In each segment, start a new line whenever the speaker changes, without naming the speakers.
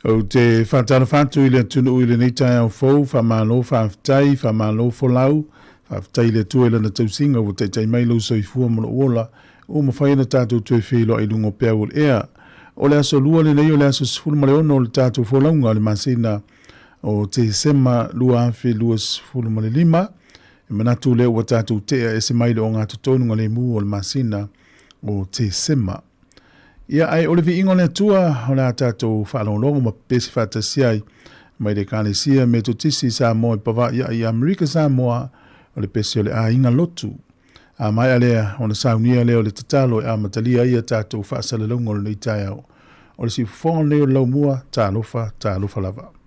Ou te faatalofa atu i le atunuu i lenei taeao fou, faamalo faafetai, faamalo folau, faafetai i le Atua i Lana tausiga ua taitai mai lou soifua ma lou ola, ua mafai ona tatou toe feiloai i luga o peau o le ea. O le aso Lua lenei o le aso 16 o le tatou folauga o le masina o Tesema 2025, e manatu lea ua tatou tea ese mai le ogatotonu galemu o le masina o Tesema. Ia, ae o le viiga o le Atua o le a tatou faalogologo ma pepesi faatasi ai mai le Ekalesia Metotisi i Samoa i Pavaʻi i Amerika Samoa, o le pese o le Aiga Lotu. A maea lea, ona saunia lea o le tatalo e amatalia ai a tatou faasalalauga o lenei taeao. O le siufofoga lenei o le laumua, talofa, talofa lava.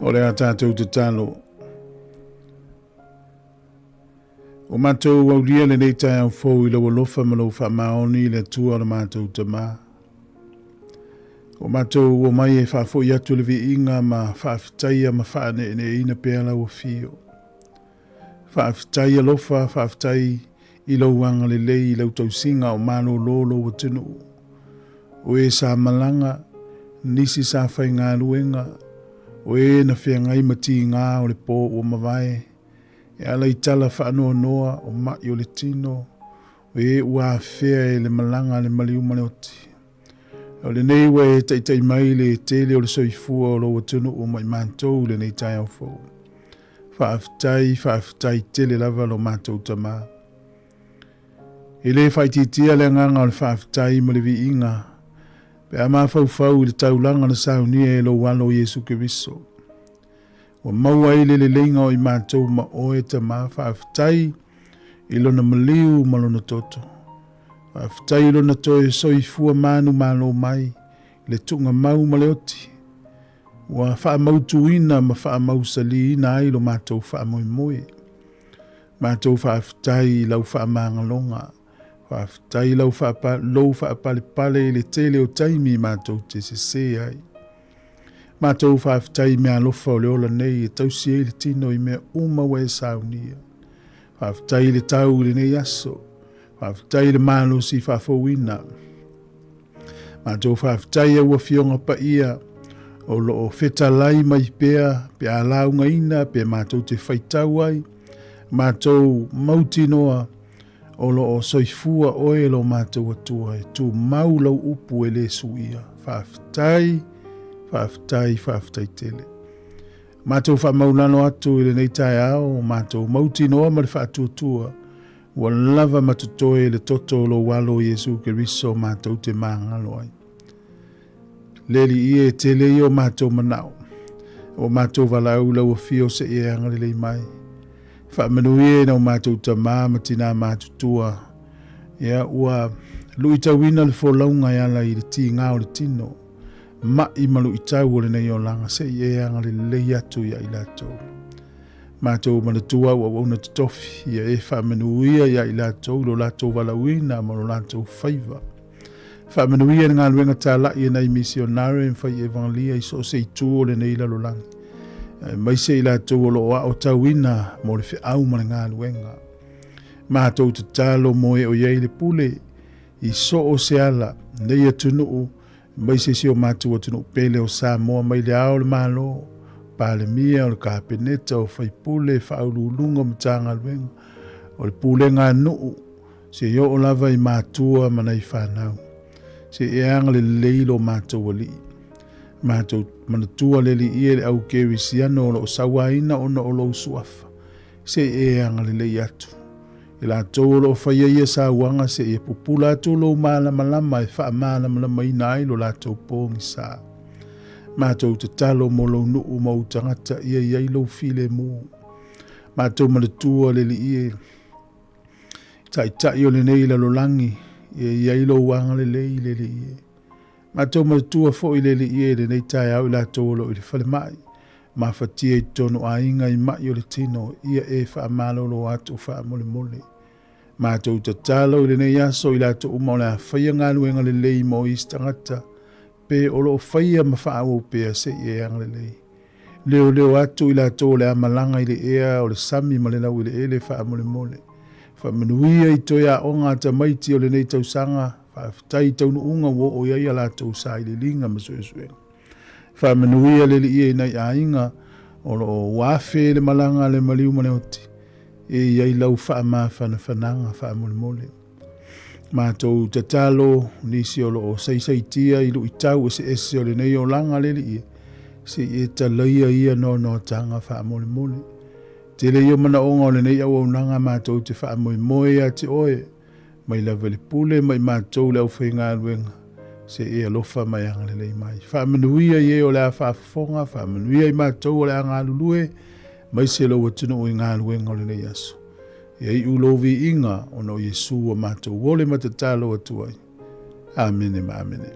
O le a tatou tatalo. Ua matou aulia lenei taeao fou i lou alofa ma lou faamaoni i le Atua o le matou Tamā. Ua matou omai e faafoi atu le viiga ma faafetaia ma faaneeneeina pea lau afio. Faafetai alofa, faafetai i lou agalelei i lau tausiga o malolo lou atunuu. O e sa malaga, nisi sa faigaluega, o e na feagai ma tigā o le pō ua mavae, e ala i tala faanoanoa o maʻi o le tino, o e ua afea e le malaga a le maliu ma le oti. O lenei ua e taitai mai le tele o le soifua o lou atunuu ma i matou i lenei taeao fou. Faafetai, faafetai tele lava lo matou Tamā. E le faaitiitia le agaga o le faafetai ma le viiga pe a mafaufau i le taulaga na saunia e lou Alo Iesu Keriso. Ua maua ai le leleiga o i matou ma oe, Tamā, faafetai i lona maliu ma lona toto. Faafetai i lona toe soifua manumalo mai, le tuugamau ma le oti. Ua faamautuina ma faamausaliina ai lo matou faamoemoe. Matou faafetai i lau faamagaloga. Faafetai i lau faapa, lou faapalepale i le tele o taimi matou te sesē ai. Matou faafetai i meaalofa o le ola nei e tausi ai le tino i mea uma ua e saunia. Faafetai i le tau i lenei aso. Faafetai i le malosi faafouina. Matou faafetai i au Afioga Paia o lo o fetalai mai pea pe a laugaina pe matou te faitau ai, matou mautinoa o lo o soifua oe lo matou Atua e tumau lau upu e le suia. Faafetai, faafetai, faafetai tele. Matou faamaulalo atu i lenei taeao, matou mautinoa ma le faatuatua Ua lava ma totoe le toto o lou Alo Iesu Keriso matou te magalo ai. Le Alii e, tele ia o matou manao. Ua matou valaau i lau afio se i e agalelei mai. Faamanuia i nau matou tamā ma tinā matutua. Ia, ua luitauina le folauga e ala i le tigā o le tino, ma'i ma luitau o lenei olaga se i e agalelei atu ia i latou. Matou manatua au auauna totofi, ia e faamanuia ia i latou lo latou valaauina ma lo latou faiva. Faamanuia le galuega talai e nai misionare ma fai evangelia i so o se itu o lenei lalolagi, aemaise i latou o lo o aotauina mo le feau ma le galuega. Matou tatalo mo e o i ai le pule i so o se ala, nei atunuu Aemaise si o matou atunuu pele o Samoa mai le Ao o le Malo, Palemia, o le Kapeneta, o Faipule, Faauluuluga o Matagaluega, o le Pulega a Nuu, seia oo lava i matua ma nai fanau. Se i e agalelei lo matou Alii. Matou manatua le Alii e le au kerisiano o lo o sauaina ona o lou suafa. Se i e agalelei atu. I latou o lo o faia ia sauaga seia pupula atu lou malamalama e faamalamalamaina ai lo latou pogisa. Matou tatalo mo lou nuu ma ou tagata ia i ai lou filemu. Matou manatua le Alii e, Taitai o lenei lalolagi, ia i ai lou agalelei le Alii e. Matou manatua foi le Alii e i lenei taeao i latou o lo o i le falemai, mafatia i totonu aiga i ma'i o le tino, ia e faamalolo atu faamolemole. Matou tatalo i lenei aso i latou uma o le a faia galuega lelei mo isi tagata, pe o lo o faia ma faaauau pea se i e agalelei. Leoleo atu i latou o le a malaga i le ea o le sami ma le laueleele faamolemole. Faamanuia i toe aoga a tamaiti o lenei tausaga, faafetai i taunuuga ua oo i ai a latou sailiiliga ma suesuega. Faamanuia le Alii i nai aiga o lo o ua afe le malaga a le maliu ma le oti, e i ai lau faamafanafanaga faamolemole. Matou tatalo nisi o lo o saisaitia i luitau eseese o lenei olaga le Alii, se i e talaia ia noanoataga faamolemole. Tele ia manaoga o lenei auaunaga matou te faamoemoe ia te oe, mai lava i le pule ma i matou le aufaigaluega, se i e alofa ma e agalelei mai. Faamanuia i e o le a faafofoga, faamanuia i matou o le a galulue, maise lou atunuu i galuega o lenei aso. Ia iu lou viiga ona o Iesu ua matou ole ma tatalo atu ai. Amene ma amene.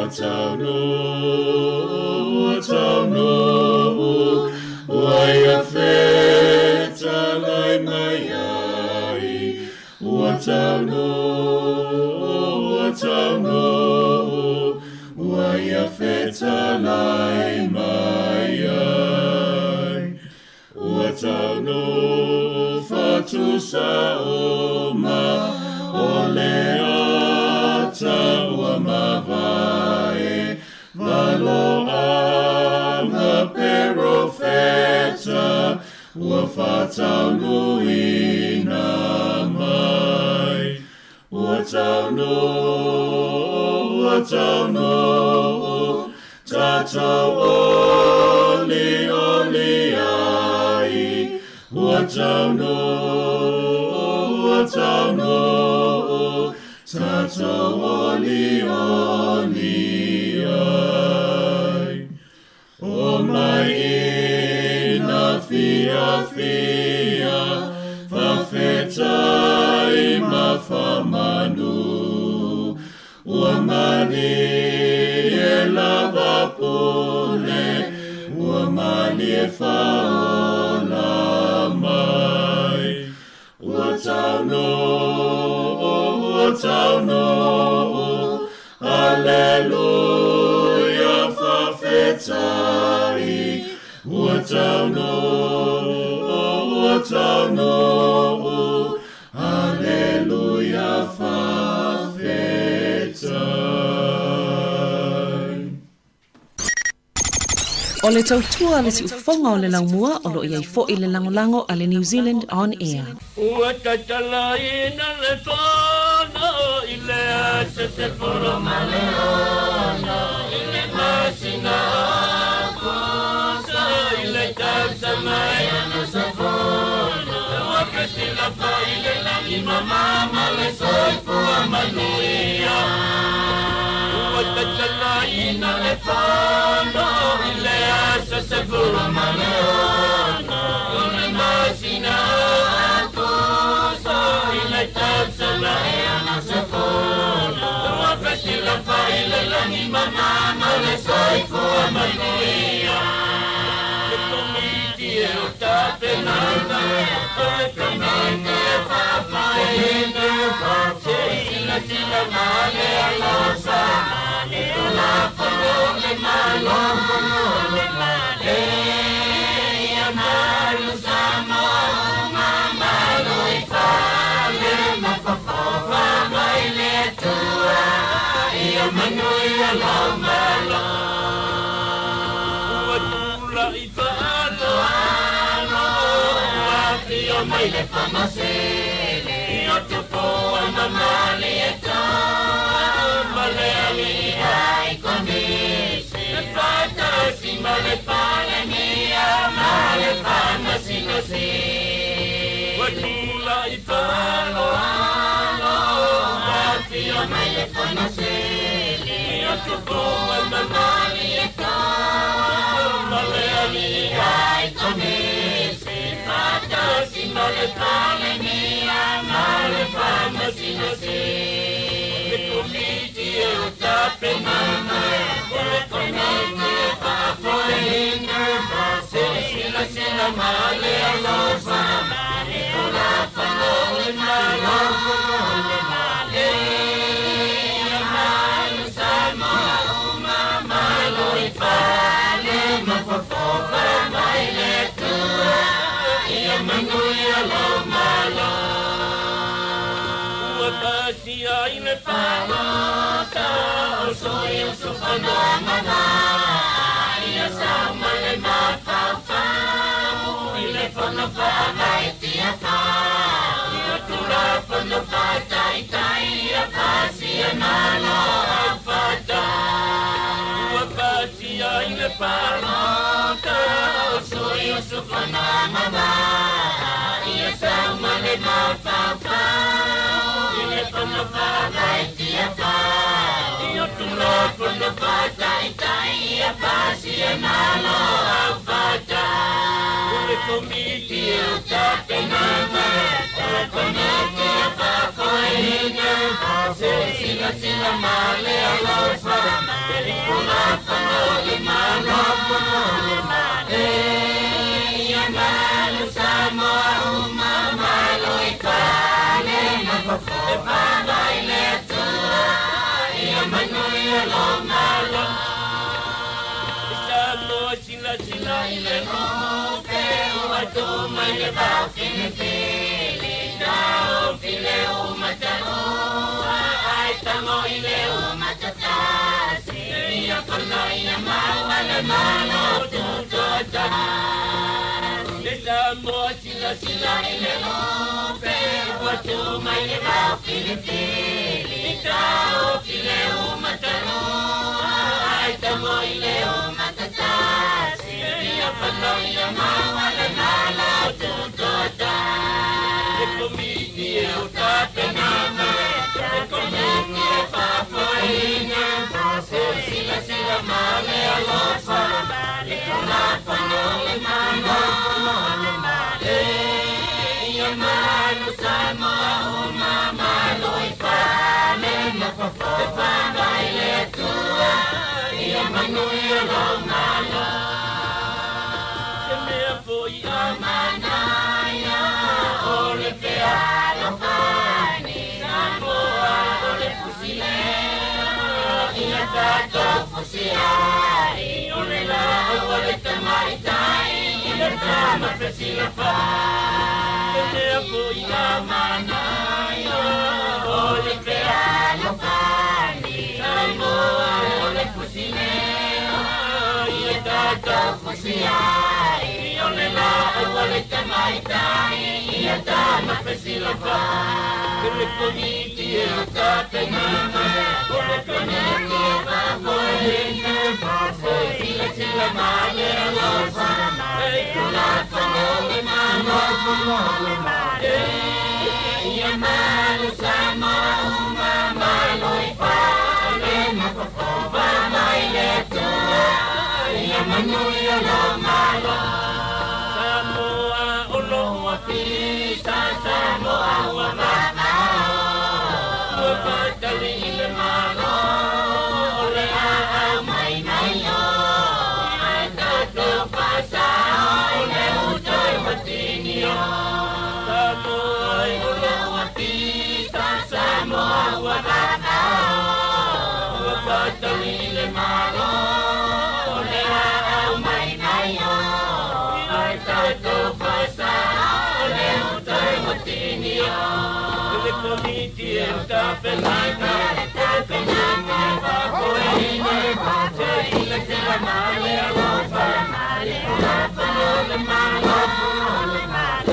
Ua taunuu, ua taunuu, ua ia fetalai mai ai. Ua taunuu, ua taunuu, ua ia fetalai mai ai. Ua taunuu fatusa uma o le ata ua mavae, valoaga perofeta ua faataunuuina mai. Ua taunuu, ua taunuu, tatou olioli ai. Ua taunuu, ua taunuu, tatou olioli ai. O mai ina fiafia, faafetai ma faamanu. Ua malie lava pule, ua malie faaola mai. Ua taunuu, ua taunuu, aleluia faafetai. Ua taunuu, ua taunuu, aleluia faafetai.
O le tautua a le siufofoga o le laumua o lo o i ai foi le lagolago a le New Zealand On Air.
Ua tatalaina le fono i le aso 16 i le masina Aokuso i le tausaga e 60. Ua fesilafai le lagi mama ma le soifua manuia. Ua tatalaina le fono i le aso 16 o le masina Aokuso i le tausaga e 60. Ua fesilafai le lagi mama ma le soifua manuia. Le komiti e o tapenaga, o le komiti e faafoeina, se i silasila ma le alofa i Tulafono a le Malo. E ia malu Samoa ma malu i fale ma fofofa mai le Atua, ia manuia lou Malo. Ua tulai faaaloalo, ua afio mai le Fono Sili o Tupua ma Malietoa ma le alii Hai Komisi, e faatasi ma le Palemia ma le Faamasino Sili. Ua tulai faaaloalo, ua afio mai le Fono Sili o Tupua ma Malietoa ma le alii Hai Komisi, faatasi ma le Palemia ma le Faamasino Sili. Le komiti e o tapenaga, o le komiti e faafoeina, se i silasila ma le alofa i Tulafono a le Malo. E ia malu Samoa uma malu i fale ma fofofa mai le Atua, ia manuia lou Malo. Ua pasia i le palota o sui usufono agavaa, ia sau ma le mafaufau i le fono faavae tiafau, i Tulafono faataitai ia pasia malo aufata. Ua pasia i le palota o sui usufono agavaa, ia sau ma le mafaufau i le fono faavae tiafau, i Tulafono faataitai ia pasia faatasi e malo aufata. O le Komiti e o tapenaga, o le Komiti e faafoeina, se silasila ma le alofa i Tulafono o le Malo. E ia malu Samoa uma, malu i fale ma fafo, e faavae i le Atua, ia manuia lou Malo. Samoa silasila i le lupe ua tu mai le vaofilifili, taofi le umataua ae tago i le umatatasi, ia fana ia maua le Malo tutoatasi. Samoa silasila i le lupe ua tu mai le vaofilifili, taofi le umataua ae tago i le umatatasi, ia fana ia maua le Malo tutoatasi. Le Komiti e o tapenaga, le Komiti e faafoeina, se silasila ma le alofa i Tulafono o le Malo. E ia malu Samoa uma, malu i fale ma fafo, e faavae i le Atua, ia manuia lou Malo. Se mea foi a manaia o le fealofani, Samoa o le fusilea, ia tatou fusiai, o le laau a le tamaitai, ia tama fesilafai. Se mea foi a manaia o le fealofani, Samoa o le fusilea, ia tatou fusiai, o le laau a le tamaitai, ia tama fesilafai. Le Komiti e o tapenaga, o le Komiti e faafoeina, se silasila ma le alofa i Tulafono o le Malo. E ia malu Samoa uma, malu i fale ma fafo, faavae i le Atua, ia manuia lou Malo. Samoa o lou ofisa, Samoa ua vavao, ua faatali i le Malo, o le aau mai nai o, ae tatou faasao i le uta e matinio. Samoa o lou ofisa, Samoa ua vavao, ua faatali i le Malo, o le aau mai nai o, ae tatou faasao i le uta e matinio. Le Komiti e o tapenaga, le Komiti e faafoeina, se silasila ma le alofa i Tulafono o le Malo. E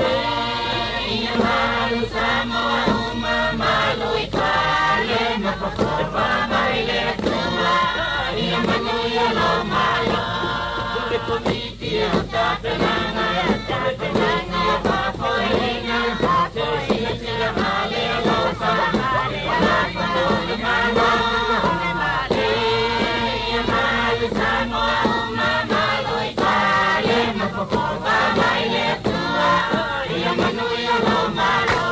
ia malu Samoa uma, malu i fale ma fafo, e faavae i le Atua, ia manuia lou Malo. Le Komiti e o tapenaga, le Komiti e faafoeina, se silasila ma le alofa i Tulafono o le Malo. E ia malu Samoa uma, malu i fale ma fafo, faavae i le Atua, ia manuia lou Malo.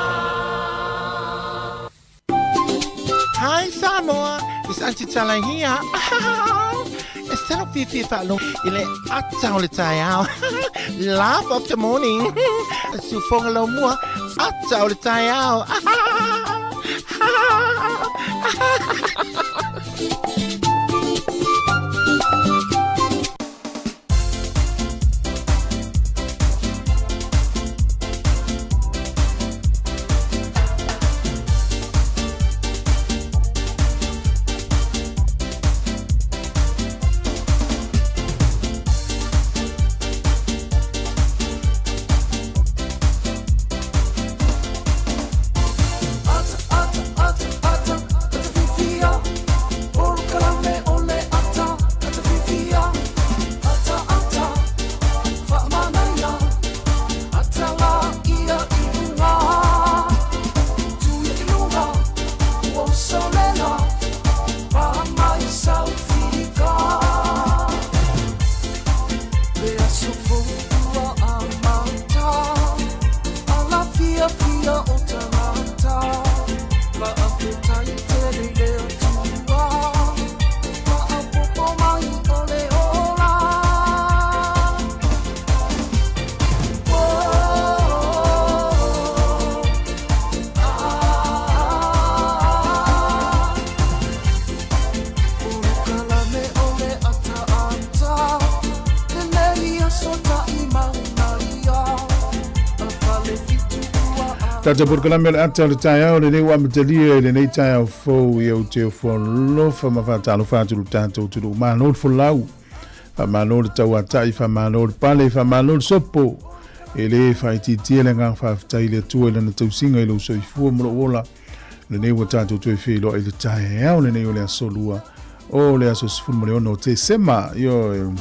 Hi Samoa, it's Auntie Tala here. E salo fiafia faalogo i le ata o le taeao. Laugh of the morning. Siufoga lau mua, ata o le taeao.
Ata, ata, ata, ata, ata fifi.
Tatou polokalame o le ata o le taeao lenei ua amatalia i lenei taeao fou ia ou te ofo alofa ma faatalofa atu i lo tatou atunuu. Malo le folau, faamalo le tauatai, faamalo le pale, faamalo le sopo. E le faaitiitia le agaga faafetai i le Atua i lana tausiga i lou soifua ma lou ola. Lenei ua tatou toe feiloai i le taeao lenei o le aso lua o le aso 16 o Tesema. Ioe.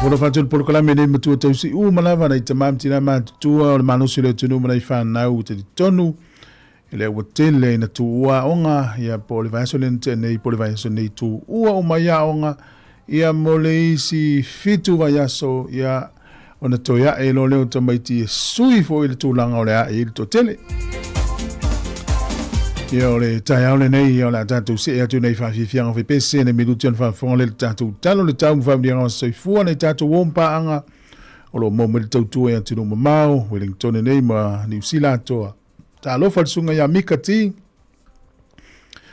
Ofo atu le polokalame nei matua tausi uma lava nai tama ma tina matutua o le malosi o le atunuu ma nai fanau talitonu e lea ua tele ina tuua aoga ia po o le vaiaso lea na tea nei po o le vaiaso nei tuua uma i aoga ia mo le isi 7 vaiaso ia ona toe ae loa lea o tamaiti e sui foi le tulaga o le ae i le toatele. Ia o le taeao lenei, ia o le a tatou see atu nei faafiafiaga fepese nei minuti ona faafofoga lea le tatou tala o le tau ma faamanuiaga o soifua nei tatou o paaga o lo o maua mai le tautua i atunuu mamao, Wellington nei ma Niu Sila atoa. Talofa le susuga ia Mika T.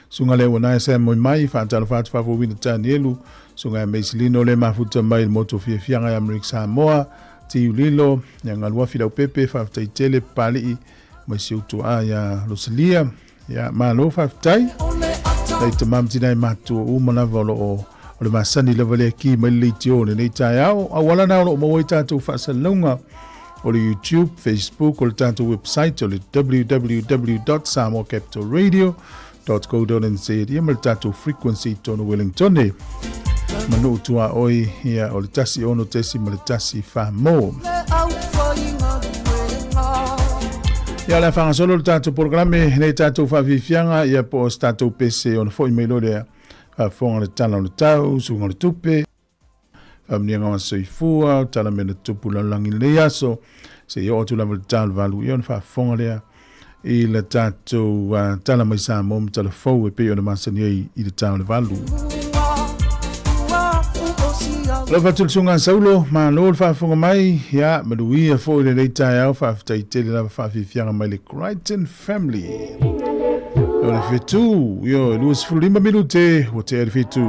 Susuga lea ua nae sa moe mai, faatalofa atu faafouina Tanielu, susuga ia Meisilino le mafuta mai le motu fiafiaga ia Amerika Samoa, Tiu Lilo, ia Galuafi Laupepe, faafetai tele Papali'i mai si ou tuaa ia Rosalia, ia malo faafetai. Nai tama ma tina e matutua uma lava o lo o o le masani lava lea ki mai le leitio lenei taeao. Auala na o lo o maua ai tatou faasalalauga o le YouTube, Facebook, o le tatou website o le www.samoacapitalradio.co.nz ia ma le tatou frequency i tonu Wellington. Manu tua oi ia o le 16 tesi ma le tasi whamō. Ia le whangasolo le tatou programe nei tatou whaafiafiaga ia po o se tatou pese ona foi mai loa lea faafofoga le tala o le tau, suga o le tupe, faamanuiaga o soifua, tala mea na tupu lalolagi i lenei aso, se i oo atu lava i le ta o le 8 ia ona faafofoga lea i le tatou tala mai Samoa ma tala fou e pei ona masani ai i le ta o le 8. Alofa atu le susuga a Saulo, malo le faafofoga mai, ia manuia foi lenei taeao, faafetai tele lava faafiafiaga mai le Crichton Family. O le 7, ioe, 25 minute, ua tea le 7.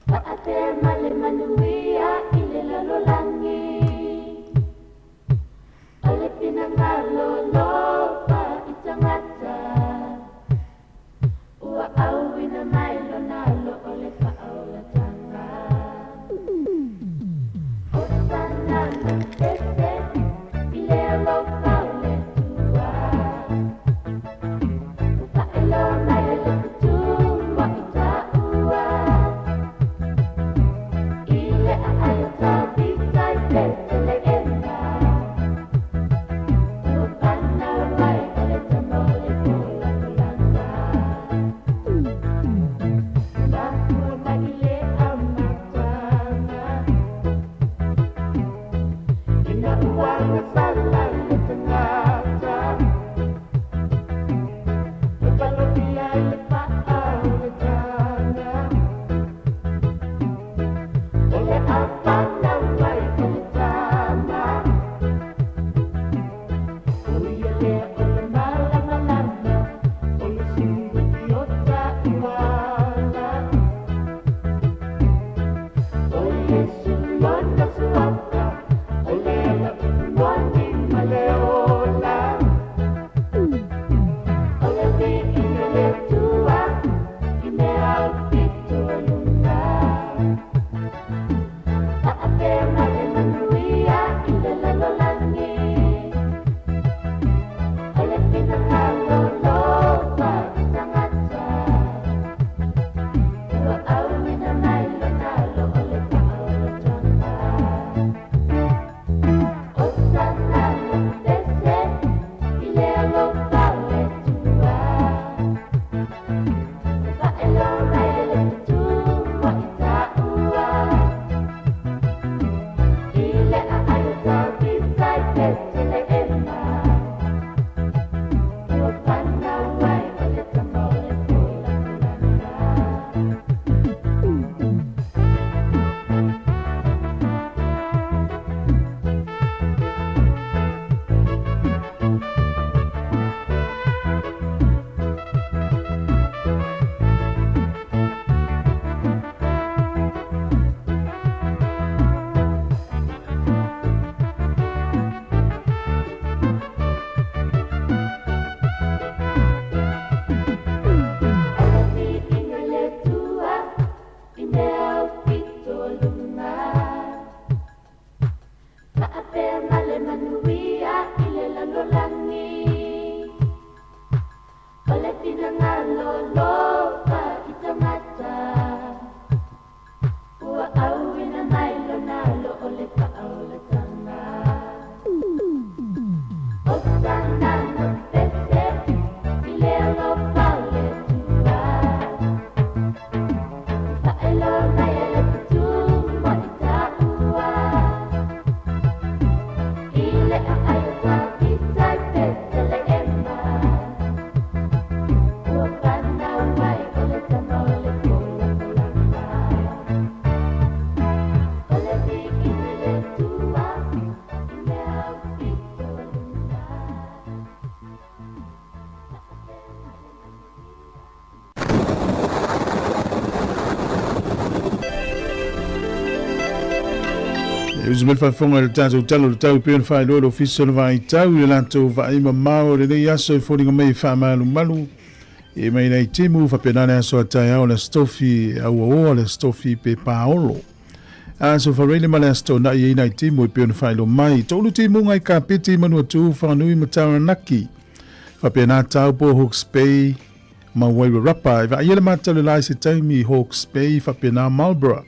Faatea ma le manuia i le lalolagi, O le finagalo lofa i tagata, Ua auina mai lona alo o le faaolataga. Hosana ma pese i le alofa o le Atua, Ua faailoa mai e le fetu mo i tatou.
E usu mai le faafofoga i le tatou Tala o le Tau e pei ona faailoa e le Ofisa o le Vaitau i le latou vaai mamao i lenei aso e foliga mai e faamalumalu e mai nai timu faapena le aso a taeao le Aso Tofi e auaoa le Aso Tofi pe paolo. Aso Faraile ma le Aso Toonai e i nai timu e pei ona faailoa mai. Toulu timuga i Kapiti, Manuatu, Whanganui ma Taranaki. Faapena Taupo, Hawke's Bay, ma Wairarapa. E vaaia le matau le la i se taimi i Hawke's Bay faapena Marlborough.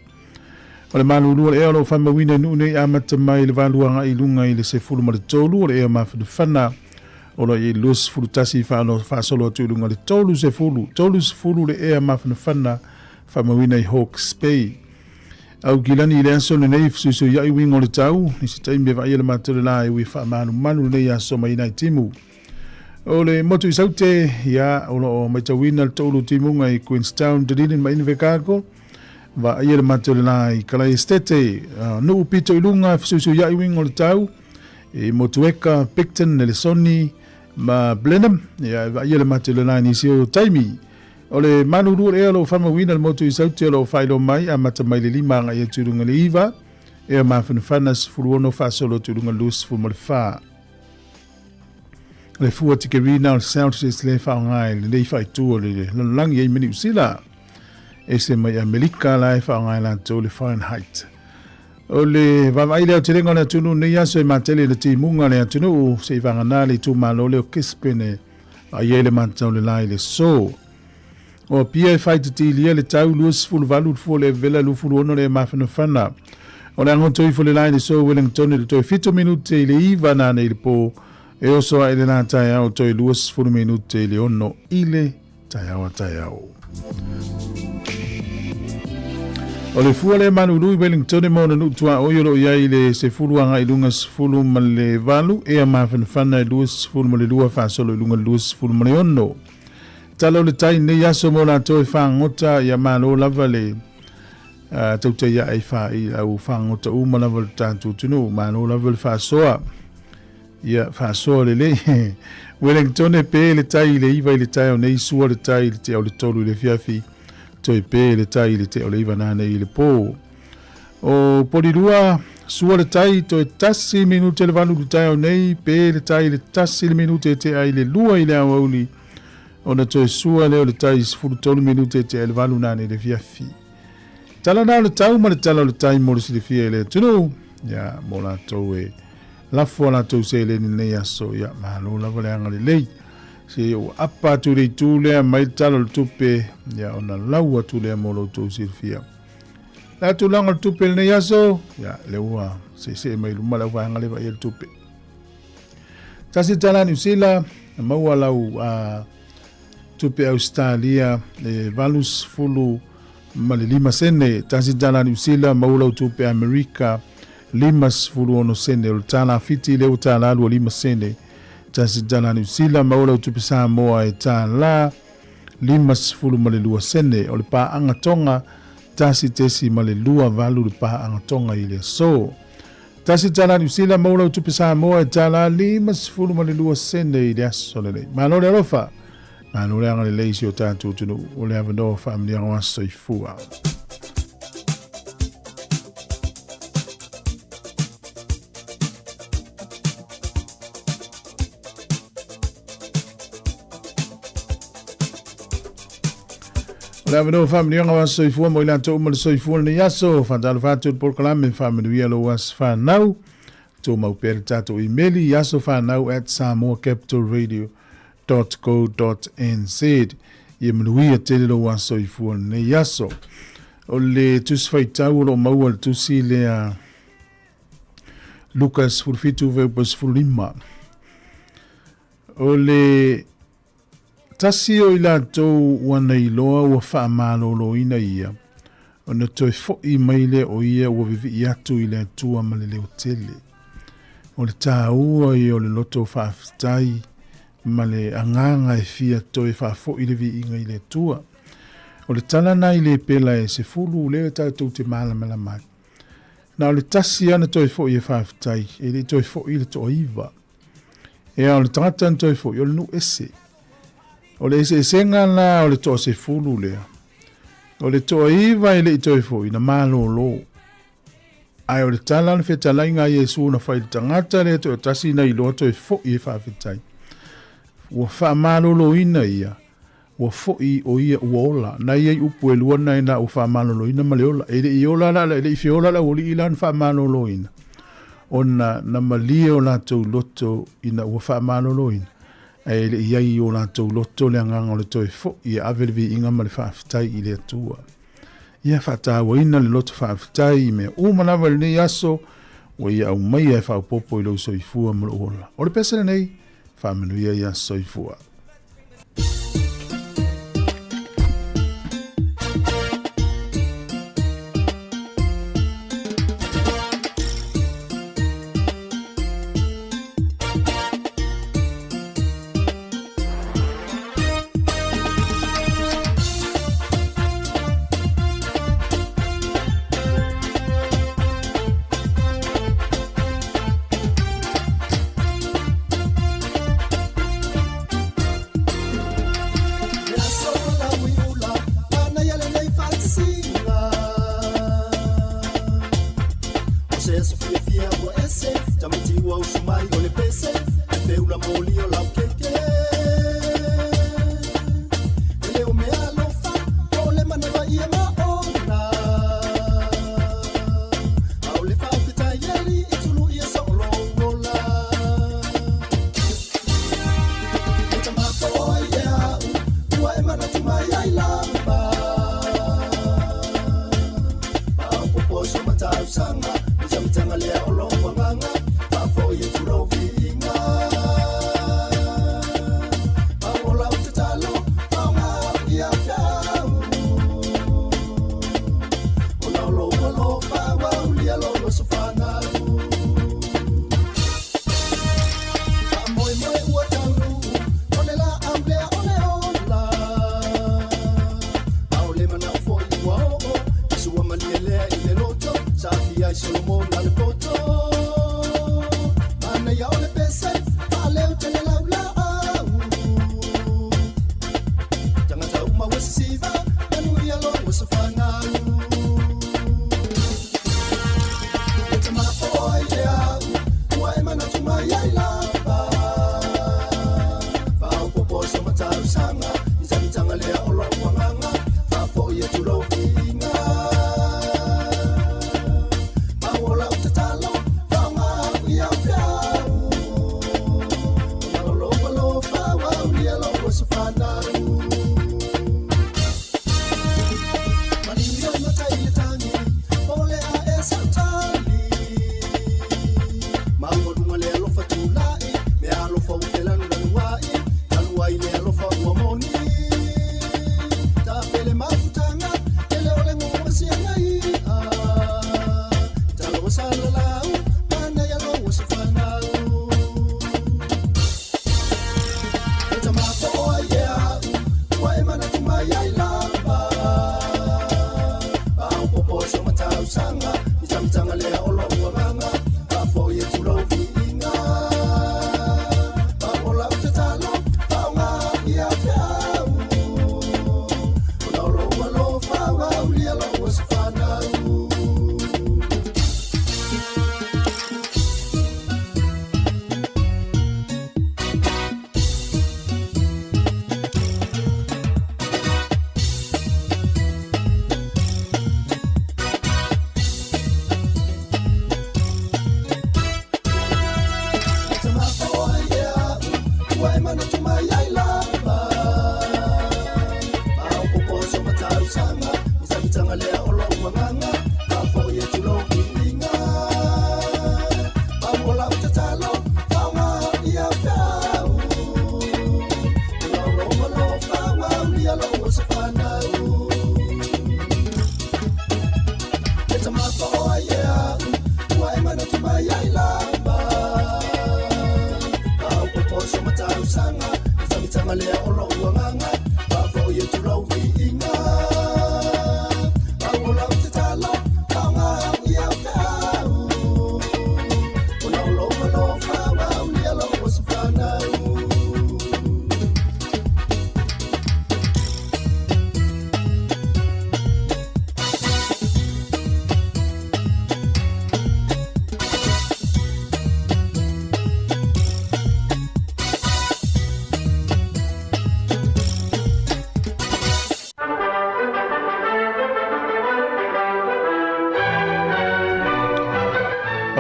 O le malulu o le ea o lo o faamauina i nuu nei amata mai i le 8 agai i luga i le 13 o le ea mafanafana o lo o i ai 21 faasolo atu i luga i le 30, 30 le ea mafanafana faamauina i Hawke's Bay. Aukilani i le aso lenei fesuisuiai uiga o le tau i se taimi e vaaia le matau le la e ui faamalumalu lenei aso mai nai timu. O le motu i Saute, ia, o lo o matauina le toulu timuga i Queenstown, Dunedin ma Invercargill. Vaaia le matau le la i Kalai Estate, nuu pito i luga fesuisuiai uiga o le tau i Motueka, Picton, Nelesoni ma Blenheim. Ia, e vaaia le matau le la i nisi o taimi. O le malulu o le ea o lo o faamauina le motu i Saute o lo o faailoa mai amata mai le 5 agai atu i luga i le 9, ea mafanafana 16 faasolo atu i luga i le 24. Le fua tikerina o le Celsius le faaaoga i lenei faaitu o le lalolagi ai ma Niu Sila. Ese mai Amerika la e faaaoga e latou le Fahrenheit. O le vaavaai le aotelega o le atunuu nei aso e matele le timuga o le atunuu se i vagana le itumalo lea o Gisborne a i ai le matau le la i le so. O Apia e faititilia le tau 28 le fua le vela 26 le mafanafana. O le agoto ifo le la i le so Wellington i le toe 7 minute i le 9 nane i le po e oso ae le la taeao toe 20 minute i le 6 i le taeao a taeao. O le fua le malulu i Wellington e maona nuu tuaoi o lo o i ai le 10 agai i luga 18 ma le 8 ea mafanafana e 22 faasolo i luga 26. Tala o le tai nei aso mo latou e fagota ia malo lava le tautai ae i au fagota uma lava le tatou atunuu malo lava le faasoa ia faasoa lelei. Wellington e pe le tai i le 9 i le taeao nei sua le tai i le tea o le 3 i le afiafi toe pe le tai i le tea o le 9 nanei i le po. O Polirua sua le tai toe 1 minute le 8 i le taeao nei pe le tai i le 1 le minute e tea i le 2 i le aoauli ona toe sua lea o le tai 13 minute e tea i le 8 nanei i le afiafi. Tala na o le tau ma le tala o le tai mo le silafia i le atunuu ia mo latou e lafo a latou seleni lenei aso ia malo lava le agalelei se ua apa atu i le itu lea mai le tala o le tupe ia ona lau atu lea mo lo outou silafia. Le tulaga o le tupe lenei aso ia le ua seesee mai luma le auvaega le vaai le tupe. Tasi tala Niu Sila na maua lau tupe Ausetalia e 85 sene. Tasi tala Niu Sila maua lau tupe Amerika 56 sene. O le tala Fiti lea ua tala 25 sene. Tasi tala Niu Sila maua lau tupe Samoa e tala 52 sene. O le paaga Tonga 1.28 le paaga Tonga i le aso. Tasi tala Niu Sila maua lau tupe Samoa e tala 52 sene i le aso lenei. Malo le alofa, malo le agalelei i si o tatou atunuu o le avanoa faamanuiaga o aso soifua. O le avanoa faamanuiaga o aso soifua mo i latou uma le soifua lenei aso. Faatalofa atu i le polokalame faamanuia lou aso fanau. Tumau pea le tatou imeli i asofanau@samoacapitalradio.co.nz. Ia manuia tele lou aso soifua lenei aso. O le tusi faitau o lo o maua le tusi lea Luka 17 veupa 15. O le Tasi o i latou ua na iloa ua faamaloloina ia, ona toe foi mai lea o ia ua vivii atu i le Atua ma le leo tele. O le taua ia o le loto faafetai ma le agaga e fia toe faafoi le viiga i le Atua. O le tala na i lepela e 10 lea tatou te malamalama ai. Na o le tasi lava na toe foi e faafetai, e le i toe foi le toaiva. Ea, o le tagata na toe foi, o le nuu ese. O le eseesega la o le toasefulu lea, o le toaiva e le i toe foi, na malolo. Ae o le tala o le fetalaiga a Iesu na fai i le tagata lea toatasi na iloa toe fo'i e faafetai. Ua faamaloloina ia, ua fo'i o ia ua ola. Na i ai upu e lua na ina ua faamaloloina ma le ola. E le i ola la, e le i feola le aualii la na faamaloloina, ona na malie o latou loto ina ua faamaloloina, ae le i i ai i o latou loto le agaga o le toe fo'i e ave le viiga ma le faafetai i le Atua. Ia faatauaina le loto faafetai i mea uma lava i lenei aso ua ia aumaia e faaopoopo i lou soifua ma lou ola. O le pese lenei, faamanuia ia soifua.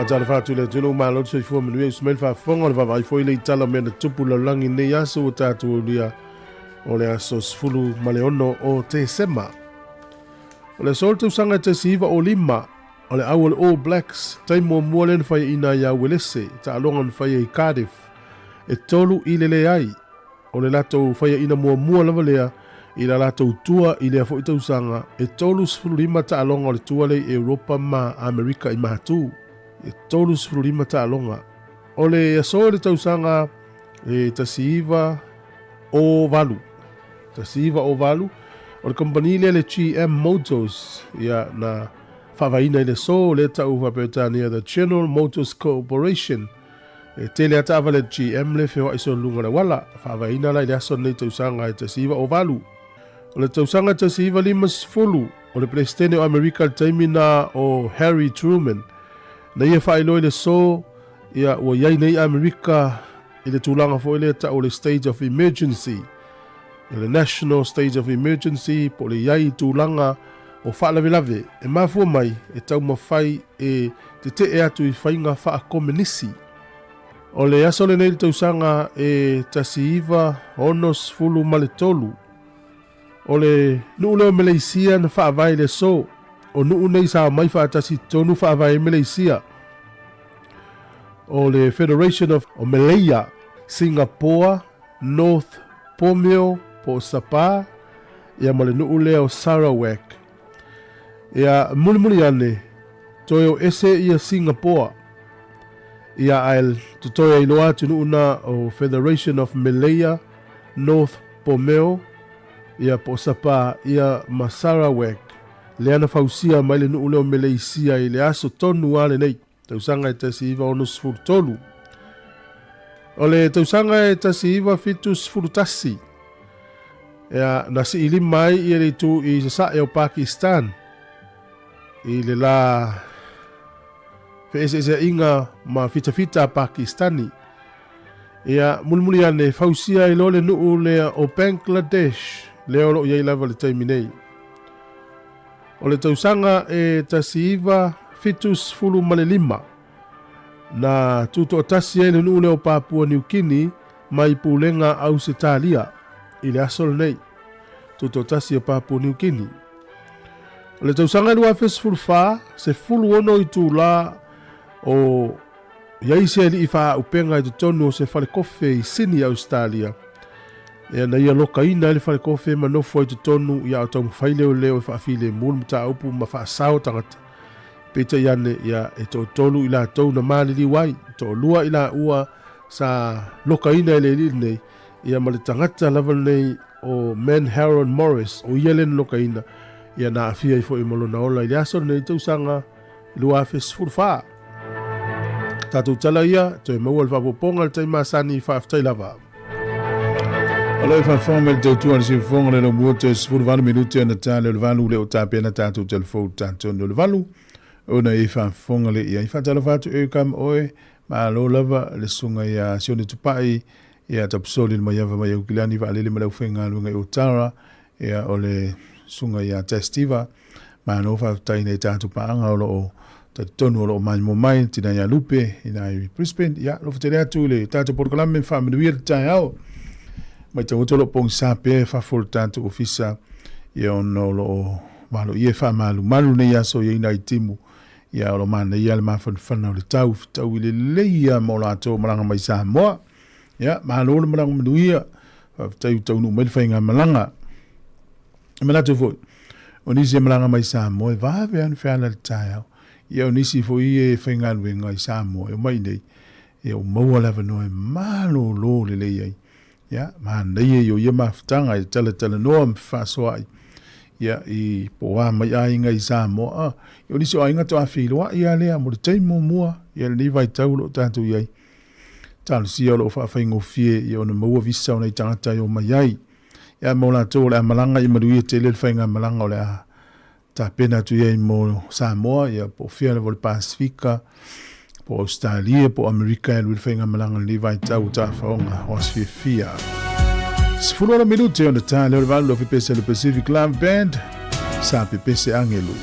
Faatalofa atu i le atunuu, malo le soifua manuia, usu mai le faafofoga o le vaavaai foi le i tala o mea na tupu lalolagi i lenei aso ua tatou aulia o le aso 16 o Tesema. O le aso o le tausaga e 1905, o le au o le All Blacks, taimi muamua lea na faiaina ai ia Uelese, taaloga na faia i Cardiff, e 3 i le leai. O le latou faiaina muamua lava lea i la latou tua i lea foi tausaga, e 35 taaloga o le tua lea i Europa ma Amerika i Matu. E 35 taaloga. O le aso i le tausaga e 1908, 1908, o le kamupani lea le GM Motors, ia, na faavaeina i le aso lea tau faa-Peretania The General Motors Corporation. E tele a taavale GM le feoai solo luga o le auala, faavaeina la i le aso lenei tausaga e 1908. O le tausaga 1950, o le Peresetene o Amerika i le taimi na o Harry Truman, na ia faailoa i le aso, ia ua i ai nei Amerika i le tulaga foi lea tau o le State of Emergency, i le National State of Emergency, po o le i ai i tulaga o faalavelave e mafua mai e taumafai e tetee atu i faiga faakomenisi. O le aso lenei i le tausaga e 1963, o le nuu lea o Meleisia na faavae i le aso. O nuu nei sa omai faatasi i totonu faavae ai Meleisia. O le Federation of Malaya, Singapore, North Borneo po o Sabah, ia ma le nuu lea o Sarawak. Ia, mulimuli ane, toe o ese ia Singapore, ia ae totoe ai loa atunuu na o Federation of Malaya, North Borneo, ia po o Sabah, ia ma Sarawak, lea na fausia mai le nuu lea o Meleisia i le aso tonu lava lenei. Tausaga e 1963. O le tausaga e 1971, ea, na siilima ai ia le itu i sasae o Pakistan i le la feeseeseaiga ma fitafita a Pakistani. Ia, mulimuli ane, fausia ai loa le nuu lea o Bangladesh, lea o lo o i ai lava i le taimi nei. O le tausaga e 1975, na tutoatasi ai le nuu lea o Papua Niu Kini mai Pulega Ausetalia i le aso lenei. Tutoatasi o Papua Niu Kini. O le tausaga e 2014, 16 itulā o i ai se alii faaauupega i totonu o se falekofe i Sydney, Ausetalia. Ea na ia lokaina ai le falekofe ma nofo ai totonu ia o taumafai leoleo e faafilemu le mataupu ma faasao tagata. Peitai ane, ia e toatolu i latou na maliliu ai, toalua i laua sa lokaina e le alii lenei, ia ma le tagata lava lenei o Man Haron Morris, o ia lea na lokaina, ia na aafia ai foi ma lona ola i le aso lenei tausaga 2014. Tatou tala ia, toe maua le faaopoopoga i le taimi masani, faafetai lava. O lo o faafofoga mai le tautua a le siufofoga le laumua toe 18 minute ona ta lea o le valu le o tapena tatou telefou tatou o le valu ona e faafofoga le i ai. Faatalofa atu e kama oe, malo lava le susuga ia Sione Tupai, ia Tapusoli le Maiava mai Aukilani Vaalele ma le aufaigaluega i Otara, ia o le susuga ia Testiva, malo faafetai nei tatou paaga o lo o talitonu o lo o maimoa mai tina ia Lupe ina i Brisbane. Ia alofa tele atu i le tatou polokalame faamanuia le taeao. Matau atu o lo o pogisa pea i fafo o le tatou ofisa ia ona o lo o valoia e faamalumalu nei aso i ai nai timu ia o lo o manaia le mafanafana o le tau fetaui lelei lava mo latou malaga mai Samoa. Ia, malo le malaga manuia. Faafetai ua taunuu mai le faigamalaga. E manatu foi, o nisi e malaga mai Samoa e vave lava ona feala i le taeao. Ia o nisi foi e faigaluega i Samoa e omai iinei, ia ua maua le avanoa e malolo lelei ai. Ia, manaia ia o ia mafutaga e talatalanoa ma fefaasoaai ia i po o a mai aiga i Samoa. A, ia o nisi o aiga faatoa feiloai lava lea mo le taimi muamua ia lenei vaitau o lo o tatou i ai. Talosia o lo o faafaigofie ia ona maua visa o nai tagata e omai ai. Ia mo latou o le a malaga ia manuia tele le faigamalaga o le a tapena atu i ai mo Samoa, ia po o fea lava o le Pasefika, po o Ausetalia, po o Amerika e alu ai le faigamalaga i lenei vaitau o tafaoga o aso fiafia. 16 minute ona ta lea o le 8 le pese le Pacific Love Band sa pepese angelu.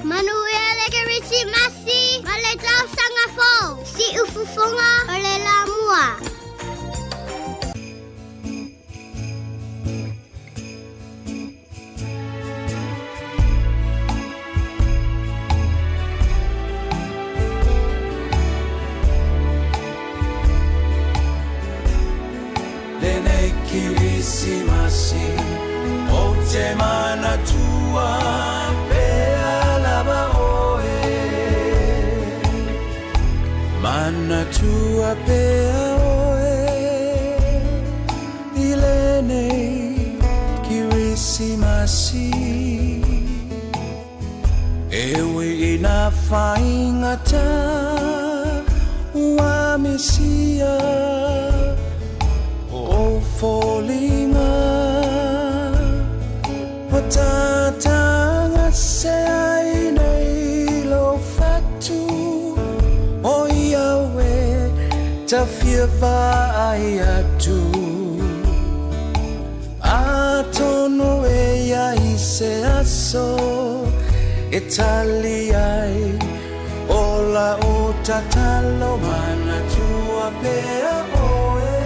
Manuia le Kerisimasi ma le tausaga fou. Siufofoga o le Lamua.
Lenei Kirisimasi ou te manatua pea lava oe. Manatua pea oe i lenei Kirisimasi. E ui ina faigata ua misia o foliga ua tatagase ai nei lou fatu o ia au e ta fia vaai atu. Atonu e i ai se aso e tali ai o la'u tatalo manatua pea oe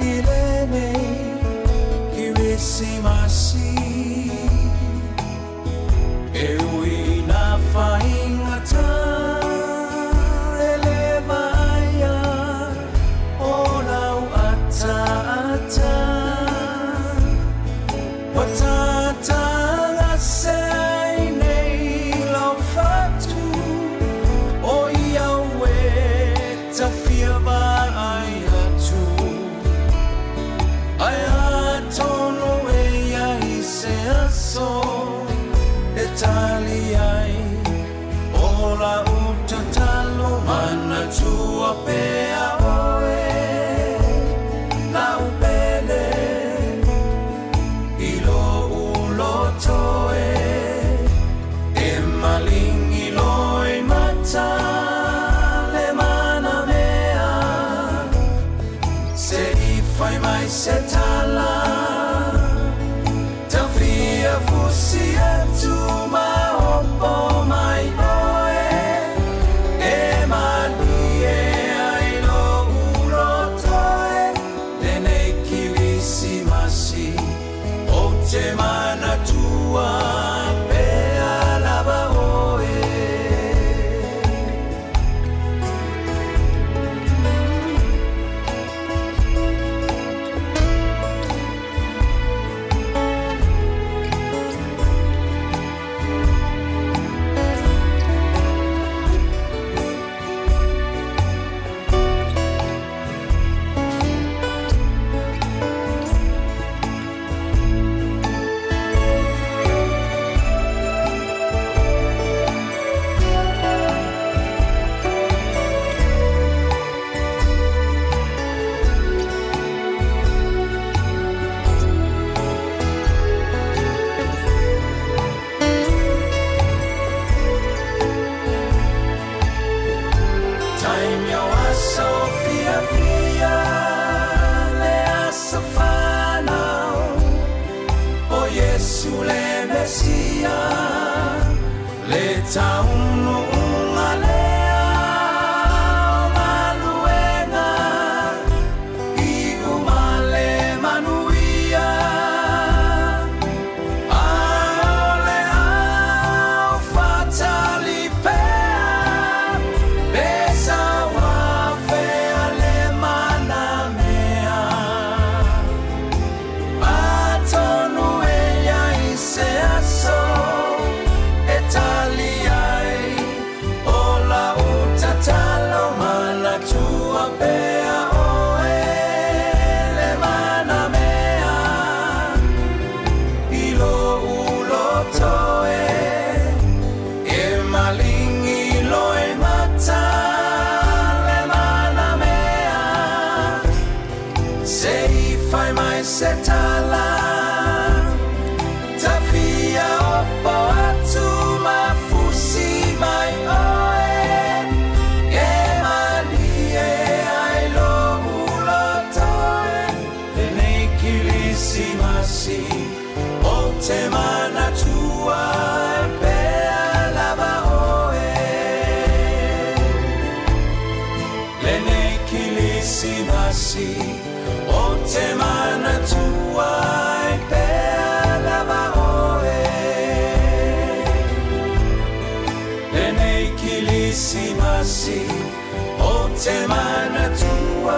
i lenei Kirisimasi. E ui ina faigata e le vaaia o lau ataata ua tatagase ai nei lou fatu o ia au e ta fia vaai atu. Ae atonu e i ai se aso e tali ai o la'u tatalo manatua pea oe la'u pele i lo'u loto e e maligi loimata le manamea se i fai mai se tala tau fia fusi atu ma opo mai oe e malie ai lo. Kerisimasi Ou te manatua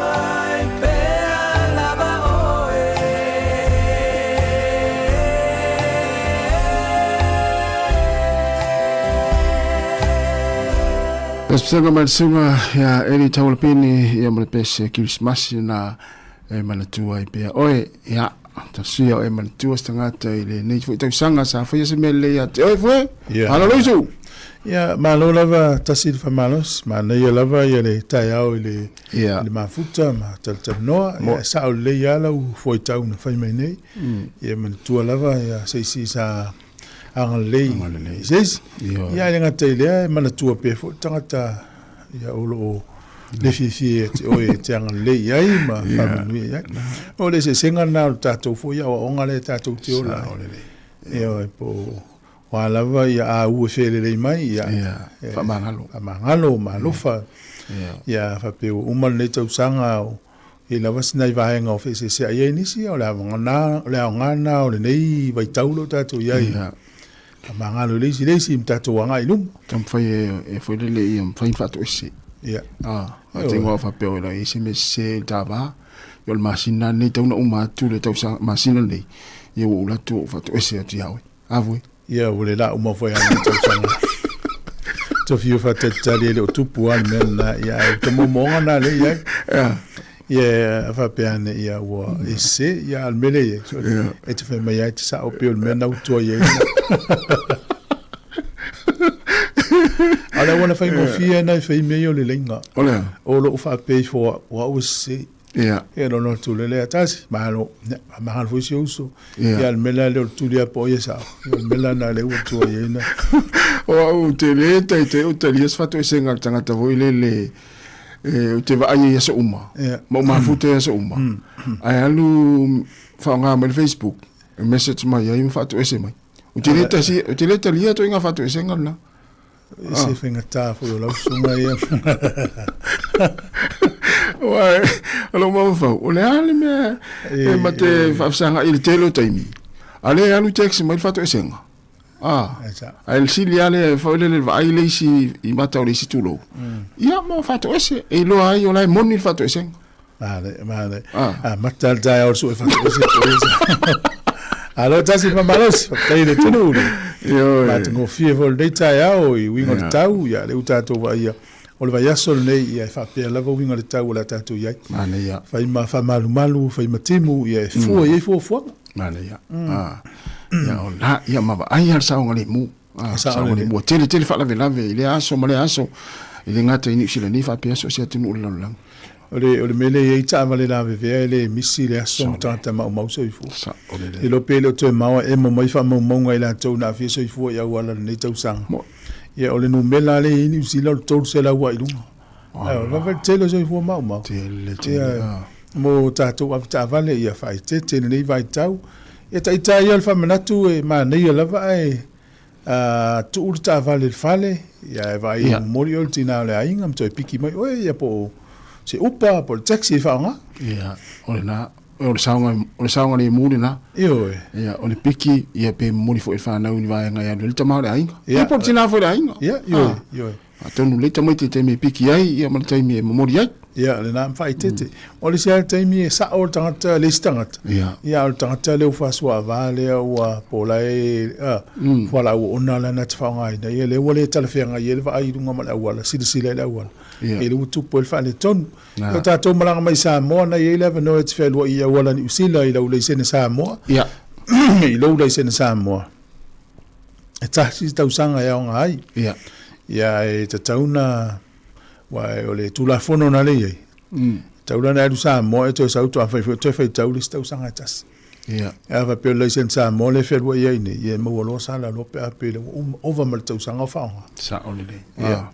ai pea lava oe.
Pesega ma le suga ia Eli Taualapini ia ma le pese Kerisimasi na e manatua ai pea oe ia tasuia oe manatua se tagata i lenei foi tausaga sa faia se mea lelei ia te oe foe.
Ia.
Malo Loisu.
Ia, malo lava tasi le faamalosi, manaia lava ia le taeao i le,
Ia.
i le mafuta ma talatalanoa. Ia, e sao lelei lava lau fuaitau na fai mai nei. Ia, manatua lava ia se isi sa agalelei
Agalelei.
i se isi.
Ioe.
Ia, e le gata i lea, e manatua pea foi le tagata ia o lo o le fiafia ia te oe e te agalelei i ai ma faamanuia i ai. O le eseesega lena o le tatou foi aoaoga lea tatou te ola ai.
Sao lelei.
Ioe, po o a lava ia au e felelei mai, ia,
Ia, faamagalo.
Faamagalo ma alofa.
Ia.
Ia, faapea ua uma lenei tausaga o i lava si nai vaega o feeseeseai ai nisi, o le aoga o le aoga lena o lenei vaitau o lo o tatou i ai.
Ia.
Faamagalo i le isi i le isi ma tatou agai i luma.
Taumafai e, e foi lele ia mafai ona faatoese.
Ia.
Ah, a te ingoa faapea o i se mea sese i le tava. Ia o le masina lenei tau na uma atu le tausaga masina lenei. Ia ua ou alu atu ou faatoese atu ia oe. A foi.
Ia, ua le la uma foi a lenei tausaga. Tofia faatalitali e le o tupu lava le mea lena. Ia, ae o ta moomooga lena lea i ai.
Ia.
Ia, faapea ane, ia, ua e sese, ia, a o le mea lea i ai,
Ia.
e te fai mai lava e te sao pei o le mea lena ua tuai ai. A o le auala faigofie lena e fai mea ia o le laina.
O le a?
O lou faapea ifo o au, o au e sese.
Ia.
Ia ona atu le lea tasi, malo, ia, faamagalo foi si ou uso.
Ia.
Ia, o le mea la lea o le tuli lava po o ia sao. Ia, o le mea la lena lea ua tuai ai na.
O au ou te le taitai ou talia se faatoesega a le tagata foi lele e, ou te vaai ai i aso uma.
Ia.
Ma ou mafuta i aso uma. Ae alu faaaoga mai le Facebook, e message mai ai ma faatoese mai. Ou te le tasi, ou te le talia ituaiga faatoesega lena.
E se faigata foi o lau susuga ia.
Aua o lou mafaufau, o le a le mea e ma te faafesagai i le tele o taimi. A lea e alu text mai le faatoesega. Ah, ae le sili lava lea foi lele vaai le isi i mata o le isi tulou. Ia ma faatoese, e iloa ai o la e moni le faatoesega.
Male, male.
Ah.
Amata le taeao o le sue faatoese po o ia. Alo tasi ma malosi, faafetai i le atunuu.
Ioe.
Matagofie foi lenei taeao i uiga o le
Ia.
tau, ia lea ua tatou vaaia. O le vaiaso lenei, ia e faapea lava uiga o le tau o le a tatou i ai.
Manaia.
Fai ma faamalumalu, fai ma timu, ia e fua i ai fuafuaga.
Manaia. Ah. Ia o la, ia ma vaai lava le saogalemu. Ah,
Saogalemu.
saogalemu. Ua tele tele faalavelave i lea aso ma lea aso. E le gata i Niu Sila nei faapea so o se atunuu o le lalolagi.
O le, o le mea lea e i ai taavale lavevea e le misi le aso ma tagata maumau soifua.
Saolele.
E iloa pe le o toe mao e emo mai faamaumauga i latou na aafia soifua i auala i lenei tausaga. Ia, o le numera lea e i ai Niu Sila o le 300 agai i luga. Ae, o le vave tele o soifua maumau.
Tele, tele.
Ia,
Ah.
mo tatou avetaavale, ia faaeteete i lenei vaitau. Ia taita ia o le faamanatu e manaia lava ae a tuu le taavale i le fale, ia e vaai
Ia.
momoli oe i le tina o le aiga ma toe piki mai oe, ia po o se upa po o le taxi e faaaoga.
Ia, o lena, o le saoga, o le saogalemu lena.
Ioe.
Ia, o le piki, ia pe momoli foi i le fanau i ni vaega e alu ai le tama o le aiga.
Ia.
Ia, po o le tina foi o le aiga.
Ia, ioe,
Ah.
ioe.
Atonu lelei tamaiti i le taimi e piki ai, ia ma le taimi e momoli ai.
Ia, lena ma faaeteete. O le isi lava taimi e sao le tagata, le isi tagata.
Ia.
Ia, o le tagata lea ua faasuaava lea ua po o la e, a, fualaau oona lana te faaaogaina. Ia, lea ua le talafeagai ai le vaai i luga ma le auala, silasila i le auala.
Ia.
Ia, lea ua tupu ai le faaletonu.
Na.
O tatou malaga mai Samoa, na i ai le avanoa e te fealuai i auala Niu Sila i lau laisene Samoa.
Ia.
I lou laisene Samoa. E tasi se tausaga e aoga ai.
Ia.
Ia, e tatau na, aua o le Tulafono na lea e i ai, tatau la ona e alu Samoa e toe sau toe fai foi, toe faitau le isi tausaga e tasi.
Ia.
A faapea o le laisene Samoa lea e fealuai ai nei, ia e maua loa sala loa pe a pei o lea ua uma, ova ma le tausaga o faaaoga.
Sao lelei.
Ia.
Ah.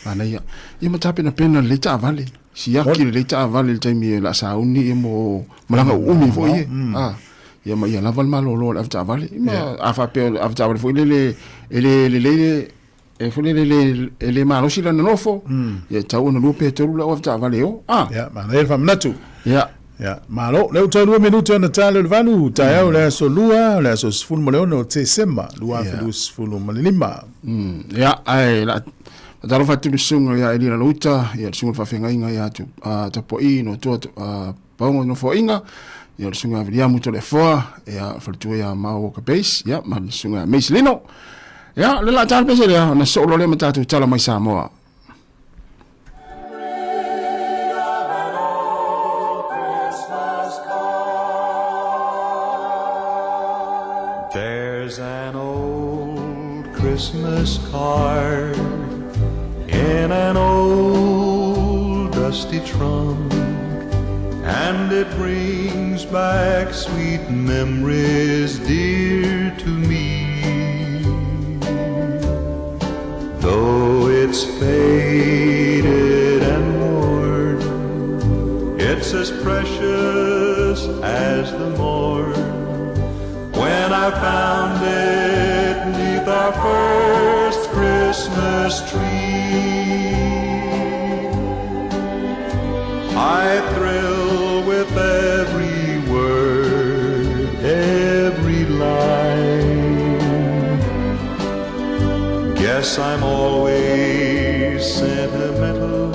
Manaia. Ia ma tapenapena lelei taavale. Siaki lelei taavale i le taimi e laa sauni ia mo malaga uumi foi ia. Ah. Ia ma ia lava le malolo o le avetaavale. Ia ma a faapea o le avetaavale foi lele e le lelei le e foi lele le e le malosi lana nofo. Ia e tatau ona lua pe tolu lau avetaavale e o. Ah.
Ia, manaia le faamanatu.
Ia.
Ia, malo. Lea ua toe 2 minute ona ta lea o le 8, taeao le aso Lua, le aso 16 o Tesema 2025.
Ia, ae la faatalofa atu i le susuga ia Elina Louta, ia le susuga i le faafeagaiga ia atu Tapuai no tua Paogo Nofoaiga, ia le susuga ia Viliamu Toleafoa, ia faletua ia Mao Walker Base, ia ma le susuga ia Mace Lino. Ia, le la tala pese lea, ona soo loa lea ma tatou tala mai Samoa.
There's an old Christmas card in an old dusty trunk, and it brings back sweet memories dear to me. Though it's faded and worn, it's as precious as the morn when I found it neath our first Christmas tree. I thrill with every word, every line. Guess I'm always sentimental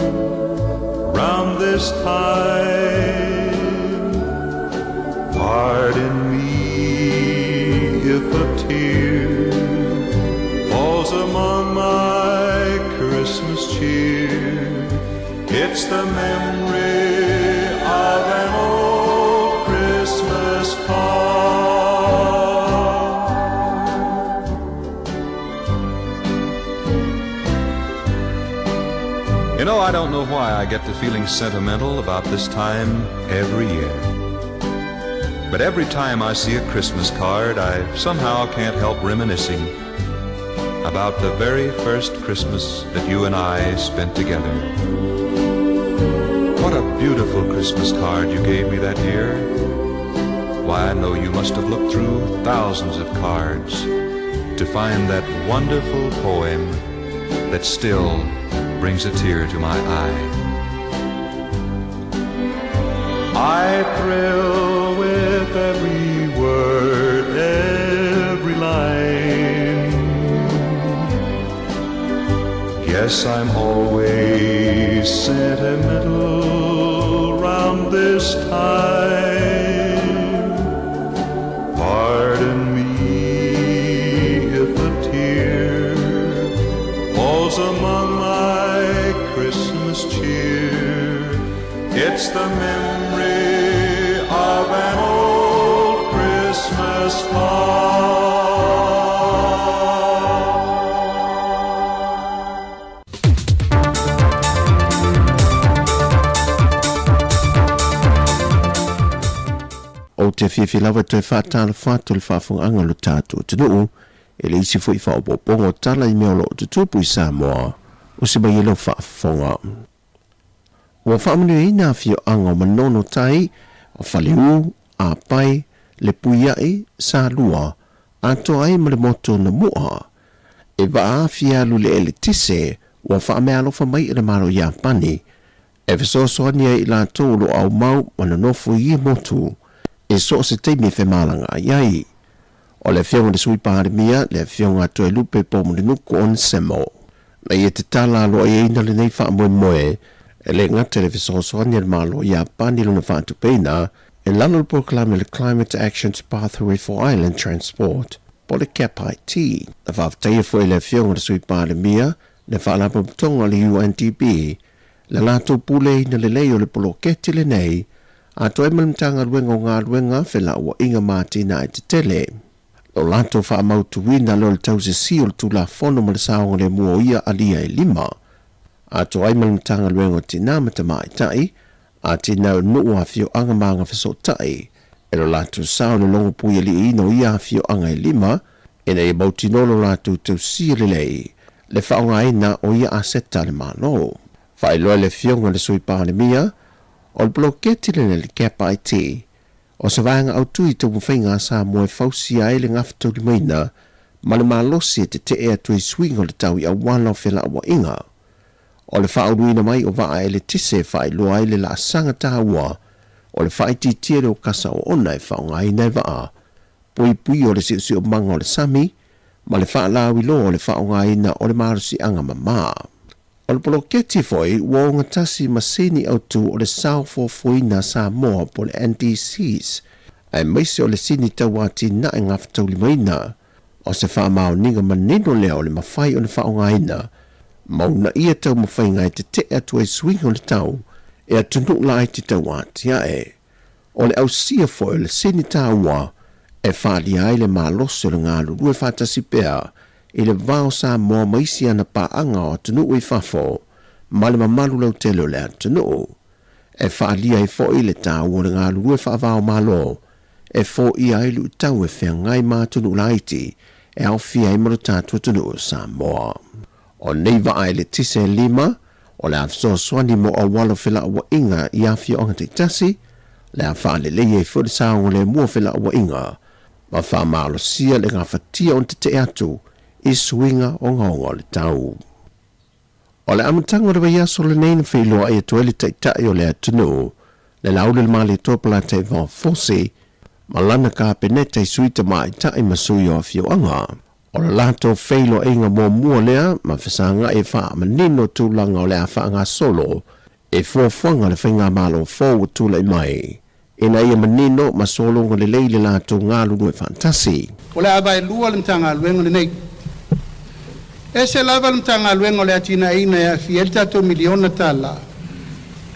round this time. Pardon me if a tear falls among my Christmas cheer. It's the memory of an old Christmas card.
You know, I don't know why I get to feeling sentimental about this time every year. But every time I see a Christmas card, I somehow can't help reminiscing about the very first Christmas that you and I spent together. What a beautiful Christmas card you gave me that year. Why, I know you must have looked through thousands of cards to find that wonderful poem that still brings a tear to my eye.
I thrill with every word, every line. Guess I'm always sentimental round this time. Pardon me if a tear falls among my Christmas cheer. It's the memory of an old Christmas card.
Ou te fiafia lava e toe faatalofa atu i le faafofogaaga o lo tatou atunuu i le isi foi faaopoopoga o tala i mea o lo o tutupu i Samoa o se mai e lau faafofoga. Ua faamanuiaina afioaga o Manono Tai, Faleu, Apai, Lepuiai, Salua, atoa ai ma le motu o Namua. E vaa afi alu i le eletise ua faameaalofa mai e le Malo o Iapani e fesoasoani ai i latou o lo o aumau ma nonofo i ia motu i so o se taimi e femalagaai ai. O le Afioga i le Sui Palemia, le Afioga a Toelupe Poumulinuku Onesemo, na ia tatala aloaiaina lenei faamoemoe, e le gata i le fesoasoani a le Malo o Iapani i lona faatupeina i lalo o le polokalame o le Climate Action Pathway for Island Transport, po o le CAPIT. Na faafetaia foi e le Afioga i le Sui Palemia le Faalapotopotoga o le UNDP le latou puleaina lelei o le poloketi lenei, atoa ai ma le Matagaluega o Galuega, Felauaiga ma Atinae Tetele. Lo latou faamautuina lea o le tausisi o le Tulafono ma le saogalemu o ia alia e lima, atoa ai ma le Matagaluega o Tina ma Tamaitai, Atinae o Nuu, Afioaga ma Agafesootai, e lo latou sao i le logopuialiiina o ia afioaga e lima, ina ia mautinoa lo latou tausia lelei le faaaogaina o ia aseta a le Malo. Faailoa e le Afioga i le Sui Palemia, o le poloketi lenei le CAP IT, o se vaega autu i taumafaiga a Samoa e fausia ai le gafataulimaina ma le malosi e tetee atu ai suiga o le tau i auala o felauaiga. O le faauluina mai o vaa eletise e faailoa ai le laasaga taua. O le faaitiitia lea o kasa oona e faaaogaina e vaa, puipuia o le siosiomaga o le sami, ma le faalauiloa o le faaaogaina o le malosiaga mamā. O le poloketi foi ua ogatasi ma sini autu o le Sao Fuafuaina a Samoa po o le NDCs, aemaise o le sini tauatinae gafataulimaina. O se faamaoniga manino lea o le mafai ona faaaogaina ma uunaia taumafaiga e tete'e atu ai suiga o le tau e atunuu laiti tauatia'e. O le ausia foi o le sini taua e faaalia ai le malosi o le galulue faatasi pea i le va o Samoa ma isi ana paaga o atunuu i fafo ma le mamalu lautele o le atunuu. E faaalia ai foi le taua o le galulue faava-o-Malo e foia ai luitau e feagai ma atunuu laiti e aofia ai ma lo tatou atunuu o Samoa. O nei vaa eletise e lima, o le a fesoasoani mo auala o felauaiga i afioaga taitasi, le a faalelei ai foi le saogalemu o felauaiga ma faamalosia le gafatia ona tetee atu i suiga ogaoga o le tau. O le amataga o le vaiaso lenei na feiloai atu ai le Taitai o le atunuu, le Laulelmalietoa Polataivao Fosi, ma lana Kapeneta i sui tamaitai ma sui o afioaga. O le latou feiloaiga muamua lea ma fesagai e faamanino tulaga o le a faagasolo i fuafuaga a le Faigamalo fou ua tulai mai, ina ia manino ma sologa lelei le latou galulue faatasi.
O le a vaelua le Matagaluega lenei. Ese lava le Matagaluega o le atinaeina e aafia ai le tatou miliona tala,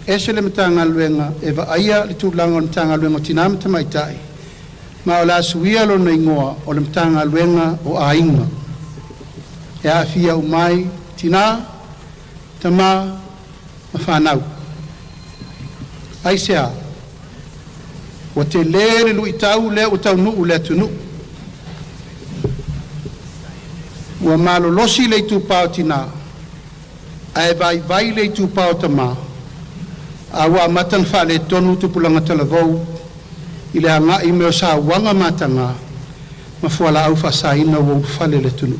ese le Matagaluega e vaaia le tulaga o le Matagaluega o Tina ma Tamaitai, ma o le a suia lona igoa o le Matagaluega o Aiga, e aafia uma ai tina, tama ma fanau. Aisea? Ua tele le luitau lea ua taunuu i le atunuu. Ua malolosi le itupa o tina, ae vaivai le itupa o tama, a ua amata ona faaletonu tupulaga talavou i le agai mai o sauaga mataga ma fualaau faasaina ua ulufale i le atunuu.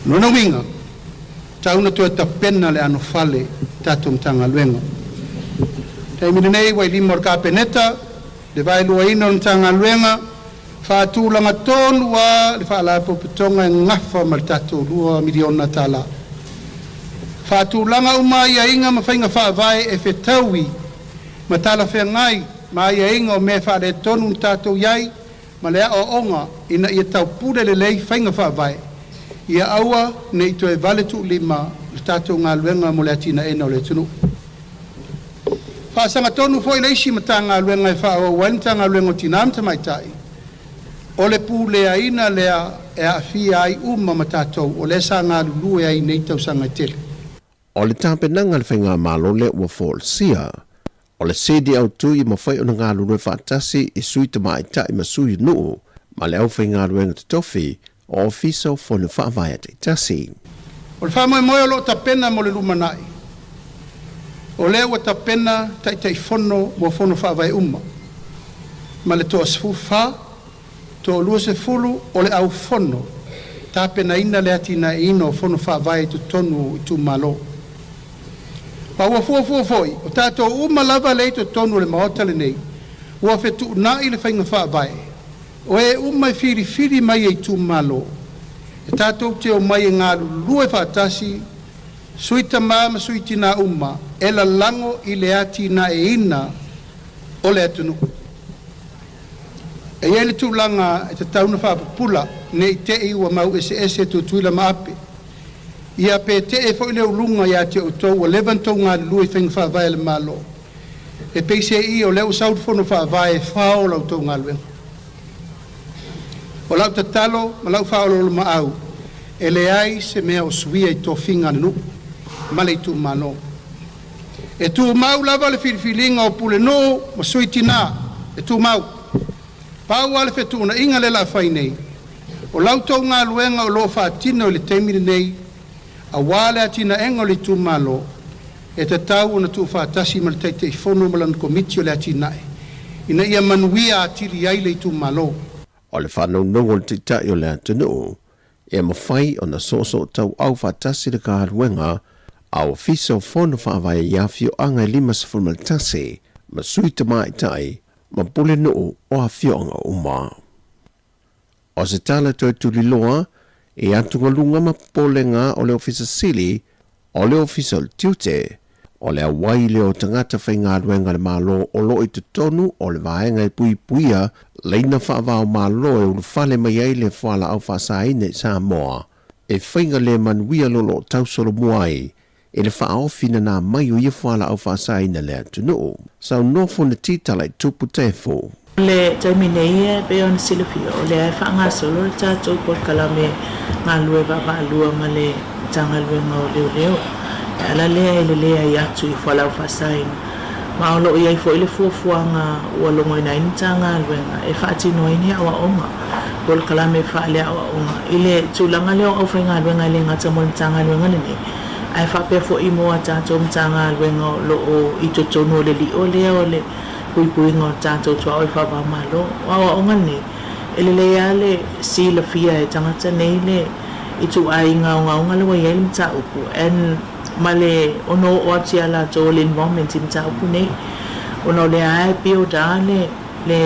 O lona uiga, tau ona toe tapena le anofale i tatou Matagaluega. O le taimi lenei ua i lima o le Kapeneta le vaeluaina o le Matagaluega, faatulaga tonu lava le Faalapotopotoga e gafa ma le tatou $2 miliona. Faatulaga uma aiaiga ma faiga faavae e fetaui ma talafeagai ma aiaiga o mea faaletonu na tatou i ai ma le aoaoga ina ia taupule lelei faiga faavae, ia aua ne i toe vale tuulima le tatou galuega mo le atinaeina o le atunuu. Faasagatonu foi le isi Matagaluega e faaauau ai le Matagaluega o Tina ma Tamaitai, o le puleaina lea e aafia ai uma ma tatou o lea sa galulue ai i nei tausaga e tele.
O le tapenaga a le Faigamalo lea ua folasia, o le sini autu ia mafai ona galulue faatasi i sui tamaitai ma sui nuu ma le aufaigaluega totofi o Ofisa o Fono Faavae a taitasi.
O le faamoemoe o lo o tapena mo le lumanai, o lea ua tapena Taitaifono mo Fono Faavae uma, ma le toa-14, toa-20 o le au fono tapenaina le atinaeina o Fono Faavae i totonu o itumalo. Ma ua fuafua foi, o tatou uma lava lea i totonu o le Maota lenei, ua fetuunai le faiga faavae, O e uma e filifili mai e itumalo, e tatou te omai e galulue faatasi, sui tama ma sui tina uma, e lalago i le atinaeina o le atunuu. E i ai le tulaga e tatau ona faapupula, ne i te i ua mau eseese Tutuila ma Ape. Ia pe tee foi le uluga ia te outou ua leva ona tou galulue i faiga faavae a le Malo. E peiseai o lea ua sau le Fono Faavae e fao la outou galuega. O lau tatalo ma lau faaoloolomaau, e leai se mea o suia i tofiga a le nuu ma le itumalo. E tumau lava le filifiliga o pulenuu ma sui tina, e tumau. Pau lava le fetuunaiga lea o le a fai nei, o la outou galuega o lo o faatino i le taimi lenei, aua le atinaega o le itumalo, e tatau ona tuufaatasi ma le Taitaifono ma lana Komiti o le Atinae ina ia manuia atili ai le itumalo.
O le faanaunaua o le Taitai o le atunuu, ia mafai ona soosootauau faatasi le galuega a Ofisa o Fono Faavae i afioaga e 51. ma sui tamaitai ma pulenuu o afioaga uma. O se tala toe tuliloa i atugaluga ma popolega o le Ofisa Sili o le Ofisa o le Tiute, o le auai lea o tagata faigaluega a le Malo o lo o i totonu o le vaega e puipuia laina faava-o-Malo e ulufale mai ai le fualaau faasaina i Samoa, e faiga le manuia lo lo o tausolomua ai i le faaofi nanā mai o ia fualaau faasaina i le atunuu. Saunoa Fonoti Talaitupu Tefo.
I le taimi nei e pei ona silafia, o lea e faagasolo le tatou polokalame galulue vaavaalua ma le Matagaluega o Leoleo e ala lea e leai atu i fualaau faasaina. Ma o lo o i ai foi le fuafuaga ua logoina ai le Matagaluega e faatino ai ni aoaoga, polokalame faaleaoaoga i le tulaga lea o aufaigaluega e le gata mo le Matagaluega lenei, ae faapea foi mo a tatou Matagaluega o lo o i totonu o le lio lea o le puipuiga o tatou tuaoi faava-o-Malo. O aoaoga nei, e lelei lava le silafia e tagata nei le ituaiga ogaoga lea ua i ai le mataupu and ma le ono oo atu ia latou o le involvement i mataupu nei ona o lea lava e build lava le le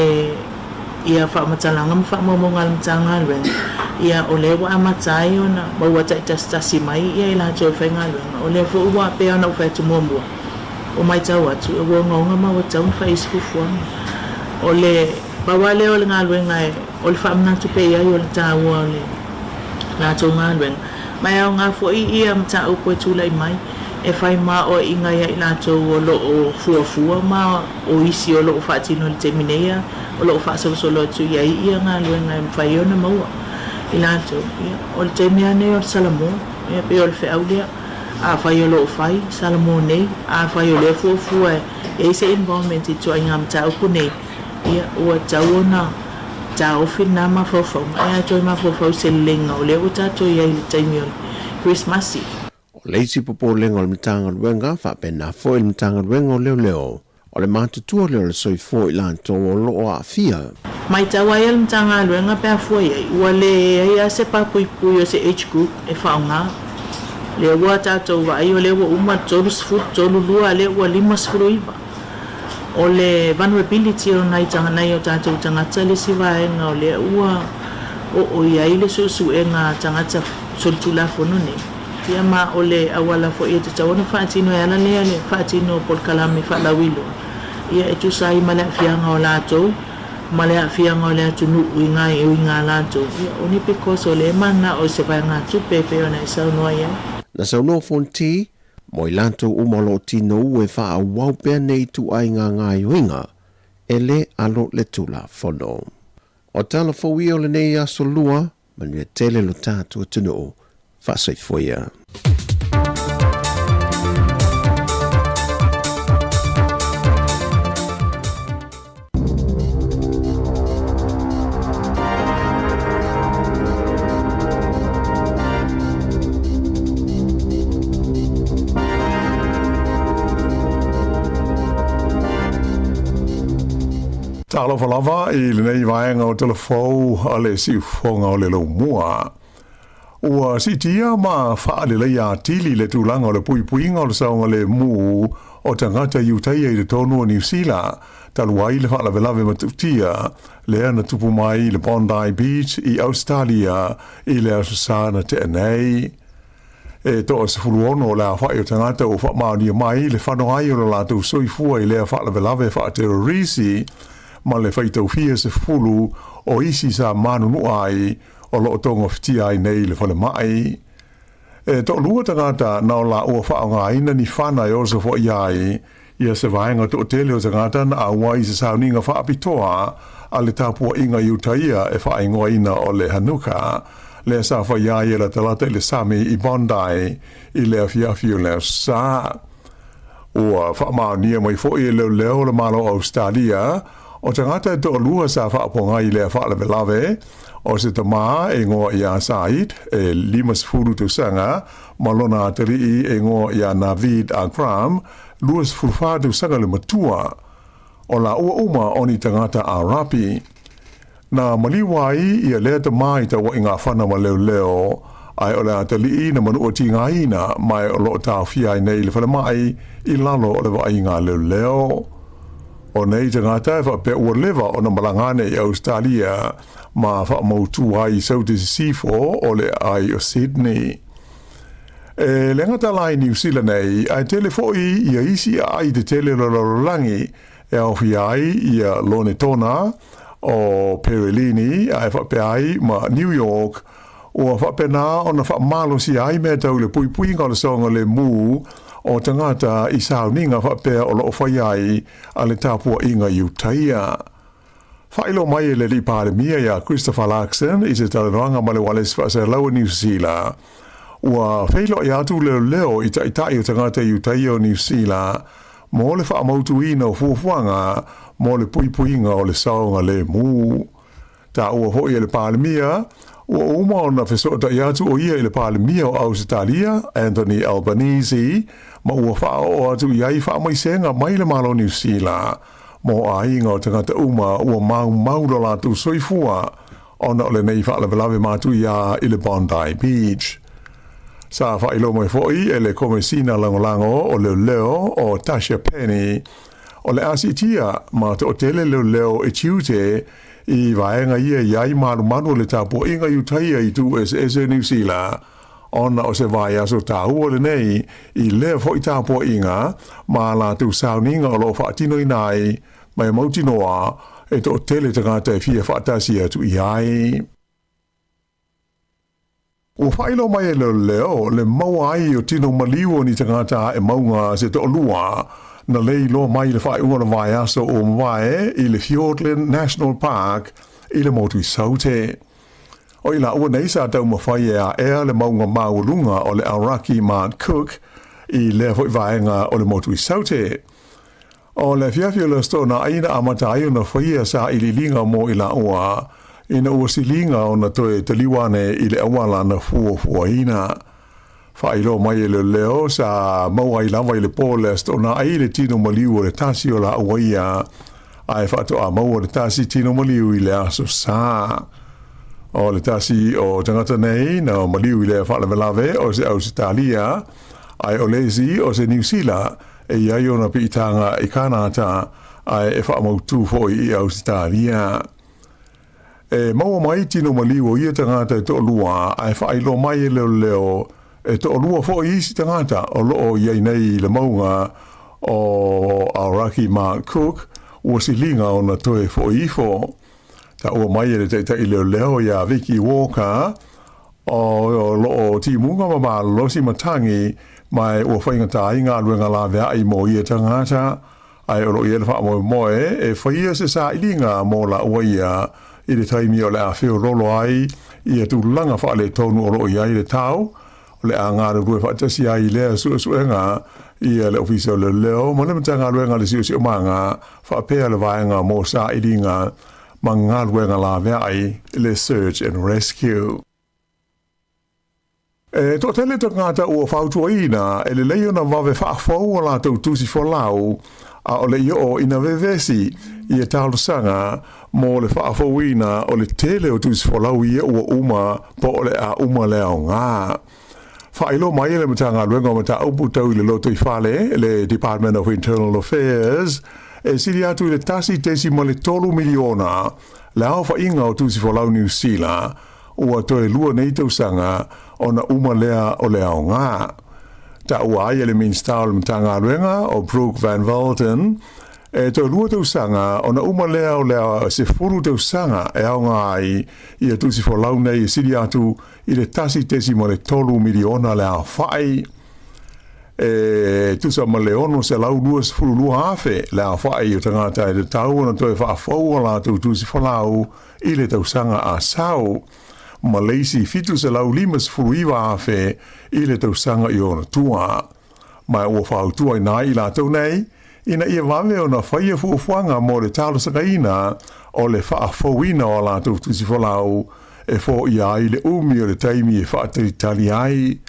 ia faamatalaga ma faamaumauga a le Matagaluega, ia o lea ua amata ai ona maua taitasitasi mai ia i latou e faigaluega. O lea foi ua pei ona ou fai atu muamua, ua matau atu ua ogaoga ma ua tatau ona fai ai se fuafuaga. O le pau lava lea o le galuega e, o le faamanatu pea i ai o le taua o le latou galuega, ma e aoga foi ia mataupu e tulai mai e fai maoaiga ia i latou o lo o fuafua ma o isi o lo o faatino i le taimi nei a o lo o faasolosolo atu i ai ia galuega e mafai ai ona maua i latou. Ia, o le taimi lava nei o le Salamua, ia pei o le feau lea. Afai o lo o fai, Salamua nei, afai o lea fuafua e i ai se involvement i ituaiga mataupu nei, ia, ua tatau ona taofi lena mafaufauga, ae a toe mafaufau i se leleiga o lea ua tatou i ai i le taimi o le Kerisimasi.
O le isi popolega o le Matagaluega, faapena foi le Matagaluega o Leoleo, o le matutua lea o le soifua o i latou o lo o aafia.
Matau ai a le Matagaluega pe a fua i ai, ua leai lava se papuipui o se age group e faaaoga. Lea ua tatou vaai o lea ua uma le 30, 32 a lea ua 59. O le vulnerability o nai nai o tatou tagata le isi vaega o lea ua oo i ai le suesuega a tagata solitulafono nei. Ia ma o le auala foi e tatau ona faatino e ala lea le faatino o polokalame faalauiloa, ia e tusa ai ma le aafiaga o latou ma le aafiaga o le atunuu i gaoioiga a latou, ia only because o lea e mananao i se vaegatupe e pei ona e saunoa i ai.
Na saunoa Fonti, mo i latou uma o lo o tinou e faaauau pea nei ituaiga gaoioiga, e le alo le Tulafono. O tala fou ia o lenei aso lua, Manuia tele lo tatou atunuu. Faasoifua ia.
Talofa lava i lenei vaega o Tala Fou a le Siufofoga o le Laumua. Ua siitia ma faaleleia atili le tulaga o le puipuiga o le saogalemu o tagata Iutaia i totonu o Niu Sila, talu ai le faalavelave matautia lea na tupu mai i le Bondi Beach i Ausetalia i le Aso Sa na tea nei. E toa 16 le aofai o tagata ua faamaonia mai le fano ai o lo latou soifua i lea faalavelave faaterorisi ma le faitaufia 10 o isi sa manunua ai o lo o togafitia ai nei i le falemai. E toalua tagata na o laua faaaogaina ni fana e osofoia ai ia se vaega toatele o tagata na auai i se sauniga faapitoa a le tapuaiga Iutaia e faaigoaina o le Hanukkah, lea sa faia ai e latalata i le sami i Bondi i le afiafi o le Aso Sa. Ua faamaonia mai foi e leoleo o le Malo o Ausetalia o tagata e toalua sa faapogai i lea faalavelave, o se tama e igoa ia Said e 50 tausaga ma lona atalii e igoa ia Naveed Akram, 24 tausaga le matua. O laua uma o ni tagata Arapi. Na maliu ai ia lea tama i tauaiga fana ma leoleo, ae o le atalii na manua tigaina ma e o lo o taofia ai nei i le falemai i lalo o le vaaiga a leoleo.
O nei tagata e faapea ua leva ona malaga ane i Ausetalia ma faamautu ai i Saute Sisifo o le aai o Sydney. E le gata la i Niu Sila nei, ae tele foi ia isi aai tetele o le lalolagi e aofia ai ia Lonetona o Perelini ae faapea ai ma New York, ua faapena ona faamalosia ai mea tau i le puipuiga o le saogalemu o tagata i sauniga faapea o lo o faia ai a le tapuaiga i Utaia. Faailoa mai e le Alii Palemia ia Christopher Luxon i se talanoaga ma le ualesi faaselau o Niu Sila, ua feiloai atu leoleo i taitai o tagata i Utaia o Niu Sila mo le faamautuina o fuafuaga mo le puipuiga o le saogalemu. Taua foi e le Palemia, ua uma ona fesootai atu o ia i le Palemia o Ausetalia, Anthony Albanese, ma ua faaoo atu i ai faamaisega mai le Malo o Niu Sila mo aiga o tagata uma ua maumau lo latou soifua ona o lenei faalavelave matuia i le Bondi Beach. Sa faailoa mai foi e le Komesina Lagolago o Leoleo o Tasha Penny, o le a siitia ma toatele leoleo e tiute i vaega ia i ai malumalu o le tapuaiga i Utaia i itu eseese o Niu Sila, ona o se vaiaso taua lenei i lea foi tapuaiga ma a latou sauniga o lo o faatinoina ai ma e mautinoa e toatele tagata e fia faatasi atu i ai. Ua faailoa mai e leoleo le maua ai o tino maliu o ni tagata ae mauga se toalua na le iloa mai i le faaiuga o le vaiaso ua mavae i le Fiordland National Park i le motu i Saute. O i laua nei sa taumafai e aea le mauga maualuga o le Aoraki Mount Cook i lea foi vaega o le motu i Saute. O le afiafi o le Aso Toonai na amata ai ona faia sailiiliga mo i laua ina ua siliga ona toe taliu ane i le auala na fuafuaina. Faailoa mai e leoleo sa maua ai lava i le po o le Aso Toonai le tino maliu o le tasi o laua ia, ae faatoa maua le tasi tino maliu i le Aso Sa. O le tasi o tagata nei na maliu i lea faalavelave o se Ausetalia, ae o le isi o se Niu Sila e i ai ona piitaga i Kanata ae e faamautū foi i Ausetalia. E maua mai tino maliu o ia tagata e toalua ae faailoa mai e leoleo e toalua foi isi tagata o lo o i ai nei i le mauga o Aoraki Mount Cook ua siliga ona toe foi ifo. Taua mai e le taitai leoleo iā Vicki Walker O lo o timuga ma malolosi matagi ma ua faigata ai galuega laveai mo ia tagata, ae o lo o i ai le faamoemoe e faia se sailiga mo laua ia i le taimi o le a feololo ai ia tulaga faaletonu o lo o i ai le tau, o le a galulue faatasi ai i lea suesuega ia le Ofisa o Leoleo ma le Matagaluega o le Siosiomaga faapea le Vaega mo Sailiga ma galuega laveai le Search and Rescue. E toatele tagata ua fautuaina e lelei ona vave faafou a latou tusi folau a o le i oo ina vevesi ia talosaga mo le faafouina o le tele o tusi folau ia ua uma po o le a uma le aoga. Faailoa mai e le Matagaluega o Mataupu Tau i le Lotoifale, le Department of Internal Affairs, e sili atu i le 1.3 miliona le aofaiga o tusi folau Niu Sila ua toe lua nei tausaga ona uma lea o le aoga. Taua ai e le Minisita o le Matagaluega o Brooke Van Velden, e toe lua tausaga ona uma lea o le 10 tausaga e aoga ai ia tusi folau nei e sili atu i le 1.3 miliona le aofai, e tusa ma le 622,000 le aofai o tagata e tatau ona toe faafou a latou tusi folau i le tausaga a sau, ma le isi 759,000 i le tausaga i ona tua. Ma ua fautuaina ai i latou nei ina ia vave ona faia fuafuaga mo le talosagaina o le faafouina o a latou tusi folau e foia ai le umi o le taimi e faatalitali ai.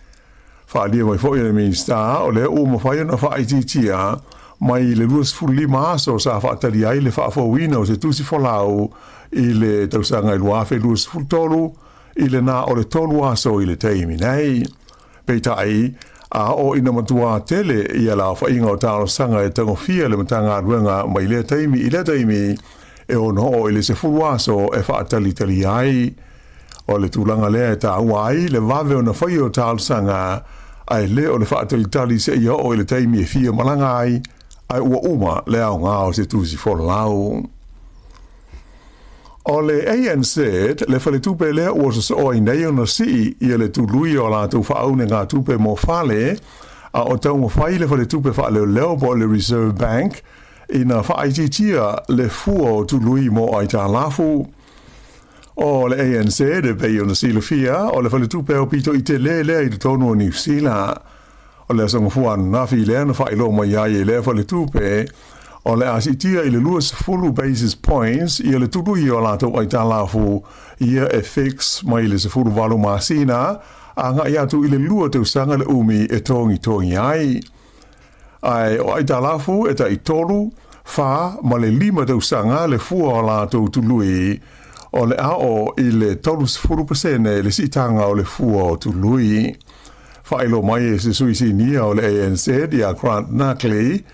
Faaalia mai foi e le Minisita o lea ua mafai ona faaitiitia mai le 25 aso sa faatali ai le faafouina o se tusi folau i le tausaga e 2023 i le na o le tolu aso i le taimi nei. Peitai, A oo ina matuā tele ia le aofaiga o talosaga e tagofia le Matagaluega mai lea taimi i lea taimi, e ono oo i le 10 aso e faatalitali ai. O le tulaga lea e taua ai le vave ona faia o talosaga, ae le o le faatalitali seia oo i le taimi e fia malaga ai, ae ua uma le aoga o se tusi folau. O le ANZ, le faletupe lea ua sosoo ai nei ona sii ia le tului o a latou faaunegatupe mo fale, a o taumafai le faletupe faaleoleo po o le Reserve Bank ina faaitiitia le fua o tului mo aitalafu. O le ANZ, e pei ona silafia, o le faletupe aupito i tele lea i totonu o Niu Sila. O le aso gafua ananafi lea na faailoa mai ai e lea faletupe, o le a siitia i le 20 basis points ia le tului o a latou aitalafu ia e fix mai le 18 masina agai atu i le 2 tausaga le umi e togitogi ai. Ae o aitalafu e tai 3, 4 ma le 5 tausaga le fua o a latou tului, o le a oo i le 30% le siitaga o le fua o tului. Faailoa mai e se sui sinia o le ANZ ia Grant Nuckley,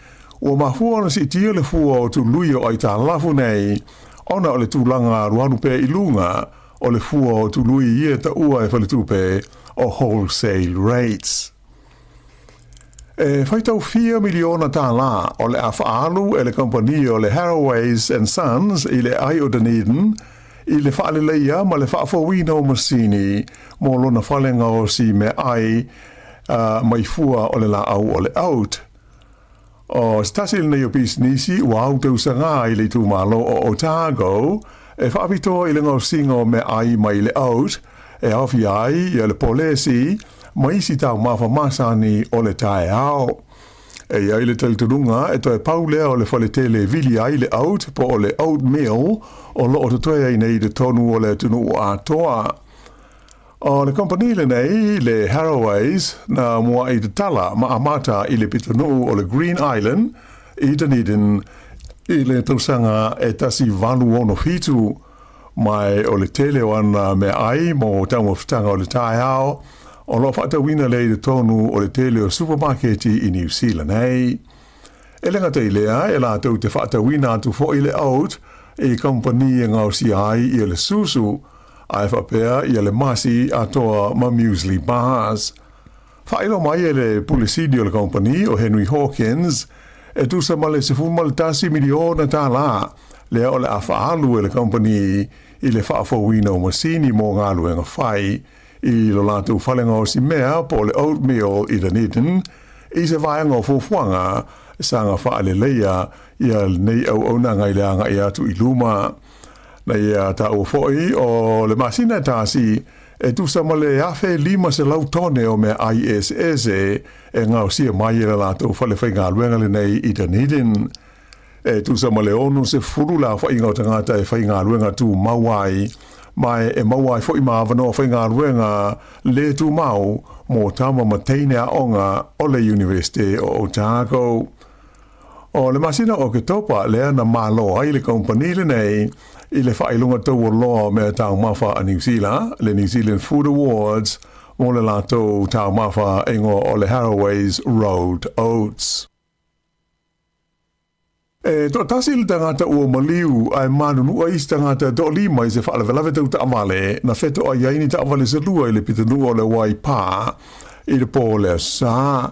ua mafua ona siitia le fua o tului o aitalafu nei ona o le tulaga alualu pea i luga o le fua o tului ia e taua e faletupe o wholesale rates. E faitau fia miliona tālā o le a faaalu e le kamupani o le Harraways and Sons i le aai o Dunedin i le faaleleia ma le faafouina o masini mo lona fale gaosi meaai mai fua o le laau o le oat. O se tasi lenei o pisinisi ua au tausaga i le itumalo o Otago e faapitoa i le gaosiga o meaai mai le oat e aofia ai ia le polesi ma isi taumafa masani o le taeao. E i ai le talitonuga e toe pau lea o le faletele e vili ai le oat po o le oatmeal o lo o totoe ai nei i totonu o le atunuu atoa. O le kamupani lenei, le Harroways, na muaʻi tatala ma amata i le pitonuu o le Green Island i Dunedin i le tausaga e 1867, mai o le tele o ana meaai mo taumafataga o le taeao o lo o faatauina lea i totonu o le tele o supamaketi i Niu Sila nei. E le gata i lea, e latou te faatauina atu foi le oat i kamupani e gaosia ai ia le susu, ae faapea ia le masi atoa ma muesli bars. Faailoa mai e le Pule Sili o le kamupani o Henry Hawkins, e tusa ma le $11 miliona tālā lea o le a faaalu e le kamupani i le faafouina o masini mo galuega fai i lo latou fale gaosi mea po o le oatmeal i Dunedin i se vaega o fuafuaga saga faaleleia ia lenei auaunaga i le agai atu i luma. Na ia taua foi o le masina e tasi e tusa ma le 1,500 tone o meaai eseese e gaosia mai e le latou fale faigaluega lenei i Dunedin. E tusa ma le 60 le aofaiga o tagata e faigaluega tumau ai, ma e maua ai foi ma avanoa faigaluega le tumau mo tama ma teine aoga o le Iunivesite o Otago. O le masina o Oketopa lea na malo ai le kamupani lenei i le faailoga taualoa o mea taumafa a Niu Sila, le New Zealand Food Awards, mo le latou taumafa e igoa o le Harraways Rolled Oats. E toatasi le tagata ua maliu ae manunua isi tagata e toalima i se faalavelave tau taavale na fetoai ai ni taavale se lua i le pitonuu o le Waipā i le pō o le Aso Sa.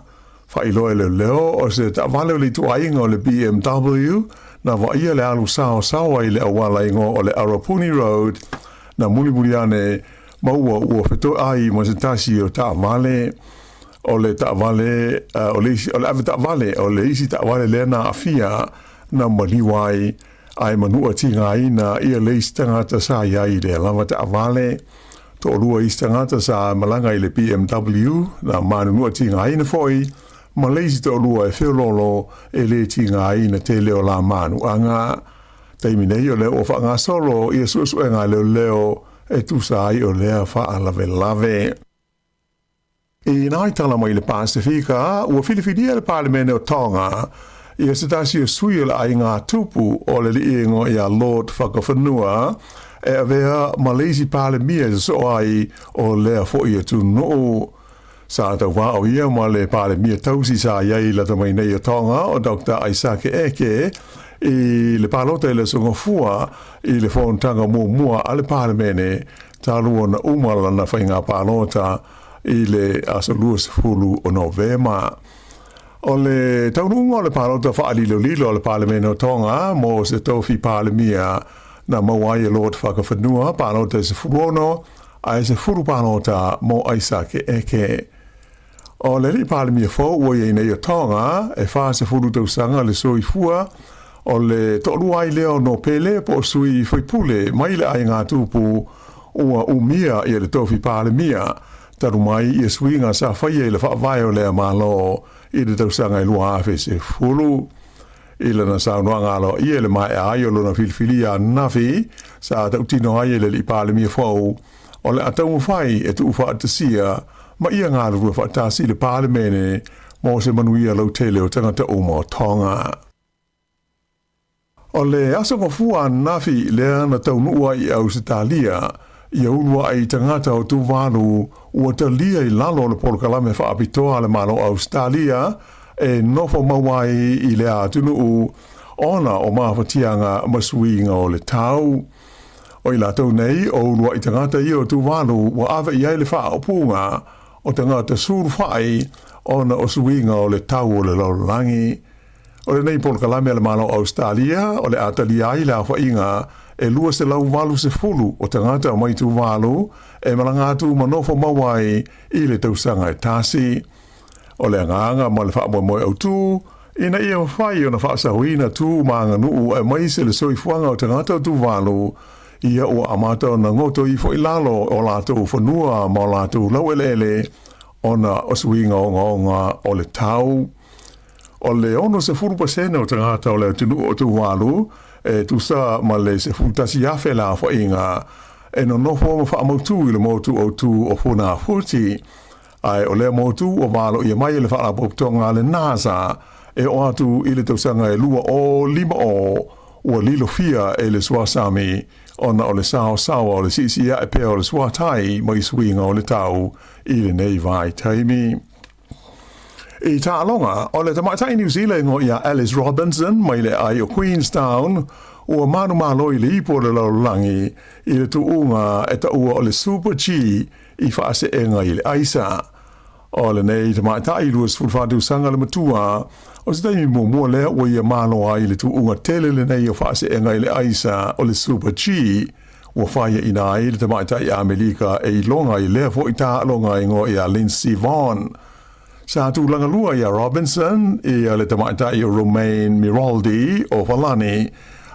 Faailoa e leoleo o se taavale o le ituaiga o le BMW na vaaia le alu saosaoa i le auala igoa o le Arapuni Road na mulimuli ane maua ua fetoai ma se tasi o taavale o le taavale o le isi o le ave taavale o le isi taavale lea na aafia na maliu ai ae manua tigaina ia le isi tagata sa i ai i lea lava taavale. Toalua isi tagata sa malaga i le BMW na manunua tigaina foi ma le isi toalua e feoloolo e le tigaina tele o la manuaga. Taimi nei o lea ua faagasolo ia suesuega a leoleo e tusa ai o lea faalavelave. I nā tala mai le Pasifika, ua filifilia le Palemene o Tonga ia se tasi o sui o le aiga tupu o le alii igoa ia Lord Fakafanua e avea ma le isi Palemia e sosoo ai o lea foi atunuu. Sa tauvā o ia ma le Palemia tausi sa i ai lata mai nei o Tonga o Dr. Aisake Eke i le palota i le Aso Gafua i le fonotaga muamua a le Palemene talu ona uma lana faiga palota i le aso 20 o Novema. O le taunuuga o le palota faalilolilo a le Palemene o Tonga mo se tofi Palemia na maua ai e Lord Fakafanua palota e 16 ae 10 palota mo Aisake Eke. O le alii Palemia fou ua i ai nei o Tonga e 40 tausaga le soifua, o le toalua ai lea o Nopele po o sui faipule mai le aiga tupu ua umia ia le tofi Palemia talu mai ia suiga sa faia i le faavae o lea Malo i le tausaga e 2010. I lana saunoaga aloaia i le maea ai o lona filifilia ananafi sa tautino ai e le alii Palemia fou, o le a taumafai e tuufaatasia ma ia galulue faatasi i le Palemene mo se manuia lautele o tagata uma o Tonga. O le aso gafua ananafi lea na taunuu ai i Ausetalia, ia uluai tagata o Tuvalu ua talia i lalo o le polokalame faapitoa a le Malo o Ausetalia e nofo mau ai i lea atunuu ona o mafatiaga ma suiga o le tau. O i latou nei o uluai tagata ia o Tuvalu ua ave i ai le faaupuga o tagata sulufai ona o suiga o le tau o le lalolagi. O lenei polokalame a le Malo o Ausetalia o le a talia ai le aofaiga e 280 o tagata mai Tuvalu e malaga atu ma nofo mau ai i le tausaga e tasi. O le agaga ma le faamoemoe autu, ina ia mafai ona faasaoina tu ma aganuu aemaise le soifuaga o tagata o Tuvalu, ia ua amata ona goto ifo i lalo o latou fanua ma o latou laueleele ona o suiga ogaoga o le tau. O le 60% o tagata o le atunuu o Tuvalu e tusa ma le 11,000 le aofaiga e nonofo ma faamautu i le motu autu o Funafuti, ae o lea motu ua valoia mai e le Faalapotopotoga a le NASA e oo atu i le tausaga e 2050 ua lilofia e le suasami ona o le saosaoa o le siisii ae pea o le suatai mai suiga o le tau i lenei vaitaimi. I taaloga, o le tamaitai Niu Sila igoa ia Alice Robinson mai le aai o Queenstown ua manumalo i le ipu o le lalolagi i le tuuga e taua o le Super G i faaseega i le aisa. O lenei tamaitai 24 tausaga le matua, o se taimi muamua lea ua ia malo ai i le tuuga tele lenei o faaseega i le aisa o le Super G ua faiaina ai le tamaitai Amelika e iloga i lea foi taaloga igoa ia Lindsey Vonn. Sa tulaga lua ia Robinson ia le tamaitai o Romain Miraldi o Falani,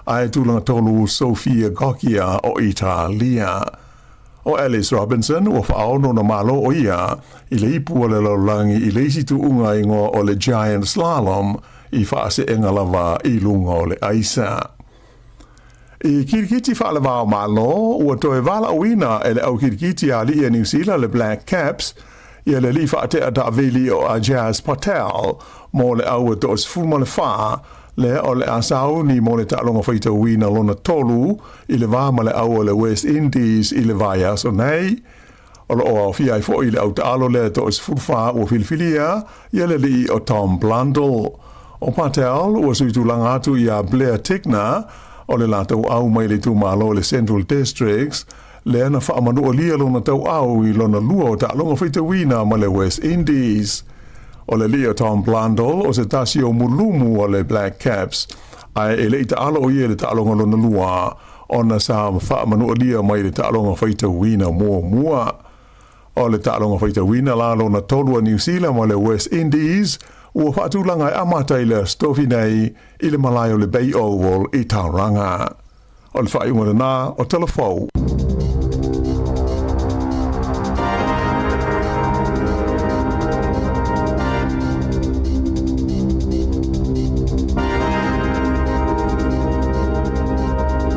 ae tulaga tolu Sofia Goggia o Italia. O Alice Robinson ua faaono ona malo o ia i le ipu o le lalolagi i le isi tuuga igoa o le Giant Slalom i faaseega lava i luga o le aisa. I kirikiti faale-va-o-Malo, ua toe valaauina e le au kirikiti a alii a Niu Sila le Black Caps ia le alii faatea taavili o Ajaz Patel mo le au e 14 lea o le a sauni mo le taaloga faitauina lona tolu i le va ma le au o le West Indies i le vaiaso nei. O lo o aofia ai foi le au taalo lea e 14 ua filifilia ia le alii o Tom Blundell. O Patel ua suitulaga atu iā Blair Tickner o le latou au mai le itumalo o le Central Districts lea na faamanualia lona tauau i lona lua o taaloga faitauina ma le West Indies. O le alii o Tom Blundell o se tasi o mulumu o le Black Caps ae e le i taalo o ia i le taaloga lona lua ona sa faamanualia mai le taaloga faitauina muamua. O le taaloga faitauina la lona tolu a Niu Sila ma le West Indies ua faatulaga e amata i le Aso Tofi nei i le malae o le Bay Oval i Tauranga. O le faaiuga lena o Tala Fou.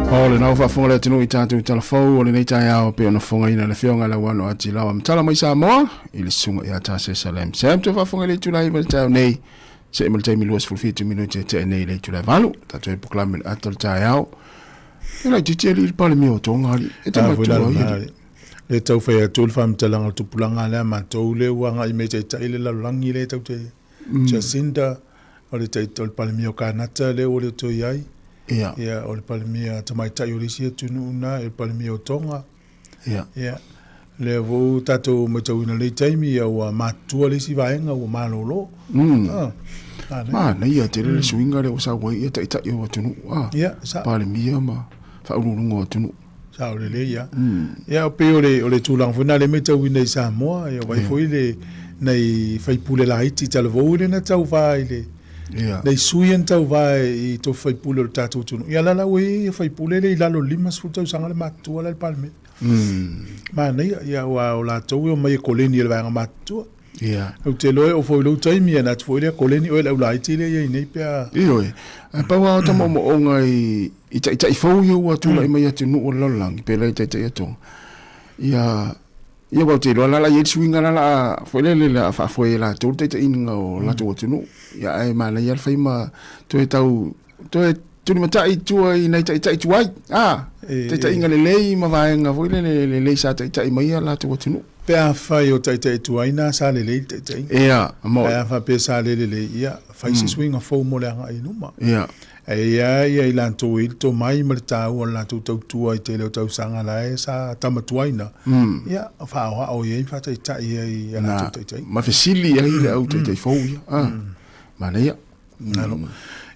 O lena ua faafofoga le atunuu i tatou tala fou o lenei taeao pei ona fofogaina le Afioga i le Auano Atilawa Matala mai Samoa i le susuga ia Tase Salem. Sam toe faafofoga i le itula 9 i le taeao nei seia ma le taimi 27 minute e tea nei i le itula 8. Tatou e polokalame le ata o le taeao. E laitiiti alii le Palemia o Tonga alii. E te matua ai alii.
Lea tau fai atu le faamatalaga o le tupulaga lea a matou lea ua agai mai e taitai le lalolagi lea tatou te Jacinda, o le o le Palemia o Kanata lea ua le o toe i ai.
Ia.
Ia, o le Palemia tamaitai o le isi atunuu lena, o le Palemia o Tonga.
Ia.
Ia. Lea foi ua tatou matauina i lenei taimi, ia ua matutua le isi vaega ua malolo.
Ah, Manaia tele le suiga lea ua sau ai ia taitai o atunuu, ah.
Ia, sao.
Palemia ma faauluuluga o atunuu.
Sao lelei lava. Ia, pei o le, o le tulaga foi lena lea e matauina i Samoa, ia vaai foi le, nai faipule laiti talavou lea na tauva i le,
Ia.
nai sui ia na tauva i tofi faipule o le tatou atunuu. Ia la la ua i ai ia faipule lea i lalo o le 50 tausaga le matutua la i le Palemene. Manaia, ia aua o latou e omai e koleni e le vaega matutua.
Ia.
Ou te iloa e oo foi i lou taimi, ia na atu foi lea koleni oe i le aulaiti lea e i ai nei pe a.
Ioe. Ae pau lava o ta moomooga i, i taitai fou ia ua tulai mai atunuu o le lalolagi, pei la i taitai atoa. Ia, ia aua ou te iloa la la i ai le suiga la la a, foi lele le a faafoe e latou le taitaiga o latou atunuu. Ia ae manaia le fai ma toe tau, toe tulimatai i tua i nai taitai tuai, a, taitaiga lelei ma vaega foi lele lelei sa taitai mai a latou atunuu.
Pe afai o taitai tuai na sa lelei le taitaiga.
Ia, mo.
Ae a faapea sa le lelei, ia, fai se suiga fou mo le agai i luma.
Ia.
Ae i ai ia i latou e i ai le tomai ma le taua o le latou tautua i tele o tausaga la e sa tamatuaina, ia, faaoao i ai ma faataitai ai i a latou taitaiga.
Ma fesili ai le au taitai fou ia. A, manaia.
Malo.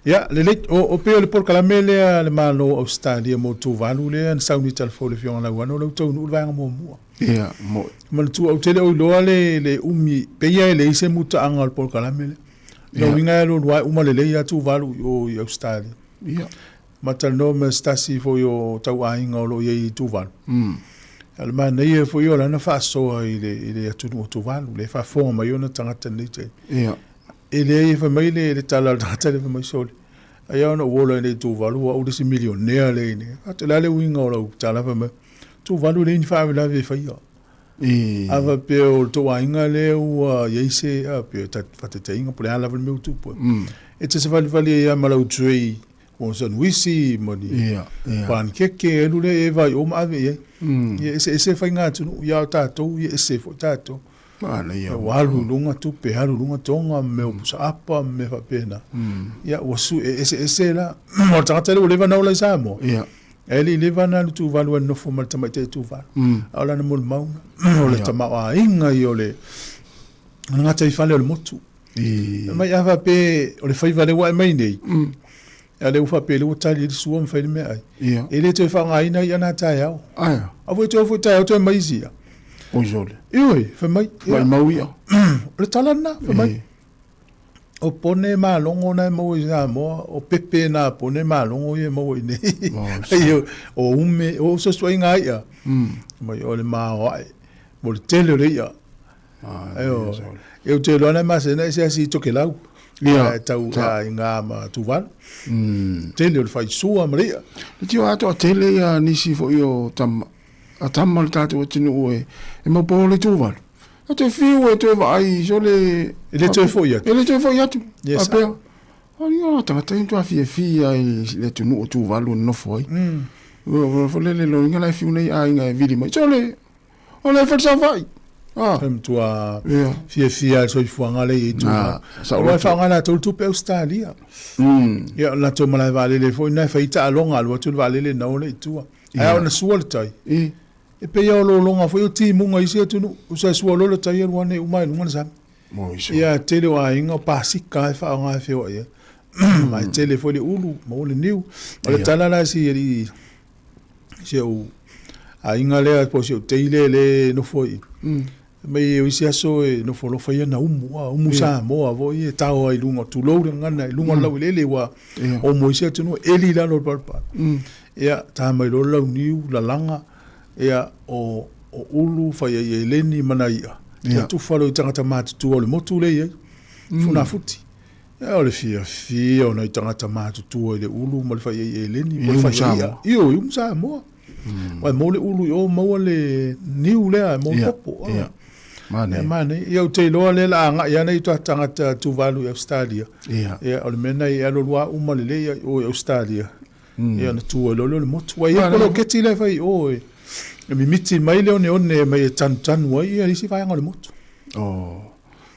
Ia, lelei, o, o pei o le polokalame lea a le Malo o Ausetalia mo Tuvalu lea na sauni i Talafou i le Afioga Lauano, o lea ua taunuu le vaega muamua.
Ia, mo'i.
Manatua, ou te le o iloa le, le umi, pei lava e leai se mutaaga o le polokalame lea. Lona uiga e alualu lava e uma lelei lava Tuvalu i o i Ausetalia.
Ia.
Ma talanoa ma se tasi foi o tauaiga o lo o i ai i Tuvalu. A o le manaia foi o lana faasoa i le, i le atunuu o Tuvalu, lea e faafofoga mai ona tagata i lenei taimi.
Ia.
E leai, e fai mai le tala a le tagata lea, fai mai, Sole, ai lava ona ou ola i nei Tuvalu, o au le isi milionea lea i inei. Fai atu, o le a le uiga o lau tala? Fai mai, Tuvalu e leai ni faalavelave e faia. A faapea o le tou aiga lea ua i ai se, a pei o faataitaiga po o le a lava le mea ua tupu ai. E te savalivali ai lava ma lau tray o sanuisi ma ni panikeke, alu lea e vaai o ma ave i ai. Ia eseese faiga atunuu, ia a o tatou, ia ese foi tatou.
Manaia.
Ua alu i luga tupe, alu i luga toga, mea o pusaapa ma mea faapena. Ia, ua su, e eseese la. O le tagata lea ua leva ona ola i Samoa.
Ia.
Ae le i leva ona alu Tuvalu e nofo ma le tamaitai Tuvalu. A o lana molimau, o le tamaoaiga ia o le gataifale o le motu. Mai a faapea o le faiva lea ua ae mai nei, a lea ua faapea lea ua tali ai le sua ma fai le meaai. E le toe faaaogaina i'a na taeao.
Aia.
A foi toe foi taeao toe mai isi i'a.
Oi sole.
Ioe, fai mai.
Maumau i'a.
O le tala lena, fai mai. O pone malogo na e maua i Samoa, o pepe na pone malogo ia e maua i nei. O ume, o fesoasoaiga i'a. Mai o le maoae, mo le tele o le i'a. Ioe. Ou te iloa na e masani ai se asi i Tokelau.
Ia.
E tau aiga ma Tuvalu. Tele o le faisua ma le i'a.
Le tio atoa tele ia nisi foi o tama, a tama o le tatou atunuu e, e maupou le Tuvalu. E te fiu e toe vaai sole.
E le toe foi atu.
E le toe foi atu.
Yes.
Faapea. Ai o tagata e matua fiafia i le atunuu o Tuvalu e nonofo ai. Ua foi lele loiga la e fiu nei aiga e vili mai. Sole, O le fale saofai.
Ah. E matua fiafia i le soifuaga lea e i ai Tuvalu. Aua e faaaoga e latou le tupe Ausetalia. Ia, o le latou malae vaalele foi lena e fai ai taaloga, alu atu le vaalele na o lea i tua. Ae a ona sua le tai, e pei lava o lologa foi o timuga i isi atunuu. Usa e sua loa le tai alu ane uma i luga le sami. Ia, tele o aiga o pasika lava e faaaoga e feoai ai. Ma e tele foi le ulu, maua le niu. O le tala la a si alii si ou aiga lea po o si ou tei lea lea e nofo i mai o isi aso e nofo loa fai ana umu, a umu Samoa foi e tao ai i luga, tulou le gagana i luga o le laueleele ua omo i isi atunuu, eli i lalo o le palapala. Ia, ta mai loa le launiu, lalaga, ia, o ulu, fai ai eleni ma nai i'a, ia tufa loa i tagata matutua o le motu lea e i ai, Funafuti. Ia, o le fiafia o nai tagata matutua i le ulu ma le faiai eleni po o le faiai i'a. Ioe, i umu Samoa. Aua e maua le ulu i o, maua le niu lea, e maua le popo.
Ia, manaia.
Ia, manaia. Ia, ou te iloa lea o le a agai lava nai tagata Tuvalu i Ausetalia.
Ia.
Ia, o le mea lena e alualu lava uma lelei i o i Ausetalia. Ia, ona tu ai loa lea o le motu. Ua i ai poloketi la e fai i o e. E mimiti mai le oneone mai e tanutanu ai ia isi vaega o le motu.
Oh.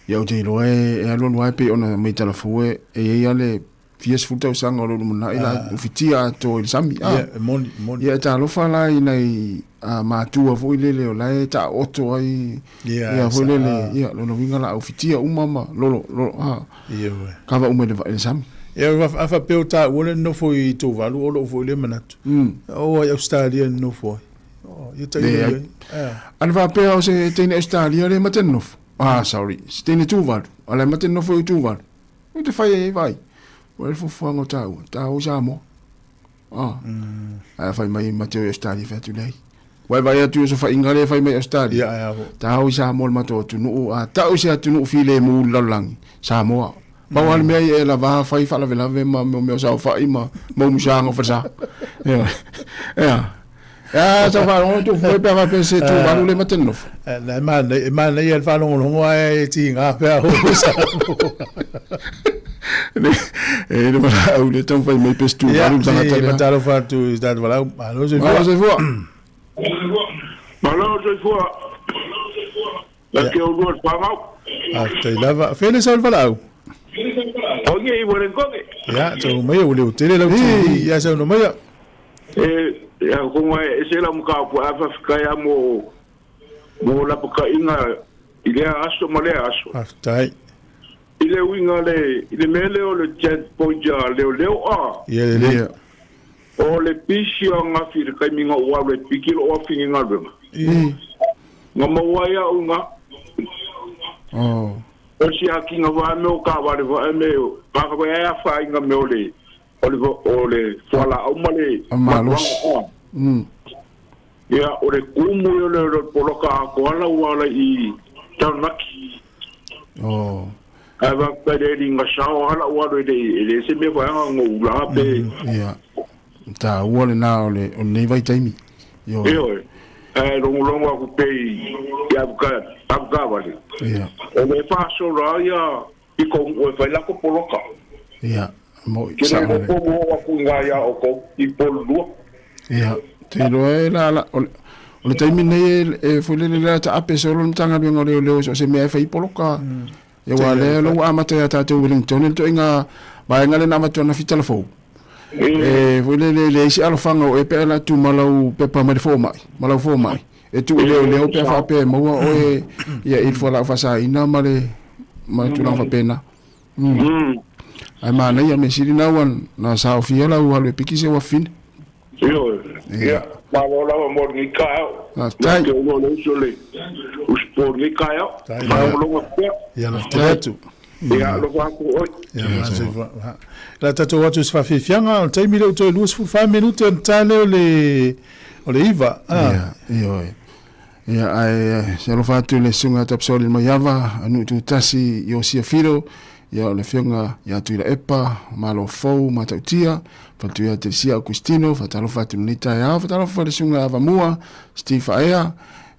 Ia ou te iloa e, e alualu ai pei ona mai talafou e, e i ai le fia sefulu tausaga o lo lumanai la ah. ufitia atoa i le sami.
Ah. Ia, e moni, moni.
Ia, e talofa la i nai a, matua foi lele o la e taoto ai.
Ia,
ia foi lele, ia, lona uiga la ufitia uma ma lolo, lolo, ah.
Ia, ue.
Kava uma i le, i le sami.
Ia, a faapea o taua le nofo i Tuvalu, o lou foi lea manatu. O ai Australia le nofo ai. Oh, ia tai
Leai.
ai.
A na faapea o se teine Australia le mate nofo. Ah, sorry. Se teine Tuvalu. A le mate nofo i Tuvalu. O te whai e vai. O le fuafuaga o tāua. Tāua i Samoa. Ah. Ae whai mai mate o i Australia whai atu nei. Wai vai atu o so whainga le whai mai Australia.
Ia, ia, ho.
Tāua i Samoa le matou atunuu. A tau se atunuu file mu lalolagi. Samoa. Pau lava le mea ia e lava fai faalavelave ma mea o saofai ma maumusaga o falesa. Ioe. Ea. Ea sa faalogologo tu foi pe a faapea se Tuvalu le mate nonofo.
Na e manaia, e manaia le faalogologo ae e tiga pea o Samoa.
E le valaau le taumafai mai pe se Tuvalu le tagata lea.
Ia, talofa atu i tatou valaau. Malo soifua.
Malo soifua.
Malo soifua. La ke o lua le whangau.
Faafetai lava. Fea le sau le valaau?
O ia i Warenkoke.
Ia, tau mai ua leo tele lau TV. Ia, saunoa maia.
E, ia konga e se la muka pu a whawhikai a mo, mo lapakainga i lea aso ma lea aso.
Faafetai.
I le uiga le, i le mea lea o le chat point a leo leo a.
Ia lelei.
Ia.
O le pisi o angafi i le taimi nga ou alu e piki lou afine i galuega. Nga maua ai a'u nga.
Oh.
O si akiga vae me o kaavale vae me o kaka vae ai afaina me o le o le o le fualaau ma le
Malosi.
matuaga. Ia o le kumu ia o le o le poloka atoa la ua ala i Taranaki.
Oh.
Ae faafetai le alii nga sao ala ua alu e le e le se mea vaega ngo ula pe.
Ia. Taua lena o le o lenei vaitaimi. Ioe.
Ioe. Ae logologo aku pea i i avuka avukavale.
Ia.
O le faasolo lava ia i kou e fai lako poloka.
Ia. Mo'i
Ke le
sao lelei.
po o aku i ngā ia o kou i Pololua.
Ia. Te iloa e la la o le o le taimi lenei e e foi lele lea taape solo le Matagaluega o Leoleo so o se mea e fai poloka. Ia aua lea o lea ua amata ia tatou Wellington le ituaiga vaega lea na avatu ana fitala fou. E foi lele e leai se alofaga o oe pe a alu atu ma lau pepa mai le fomai, ma lau fomai. E tuu i leoleo pe a faapea e maua oe ia i le fualaau faasaina ma le ma le tulaga faapena. Ae manaia mea sili na ua na saofia lau alu e piki se uafine.
Ioe, ia, malo lava mo lenei taeao.
Faafetai.
Ia te ulo le uso le usupo lenei taeao. Faalogologo atu pea.
Ia, lafetai atu.
Ia, alofa atu oe.
Ia, masoifua. La tatou atu i se faafiafiaga, o le taimi lea ua toe 24 minute ona ta lea o le o le 9.
Ia, ioe. Ia, ae se alofa atu i le Susuga ia Tapsoli Maiava, a Nuu Tutasi, Iosia Filo, ia o le Afioga ia Tuilaepa, Malo Fou, Matautia, Faletuia Telesia Augustino, faatalofa atu i lenei taeao, faatalofa i le Susuga ia Avamua, Steve Faea,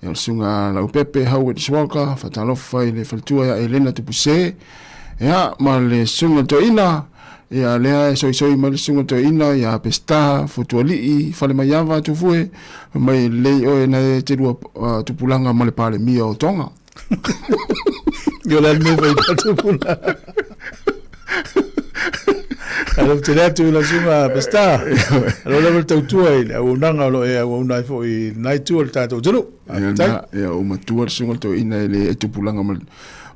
ia o le Susuga ia Laupepe Howard Swalker, faatalofa i le Faletua ia Elena Tupuse, ia ma le Susuga i le Toeaina, Ia lea e soisoi mai le susuga toeaina ia Peseta, Fotualii, Falemaiava, Tufue, fai mai e lelei oe na e te lua tupulaga ma le Palemia o Tonga.
Ia o le a le mea e fai i tupulaga. Alo tele atu i la susuga Peseta. Alo lava le tautua i le auaunaga o lo o e auauna ai foi i lena itu o le tatou atunuu.
Ia, ia ua matua le susuga toeaina e le e tupulaga ma le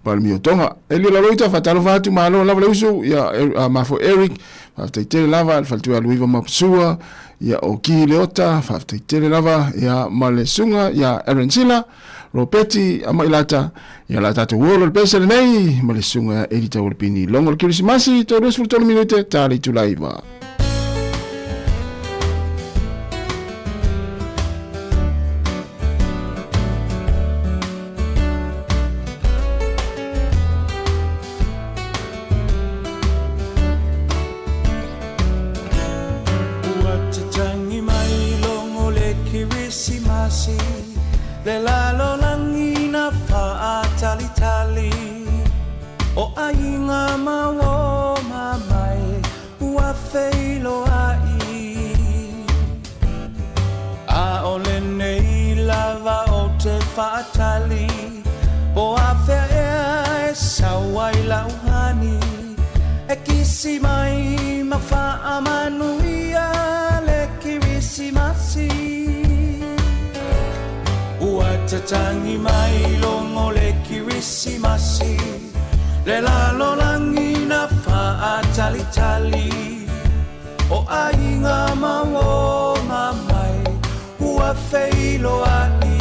Palemia o Tonga. Elia Laloita, faatalofa atu, malo lava le usu, ia, a mafo Eric, faafetai tele lava, le faletua ia Luiva Mapasua, ia o Ki Leota, faafetai tele lava, ia, ma le susuga ia Aaron Sila, Ropeti, Amailata, ia la tatou olo le pese lenei, ma le susuga ia Eli Taualepini. Logo le Kerisimasi, toe 23 minute, ta le itula iva.
Ua tatangi mai logo le Kerisimasi, Le lalolagi na faatalitali, O aiga ma oma mai ua feiloai. ʻAʻole nei faatali Po afea ea e sau ai lau hani E kisi mai ma faamanuia le Kirisimasi Ua tatagi mai logo le Kirisimasi Le lalolagi na faatalitali O aiga ma uō ma mai ua feiloai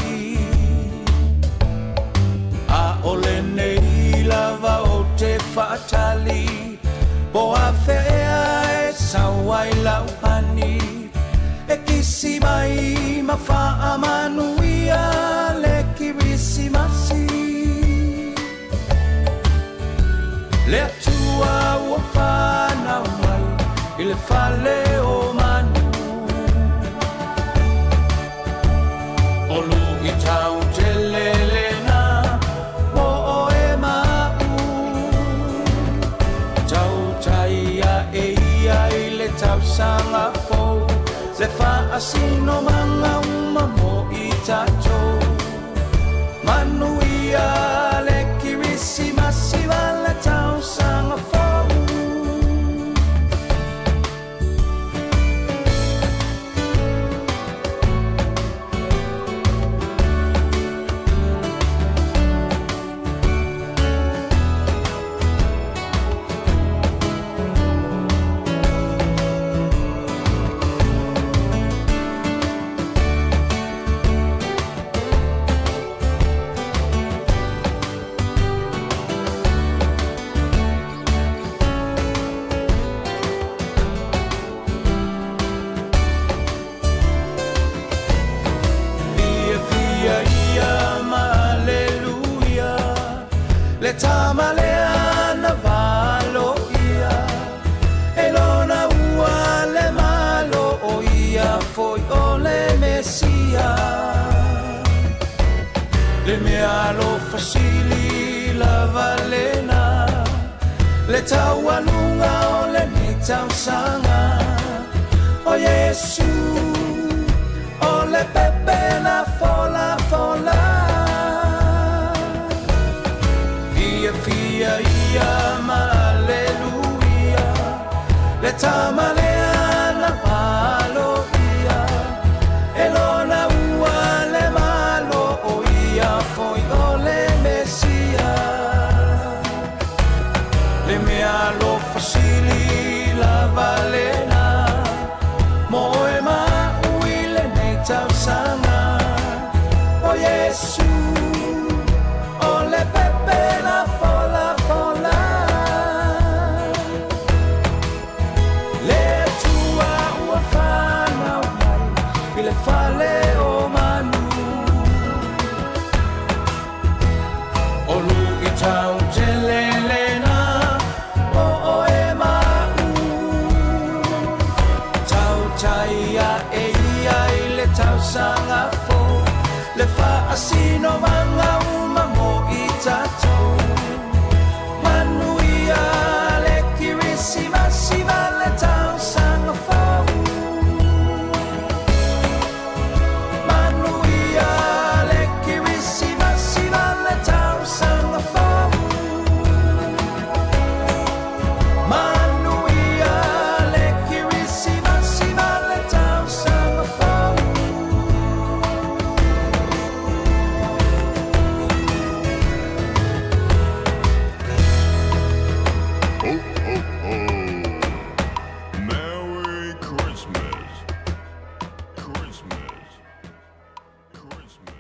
ʻAʻole nei lava ou te faatali Po afea ea e sau ai lau hani E kisi mai ma faamanuia le Kirisimasi Le Atua ua fanau mai i le fale o manu O luitau tele lena mo oe ma aʻu Tautai aʻe ia i le tausaga fou Le faasinomaga uma mo i tatou Manuia le Kirisimasi ma le tausaga fou. Fiafia ia ma Aleluia Le tama lea na valoia E lona ua le Malo o ia foi o le Mesia Le mea alofa sili lava lena Le taualuga o lenei tausaga O Iesu o le pepe na folafola Fiafia ia ma Aleluia Le tama lea na valoia E lona ua le Malo o ia foi o le Mesia Le mea alofa sili lava lena Mo oe ma aʻu i lenei tausaga O Iesu o le pepe na folafola Le Atua ua fanau mai i le fale o manu O luitau tele lena mo oe ma aʻu Tautai aʻe ia i le tausaga fou Le faasinomaga uma mo i tatou Manuia le Kirisimasi ma le tausaga fou Manuia le Kirisimasi ma le tausaga fou Manuia le Kirisimasi ma le tausaga fou
Ho, ho, ho. Merry Christmas. Christmas. Christmas.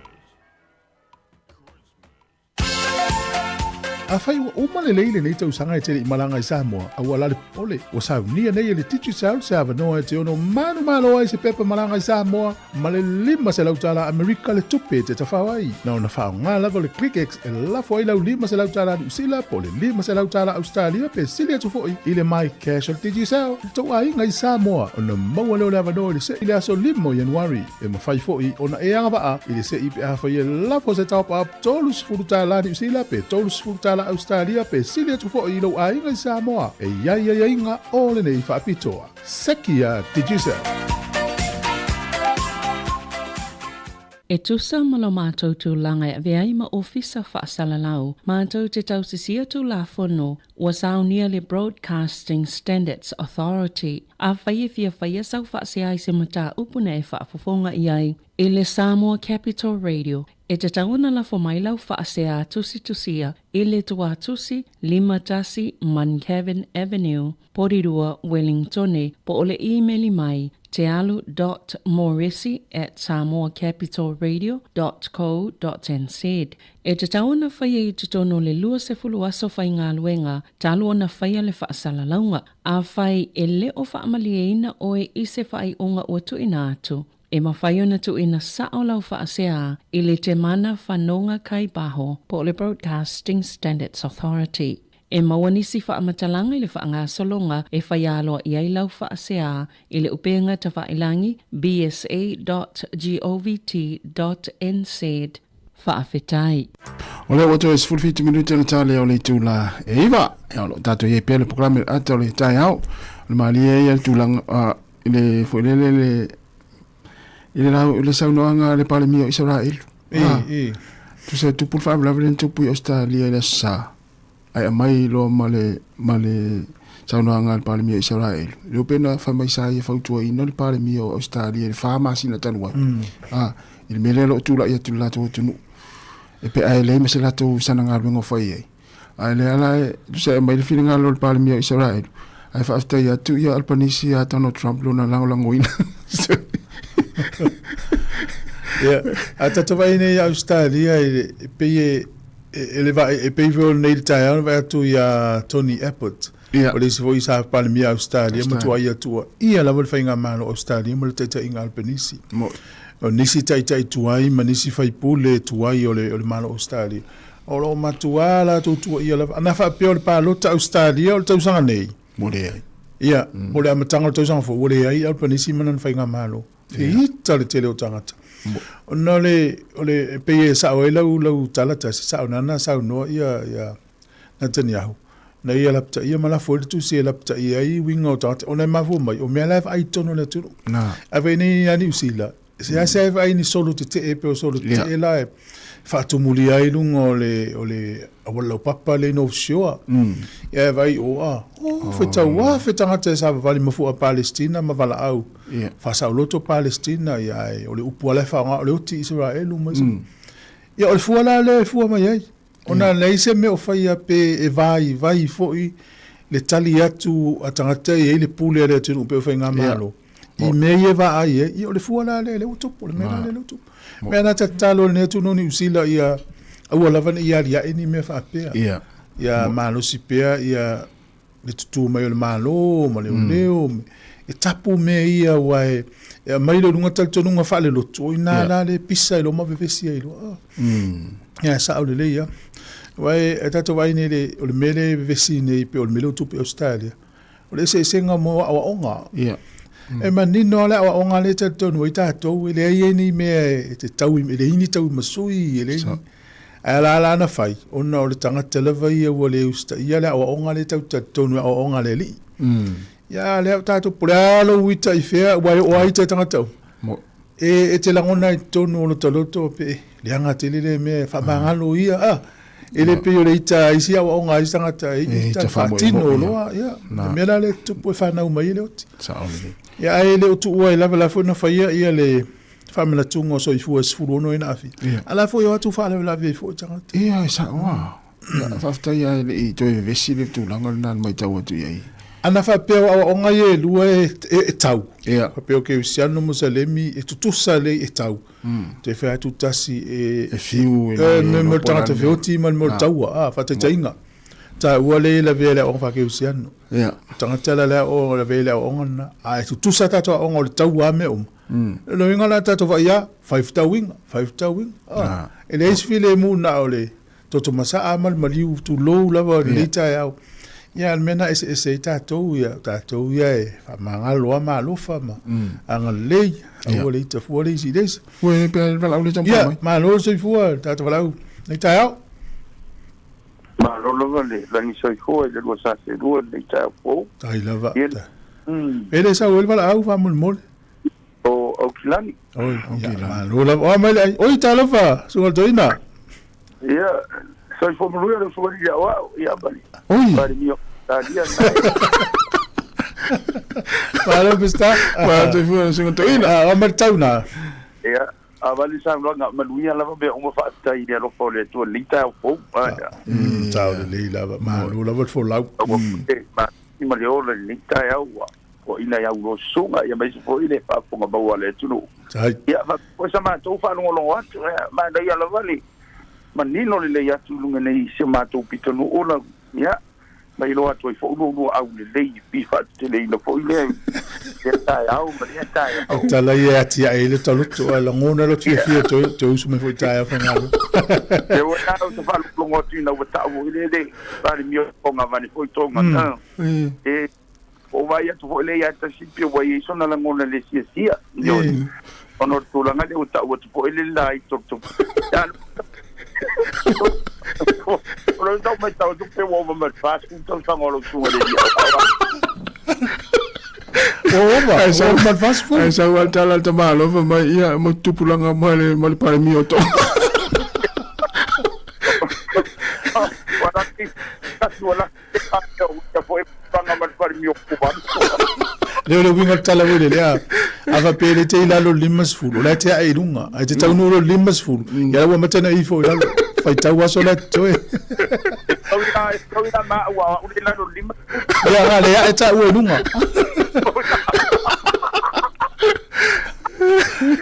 Afai ua uma lelei lenei tausaga e te le i malaga i Samoa, aua la le popole, ua saunia nei e le Digicel se avanoa e te ono manumalo ai se pepa malaga i Samoa ma le $500 tala Amerika le tupe e te tafao ai. Na ona faaaoga lava o le ClickX e lafo ai lau $500 tala Niu Sila po o le $500 tala Ausetalia pe sili atu foi i le MyCash o le Digicel i le tou aiga i Samoa ona maua lea o le avanoa i le se'i i le aso 5 o Ianuari. E mafai foi ona e agavaa i le se'i pe afai e lafo se top-up $30 Niu Sila pe $30 Ausetalia pe sili atu foi i lou aiga i Samoa. E i ai aiaiga o lenei faapitoa. Seki a Digicel.
E tusa ma lo matou tulaga e avea ai ma Ofisa Faasalalau, matou te tausisia Tulafono ua saunia le Broadcasting Standards Authority. Afai e fia faia sau faasea i se mataupu na e faafofoga i ai i le Samoa Capital Radio, e tatau ona lafo mai lau faasea tusitusia i le Tuatusi 51 Muncavin Avenue, Porirua, Wellingtone, po o le imeli mai tealu dot moresi at samoacapitalradio dot co dot nz. E tatau ona faia i totonu o le 20 aso faigaluega talu ona faia le faasalalauga. Afai e le o faamalieina oe i se faaiuga ua tuuina atu, e mafai ona tuuina sao lau faasea i le Temana Fanoga Kai Baho po o le Broadcasting Standards Authority. E maua nisi faamatalaga i le faagasologa e fai aloa i ai lau faasea i le upega tafailangi bsa.govt.nz. Faafetai.
O lea ua toe 17 minute ona ta lea o le itula e 9. Ia, o lo o tatou i ai pea le polokalame o le ata o le taeao. O le malie ia le tulaga i le foi lele le i le lau i le saunoaga a le Palemia o Isaraelu.
E, e.
Tusa e tupu le faalavelave lea na tupu i Ausetalia i le Aso Sa. Ae aumai loa ma le, ma le saunoaga a le Palemia o Isaraelu. Le pei ona fai mai sa ia fautuaina le Palemia o Ausetalia i le 4 masina talu ai. I le mea lea o lo o tulai atu i le latou atunuu. E pe a e leai ma se latou sana galuega o fai ai. Ae lea la e tusa e aumai le finagalo o le Palemia o Isaraelu. Ae faafetai atu ia Albanese ia Donald Trump lona lagolagoina.
Ia, a tatou vaai nei i Ausetalia e pei e E le vaai, e pei foi o lenei le taeao na vaai atu ia Tony Abbott.
Ia.
O le isi foi sa Palemia Ausetalia ma tuai atua ia lava le faigamalo Ausetalia ma le taitaiga Albanese.
Mo.
O nisi taitai tuai ma nisi faipule tuai o le, o le Malo Ausetalia. O lo o matua latou tuaia lava. Ana faapea o le palota Ausetalia o le tausaga nei.
Mo leai.
Ia, mo le amataga o le tausaga fou, ua leai Albanese ma lana faigamalo. Feita le tele o tagata. Ona o le, o le, e pei e sao ai lau, lau tala tasi, sao nana saunoa ia, ia Netanyahu. Na ia lapataia ma lafo ai le tusi e lapataia ai uiga o tagata. Ona e mafua mai, o mea la e vaai i totonu o le atunuu. Ae vaai nei ia Niu Sila, seasea e vaai ni solo tetee pe o solo tetee la e faatumulia ai luga o le, o le auala laupapa lea i North Shore. Ia e vaai o a, o, fetau afe tagata e savavali ma fua Palestina ma valaau.
Ia.
Faasaoloto Palestina, ia ae o le upu lava la e faaaoga o le oti Isaraelu ma isi. Ia o le fua la lea e fua mai ai. Ona leai se mea o faia pe e vaivai foi le tali atu a tagata e i ai le pule a le atunuu pe o faigamalo. I mea ia e vaai ai, ia o le fua la lea lea ua tupu, o le mea la lea lea ua tupu. Mea na tatalo lenei atunuu o Niu Sila ia aua lava ne i aliae ni mea faapea. Ia malosi pea ia le tutū mai o le Malo ma leoleo, e tapu mea ia aua e aumai lea i luga talitonuga faalelotu, o i ina la lea e pisa ai loa ma vevesi ai loa. Ia e sao lelei lava. Aua e tatou vaai nei le, o le mea lea e vevesi nei pei o le mea lea ua tupu i Ausetalia, o le eseesega mo aoaoga. E manino lava le aoaoga lea e talitonu ai tatou, e leai ai ni mea e te tau, e leai ni tauimasui, e leai ni... Ae a la la na fai, ona o le tagata lava ia ua le usitaia le aoaoga lea tatou te talitonu e aoaoga a le Alii. Ia a lea o tatou, po o le a lou ita i fea, aua e oo lava ita i tagata uma, e, e te lagona ai i totonu o lota loto pe leaga tele lea mea, faamagalo ia, a. E le pei o le ita a isi aoaoga a isi tagata e ita faatino loa, ia. Le mea la lea e tupu e fanau mai ai le oti. Ia ae le o tuua ai lava, la foi na faia ia le faamanatuga o soifua e 16 ai na aafia.
Ia.
A la foi o atu faalavelave ai foi tagata.
Ia, e sao lava. Ia, faafetai lava e le i toe vevesi le tulaga lena i le matau atu i ai.
Ana faapea o aoaoga ia e lua e, e, e tau.
Ia.
Faapea o Kerisiano Musalemi e tutusa lelei e tau. Toe fai atu tasi e
E fiu
e le me mo le tagata feoti ma le mea o le taua, a, faataitaiga. Taua lea e lavea i le aoaoga faakerisiano.
Ia.
Tagata la lea o lavea i le aoaoga lena. A e tutusa tatou aoaoga o le taua lava mea uma. O le uiga la tatou vaai a, fai fetauiga, fai fetauiga. Ah, e leai se filemu na o le toto masaa ma le maliu tulou lava o lenei taeao. Ia, o le mea lena e eseese ai tatou, ia, o tatou ia e faamagalo lava ma alofa ma agalelei, aua le ita fua le isi i le isi.
Ua e pea le valaau le taumafai
Ia,
mai.
malo le soifua le tagata valaau lenei taeao.
Malo lava le lagi soifua i le lua sa selua i lenei taeao fou.
Tai lava.
Ia,
E le sau ai le valaau faamolemole.
O Aukilani.
Oi, ia, malo lava. O a mai le ai. Oi, talofa, Susuga i le Toeaina.
Ia, soifua manuia le usuga i au au, ia mali.
Oi.
Pari mio, talia nai.
Malo, Mr.
Malo soifua le Susuga i le Toeaina.
Ah, o a mai le tau na.
Ia, a vale saunoaga, manuia lava mea uma faafetai i le alofa o le Atua i lenei taeao fou. Ah, ia.
Tau lelei lava, malo lava le folau.
Ua ma ma le ola i lenei taeao ua foaiina i au loa susuga, ia aemaise foi le faafofoga maua a le atunuu. Ia, faapea foi sa matou faalogologo atu, ia, manaia lava le manino lelei atu i luga nei i si o matou pitonuu lau, ia, ma iloa atu ai foi lo ulua aulelei i pi faateteleina foi lea i lea taeao ma lea taeao.
E tala ia e atiae ai le taloto, ae lagona lou fiafia toe, toe usu mai foi i taeao faigaluega.
E oi lava ou te faalogologo atu ina ua tau foi lea le Palemia o Tonga avane foi Tonga, e Ua ou vaai atu foi lea ia Tasi pei ua i ai sona lagona le siasia. Ioe. Ona o le tulaga lea ua tau atu foi le la i tolu. O lou tau matau atu pe ua ova ma le 40 tausaga o lau susuga i le alii aoao.
Ua ova, ua ova ma le 40.
Ae sau lava le tala a le tamaloa fai mai, ia, mo tupulaga ma le, ma le Palemia o Tonga.
Ua laki, tasi ua laki.
Lea o le uiga o le tala foi lele, a, a faapea e le te i lalo o le 50, o la e te ae i luga, ae te taunuu loa i le 50, ia la ua amata ona ifo i lalo, faitau aso la e totoe. Ia, a le ae taua i luga.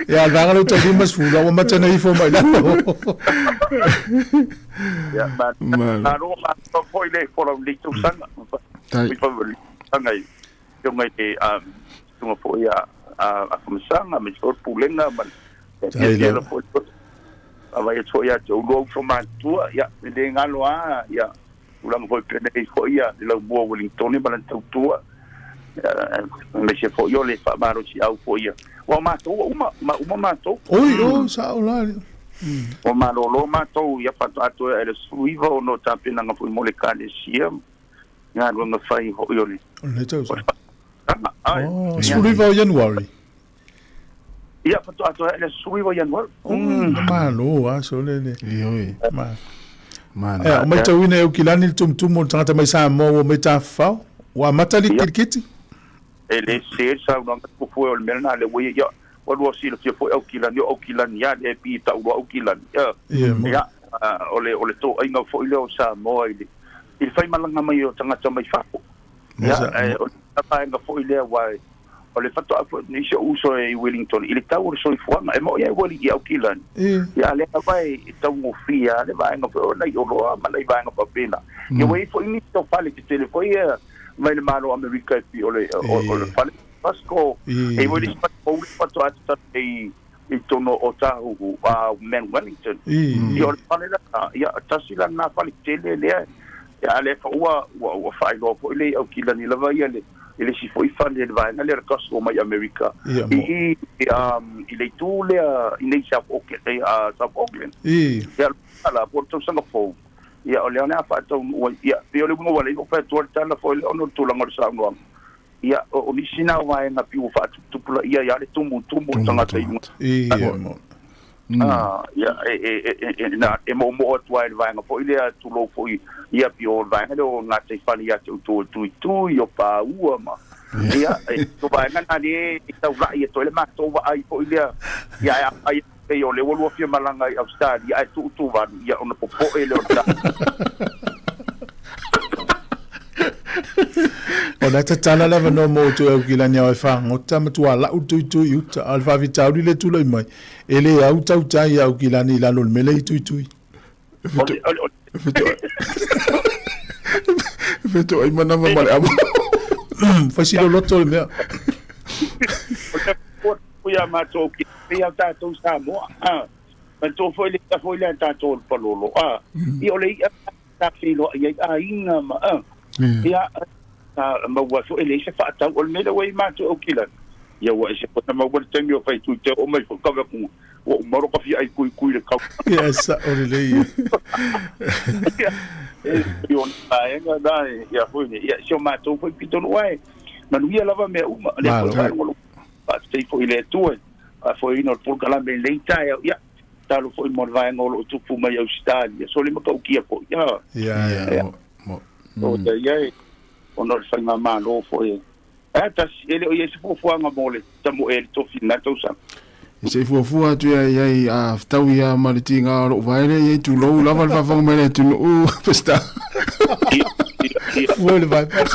Ia, a le vaega lea ua tau 50, a ua amata ona ifo mai lalo.
Ia, malo malo foi le folau nei tausaga. Tai. Tausaga i afioga i le susuga foi a Afamasaga ma le Pulega ma le fiafia foi. Vaavaai atu foi ia te oulua uso matutua, ia, e le galo lava ia tulaga foi penei foi ia le laumua o Uelintone ma lana tautua, aemaise foi o le faamalosiau foi ia. Aua o matou ua uma, ua uma matou.
Oi, oi, sao la.
Ua malolo matou ia faatoa toe ae le 19 ona o tapenaga foi mo le Ekalesia ma galuega fai foi o le
O lenei tausaga. Ai. Oh, 19 o Ianuari.
Ia faatoa toe ae le 19 o Ianuari.
Oh, malo aso le le. Ioe. Ma. Mana. Ea, o maitauina e Aukilani le tumutumu o le tagata mai Samoa ua omai tafafao. Ua amata le kirikiti.
E le sese le saunoaga tupu e o le mea lena lea ua ia ua lua silafia foi Aukilani o Aukilani a lea e pi tau loa Aukilani ia o le o le toaiga foi lea o Samoa i le i le faimalaga mai o tagata mai fafo ia o le vaega foi lea aua o le faatoa foi nisi o uso e i Wellington i le tau o le soifuaga e mo'i ai ua i Aukilani ia lea lava e taugofie a le vaega foi o nai oloa ma nai vaega faapena ia ua i ai foi nisi o fale tetele foi ia mai le Malo o Amerika e pei o le o le fale Costco e i ai le isi fale fou lea faatoa tatala nei i totonu o Otahuhu a Mount Wellington. Ia o le fale lena, ia tasi la lena fale tele lea ia a lea foi ua ua faailoa foi lea i Aukilani lava ia le i le isi foi fale le vaega lea o le Costco mai Amerika i i i le itu lea i nei South Auckland, South Auckland. Ia la po o le tausaga fou. Ia, o lea o le a faataunuu ai. Ia, pei o le uiga ua leva ona fai atu ai le tala foi lea ona o le tulaga o le saunoaga. Ia, o nisi na o vaega pei ua faatuputupulaia ai lava le tumutumu o le tagata i luga.
Ia, mo.
Ah, ia, e, e, e, e, na, e moomoo atu lava i le vaega foi lea, tulou foi, ia, pei o le vaega lea o gataifale ia te outou e Tuitui, o Paua ma, ia, e, o vaega na lea e taulai atu ai le matou vaai foi lea, ia, ae afai Pei o lea ua lua fia malaga i Ausetalia ae tuu Tuvalu, ia ona popoe lea o le
O lea tatala le avanoa mo outou e Aukilani ao e fagota ma tualau le tuitui i uta, a o le faafitauli lea e tulai mai, e le au tautai i Aukilani i lalo o le mea lea i Tuitui.
Fetoai manava ma le amo.
Fai si loloto le mea.
O ia matou ki ia tatou Samoa. Ah, manatua foi le i'a foi lea a tatou o le palolo. Ah, ia o le i'a ta feiloai ai aiga ma ah. Ia sa maua foi e leai se faatau o le mea lea ua i ai matou i Aukilani. Ia ua ese foi na maua le taimi o fai tui te oo mai foi kave atu ua uma loa ka fia ai kuikui le kau.
Ia sao lelei ia.
E pei o le vaega na ia foi ia si o matou foi pitonuu ae manuia lava mea uma. Lea foi faalogologo faafetai foi i le Atua. Faafoeina o le polokalame i lenei taeao, ia, tatalo foi mo le vaega o lo o tupu mai Ausetalia, so le matautia foi, ia.
Ia,
ia. O ia e, ona o le faigamalo foi e, ae tasi, e le o i ai se fuafuaga mo le tamoe i le tofi i lena tausaga.
E se i fuafua atu ia i ai a fetau ia ma le tiga o lou vae lea i ai tulou lava le faafofoga mai le atunuu Peseta.
Fua le vae pa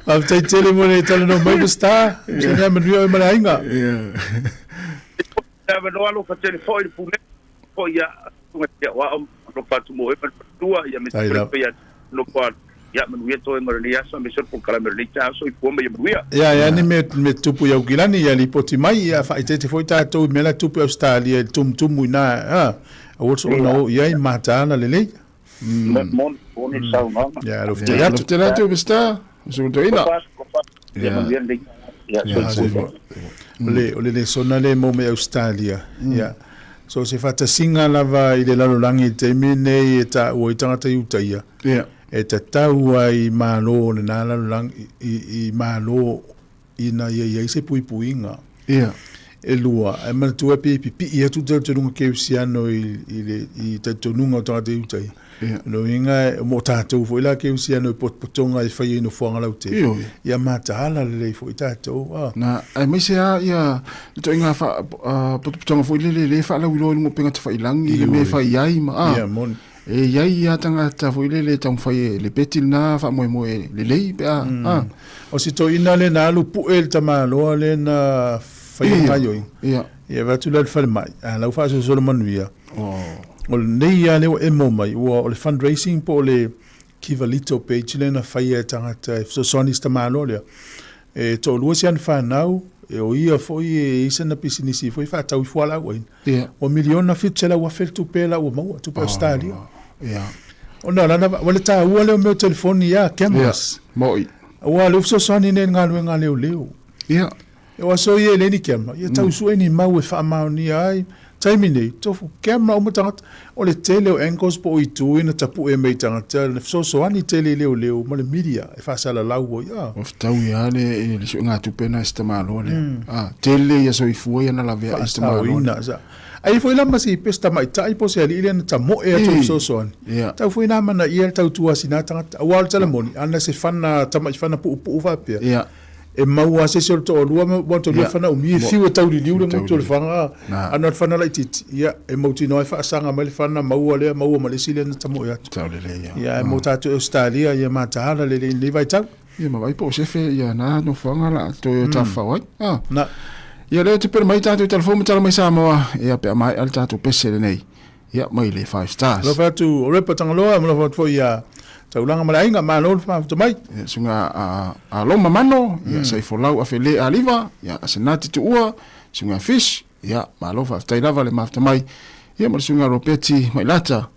Faafetai tele mo le talanoa mai Peseta. Se mea manuia oe ma le aiga.
Avanoa alofa tele foi le pule foi ia tunga te o ao alofa atu mo e ma le faletua ia me
Ai
se
lava.
pe ia no pa ia manuia toe ma lenei aso me se polokalame o lenei taeao soifua ma ia manuia.
Ia, ia ni mea me tupu i Aukilani, ia lipoti mai, ia faaeteete foi tatou i mea la tupu i Ausetalia i le tumutumu i na, a, aua le soona o i ai mataala lelei.
Moni, moni le saunoaga.
Ia, alofa tele atu.
Alofa tele atu, Mister. Sutoina.
Ia manuia lenei. Ia, soifua.
O le, o le lesona lea e maua mai Ausetalia. Ia, so o se faatasiga lava i le lalolagi i le taimi lenei e taua ai tagata Iutaia. E tatau ai i Malo o lena lalolagi, i, i Malo ina ia i ai se puipuiga. E lua, e manatua pe pipii atu le talitonuga kerisiano i, i le i talitonuga o tagata Iutaia. O lona uiga, mo tatou foi la kerisiano i potopotoga e faia i nofoaga lautele, ia mataala lelei foi tatou. Ah.
Na, aemaise lava ia le ituaiga potopotoga foi lele lea e faalauiloa i luga o upega tafailagi i le mea e fai ai ma, ah.
Ia, moni.
E i ai lava tagata foi lele e taumafai e le peti lena faamoemoe lelei pe a, ah.
O si toeaina lea na alu pue le tamaloa lea na faia le gaoioiga.
Ia.
Ia avatu lea i le falemai, a la ua faasolosolo manuia. O lenei lava lea ua emo mai, ua o le fundraising po o le Kivalito page lea na faia e tagata e fesoasoani i si tamaloa lea. E toalua si ana fanau, e o ia foi e i ai sana pisinisi foi e faatau i fualaau aina. Ua miliona 700,000 le tupe la ua maua, tupe Ausetalia. Ona o lana, ua le taua lea o mea o telefoni ia, cameras.
Moi.
Aua o lea ua fesoasoani nei i le galuega a leoleo. O aso ia e leai ni camera, ia tau sue ni mau e faamaonia ai. Taimi nei, tofu camera uma tagata. O le tele o angles po o itu ia na tapue mai i tagata, na fesoasoani tele i leoleo ma le media e faasalalau ai.
Ua fetaui lava le suegatupe lena e si tamaloa lea. Tele ia soifua ia na lavea i si tamaloa lea.
Faasaoina. Ai foi la ma si pesi tamaitai po o se alii lea na tamoe atu e fesoasoani. Tau foi na amanaia le tautua a sina tagata. Aua o le tala moni, ana se fana, tamai fana puupuu faapea. E maua lava se isi o le toalua ma le toalua fana umi e fiu e tauliliu le gutu o le fana ana o le fana laitiiti ia e mautinoa e faasaga mai le fana maua lea maua ma le isi lea na tamoe atu. Ia ae mo tatou i Ausetalia ia mataala lelei i lenei vaitau.
Ia ma vaai po o sefe ia na nofoaga la toe o tafafao ai. Na. Ia lea te pele mai tatou i tala fou ma tala mai Samoa ia pe a maea le tatou pese lenei. Ia mai le Five Stars.
Alofa atu o Repa Tagaloa, alofa atu foi ia Taulaga ma le aiga, malo le mafuta mai.
Ia suga a a Loma Mano, ia Saifolau Afele Aliva, ia Asenati Tuua, suga Fish, ia malo faafetai lava le mafuta mai. Ia ma le suga Ropeti Mailata.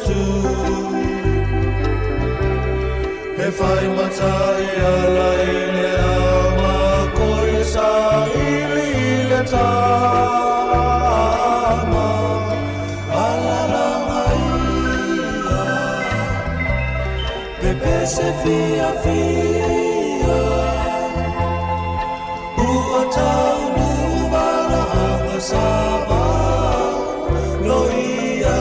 fetu E whai mata e ala i le ama Koe sa ili i le tama Alalanga ia Pepese fia fia Ua taunu vala anga sa va no ia.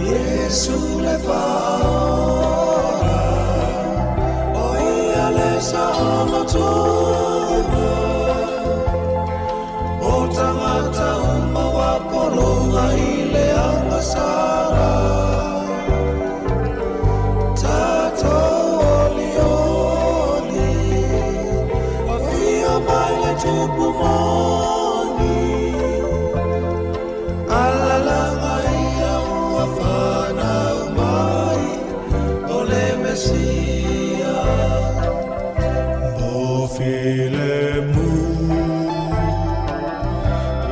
Iesu le faaola, o ia le saolotoga. O tagata uma ua pologa i le agasala. Tatou olioli, afio mai le Tupu moni. Alalaga ia ua fanau mai, o le Mesia. Mo filemu,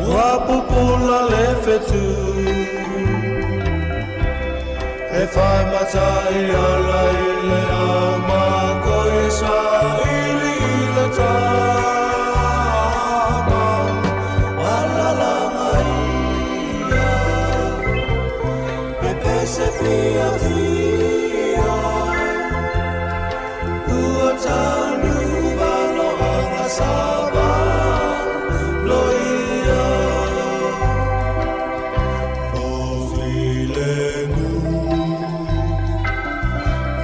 ua pupula le fetu. E whai mata i ala i le ama koe sa ili i le tama. Alalanga ia, pepese fia fia. Ua taunu valoanga sa va lo ia. Mo filemu,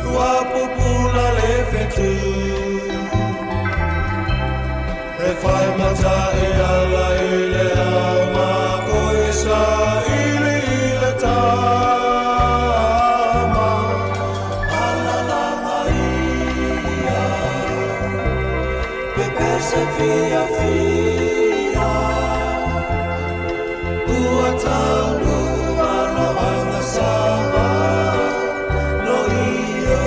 ua pupula le fetu. E whai mata e ala i le ama koe sa ili i le tama. Alalanga ia, pepese fia fia. Ua taunu valoanga sa va no ia.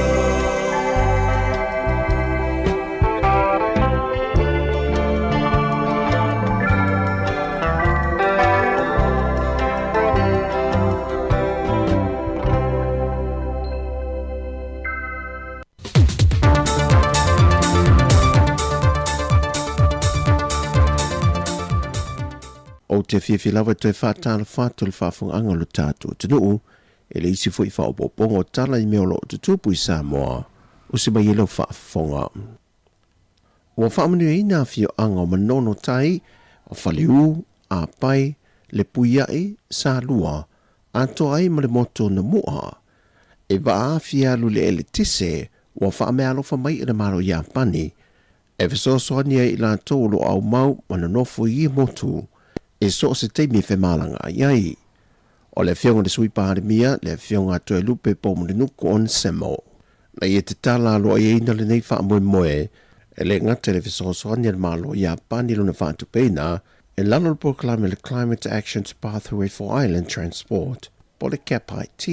Ou te fiafia lava e toe faatalofa atu i le faafofogaaga o lo tatou atunuu e le isi foi faaopoopoga o tala i mea o lo o tutupu i Samoa o se mai ai lau faafofoga. Ua faamanuiaina afioaga o Manono Tai, Faleu, Apai, Lepuiaʻi, Salua, atoa ai ma le motu o Namua. E vaaafia alu le eletise ua faameaalofa mai e le Malo Iapani e fesoasoani ai i latou o lo o aumau ma nonofo i ia motu i so o se taimi e femalagaai ai. O le Afioga i le Sui Palemia, le Afioga a Toelupe Poumulinuku Onesemo. Na ia tatala aloaiaina lenei faamoemoe e le gata i le fesoasoani a le Malo o Iapani i lona faatupeina i lalo o le polokalame le Climate Actions Pathway for Island Transport po o le CAPIT.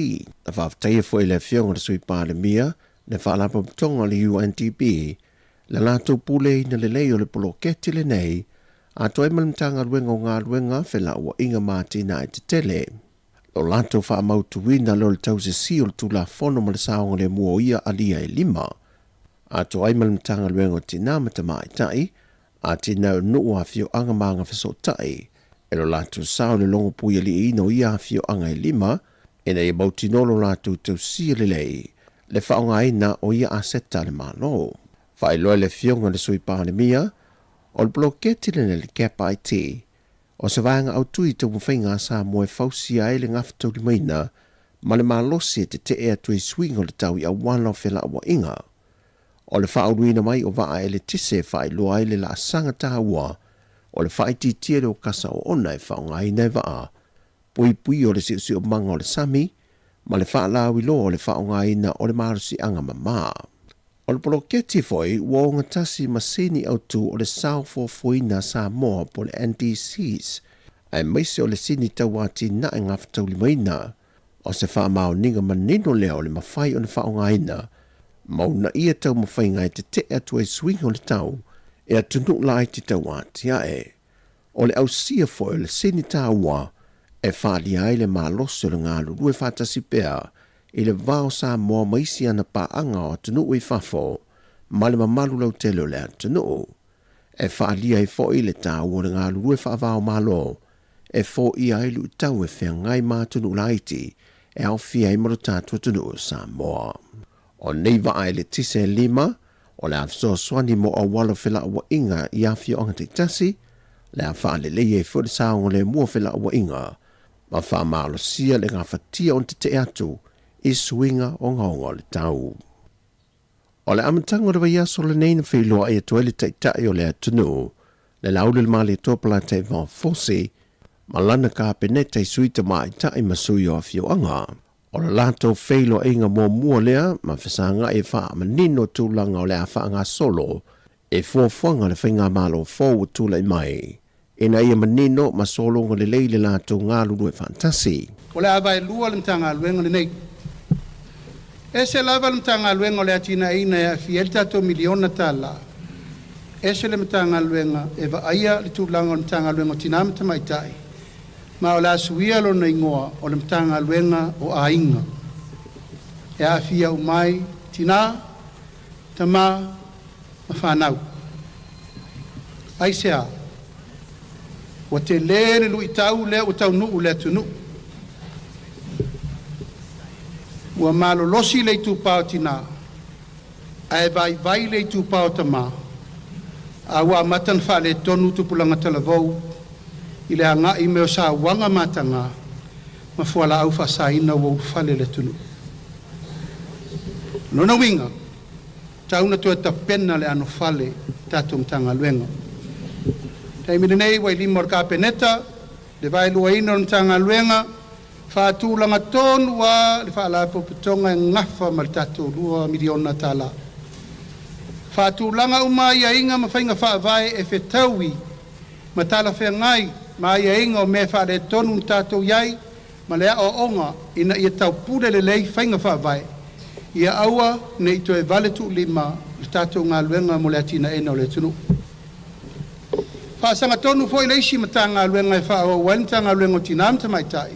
Na faafetaia foi e le Afioga i le Sui Palemia le Faalapotopotoga o le UNDP le latou puleaina lelei o le poloketi lenei atoa ai ma le Matagaluega o Galuega, Felauaiga ma Atinae Tetele. Lo latou faamautuina lea o le tausisi o le Tulafono ma le saogalemu o ia alia e lima, atoa ai ma le Matagaluega o Tina ma Tamaitai, Atinae o Nuu, Afioaga ma Agafesootai, e lo latou sao i le logopuialiiina o ia afioaga e lima, ina ia mautinoa lo latou tausia lelei le faaaogaina o ia aseta a le Malo. Faailoa e le Afioga i le Sui Palemia, o le poloketi lenei le Gap IT, o se vaega autu i taumafaiga a Samoa e fausia ai le gafataulimaina ma le malosi e tetee atu ai suiga o le tau i auala o felauaiga. O le faauluina mai o vaa eletise e faailoa ai le laasaga taua o le faaitiitia lea o kasa oona e faaaogaina e vaa puipui o le siosiomaga o le sami ma le faalauiloa o le faaaogaina o le malosiaga mama. O le poloketi foi ua ogatasi ma sini autu o le Sao Fuafuaina a Samoa po o le NDCs, aemaise o le sini tauatinae gafataulimaina. O se faamaoniga manino lea o le mafai ona faaaogaina ma uunaia taumafaiga e tete'e atu ai suiga o le tau e atunuu laiti tauatia'e. O le ausia foi o le sini taua e faaalia ai le malosi o le galulue faatasi pea i le va o Samoa ma isi ana paaga o atunuu i fafo ma le mamalu lautele o le atunuu. E faaalia ai foi le taua o le galulue faava-o-Malo e foia ai luitau e feagai ma atunuu laiti e aofia ai ma lo tatou atunuu o Samoa. O nei vaa eletise e lima, o le a fesoasoani mo auala o felauaiga i afioaga taitasi, le a faaleleia ai foi le saogalemu o felauaiga ma faamalosia le gafatia o ona tetee atu i suiga ogaoga o le tau. O le amataga o le vaiaso lenei na feiloai atu ai le Taitai o le atunuu, le Laulelmalietoa Polataivao Fosi, ma lana Kapeneta i sui tamaitai ma sui o afioaga. O le latou feiloaiga muamua lea ma fesagai e faamanino tulaga o le a faagasolo e fuafuaga le faigamalo fou ua tulai mai, ina ia manino ma sologa lelei le latou galulue faatasi.
O le a vaelua le Matagaluega lenei. Ese lava le Matagaluega o le Atinaeina e aafia ai le tatou miliona tala, ese le Matagaluega e vaaia le tulaga o le Matagaluega o Tina ma Tamaitai, ma o le a suia lona igoa o le Matagaluega o Aiga, e aafia uma ai tina, tama ma fanau. Aisea? Ua tele le luitau lea ua taunuu i le atunuu. Ua malolosi le itupa o tina, ae vaivai le itupa o tama, a ua amata ona faaletonu tupulaga talavou i le agai mai o sauaga mataga ma fualaau faasaina ua ulufale i le atunuu. O lona uiga, tau na toe tapena le anofale i tatou Matagaluega. Taimi lenei ua i lima o le Kapeneta le vaeluaina o le Matagaluega, faatulaga tonu lava le Faalapotopotoga e gafa ma le tatou $2 miliona. Faatulaga uma aiaiga ma faiga faavae e fetaui ma talafeagai ma aiaiga o mea faaletonu na tatou i ai ma le aoaoga ina ia taupule lelei faiga faavae, ia aua ne i toe vale tuulima le tatou galuega mo le atinaeina o le atunuu. Faasagatonu foi le isi Matagaluega e faaauau ai le Matagaluega o Tina ma Tamaitai,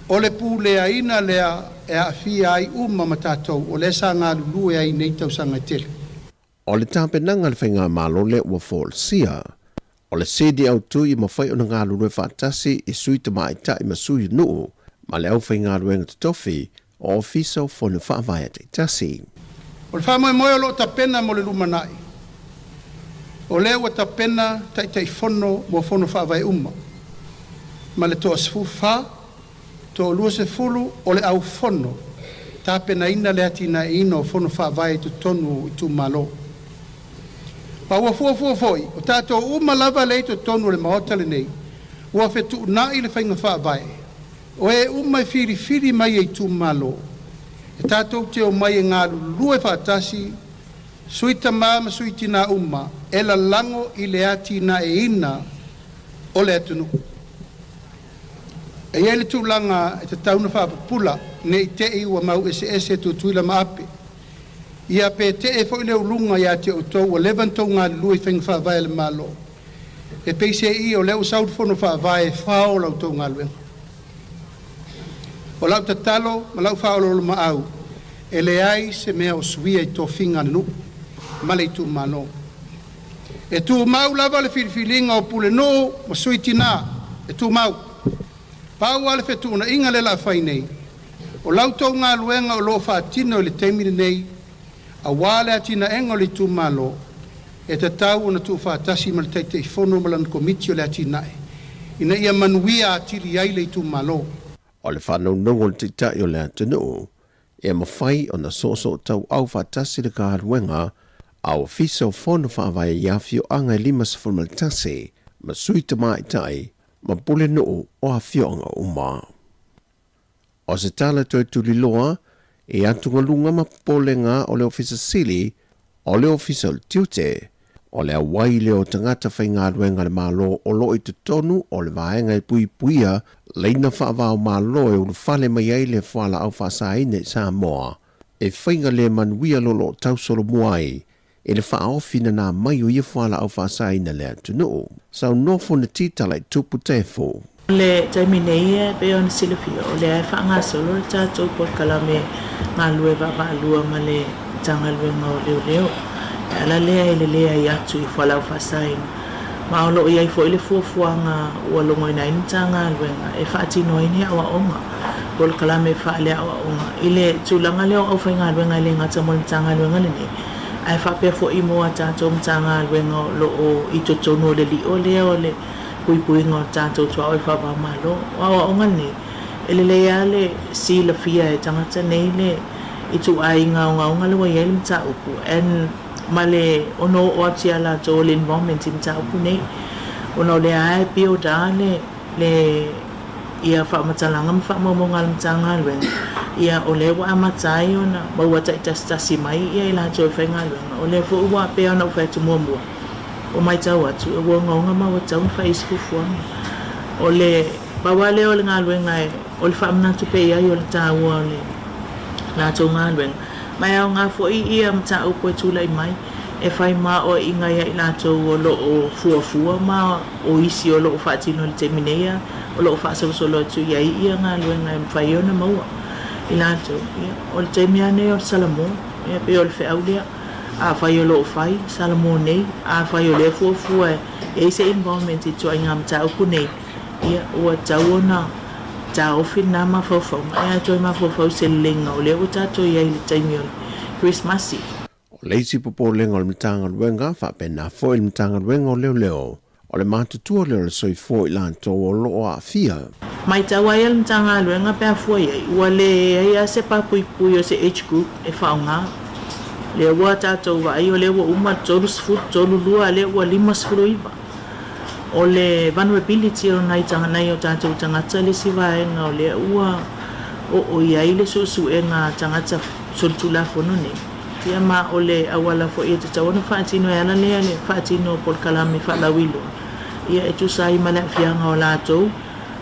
o le puleaina lea e aafia ai uma ma tatou o lea sa galulue ai i nei tausaga e tele.
O le tapenaga a le Faigamalo lea ua folasia, o le sini autu ia mafai ona galulue faatasi i sui tamaitai ma sui nuu ma le aufaigaluega totofi o Ofisa o Fono Faavae taitasi.
O le faamoemoe o lo o tapena mo le lumanai, o lea ua tapena Taitaifono mo Fono Faavae uma, ma le toa-14, toa-20 o le au fono tapenaina le atinaeina o Fono Faavae i totonu o itumalo. Ma ua fuafua foi, o tatou uma lava lea i totonu o le Maota lenei, ua fetuunai le faiga faavae, o e uma e filifili mai e itumalo, e tatou te omai e galulue faatasi, sui tama ma sui tina uma, e lalago i le atinaeina o le atunuu. E i ai le tulaga e tatau ona faapupula, ne i te i ua mau eseese Tutuila ma Ape. Ia pe tee foi le uluga ia te outou ua leva ona tou galulue i faiga faavae a le Malo. E peiseai o lea ua sau le Fono Faavae e fao la outou galuega. O lau tatalo ma lau faaoloolomaau, e leai se mea o suia i tofiga a le nuu ma le itumalo. E tumau lava le filifiliga o pulenuu ma sui tina, e tumau. Pau lava le fetuunaiga lea o le a fai nei, o la outou galuega o lo o faatino i le taimi lenei aua le atinaega o le itumalo, e tatau ona tuufaatasi ma le Taitaifono ma lana Komiti o le Atinae ina ia manuia atili ai le itumalo.
O le faanonogo o le Taitai o le atunuu, ia mafai ona soosootauau faatasi le galuega a Ofisa o Fono Faavae i afioaga e 51 ma sui tamaitai ma pulenuu o afioaga uma. O se tala toe tuliloa i atugaluga ma popolega o le Ofisa Sili o le Ofisa o le Tiute, o le auai lea o tagata faigaluega a le Malo o lo o i totonu o le vaega e puipuia laina faava-o-Malo e ulufale mai ai le fualaau faasaina i Samoa. e faiga le manuia lo lo o tausolomua ai i le faaofi nanā mai o ia fualaau faasaina le atunuu. Saunoa Fonoti Talaitupu Tefo.
O le taimi nei e pei ona silafia, o lea e faagasolo le tatou polokalame galue vaavaalua ma le Matagaluega o Leoleo e ala lea i le leai atu i fualaau faasaina. Ma o lo o i ai foi le fuafuaga ua logoina ai le Matagaluega e faatino ai ni aoaoga, polokalame faaleaoaoga i le tulaga lea o aufaigaluega e le gata mo le Matagaluega lenei, ae faapea foi mo a tatou Matagaluega o lo o i totonu o le lio lea o le puipuiga o tatou tuaoi faava-o-Malo. O aoaoga nei, e lelei lava le silafia e tagata nei le ituaiga ogaoga lea ua i ai le mataupu and ma le ono oo atu ia latou o le involvement i mataupu nei ona o lea lava e build lava le le ia faamatalaga ma faamaumauga a le Matagaluega, ia o lea ua amata ai ona maua taitasitasi mai ia i latou e faigaluega. O lea foi ua pei ona ou fai atu muamua, Ua matau atu, ua ogaoga ma ua tatau ona fai ai se fuafuaga. O le pau lava lea o le galuega e, o le faamanatu pea i ai o le taua o le latou galuega. Ma e aoga foi ia mataupu e tulai mai e fai maoaiga ia i latou o lo o fuafua ma o isi o lo o faatino i le taimi nei a o lo o faasolosolo atu i ai ia galuega e mafai ona maua i latou. Ia, o le taimi lava lenei o le salamo, ia pei o le feau lea. Afai o lo o fai, Salamo nei, afai o lea fuafua e i ai se involvement i ituaiga mataupu nei, ia, ua tatau ona taofi lena mafaufauga, e a toe mafaufau i se leleiga o lea ua tatou i ai i le taimi o le Kerisimasi.
O le isi popolega o le Matagaluega, faapena foi le Matagaluega o Leoleo, O le matutua lea o le soifua o i latou o lo o aafia.
Matau ai a le Matagaluega pe a fua i ai, ua leai lava se papuipui o se age group e faaaoga. Lea ua tatou vaai o lea ua uma le 30, 32 a lea ua 59. O le vulnerability o nai nai o tatou tagata le isi vaega o lea ua oo i ai le suesuega a tagata solitulafono nei. Ia ma o le auala foi e tatau ona faatino e ala lea le faatino o polokalame faalauiloa, ia e tusa ai ma le aafiaga o latou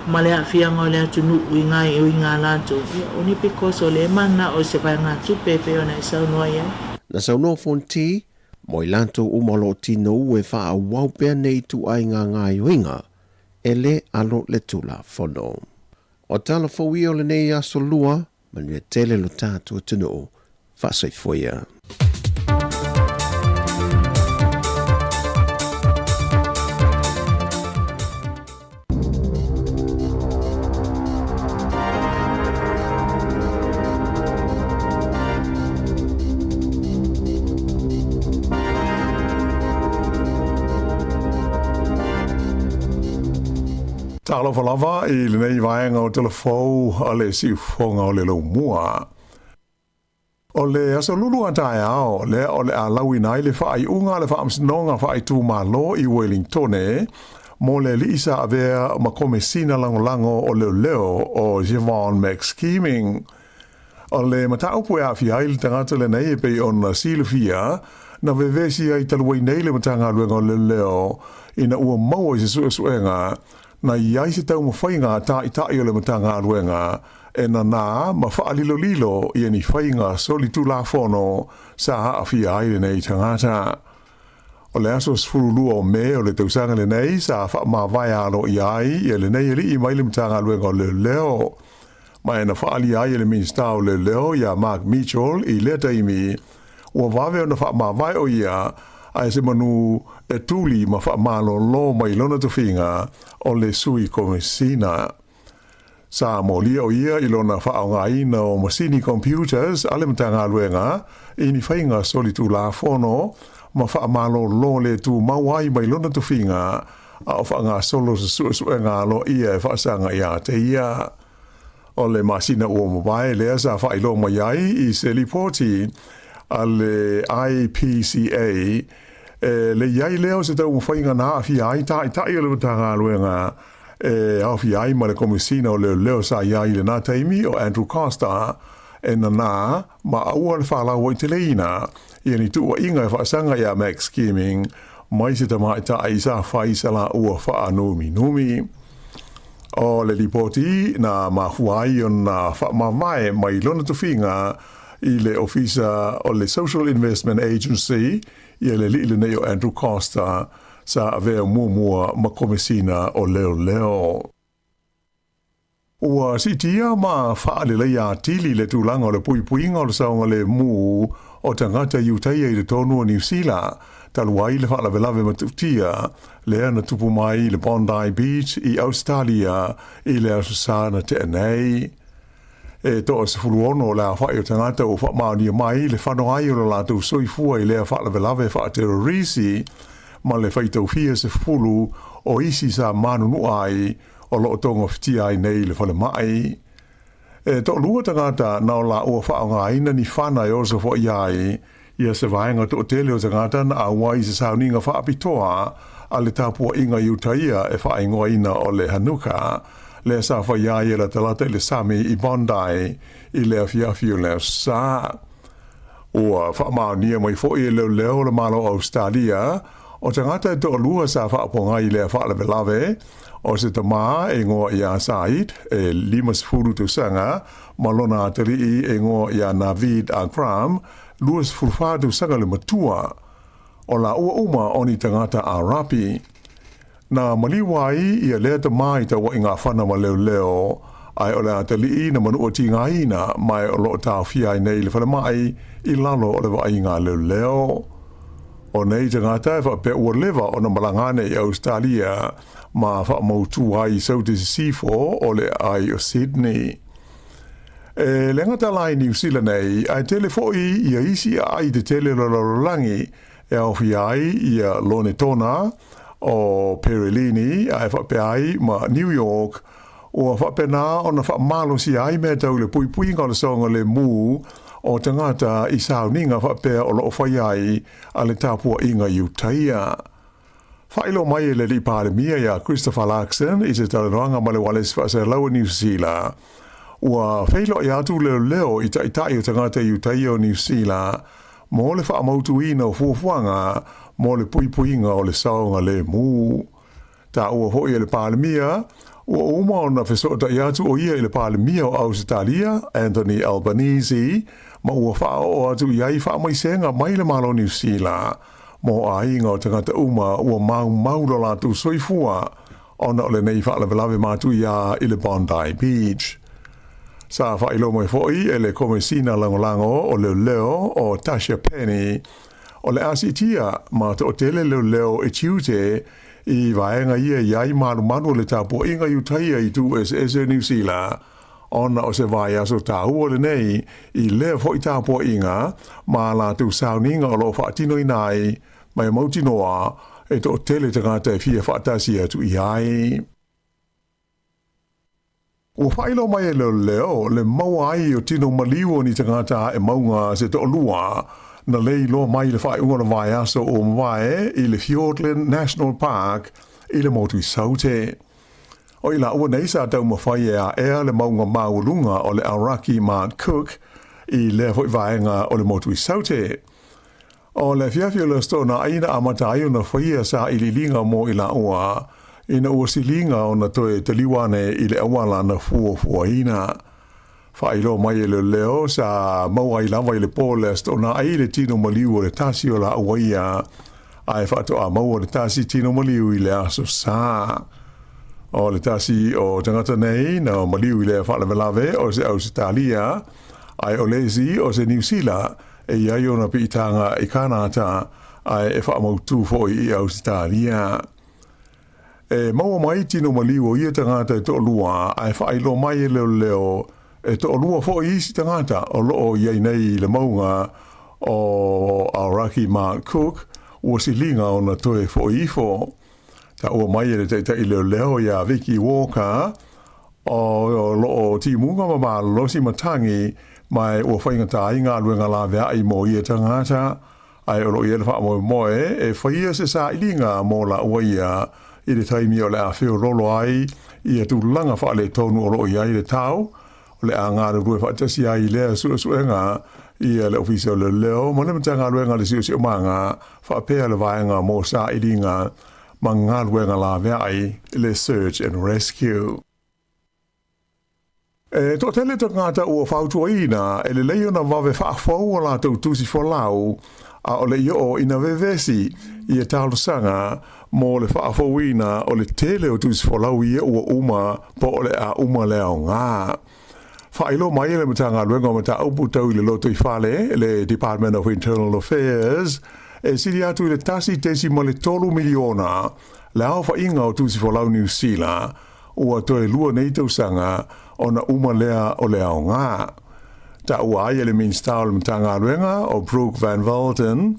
ma le aafiaga o le atunuu i gaoioiga a latou, ia only because o lea e manao i se vaegatupe e pei ona e saunoa i ai.
Na saunoa Fonti, mo i latou uma o lo o tinou e faaauau pea nei ituaiga gaoioiga, e le alo le Tulafono. O tala fou ia o lenei aso lua, Manuia tele lo tatou atunuu. Faasoifua ia.
Talofa lava i lenei vaega o Tala Fou a le Siufofoga o le Laumua. O le aso lulu a taeao lea o le a lauina ai le faaiuga a le Faamasinoga Faaitumalo i Wellingtone mo le alii sa avea ma Komesina Lagolago o Leoleo o Siobhan McScheming. O le mataupu e aafia ai le tagata lenei e pei ona silafia, na vevesi ai talu ai nei le Matagaluega o Leoleo ina ua maua i se suesuega na i ai se taumafaiga a Taitai o le Matagaluega e nanā ma faalilolilo i ni faiga solitulafono sa aafia ai lenei tagata. O le aso 12 o Me o le tausaga lenei sa faamavae aloaia ai ia lenei alii mai le Matagaluega o Leoleo. Ma e na faaalia ai e le Minisita o Leoleo iā Mark Mitchell i lea taimi, ua vave ona faamavae o ia ae se manu e tuli ma faamalolo mai lona tofiga o le Sui Komesina. Sa molia o ia i lona faaaogaina o masini computers a le Matagaluega i ni faiga solitulafono ma faamalolo le tumau ai mai lona tofiga a o faagasolo se suesuega aloaia e faasaga iā te ia. O le masina ua mavae lea sa faailoa mai ai i se lipoti a le IPCA, e le i ai lea o se taumafaiga na aafia ai Taitai o le Matagaluega e aofia ai ma le Komesina o Leoleo sa i ai i lena taimi o Andrew Coster e nanā ma aua le faalauaiteleina ia ni tuuaiga e faasaga iā Max Scheming mai se tamaitai sa fai sa laua faanuminumi. O le lipoti na mafua ai ona faamavae mai lona tofiga i le Ofisa o le Social Investment Agency ia le alii lenei o Andrew Coster sa avea muamua ma Komesina o Leoleo. Ua siitia ma faaleleia atili le tulaga o le puipuiga o le saogalemu o tagata Iutaia i totonu o Niu Sila, talu ai le faalavelave matautia lea na tupu mai i le Bondi Beach i Ausetalia i le Aso Sa na tea nei. E toa 16 le aofai o tagata ua faamaonia mai le fano ai o lo latou soifua i lea faalavelave faaterorisi ma le faitaufia 10 o isi sa manunua ai o lo o togafitia ai nei i le falemai. E toalua tagata na o laua faaaogaina ni fana e oso foʻi ai ia se vaega toatele o tagata na auai i se sauniga faapitoa a le tapuaiga Iutaia e faaigoaina o le Hanukkah, lea sa faia ai e latalata i le sami i Bondi i le afiafi o le Aso Sa. Ua faamaonia mai foi e leoleo o le Malo o Ausetalia o tagata e toalua sa faapogai i lea faalavelave, o se tamā e igoa iā Saeed e 50 tausaga ma lona atalii e igoa iā Naveed Akram, 24 tausaga le matua. O lāua uma o ni tagata Arapi. Na maliu ai ia lea tamā i tauaiga fana ma leoleo, ae o le atalii na manua tigaina mae o lo o taofia ai nei i le falemai i lalo o le vaaiga a leoleo. O nei tagata e faapea ua leva ona malaga ane i Ausetalia ma faamautu ai i Saute Sisifo o le aai o Sydney. E le gata la i Niu Sila nei, ae tele foi ia isi aai tetele o le lalolagi e aofia ai ia Lonetona o Perelini ae faapea ai ma New York, ua faapena ona faamalosia ai mea tau i le puipuiga o le saogalemu o tagata i sauniga faapea o lo o fai ai a le tapuaiga i Utaia. Faailoa mai e le Alii Palemia iā Christopher Luxon i se talanoaga ma le ualesi faaselau o Niu Sila, ua feiloai atu leoleo i taitai o tagata i Utaia o Niu Sila mo le faamautuina o fuafuaga mo le puipuiga o le saogalemu. Taua foi e le Palemia, ua uma ona fesootai atu o ia i le Palemia o Ausetalia, Anthony Albanese, ma ua faaoo atu i ai faamaisega mai le Malo o Niu Sila mo aiga o tagata uma ua maumau lo latou soifua ona o lenei faalavelave matuia i le Bondi Beach. Sa faailoa mai foi e le Komesina Lagolago o Leoleo o Tasha Penny, o le a siitia ma toatele leoleo e tiute i vaega ia i ai malumalu o le tapuaiga i Utaia i itu eseese o Niu Sila, ona o se vaiaso taua lenei i lea foi tapuaiga ma a latou sauniga o lo o faatinoina ai ma e mautinoa e toatele tagata e fia faatasi atu i ai. Ua faailoa mai e leoleo le maua ai o tino maliu o ni tagata ae mauga se toalua na le iloa mai i le faaiuga o le vaiaso ua mavae i le Fiordland National Park i le motu i Saute. O i laua nei sa taumafai e aea le mauga maualuga o le Aoraki Mount Cook i lea foi vaega o le motu i Saute. O le afiafi o le Aso Toonai na amata ai ona faia sailiiliga mo i laua ina ua siliga ona toe taliu ane i le auala na fuafuaina. Faailoa mai e leoleo sa maua ai lava i le po o le Aso Toonai le tino maliu o le tasi o laua ia, ae faatoa maua le tasi tino maliu i le Aso Sa. O le tasi o tagata nei na maliu i lea faalavelave o se Ausetalia, ae o le isi o se Niu Sila E i ai ona piitaga i Kanata ae e faamautū foi i Ausetalia. E maua mai tino maliu o ia tagata e toalua ae faailoa mai e leoleo e toalua foi isi tagata o lo o i ai nei i le mauga o Aoraki Mount Cook ua siliga ona toe foi ifo. Taua mai e le taitai leoleo iā Vicki Walker O lo o timuga ma malolosi matagi ma ua faigata ai galuega laveai mo ia tagata, ae o lo o i ai le faamoemoe e faia se sailiga mo laua ia i le taimi o le a feololo ai ia tulaga faaletonu o lo o i ai le tau, o le a galulue faatasi ai i lea suesuega ia le Ofisa o Leoleo ma le Matagaluega o le Siosiomaga faapea le Vaega mo Sailiga ma galuega laveai i le Search and Rescue. E toatele tagata ua fautuaina e lelei ona vave faafou a latou tusi folau a o le i oo ina vevesi ia talosaga mo le faafouina o le tele o tusi folau ia ua uma po o le a uma le aoga. Faailoa mai e le Matagaluega o Mataupu Tau i le Lotoifale, le Department of Internal Affairs, e sili atu i le 1.3 miliona le aofaiga o tusi folau Niu Sila ua toe lua nei tausaga ona uma lea o le aoga. Taua ai e le Minisita o le Matagaluega o Brooke Van Velden,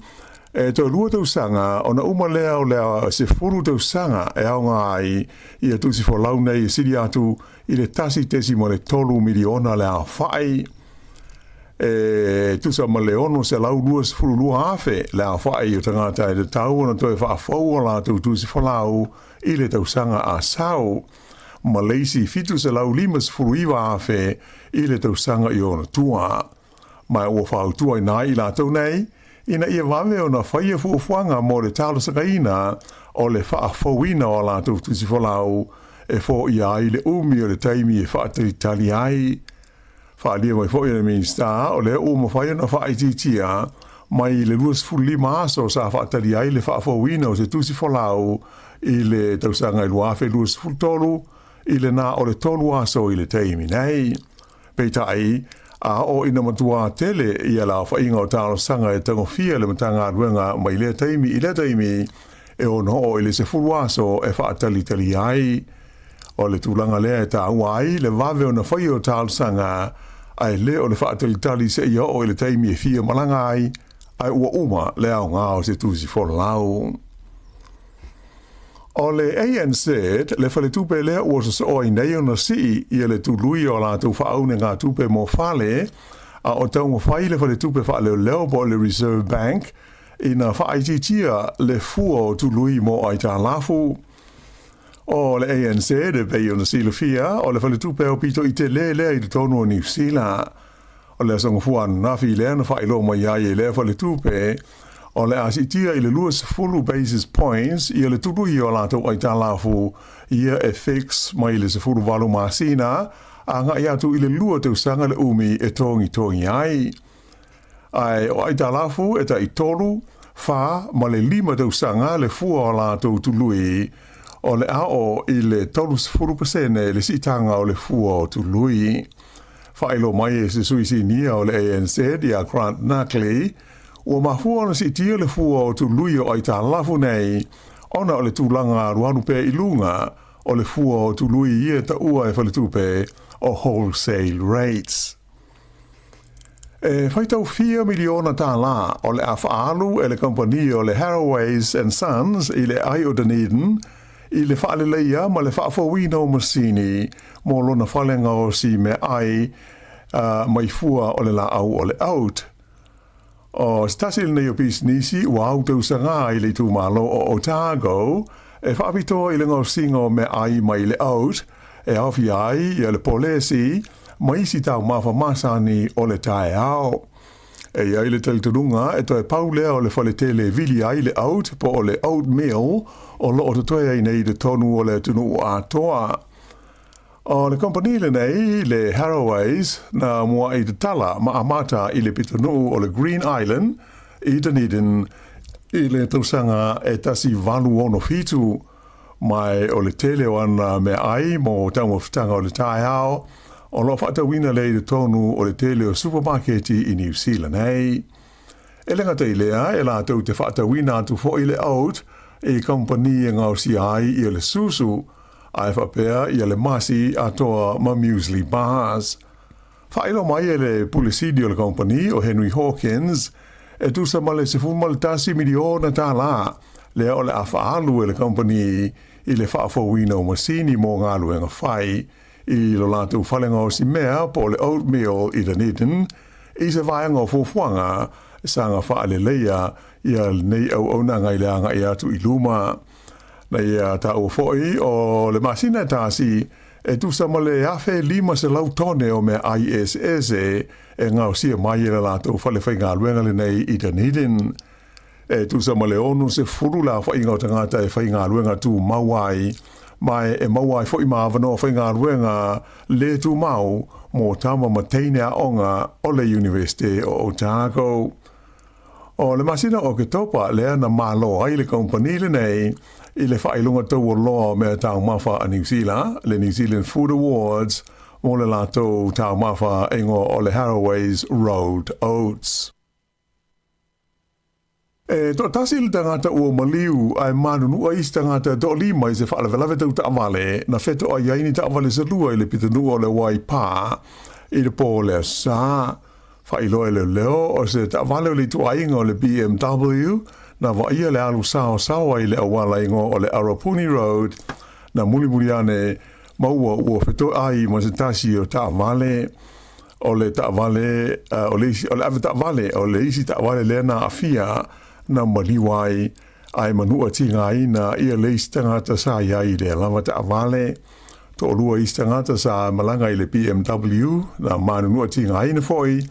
e toe lua tausaga ona uma lea o le 10 tausaga e aoga ai ia tusi folau nei e sili atu i le 1.3 miliona le aofai. E tusa ma le 622,000 le aofai o tagata e tatau ona toe faafou o latou tusi folau i le tausaga a sau, ma le isi 759,000 i le tausaga i ona tua. Ma ua fautuaina ai i latou nei, ina ia vave ona faia fuafuaga mo le talosagaina o le faafouina o a latou tusi folau e foia ai le umi o le taimi e faatalitali ai. Faaalia mai foi e le Minisita o lea ua mafai ona faaitiitia mai le 25 aso sa faatali ai le faafouina o se tusi folau i le tausaga e 2023 i le na o le tolu aso i le taimi nei. Peitai, a oo ina matuā tele ia le aofaiga o talosaga e tagofia le Matagaluega mai lea taimi i lea taimi, e ono oo i le 10 aso e faatalitali ai. O le tulaga lea e taua ai le vave ona faia o talosaga, ae le o le faatalitali seia oo i le taimi e fia malaga ai, ae ua uma le aoga o se tusi folau. O le ANZ, le faletupe lea ua sosoo ai nei ona sii ia le tului o a latou faaunegatupe mo fale, a o taumafai le faletupe faaleoleo po o le Reserve Bank ina faaitiitia le fua o tului mo aitalafu. O le ANZ, e pei ona silafia, o le faletupe aupito i tele lea i totonu o Niu Sila. O le aso Gafua ananafi lea na faailoa mai ai e lea faletupe, o le a siitia i le 20 basis points ia le tului o a latou aitalafu ia e fix mai le 18 masina agai atu i le lua tausaga le umi e togitogi ai. Ae o aitalafu e tai tolu, fa ma le lima tausaga le fua o latou tului, o le a oo i le 30% le siitaga o le fua o tului. Faailoa mai e se sui sinia o le ANZ ia Grant Nuckley, ua mafua ona siitia le fua o tului o aitalafu nei ona o le tulaga alualu pea i luga o le fua o tului ia e taua e faletupe o wholesale rates. E faitau fia miliona tālā o le a faaalu e le kamupani o le Harraways and Sons i le ai o Dunedin i le faaleleia ma le faafouina o masini mo lona fale gaosi meaai mai fua o le laau o le oat. O se tasi lenei o pisinisi ua au tausaga i le itumalo o Otago e faapitoa i le gaosiga o meaai mai le oat e aofia ai ia le polesi ma isi taumafa masani o le taeao. E i ai le talitonuga e toe pau lea o le faletele e vili ai le oat po o le oatmeal o lo o totoe ai nei i totonu o le atunuu atoa. O le kamupani lenei, le Harroways, na muaʻi tatala ma amata i le pitonuu o le Green Island i Dunedin i le tausaga e 1867, ma o le tele o ana meaai mo taumafataga o le taeao o lo o faatauina lea i totonu o le tele o supamaketi i Niu Sila nei. E le gata i lea, e latou te faatauina atu foi le oat i kamupani e gaosia ai ia le susu, ae faapea ia le masi atoa ma muesli bars. Faailoa mai e le Pule Sili o le kamupani o Henry Hawkins, e tusa ma le $11 miliona tālā lea o le a faaalu e le kamupani i le faafouina o masini mo galuega fai i lo latou fale gaosi mea po o le oatmeal i Dunedin i se vaega o fuafuaga saga faaleleia ia lenei auaunaga i le agai atu i luma. Na ia taua foi o le masina e tasi e tusa ma le 1,500 tone o meaai eseese e gaosia mai e le latou fale faigaluega lenei i Dunedin. E tusa ma le 60 le aofaiga o tagata e faigaluega tumau ai Ma e maua ai foi ma avanoa faigaluega lē tumau mo tama ma teine aoga o le Iunivesite o Otago. O le masina o Oketopa lea na malo ai le kamupani lenei i le faailoga taualoa o mea taumafa a Niu Sila, le New Zealand Food Awards, mo le latou taumafa e igoa o le Harraways Rolled Oats. E toatasi le tagata ua maliu ae manunua isi tagata e toalima i se faalavelave tau taavale na fetoai ai ni taavale se lua i le pitonuu o le Waipā i le pō o le Aso Sa. Faailoa e leoleo o se taavale o le ituaiga o le BMW na vaaia le alu saosaoa i le auala igoa o le Arapuni Road na mulimuli ane ma ua ua fetoai ma se tasi o taavale. O le taavale, o le isi, o le avetaavale, o le isi taavale lea na aafia, na maliu ai, ae manua tigaina ia le isi tagata sa i ai i lea lava taavale. Toalua isi tagata sa malaga i le BMW, na manunua tigaina foi,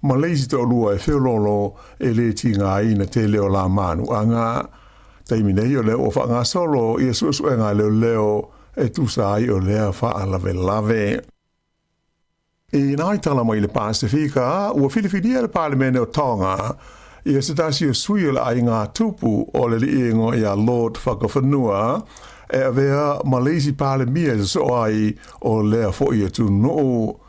ma le isi toalua e feoloolo e le tigaina tele o la manuaga. Taimi nei o lea ua faagasolo ia suesuega a leoleo e tusa ai o lea faalavelave. I nā tala mai le Pasifika, ua filifilia le Palemene o Tonga ia se tasi o sui o le aiga tupu o le alii igoa ia Lord Fakafanua e avea ma le isi Palemia e sosoo ai o lea fo'i atunuu.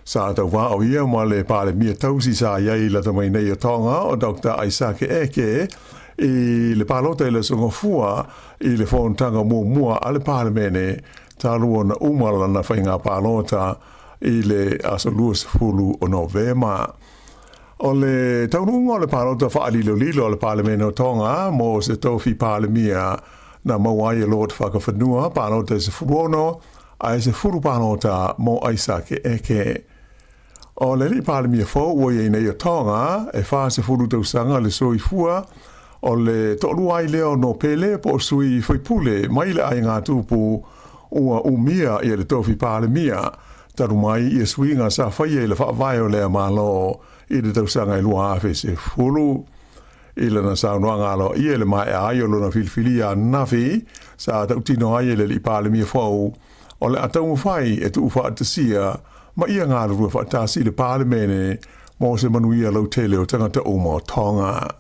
Sa tauvā o ia ma le Palemia tausi sa i ai lata mai nei o Tonga o Doctor Aisake Eke i le palota i le Aso Gafua i le fonotaga muamua a le Palemene talu ona uma lana faiga palota i le aso 20 o Novema. O le taunuuga o le palota faalilolilo a le Palemene o Tonga mo se tofi Palemia na maua ai e Lord Fakafanua palota e 16 ae 10 palota mo Aisake Eke. O le alii Palemia fou ua i ai nei o Tonga e 40 tausaga le soifua, o le toalua ai lea o Nopele po o sui faipule mai le aiga tupu ua umia ia le tofi Palemia talu mai ia suiga sa faia i le faavae o lea Malo i le tausaga e 2010. I lana saunoaga aloaia i le maea ai o lona filifilia ananafi sa tautino ai e le alii Palemia fou, o le a taumafai e tuufaatasia ma ia galulue faatasi i le Palemene mo se manuia lautele o tagata uma o Tonga.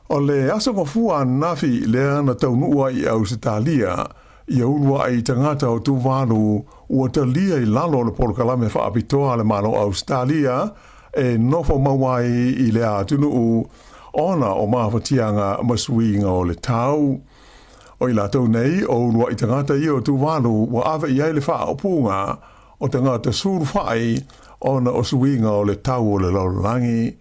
O le aso mafua ananafi lea na taunuu ai i Ausetalia, ia uluai tagata o Tuvalu ua talia i lalo o le polokalame faapitoa a le Malo o Ausetalia e nofo mau ai i lea atunuu ona o mafatiaga ma suiga o le tau. O i latou nei, o uluai tagata ia o Tuvalu ua ave i ai le faaupuga o tagata sulufai ona o suiga o le tau o le lalolagi.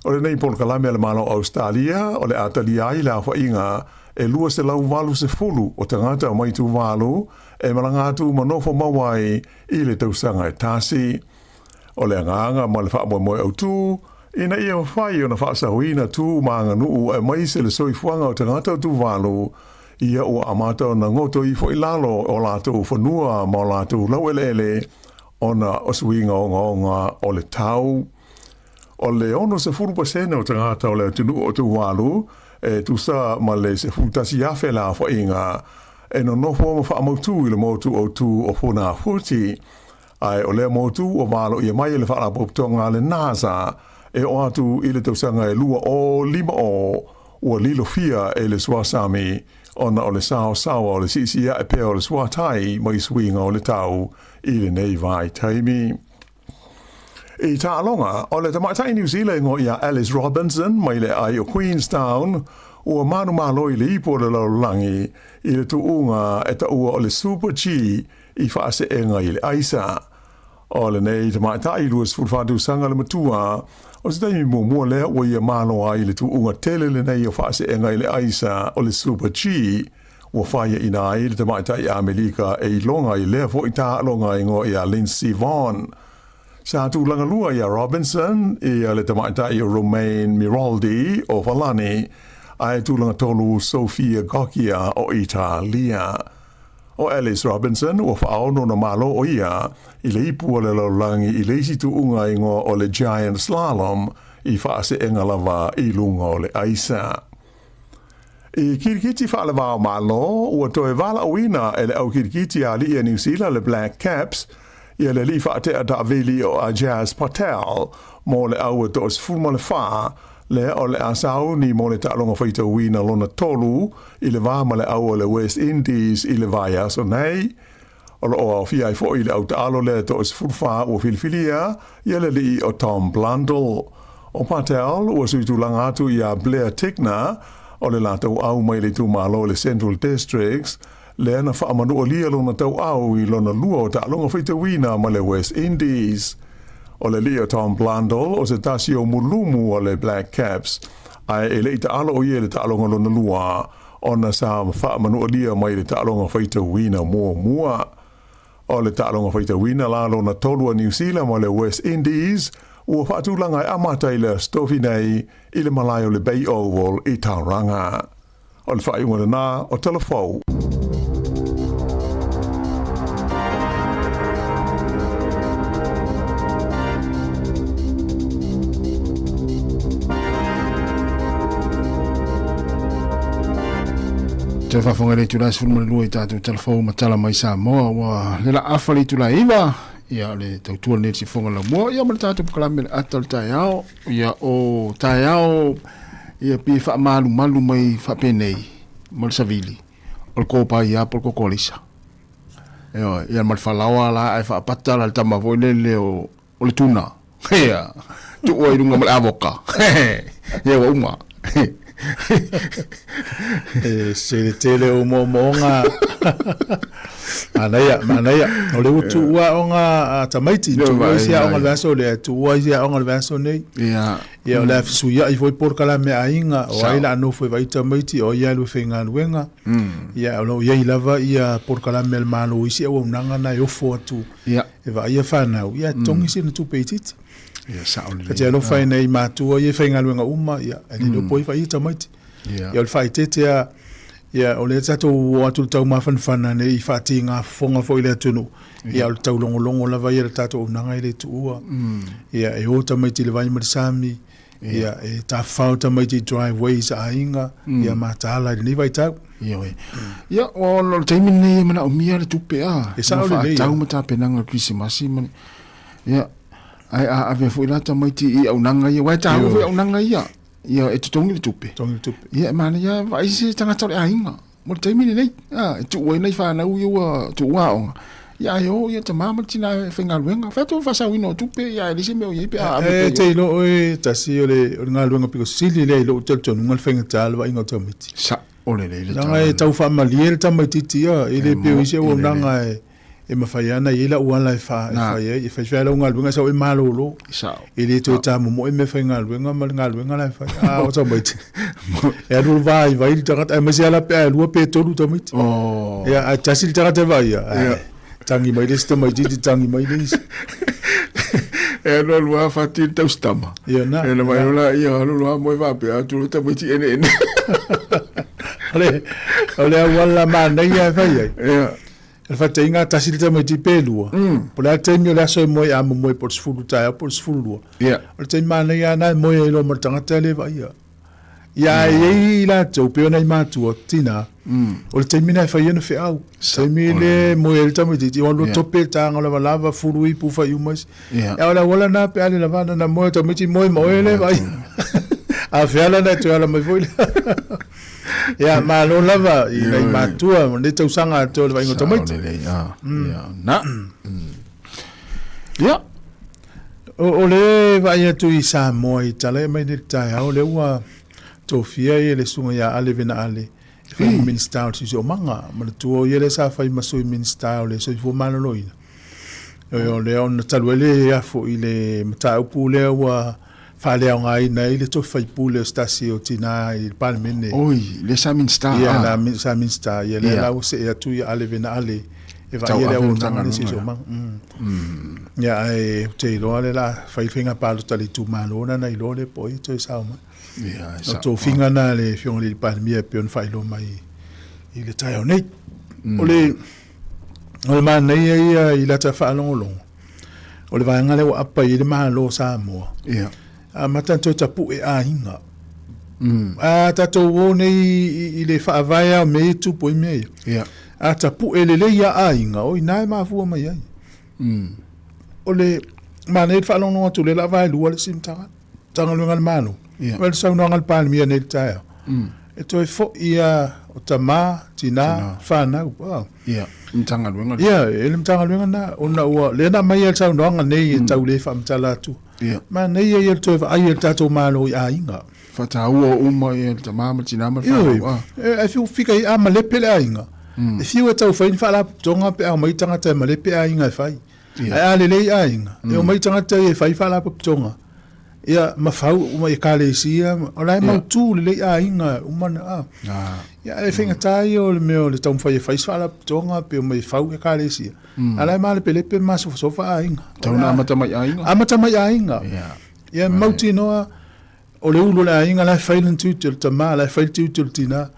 O lenei polokalame a le Malo o Ausetalia o le a talia ai le aofaiga e 280 o tagata mai Tuvalu e malaga atu ma nofo mau ai i le tausaga e tasi. O le agaga ma le faamoemoe autu, ina ia mafai ona faasaoina tu ma aganuu aemaise le soifuaga o tagata o Tuvalu, ia ua amata ona goto ifo i lalo o latou fanua ma o latou laueleele ona o suiga ogaoga o le tau. O le 60% o tagata o le atunuu o Tuvalu e tusa ma le 11,000 le aofaiga e nonofo ma faamautu i le motu autu o Funafuti, Ae o lea motu ua valoia mai e le Faalapotopotoga a le NASA e oo atu i le tausaga e 2050 ua lilofia e le suasami ona o le saosaoa o le siisii ae pea o le suatai mai suiga o le tau i lenei vaitaimi. I taaloga, o le tamaitai Niu Sila igoa ia Alice Robinson mai le aai o Queenstown ua manumalo i le ipu o le lalolagi i le tuuga e taua o le Super-G i faaseega i le aisa. O lenei tamaitai 24 tausaga le matua, o se taimi muamua lea ua ia malo ai le tuuga tele lenei o faaseega i le aisa o le Super-G, ua faiaina ai le tamaitai Amelika e iloga i lea foi taaloga igoa ia Lindsey Vonn. Sa tulaga lua ia Robinson ia le tamaitai o Romain Miraldi o Falani, ae tulaga tolu Sofia Goggia o Italia. ʻO Alice Robinson, ua faaono ona malo ʻo ia i le ipu o le lalolagi i le isi tuuga igoa o le Giant Slalom i faaseega lava i luga o le aisa. I kirikiti faale-va-o-Malo, ua toe valaauina e le au kirikiti a alii a Niu Sila le Black Caps ia le alii faatea taavili o Ajaz Patel mo le au e 14, lea o le a sauni mo le taaloga faitauina lona tolu i le va ma le au o le West Indies i le vaiaso nei. O lo o aofia ai foi le au taalo lea e 14 ua filifilia ia le alii o Tom Blundell. O Patel ua suitulaga atu iā Blair Tickner o le latou au mai le itumalo o le Central Districts, lea na faamanualia lona tauau i lona lua o taaloga faitauina ma le West Indies. O le alii o Tom Blundell o se tasi o mulumu o le Black Caps, ae e le i taalo o ia i le taaloga lona lua ona sa faamanualia mai le taaloga faitauina muamua. O le taaloga faitauina la lona tolu a Niu Sila ma le West Indies ua faatulaga e amata i le Aso Tofi nei i le malae o le Bay Oval i Tauranga. O le faaiuga lena o Tala Fou.
Toe faafofoga i le itula e 12 i tatou Tala Fou ma Tala mai Samoa ua lela afa le itula e 9 ia o le tautua lenei i le sifoga laumua ia ma le tatou polokalame le ata o le taeao ia o taeao ia pei e faamalumalu mai faapenei ma le savili o le kopa ia po o le kokolisa. Ioe, ia ma le falaoa la ae faapata la le tama foi lele o o le tuna. Ia, tuu ai i luga ma le avoka. Ia ua uma.
E se le tele o moomooga. Manaia, manaia. O le ua tuua aoga a tamaiti, tuua isi aoga le vaiaso lea, tuua isi aoga le vaiaso nei.
Ia.
Ia, o le a fesuiai foi polokalame a aiga, o ai o le a nofo e vaai tamaiti, o ai e alu e faigaluega. Ia, o lo o i ai lava ia polokalame a le Malo i isi auaunaga na e ofo atu e vaaia fanau, ia, e totogi sina tupe itiiti.
Ia, sao lelei.
Ta te alofa i nai matua ia e faigaluega uma, ia, e le iloa po o ai e vaaia tamaiti. Ia, o le faaeteete lava, ia, o lea tatou o atu i le taumafanafana ne i faatiga fofoga foi i le atunuu, ia, o le taulogologo lava ia o le tatou auaunaga e le tuua. Ia, e o tamaiti i le vai ma le sami, ia, e tafafao tamaiti i driveways a aiga, ia, mataala i lenei vaitau.
Ioe. Ia, o le taimi lenei e manaomia le tupe a.
E sao lelei.
Faatau ma tapenaga o le Kerisimasi ma le, ia, ae a ave foi la tamaiti i auaunaga ia, aua e taua foi auaunaga ia. Ia, e totogi le tupe.
Totogi le tupe.
Ia, e manaia e vaai se tagata o le aiga mo le taimi lenei. A, e tuu ai nai fanau ia ua tuua aoga. Ia, ae o ia tama ma le tina e faigaluega. Fai atu le faasaoina o tupe, ia, e leai se mea o i ai pe a ave
pea i. E te iloa oe tasi o le galuega pito sili lea i lou talitonuga le faigata o le vaaiga o tamaiti.
Sao lelei
le tala. Leaga e tau faamalie le tamaitiiti ia, e le pei o isi auaunaga e E mafai lava ona i ai lau ala e fai ai, e fai fai lau galuega sau e malolo. E le toe tamomoe meafaigaluega ma le galuega la e fai. A o tamaiti, e alu vaivai le tagata, aemaise lava la pe a lua pe tolu tamaiti. Ia, ae tasi le tagata e vaaia, ae tagi mai le isi tamaitiiti, tagi mai le isi.
E alu alu lava fati le tausitama.
Ia na.
E na mai ola, ia alu alu lava moe faapea atu le tamaiti eneene.
O le auala manaia e fai ai.
Ia.
O le faataitaiga, tasi le tamaiti pe lua, po o le a le taimi o le aso e moe a momoe po o le 10 taeao po o le 12. O le taimi manaia lava lena e moe ai loa ma le tagata e le vaaia. Ia ae i ai i latou, pei o nai matua, tina, o le taimi lena e fai ai ona feau. Taimi lea e moe ai le tamaitiiti, ua alu loa tope le taga lavalava, fulu ipu, fai uma isi. Ia o le auala lena pe a le lava na moe o tamaiti moe ma oe le vaaia. A fea la na e toe ala mai foi lea. Ia, malo lava i nai matua mo lenei tausaga atoa o le vaaiga o tamaiti.
Sao lelei, a. Ia, na. Ia.
O le vaai atu i Samoa i tala e aumai nei i le taeao, lea ua tofia ia le susuga ia Ale Vena Ale e fai ma Minisita o le Siosiomaga. Manatua o ia lea sa fai ma Sui Minisita o le Soifua Maloloina. O lea ona talu ai le afo i le mataupu lea ua faaleaogaina ai le tofi faipule o se tasi o tina i le Palemene.
Oi, lea sa Minisita.
Ia, la sa Minisita. Ia, lea la ua see atu ia Ale Vena Ale e vaaia le auaunaga le siosiomaga. Ia, ae ou te iloa lea o le a fai le faiga palota a le itumalo lena na iloa lea po o ai e toe sao mai.
Ia,
e sao. O tofiga lena a le Afioga i le Palemia e pei ona faailoa mai i le taeao nei. O le O le manaia ia i lata faalogologo, o le vaega lea ua apa i ai le Malo o Samoa.
Ia.
Amata ona toe tapue aiga. A tatou o nei i le faavae lava o mea ia e tupu ai mea ia. A tapue lelei lava aiga, o i ina e mafua mai ai. O le manaia le faalogologo atu o lea o le a vaelua le isi Matagaluega a le Malo. Vaai le saunoaga a le Palemia nei i le taeao. E toe foi lava o tama, tina, fanau.
Ia, Matagaluega
lea. Ia, e le Matagaluega lena, ona ua, lea na aumai lava le saunoaga nei e tau le faamatala atu.
Ia.
Manaia ia le toe vaai a le tatou Malo i aiga.
Faataua uma ia le tama ma le tina ma le fanau.
Ah. E fiu fika i a malepe le aiga. E fiu e tau fai ni faalapotopotoga pe a omai tagata e malepe aiga e fai. Ae a lelei aiga, e omai tagata ia e fai faalapotopotoga. Ia ma fau uma i ekalesia, o la e mautu lelei aiga uma na. Ah. Ia e faigata ia o le mea o le taumafai e fai se faalapotopotoga pe omai e fau ekalesia. A la e malepelepe ma masofasofa aiga.
Tau na amata mai aiga.
Amata mai aiga. Ia mautinoa o le ulu o le aiga la e fai lana tiute o le tama, la e fai le tiute o le tina.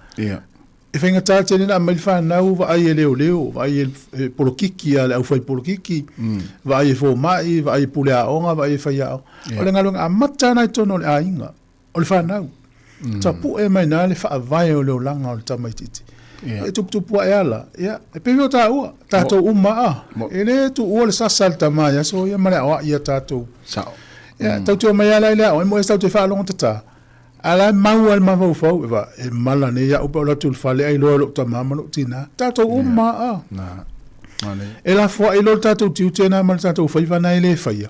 E faigata tele ona aumai le fanau vaai e leoleo, vaai e polokiki a le aufai polokiki, vaai e fomai, vaai e pule aoga, vaai e faiaoga. O le galuega amata lena i totonu o le aiga, o le fanau. Tapue mai i ina le faavae o le olaga o le tamaitiiti. E tuputupu ae ala, ia, e pei foi o taua, tatou uma a, e le tuua le sasa a le tama i aso ia ma le aoai ia tatou. Ia, tatou te omai lava la i le aoga, e moni tatou te faalogo tata, A o la e mau lava i le mafaufau, e va, e mala nei au pe a ou alu atu i le fale ai loa e lou tama ma lou tina. Tatou uma lava. E lafoai loa le tatou tiute lena ma le tatou faiva lena e le faia.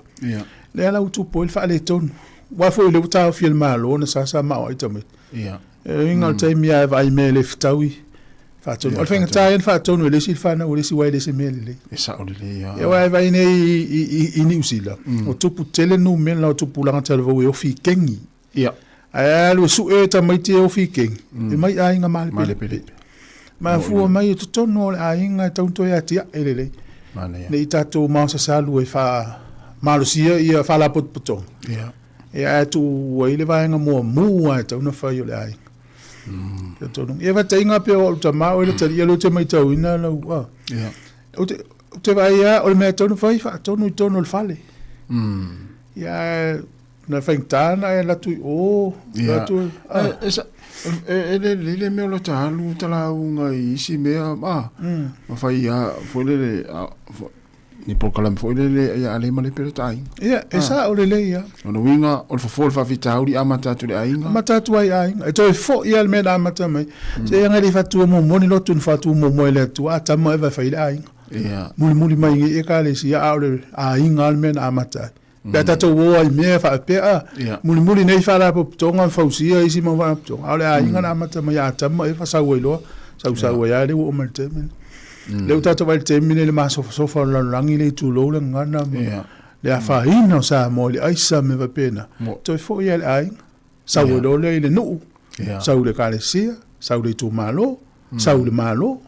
Lea la ua tupu ai le faaletonu. Aua foi o lea ua taofi e le Malo ona sasa ma aoai tamaiti. E uiga o le taimi lava e vaai i mea e le fetaui, faatonu. O le faigata ia ona faatonu e le isi le fanau a le isi aua e le o se mea lelei.
E sao lelei lava.
Ia aua e vaai nei i Niu Sila, ua tupu tele numera o tupulaga talavou e ofi i kengi.
Ia.
Ae alu e sue tamaiti e ofi i kengi, e mai aiga malepelepe. Mafua mai i totonu o le aiga e tatau ona toe atiae lelei. Ne i tatou maosasalu e faamalosia ia faalapotopotoga.
Ia.
Ia ae tuu ai le vaega muamua e tatau ona fai o le aiga. Ia faataitaiga pei o au tama oe le talii lea ou te matauina lau a.
Ia.
Ou te, ou te vaai lava o le mea e tatau ona fai faatonu i totonu o le fale. Ia ae Na faigata ona e alu atu i o, alu atu
E le lelei le mea o lota alu talauga i isi mea, a, ma fai a, foi lele, ni polokalame foi lele ia a le malepe lota aiga.
Ia, e sao lelei lava.
O le uiga, o le fofo o le faafitauli amata atu i le aiga.
Amata atu ai i aiga. E toe foi lava le mea na amata mai. Seiaga e le i faatua muamua ni lotu na faatua muamua e le Atua, Atama Eva e fai le aiga. Mulimuli mai i Ekalesia, a o le aiga lava le mea na amata ai. Pe a tatou o ai i mea faapea, a, mulimuli nei faalapotopotoga ma fausia isi mau faalapotopotoga, a o le aiga na amata mai ia Atamu ma Eva sau ai loa, sau sau ai lava lea ua oo mai i le taimi lenei. Lea ua tatou vaai i le taimi lenei i le masofasofa o le lalolagi le itulou le gagana ma le afaina o Samoa i le aisa ma mea faapena, toe foi lava i le aiga. Sau ai loa lea i le nuu, sau i le ekalesia, sau i le itumalo, sau i le Malo.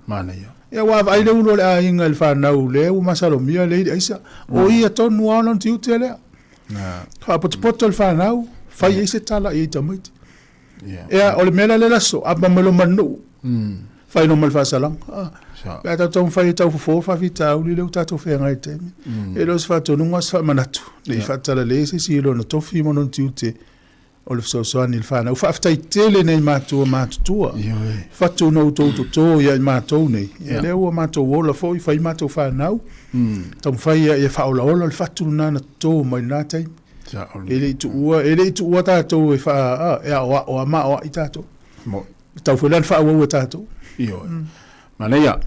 Manaia.
Ia aua a vaai le ulu o le aiga i le fanau lea ua masalomia lea i le aisa, o ia tonu lava lona tiute lea. Faapotopoto le fanau, fai ai se tala i ai tamaiti. Ia, o le mea la lea le aso, apa mai loa ma le nuu, fai loa ma le faasalaga. Pe a tatou taumafai e tau fofo le faafitauli lea ua tatou feagai i le taimi. E le o se faatonuga a o se faamanatu, ne i faatalale se isi i lona tofi ma lona tiute o le fesoasoani i le fanau. Faafetai tele nei matua matutua. Fatu na outou toto ia i matou nei. Ia lea ua matou ola foi, fai matou fanau. Taumafai ia ia faaolaola le fatu lena na toto mai lena taimi. E le i tuua, e le i tuua tatou e faa, e aoao a ma aoai tatou. E tatau foi la ona faaauau e tatou.
Ioe. Manaia.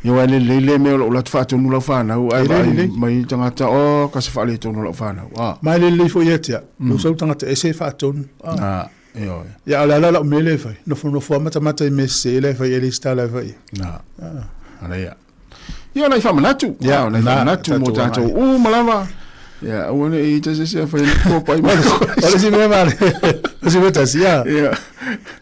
Ia aua e lelei le mea o lou alu atu faatonu lau fanau ae vaai mai tagata oh kasi faaletonu o lau fanau.
Ah. Ma e lelei foi ia te au. Lou sau tagata ese e faatonu.
Ah. Ioe.
Ia a o le a la lau mea lea e fai? Nofonofo lava matamata i mea sese la e fai ai le isi tala e fai ai.
Na. Manaia. Ia o nai faamanatu. Ia o nai faamanatu mo tatou uma lava. Ia aua ne i te se se fai ni kopa i mai.
O le isi mea male. O le isi mea tasi ia.
Ia.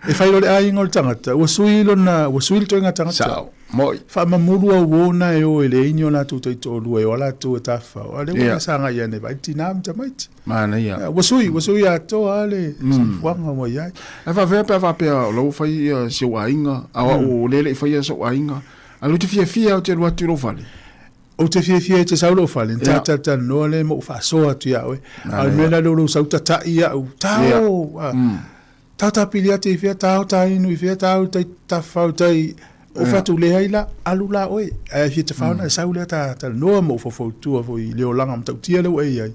E fai loa le aiga o le tagata, ua sui lona, ua sui le ituaiga tagata.
Sao. Moi.
Faamamulu auo na e o e leai ni o latou taitoalua e o a latou e tafafao. A o lea ua yeah. sagai ane vaai tinā ma tamaiti.
Manaia.
Ua sui, ua sui atoa le soifuaga ua i ai.
Ae faafefea pe a faapea o la ua fai ia si ou aiga, a o au lea e le i faia sou aiga, A lea ou te fiafia ou te alu atu i lou fale.
Ou te fiafia e te sau i lou fale, na talatalanoa lea ma ou faasoa atu ia oe. A o le mea la lea o lou sau tatai au, tao! Tao ta pili atu i fea, tao ta inu i fea, tao tai tafau tai o fatu le ai la, alu la oe. Ae fia te whaona e sau lea ta talanoa ma ou faufautua foi i le olaga matautia lea ua e i ai.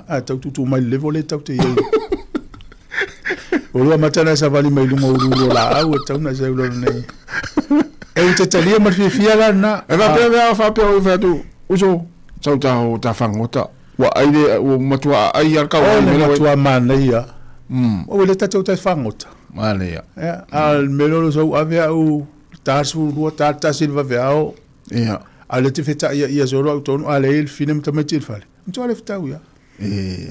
A tau tuutuu mai le level lea tatou te i ai. Ua lua amata ona e savali mai luga o uluulu o laau e tatau ona e sau i lalo nei. E ou te talia ma le fiafia la lena.
E faapea mea faapea oi fai atu, uso, sau ta o ta fagota. Ua ai le, ua matua ai al kau.
O le matua manaia. Ua le tatou tai fagota.
Manaia.
Ia, a le mea lea o sau ave au ta 12, ta 1 i le vaveao.
Ia.
A o lea te fetaia solo au tonu, a leai le fine ma tamaiti i le fale. Matua le fetau ia.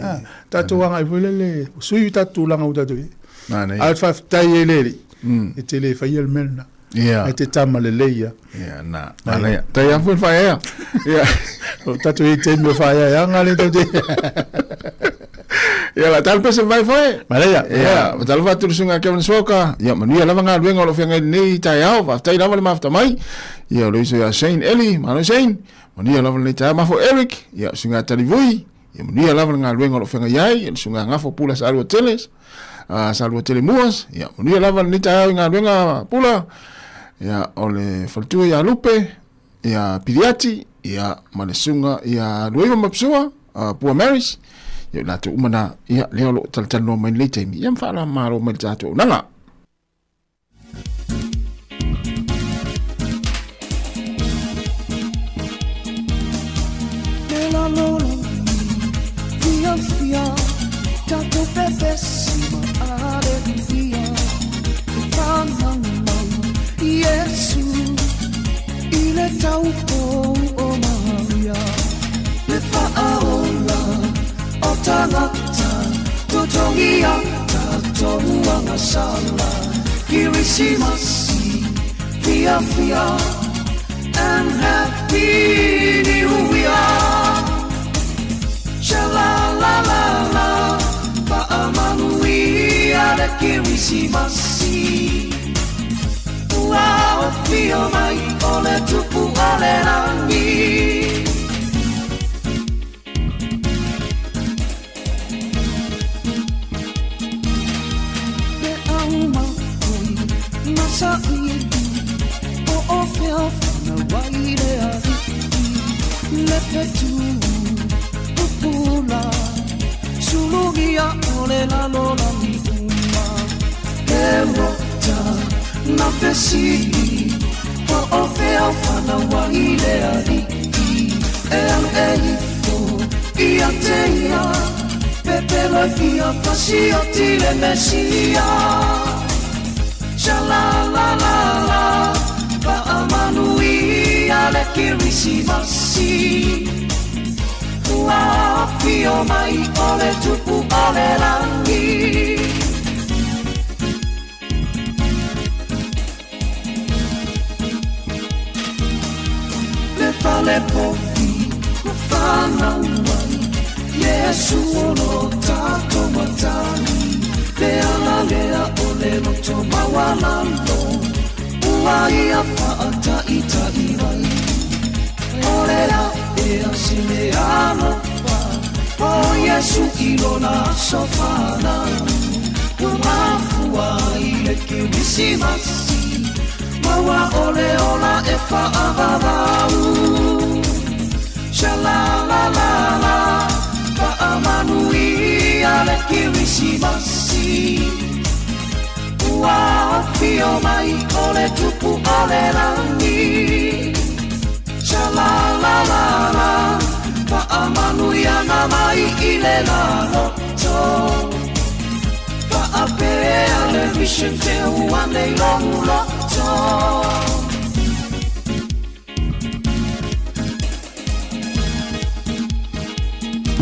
Ah, tatou agai foi lele, sui o tatou tulaga ua tatou i ai.
Manaia.
A o le faafetai ai le Alii, e te le faia le mea lena.
Ia.
Ae te tama lelei ia.
Ia, na. Manaia. Tai afu le faaeaea. Ia.
O tatou i ai taimi o faaeaeaga lea tatou te.
Ia la talo pese mai foi.
Manaia.
Ia, matalo fatu le susuga Kevin Suoka. Ia, manuia lava galuega o lo o feagai nei taeao. Faafetai lava le mafuta mai. Ia, o le uso ia Shane Eli, malo Shane. Manuia lava lenei taeao. Mafo Eric, ia, susuga Talivui. Ia manuia lava le galuega o lo o feagai ai, ia le susuga Gafo Pula Salua Teles, Salua Tele Muas. Ia manuia lava lenei taeao i galuega Pula. Ia, o le faletua ia Lupe, ia Piliati, ia ma le susuga ia Luaiva Mapsua, Pua Maris. Ia, o latou uma na, ia, lea o lo o talatalanoa mai lenei taimi, ia ma faalamalo mai le tatou auaunaga.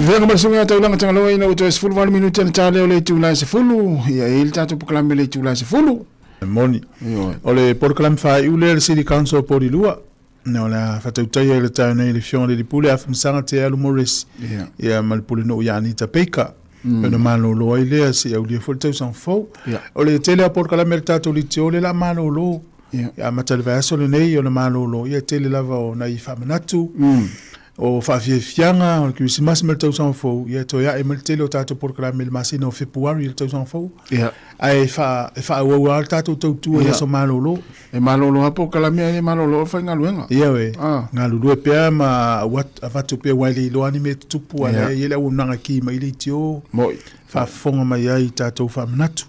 Vega ma le susuga ia Taulaga Tagaloa ina ua toe 18 minute ona ta lea o le itula e 10. Ia e i ai le tatou polokalame i le itula e 10.
E moni. O le polokalame faaiu lea a le City Council o Porirua. O le a faatautaia i le taeao nei i le Afioga i le Alii Pule Afamasaga Te Alu Morris ia ma le Pulenuu ia Anita Baker. Ona malolo ai lea seia aulia foi le tausaga fou. O le tele lava o polokalame a le tatou Litio lea o le a malolo. Ia amata i le vaiaso lenei ona malolo, ia e tele lava o nai faamanatu. O faafiafiaga o le Kerisimasi ma le tausaga fou, ia e toe ae mai le tele o tatou polokalame i le masina o Fepuari i le tausaga fou.
Ia.
Ae e faa, e faaauau lava le tatou tautua i aso malolo.
E malolo lava polokalame ae le malolo le faigaluega.
Ioe.
Ah.
Galulue pea ma avatu pea aua e le iloa ni mea e tutupu, a o la e i ai le auaunaga e ki mai i leitio.
Moi.
Faafofoga mai ai i tatou faamanatu.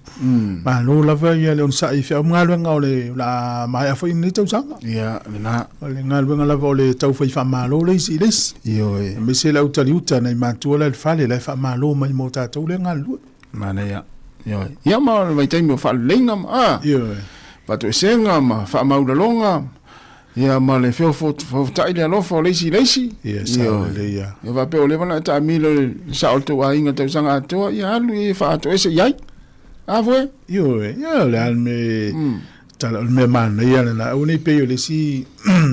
Malo lava ia le onosai i feau ma galuega o le a maea foi lenei tausaga.
Ia, lena.
O le galuega lava o le tau fai faamalo le isi i le isi.
Ioe.
Aemaise le au taliuta nai matua la i le fale la e faamalo mai mo tatou lea galulue.
Manaia. Ioe. Ia ma o le vaitaimi o faaleleiga ma, a.
Ioe.
Faatoesega ma faamaualaloga. Ia ma le feofoofotai le alofa o le isi i le isi.
Ia, sao lelei ia.
Ia faapea ua leva ona e taamilo i le sao o le tou aiga i le tausaga atoa, ia alu ia e faatoese i ai. A foi?
Ioe, ia o le a le mea, tala, o le mea manaia lena. Aua ne i pei o le isi,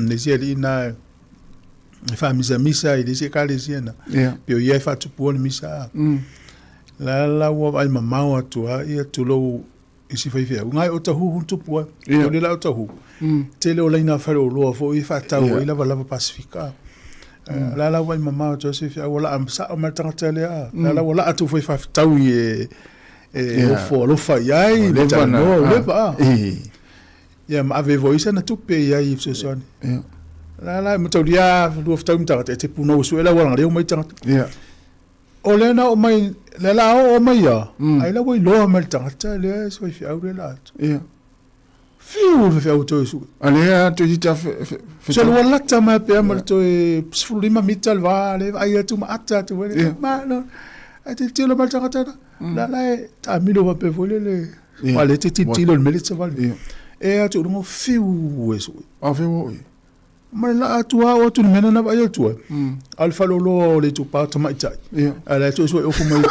le isi alii na e faamisamisa i le isi ekalesia na.
Ia.
Pei o ia e faatupua le misa. La la ua vaai mamao atu lava ia tulou i si faifeau. Ngai o tahu hun tupu ai.
Ia.
O le la o tahu. Tele o laina faleoloa foi e faatau ai lavalava Pasefika. La la ua vaai mamao atu ai si faifeau ua laa sao mai le tagata lea. La la ua laa atu foi faafetaui e e ofo alofa i ai,
Ua leva na-
talanoa, ua leva, ah.
Eh.
Ia ma ave foi sana tupe i ai e fesoasoani.
Ia.
La la e mataulia lua fetaui ma tagata e te punou sue la ua lagaleo mai tagata.
Ia.
O lea na oo mai, lea la oo mai ia, ai la ua iloa mai le tagata lea e se faifeau lea la atu.
Ia.
Fiu le faifeau toe sue.
A lea toe tita fe, fe, fe
Se lua lata mai pea ma le toe 15 mita le va, le vaai atu ma ata atu foi le, ma no. Ai te tilo mai le tagata na. La la e taamilo faapea foi lele.
Ia.
Wa le te tilotilo i le mea lea e te savali.
Ia.
E atu i luga, fiu e sue.
A fiu oi.
Ma le laa atu lava oo atu i le mea lena na vaai atu ai, a o le faleoloa o le itupa tamaitai, a o la e toe sue ofu mai.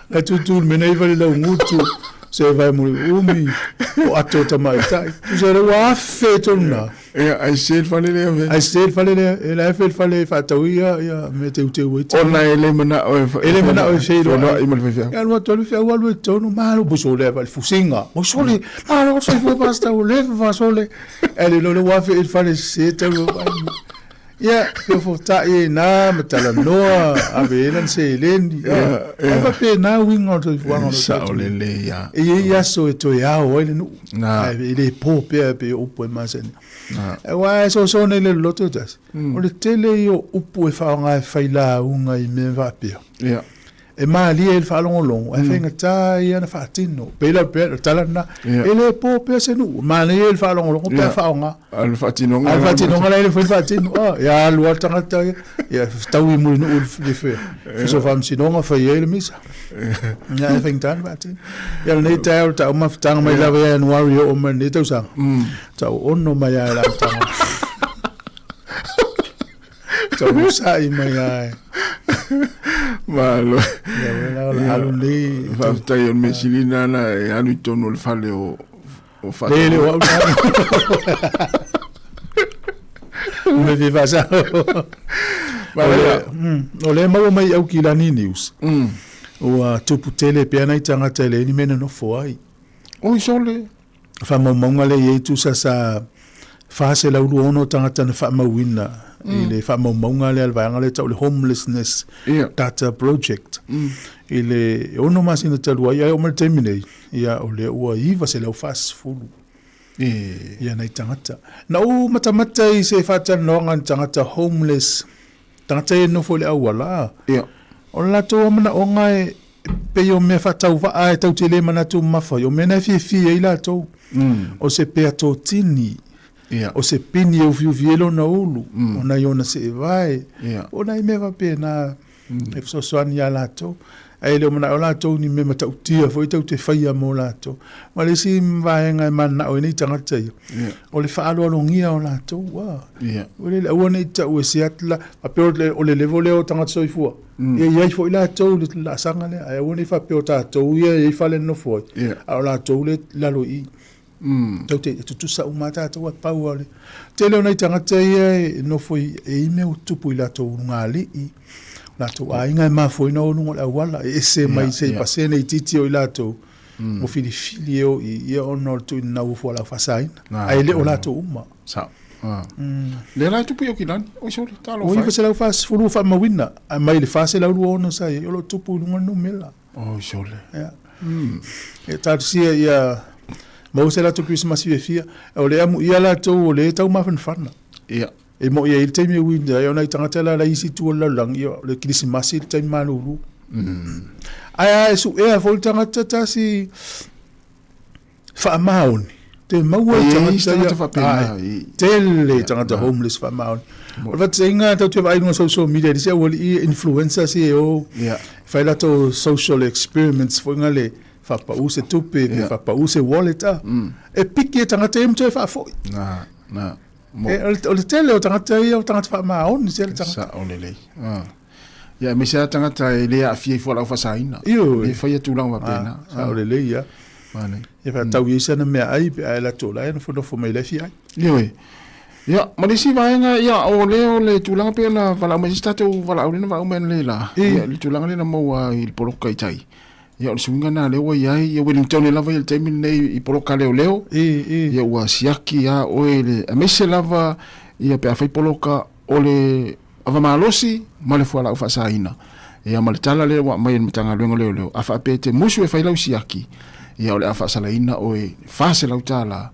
La tutu le mea na iva le laugutu, se vai mo le umi, o ato tamaitai. Tusa le ua afe tonu na.
Ia, ai se le fale lea ve.
Ai se le fale lea, e la e fe le fale e faatau ia, ia mea teuteu ai.
Ona e le manao e
E le manao e feiloai.
ma le faifeau.
Ia alu atu alu feau alu i totonu, malo buso lea le fusiga. Oi sole, malo soifua pastor ua leva fasole. Ae le iloa lea ua afe i le fale sese talu ai. Ia, feofootai ai na ma talanoa, ave ai lana seleni. Ae faapena uiga o le soifuaga o lo
Sao
tatou.
lelei ia.
E i ai aso e toe ao ai le nuu.
Na.
Ae e le po pea pei o upu e masani.
Na.
Aua e soso nei le loloto e tasi. O le tele ia o upu e faaaoga e failauga i mea faapea.
Ia.
E malie i le faalogologo, ae faigata ia ona faatino. Pei la pea, o le tala lena.
Ia.
E le po pea se nuu. Manaia i le faalogologo pe a
Ia.
faaaoga.
A le faatinoga.
A le faatinoga la e le mafai ona faatino. Ah, ia alu lava le tagata ia, ia fetaui mulinuu i le Ofisa o Faamasinoga fai ai le misa. Ia e faigata ona faatino. Ia lenei taeao le tau mafutaga mai lava ia Ianuari e oo mai lenei tausaga. Tau ono mai lava i le amataga. Tau masa'i mai lava e.
Malo.
Ia wena o le alu nei.
Faafetai o le mea sili lena na e alu i totonu o le fale o o
Le le o au na. Me fi faasao. O lea maua mai i Aukilani News. Ua tupu tele pea nai tagata e leai ni mea e nonofo ai.
Oi sole.
Faamaumauga lea e i ai tusa sa 426 tagata na faamauina i le faamaumauga lea a le vaega lea e tau o le Homelessness Data Project i le 6 masina talu ai, ae oo mai le taimi nei, ia o lea ua 940 ia nai tagata. Na ou matamata i se faatalanoaga ni tagata homeless, tagata ia e nofo i le auala, o le latou lava manaoga e pei o mea faatauvaa e tatou te le manatu mamafa ai, o mea na e fiafia ai latou. O se peatotini, o se pini e ufiufi ai lona ulu, o nai ona seevae, o nai mea faapena e fesoasoani iā latou. Ae le o manao latou ni mea matautia foi tatou te faia mo latou. Ma le isi vaega e mananao ai nei tagata ia, o le faaaloalogia o latou. Ua. Ua lele, aua ne i tau e se atu la, faapea o le level lea o tagata soifua. Ia i ai foi latou i le laasaga lea, ae aua ne i faapea o tatou ia e i ai fale e nonofo ai, a o latou lea e lalo i i. Tatou te tutusa uma lava tatou, ae pau lava o le tele o nai tagata ia e nofo i, e i ai mea ua tutupu i latou ulugalii, o latou aiga e mafuaina o luga o le auala, e ese mai se pasene itiiti o i latou. Ua filifili e o i ia ona o le tuuina o fualaau faasaina, ae le o latou uma.
Sao. Lea la e tupu i Aukilani. Oi sole, talofa
e. Ua 940 ua faamauina, ae mai le 426 sa i ai, o lo o tupu i luga le numera.
Oi sole.
Ia. E talosia ia maua se latou Kerisimasi fiafia. O le amuia latou o lea e tau mafanafana.
Ia.
E mo'i ai le taimi e winter ai, o nai tagata la la i isi itu o le lalolagi, ia, o le Kerisimasi le taimi malulu. Ae a e su'ea foi le tagata tasi faamaoni, te maua i tagata
faapena,
tele tagata homeless faamaoni. O le faataitaiga tatou te vaai i luga o social media, i isi aualii influencers ia e o fai latou social experiments foi na le faapau se tupe pe faapau se wallet a. E piki e tagata ia ma toe faafoi.
Na, na.
E, o le tele o tagata ia o tagata faamaoni tele tagata.
Sao lelei. Ia, aemaise lava tagata e le aafia i fualaau faasaina.
Ioe.
E faia tulaga faapena.
Sao lelei ia.
Manaia.
Ia faatau i ai sana meaai pe a e alu atu o la e nofonofo mai la e fia ai.
Ioe. Ia, ma le isi vaega, ia, o lea o le tulaga pei ona valaau mai se isi tatou valaau lea na valaau mai analeila. Ia, le tulaga lea na maua i le poloka i tai. Ia, o le suiga lena lea ua i ai, ia Wellington lava ia i le taimi lenei i poloka a leoleo. Ia, ua siaki lava oe i le, aemaise lava ia pe a fai poloka o le ava malosi ma le fualaau faasaina. Ia ma le tala lea ua aumai e le Matagaluega o Leoleo, a faapea e te musu e fai lau siaki, ia o le a faasalaina oe i le $400,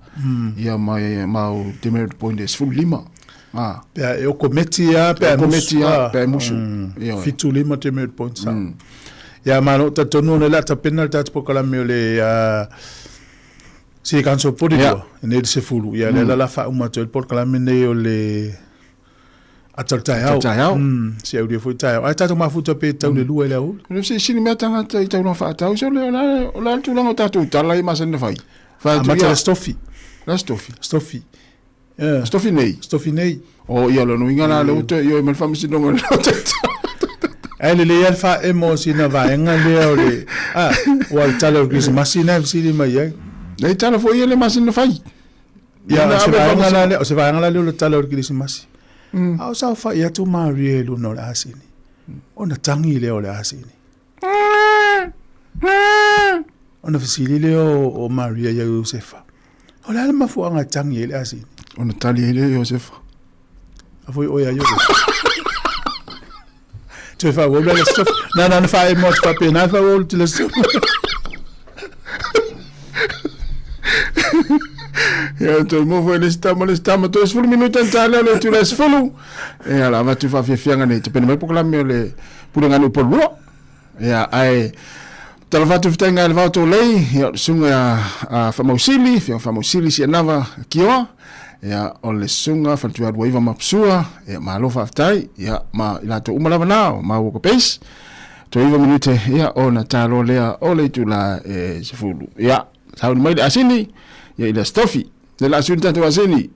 ia ma ma au demerit point e 15.
A. Pe a e okometi lava pe a e musu.
Okometi lava pe a e musu.
Ioe. 75 demerit points. Ia ma o lo o talitonu ona o le a tapena le tatou polokalame o le City Council Body lua, nei le 10, ia lea la o le a faauma atu ai le polokalame lenei o le Ata o le taeao.
Ata o le taeao.
Se aulia foi taeao. Ae tatou mafuta pe tau le 2 i le aoauli.
O le silisili mea tagata i taulaga faatau, se o le, o le a le tulaga o tatou tala ia masani ona fai?
Fai atu, Amata ia. le stofi.
Le stofi.
Stofi.
Stofi nei.
Stofi nei.
O ia, o lona uiga la lea ua toe ioe mai le faamasinoga o le
Ae lelei lava le faaemo o sina vaega lea o le, a, ua o le tala o le Kerisimasi lena e fesili mai ai.
Nei tala foi ia le masani ona fai.
Ia, o se vaega la lea, o se vaega la lea o le tala o le Kerisimasi. A o saofai atu Maria i luna o le asini, ona tagi lea o le asini. Ona fesili lea o Maria ia Iosefa, O le a le mafuaaga e tagi ai le asini?
Ona tali ai lea o Iosefa.
A foi oe a Iosefa. Toe faaauau lea le stofi. Na na na faaemo atu faapena e faaauau le stofi.
Ia, toe mo foi le isi tama, le isi tama, toe 10 minute ona ta lea o le itula e 10. Ia, o le a avatu faafiafiaga nei, tapena mai polokalame o le Pulega Nuu Polua. Ia, ae talofa atu fetaiga i le vao tolei, ia, o le susuga a Faamausili, Afioga Faamausili Sianava Kioa, ia, o le susuga Faletuialuaiva Mapusua, ia, malo faafetai, ia, ma i latou uma lava na, o maua ko base, toe 9 minute, ia, ona talo lea o le itula e 10. Ia, sauni mai le asini, ia, i le astofi, le la asuni tatou asini.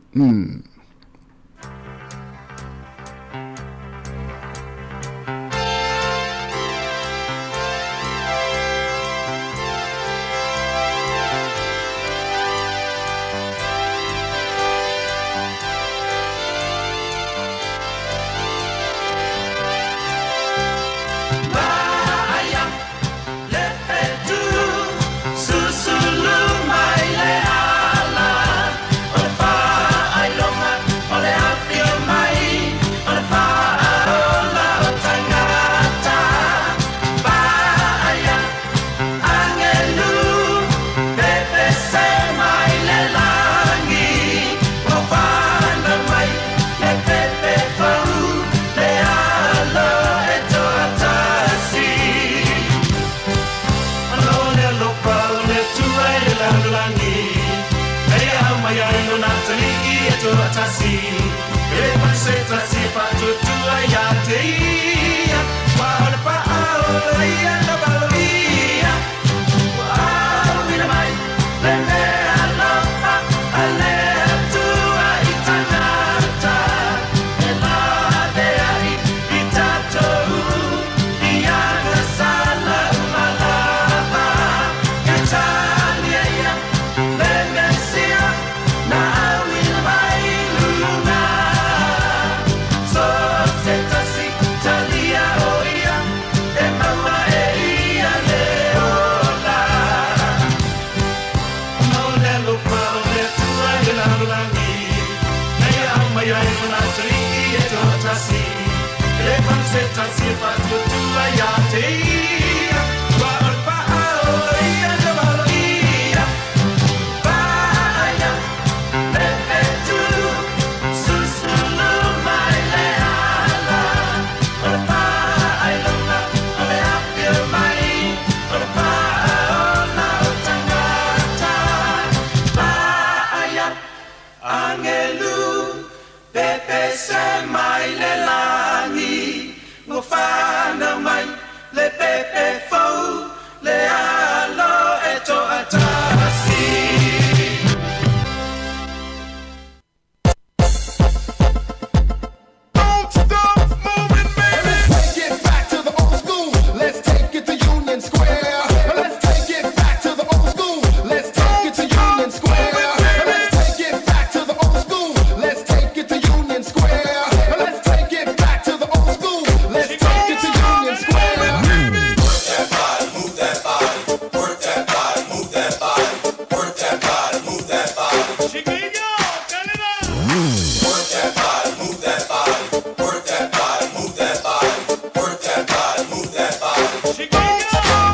se tasi e faatuatua ia te ia, Ua o le faaola ia te valoia. Paia, le fetu, susulu mai le ala. O le faailoga o le afio mai, o le faaola o tagata. Paia, agelu, pepese mai le lagi, ua fanau mai le pepe fou, le alo e toatasi.
Don't stop moving, baby. Let's take it back to the old school. Let's take it to Union Square. Let's take it back to the old school. Let's take it to Union Square. Let's take it back to the old school. Let's take it to Union Square. Let's take it back to the old school. Let's take it to Union Square.
Work that body, move that body. Work that body, move that body. Work that body, move that body. Work that body, move that body. Work that body, move that body. Work that body, move that body.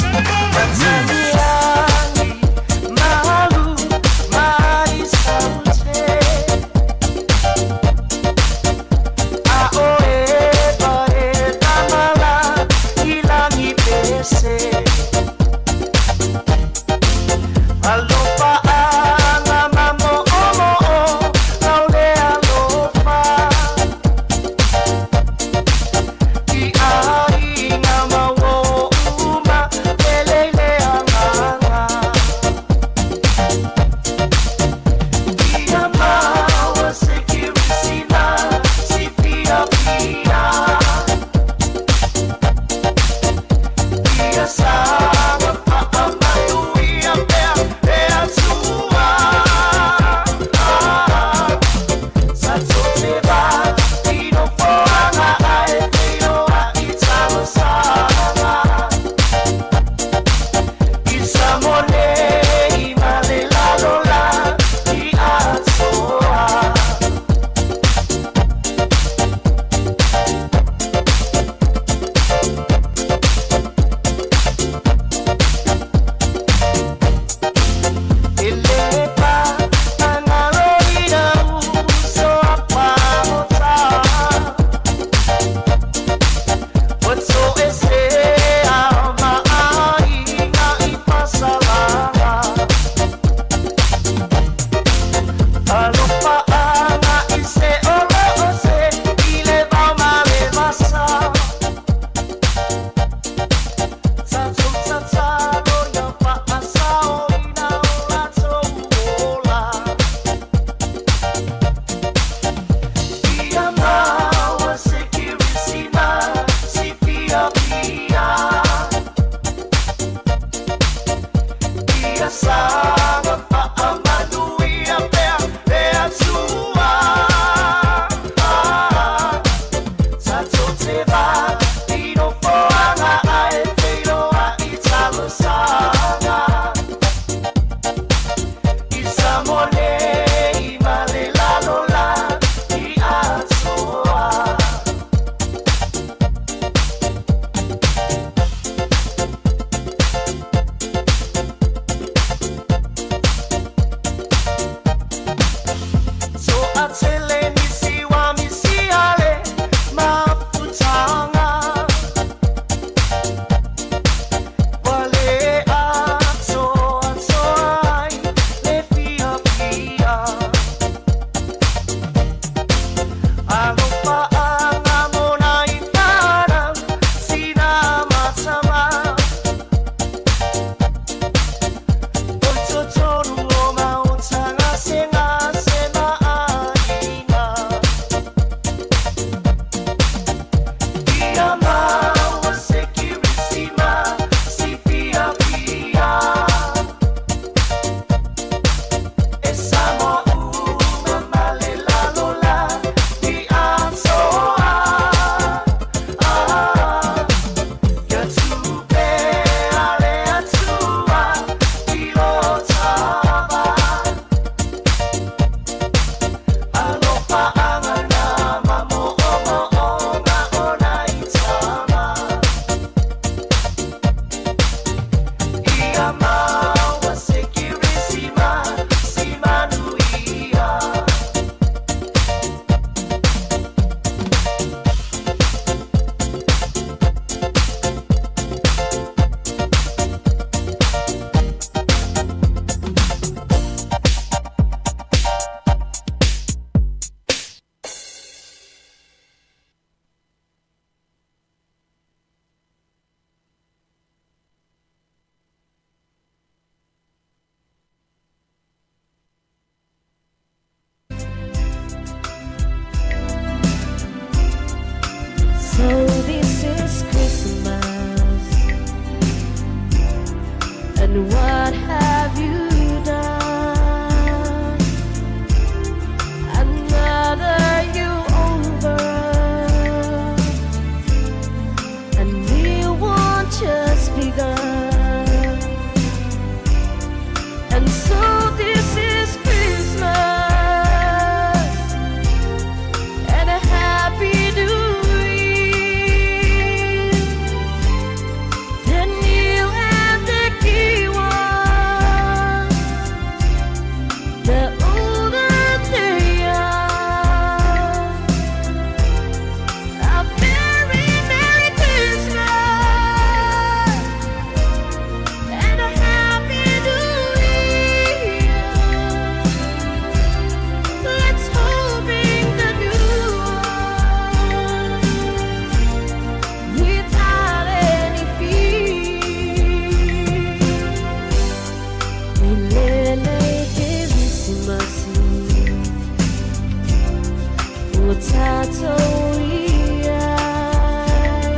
Ua tatou i ai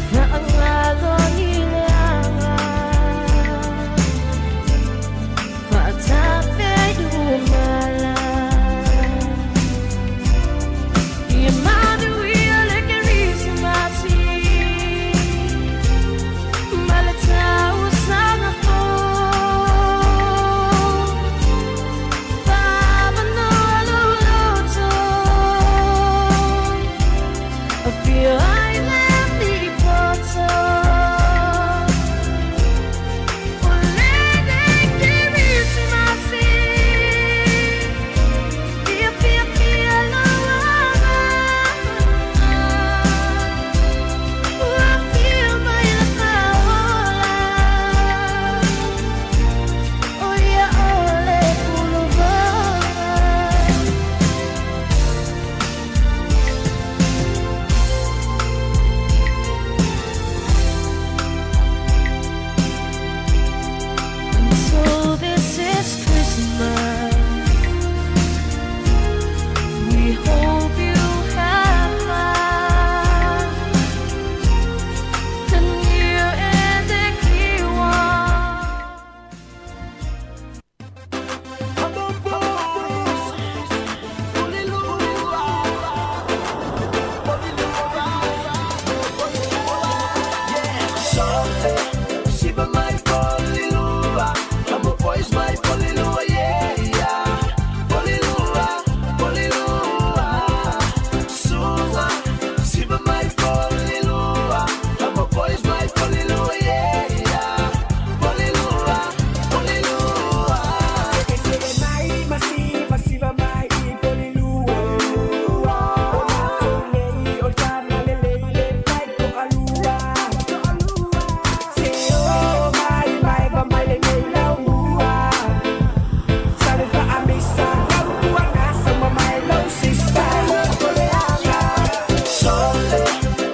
Faangalo ni leaga Faatape i umala Ia manuia le Kerisimasi Ma le tausaga fou Faamanoa lou loto Afio ai le Alii poto O lenei Kerisimasi Ia fiafia lou agaga Ua afio mai le Faaola O ia o le Uluvaga. And so this is Christmas. We hope you have fun. And you and the key one.
Siva mai polilua, amo boys mai polilua, yeah, yeah. Polilua, polilua. Sunga, siva mai polilua, amo boys mai polilua, yeah, yeah. Polilua, polilua. Sere mai masiva, siva mai polilua. O matou nei o tana lelei le fai ko alua. Se o mai mai va mai le nei lau mua. Sale fa amisa, lau tua nasa ma mai lau sista. Sole,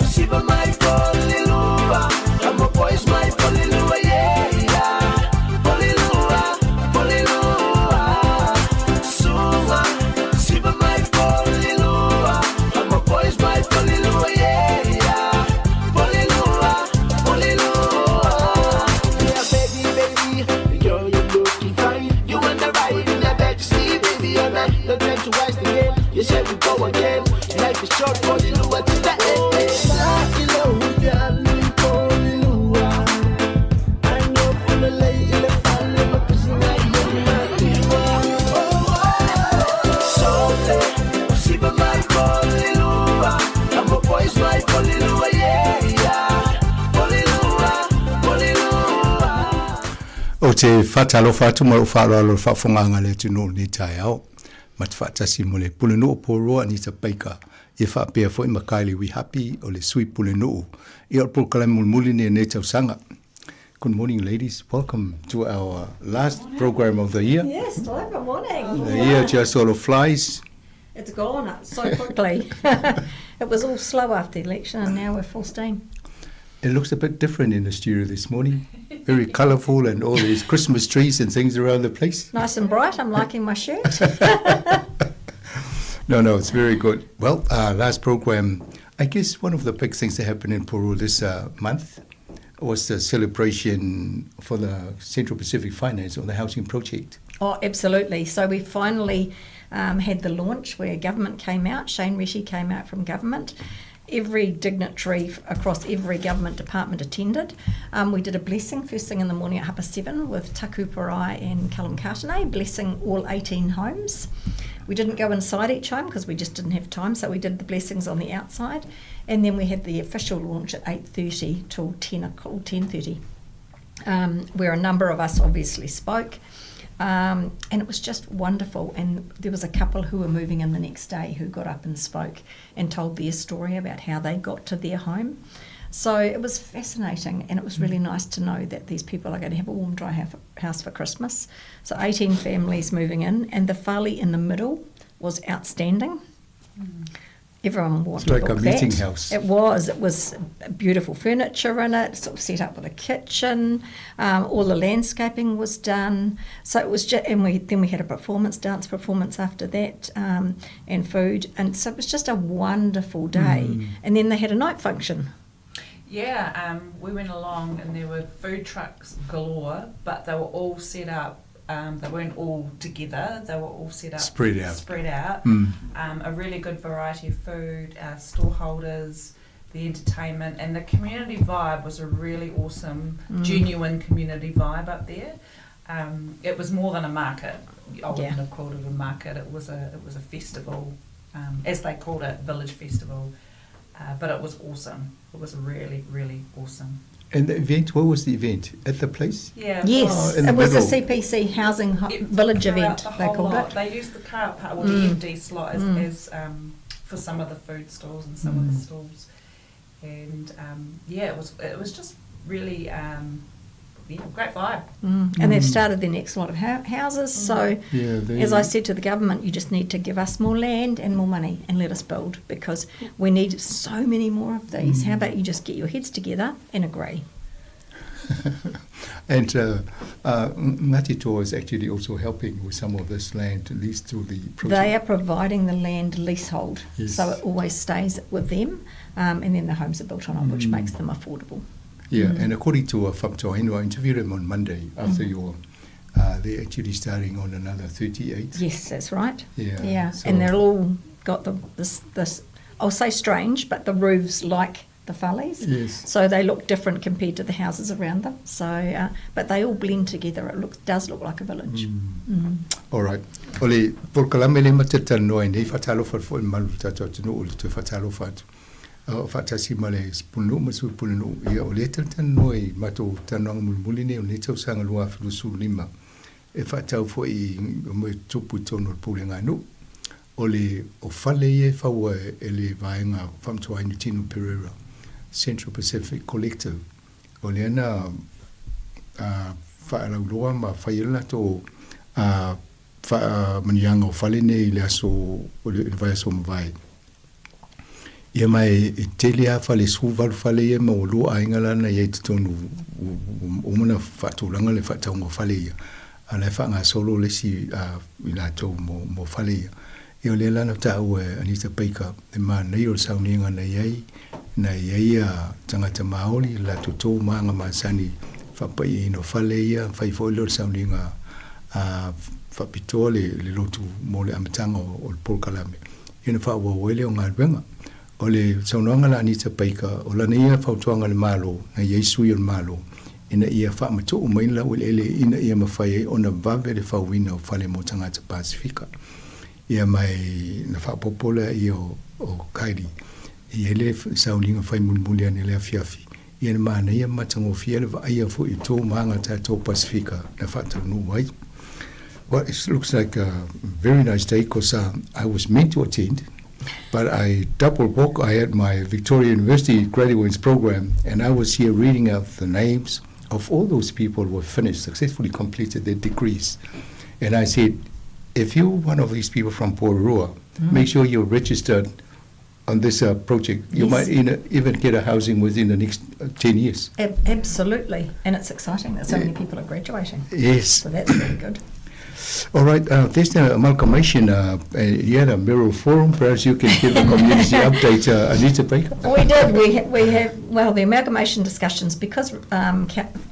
siva mai polilua, amo boys mai polilua, yeah, yeah. Polilua, polilua. Sunga, siva mai polilua, amo boys mai polilua, yeah, yeah. Polilua, polilua. Yeah, baby, baby, girl, you looking fine. You wanna ride in that back seat, baby, all night. No time to waste again. You said we go again. Life is short, polilua to the end. Sa ilo fiali polilua. I know polilei ile fale makusinga yema. Sole, siva mai polilua. Amo boys mai polilua, yeah, yeah. Polilua, polilua.
Ou te faatalofa atu ma lou faaaloalo i le faafofogaaga a le atunuu i lenei taeao. Ma te faatasi mo le Pulenuu o Poruroa Anita Baker, ia faapea foi ma Kylie Wihapi o le Sui Pulenuu. Ia o le polokalame mulimuli lenei o lenei tausaga. Good morning ladies, welcome to our last program of the year.
Yes, good morning.
The year just sort of flies.
It's gone so quickly. It was all slow after the election and now we're full steam.
It looks a bit different in the studio this morning. Very colourful and all these Christmas trees and things around the place.
Nice and bright. I'm liking my shirt.
No, no, it's very good. Well, last program, I guess one of the big things that happened in Porirua this month was the celebration for the Central Pacific Finance on the housing project.
Oh, absolutely. So we finally had the launch where government came out. Shane Reti came out from government. Every dignitary across every government department attended. We did a blessing first thing in the morning at 7:30 with Taku Parai and Callum Cartene, blessing all 18 homes. We didn't go inside each home because we just didn't have time, so we did the blessings on the outside. And then we had the official launch at 8:30 till 10 o'clock, 10:30, where a number of us obviously spoke. And it was just wonderful. And there was a couple who were moving in the next day who got up and spoke and told their story about how they got to their home. So it was fascinating, and it was really nice to know that these people are going to have a warm, dry house for Christmas. So 18 families moving in, and the fale in the middle was outstanding. Everyone will want
It's
to
like a
book
meeting
that.
house.
It was. It was beautiful furniture in it, sort of set up with a kitchen. All the landscaping was done. So it was just, and we then we had a performance, dance performance after that, and food. And so it was just a wonderful day. And then they had a night function.
Yeah, we went along and there were food trucks galore, but they were all set up. They weren't all together. They were all set up.
Spread out.
Spread out. A really good variety of food, stallholders, the entertainment, and the community vibe was a really awesome, genuine community vibe up there. It was more than a market. I wouldn't have called it a market. It was a festival, as they called it, village festival. But it was awesome. It was really, really awesome.
And the event, what was the event? At the place?
Yeah.
Yes,
Oh, in the
it was the
middle.
CPC Housing Village
Throughout
event,
the
they
whole
called
lot.
it.
They used the car park, or the MD slot as for some of the food stalls and some of the stalls. And it was just really great vibe.
And they've started their next lot of houses. So
Yeah, they
as I said to the government, you just need to give us more land and more money and let us build, because we need so many more of these. How about you just get your heads together and agree?
And Ngāti Toa is actually also helping with some of this land, at least through the project.
They are providing the land leasehold, so it always stays with them, and then the homes are built on it, which makes them affordable.
Yeah, and according to Fa'amatuainu, I interviewed him on Monday after your, they're actually starting on another 38.
Yes, that's right.
Yeah,
Yeah,
so
and they're all got the this, I'll say strange, but the roofs like the fales.
Yes.
So they look different compared to the houses around them. But they all blend together. It does look like a village.
All right. Ole, polokalame le matetano nei whatalofa fo malu tātou atu o le te whatalofa atu. Whatasi ma le punu ma sui punu ia o le tantano i matou tanoanga mulimuli nei o nei tausaga 2025 e whatau fo i mo tupu tonu o le pule ngā nuu. O le o fale ia e whaua e le vaenga Fa'amatuainu Tino Pereira Central Pacific Collective. O le ana whaalauloa ma whaiela tō whaamanianga o fale nei i le aso o le vai aso mawai. Ia mai e tele a fale suvalu fale ia ma o lua ainga lana ia i totonu o mana whaatulanga le whaataunga o fale ia. A le whaanga solo le si i lātou mo fale ia. Ia o le lana tāu e Anita Baker e mā nei o le sauniga na iai, na iai a tangata Māori, la tō maanga masani whapai i no fale ia, whai fo le sauniga a whapitoa le lotu mō le amatanga o le polokalame. Ia na whaawawele o ngā ruenga. O le saunoaga la Anita Baker, o lana ia fautuaga le Malo, na iai sui o le Malo, ina ia faamatuu mai le laueleele ina ia mafai ai ona vave le fauina o fale mo tagata Pasifika. Ia mai na faapopo lea ia o Kylie, e iai le sauniga fai mulimuli ane le afiafi. Ia na manaia ma matagofie le vaaia foʻi tō maga tatou Pasifika na faataunuu ai. Well, it looks like a very nice day because I was meant to attend, but I double booked. I had my Victoria University graduates program, and I was here reading out the names of all those people who have finished, successfully completed their degrees. And I said, if you're one of these people from Porirua, make sure you're registered on this project. You might even get a housing within the next 10 years.
Absolutely. And it's exciting that so many people are graduating.
Yes.
So that's really good.
All right, there's the amalgamation. You had a mayoral forum. Perhaps you can give the community update, Anita Baker.
We did. We have, well, the amalgamation discussions, because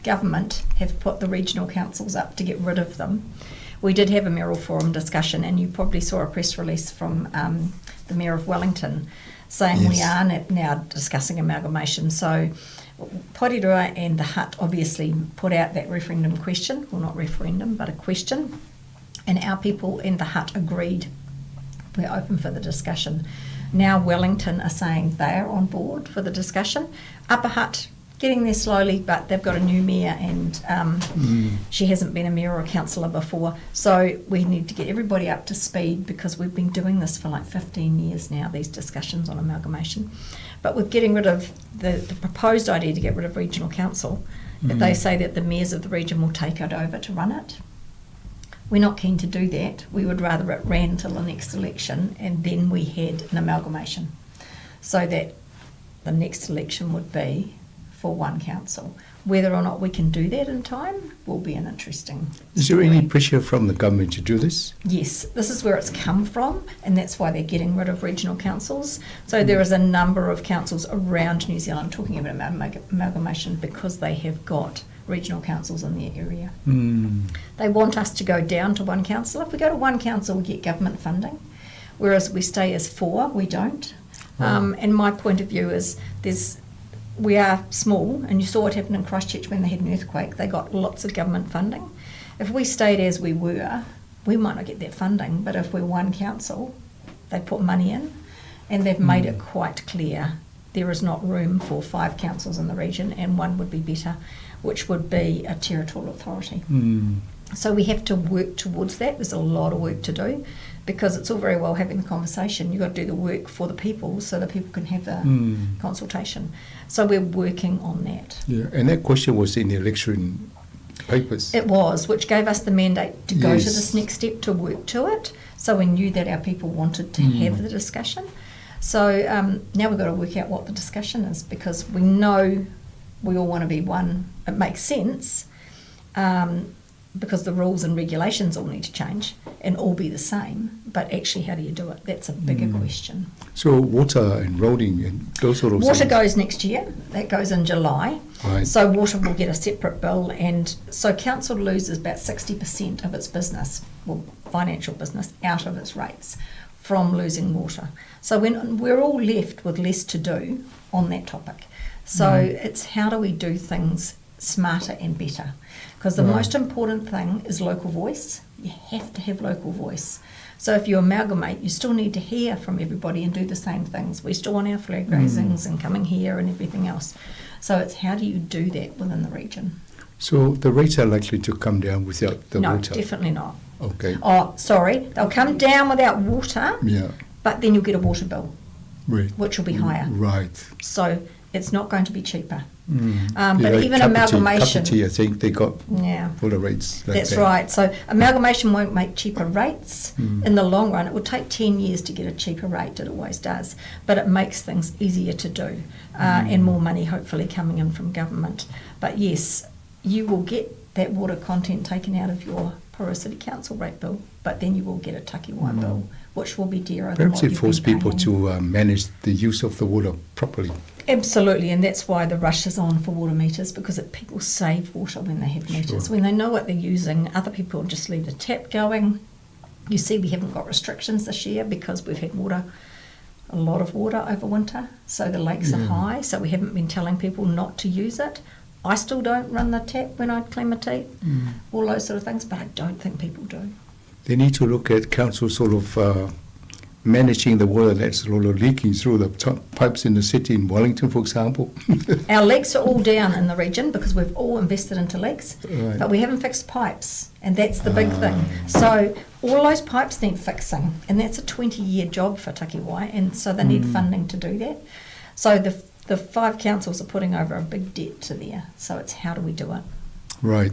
government have put the regional councils up to get rid of them. We did have a mayoral forum discussion, and you probably saw a press release from the Mayor of Wellington saying we are now discussing amalgamation. So Porirua and the Hutt obviously put out that referendum question, well, not referendum, but a question, and our people in the Hutt agreed we're open for the discussion. Now Wellington are saying they're on board for the discussion. Upper Hutt getting there slowly, but they've got a new mayor, and she hasn't been a mayor or a councillor before. So we need to get everybody up to speed, because we've been doing this for like 15 years now, these discussions on amalgamation. But with getting rid of the proposed idea to get rid of regional council, they say that the mayors of the region will take it over to run it. We're not keen to do that. We would rather it ran till the next election and then we had an amalgamation so that the next election would be for one council. Whether or not we can do that in time will be an interesting.
Is there any pressure from the government to do this?
Yes, this is where it's come from, and that's why they're getting rid of regional councils. So there is a number of councils around New Zealand talking about amalgamation because they have got regional councils in their area. They want us to go down to one council. If we go to one council, we get government funding, whereas we stay as four, we don't. And my point of view is there's we are small, and you saw what happened in Christchurch when they had an earthquake. They got lots of government funding. If we stayed as we were, we might not get that funding, but if we're one council, they put money in, and they've made it quite clear there is not room for five councils in the region, and one would be better, which would be a territorial authority. So we have to work towards that. There's a lot of work to do because it's all very well having the conversation. You've got to do the work for the people so the people can have the consultation. So we're working on that.
Yeah, and that question was in the election papers.
It was, which gave us the mandate to go to this next step to work to it. So we knew that our people wanted to have the discussion. So now we've got to work out what the discussion is because we know we all want to be one. It makes sense because the rules and regulations all need to change and all be the same. But actually, how do you do it? That's a bigger question.
So water and roading and those sort of
Water
things.
goes next year. That goes in July. So water will get a separate bill, and so council loses about 60% of its business, well, financial business, out of its rates from losing water. So when we're all left with less to do on that topic. So it's how do we do things smarter and better? Because the most important thing is local voice. You have to have local voice. So if you amalgamate, you still need to hear from everybody and do the same things. We still want our flag raisings and coming here and everything else. So it's how do you do that within the region?
So the rates are likely to come down without the
no,
water?
definitely not.
Okay.
Oh, sorry. They'll come down without water, but then you'll get a water bill, which will be higher. So it's not going to be cheaper. But
Yeah, like
even
Kapiti,
amalgamation...
Kapiti, I think they got fuller rates. Like
That's
that.
right. So amalgamation won't make cheaper rates in the long run. It will take 10 years to get a cheaper rate. It always does. But it makes things easier to do and more money hopefully coming in from government. But yes, you will get that water content taken out of your Porirua City Council rate bill, but then you will get a Takiwai bill, which will be dearer than
Perhaps
what
it
you've
forced
been
people
paying.
to manage the use of the water properly.
Absolutely, and that's why the rush is on for water meters, because people save water when they have meters. When they know what they're using, other people just leave the tap going. You see, we haven't got restrictions this year because we've had a lot of water over winter, so the lakes are high, so we haven't been telling people not to use it. I still don't run the tap when I clean my teeth, all those sort of things, but I don't think people do.
They need to look at council sort of managing the water that's sort of leaking through the top pipes in the city in Wellington, for example.
Our leaks are all down in the region because we've all invested into leaks, but we haven't fixed pipes, and that's the big thing. So all those pipes need fixing, and that's a 20-year job for Takiwai, and so they need funding to do that. So the five councils are putting over a big debt to there, so it's how do we do it?
Right.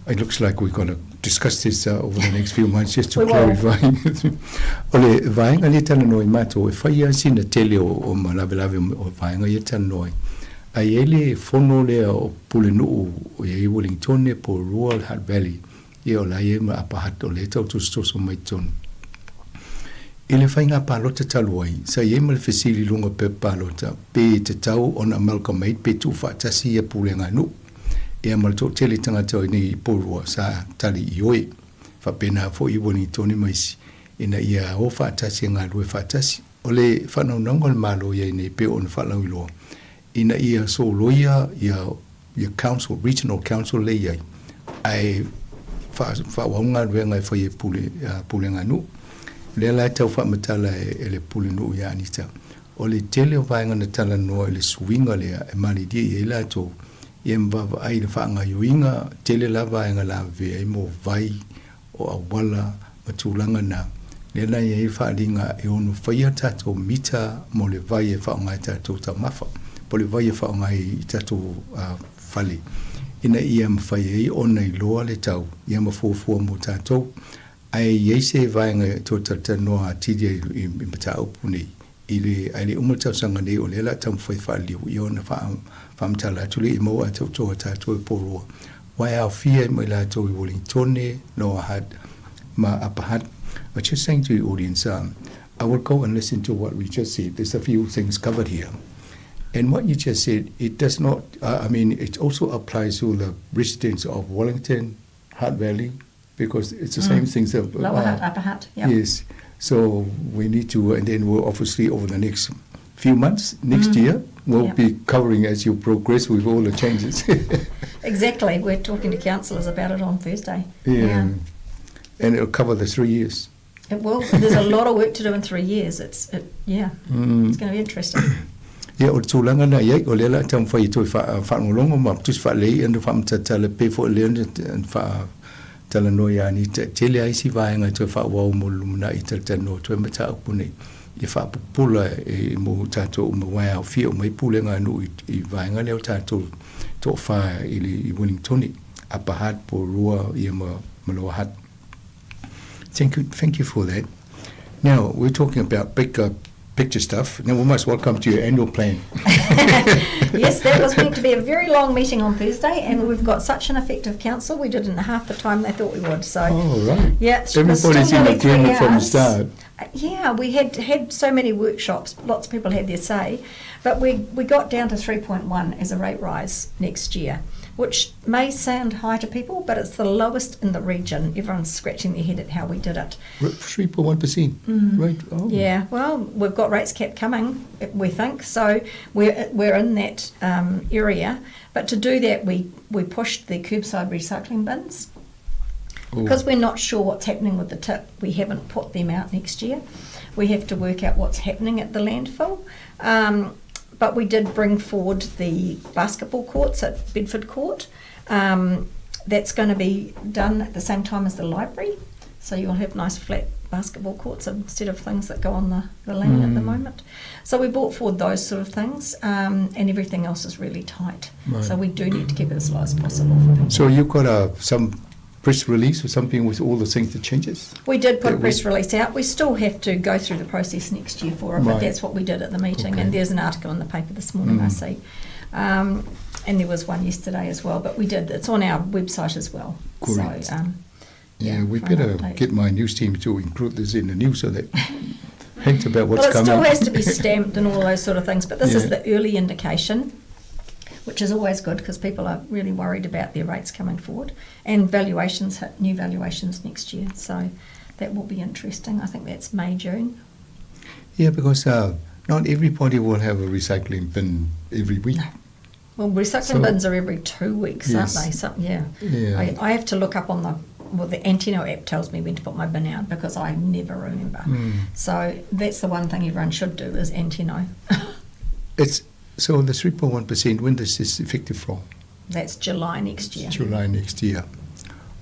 It looks like we're going to discuss this over the next few months just to
We will.
clarify. O le vaega lea e talanoa i matou, e fai lava sina tele o malavelave o vaega ia talanoa ai. Ae i ai le fono lea o Pulenuu o i ai Wellingtone, Porirua, le Hutt Valley, ia o la e i ai ma Upper Hutt o lea e tau tosotoso mai totonu. I le faiga palota talu ai, sa i ai ma le fesili i luga o pepa palota, pe tatau ona amalgamate pe tuufaatasi ia pulega nuu. Ia ma le toatele tagata o i inei i Porirua sa tali ioe. Faapena foi i Wellingtone ma isi, ina ia o faatasi e galulue faatasi. O le faanaunauga o le Malo i ai nei pei ona faalauiloa, ina ia soloia ia ia council, regional council lea i ai, ae faaauau galuega e fai e pule, pulega nuu. O lea la e tau faamatala e le pulenuu ia Anita, o le tele o vaega na talanoa i le suiga lea e malilie i ai latou, ia ma vaavaai i le faagaoioiga, tele la vaega lavevea ai mo vai, o auala ma tulaga na, lea la e i ai le faaaliga e ono faia tatou mita mo le vai e faaaoga e tatou taumafa, po o le vai e faaaoga i tatou fale. ina ia mafai ai ona iloa le tau ia ma fuafua mo tatou. Ae i ai se vaega e toe talatalanoa atili ai i mataupu nei i le ae le uma le tausaga nei o lea o le a taumafai e faaliliu ia ona faamatala atu lea i maua atoatoa tatou e Poruwa aua e aofia ai ma i latou i Wellingtone, Lower Hutt ma Upper Hutt. I was just saying to the audience, um, I will go and listen to what we just said. There's a few things covered here. And what you just said, it does not, uh, I mean, it also applies to the residents of Wellington, Hutt Valley, because it's the mm. same things. That,
Lower Hutt, Upper Hutt,
yeah. Yes. So we need to, and then we'll obviously over the next few months, next mm. year, we'll yep. be covering as you progress with all the changes.
exactly. We're talking to councillors about it on Thursday.
Yeah. yeah. And it'll cover the three years.
It will. There's a lot of work to do in three years. It's, it, yeah, mm. it's going to be interesting.
Ia, o le tulaga lena i ai, o lea o le a taumafai e toe faalogologo ma tusi faalelei ona faamatala pei foi o lea na faatalanoa ia Anita, e tele lava isi vaega e toe faaauau mo le lumanai e talatalanoa atu ai mataupu nei ia faapupula e mo tatou uma aua e aofia uma ai pulega a nuu i vaega lea o tatou toafa i le i Wellingtone, Upper Hutt, Porirua ia ma Lower Hutt. Thank you, thank you for that. Now, we're talking about big uh, picture stuff. Now, we must welcome to your annual plan.
yes, that was meant to be a very long meeting on Thursday, and we've got such an effective council. We did it in half the time they thought we would. So,
oh, right.
Yeah,
everybody's in agreement from the start.
Uh, yeah, we had had so many workshops. Lots of people had their say, but we we got down to 3.1 as a rate rise next year which may sound high to people, but it's the lowest in the region. Everyone's scratching their head at how we did it.
3.1%, mm. right?
Oh. Yeah, well, we've got rates cap coming, we think, so we're, we're in that um, area. But to do that, we, we pushed the curbside recycling bins. Oh. Because we're not sure what's happening with the tip, we haven't put them out next year. We have to work out what's happening at the landfill. Um, but we did bring forward the basketball courts at Bedford Court. Um, that's going to be done at the same time as the library. So you'll have nice flat basketball courts instead of things that go on the, the lane mm. at the hmm. moment. So we brought forward those sort of things, um, and everything else is really tight. Right. So we do need to keep it as low as possible for people.
So you've got uh, some press release or something with all the things that changes?
We did put a press we... release out. We still have to go through the process next year for it, right. but that's what we did at the meeting. Okay. And there's an article in the paper this morning, mm. I see. Um, and there was one yesterday as well, but we did. It's on our website as well.
Correct.
So, um,
yeah, yeah, we better get my news team to include this in the news so that hint about what's
well, it
coming.
still has to be stamped and all those sort of things, but this yeah. is the early indication, which is always good because people are really worried about their rates coming forward and valuations, new valuations next year. So that will be interesting. I think that's May, June.
Yeah, because uh, not everybody will have a recycling bin every week.
No. Well, recycling so, bins are every two weeks, yes. aren't they? So, yeah.
yeah.
I, I have to look up on the well, the Antino app tells me when to put my bin out because I never remember.
Mm.
So that's the one thing everyone should do is Antino.
it's so the 3.1%, when does this effective from?
That's July next year.
July next year.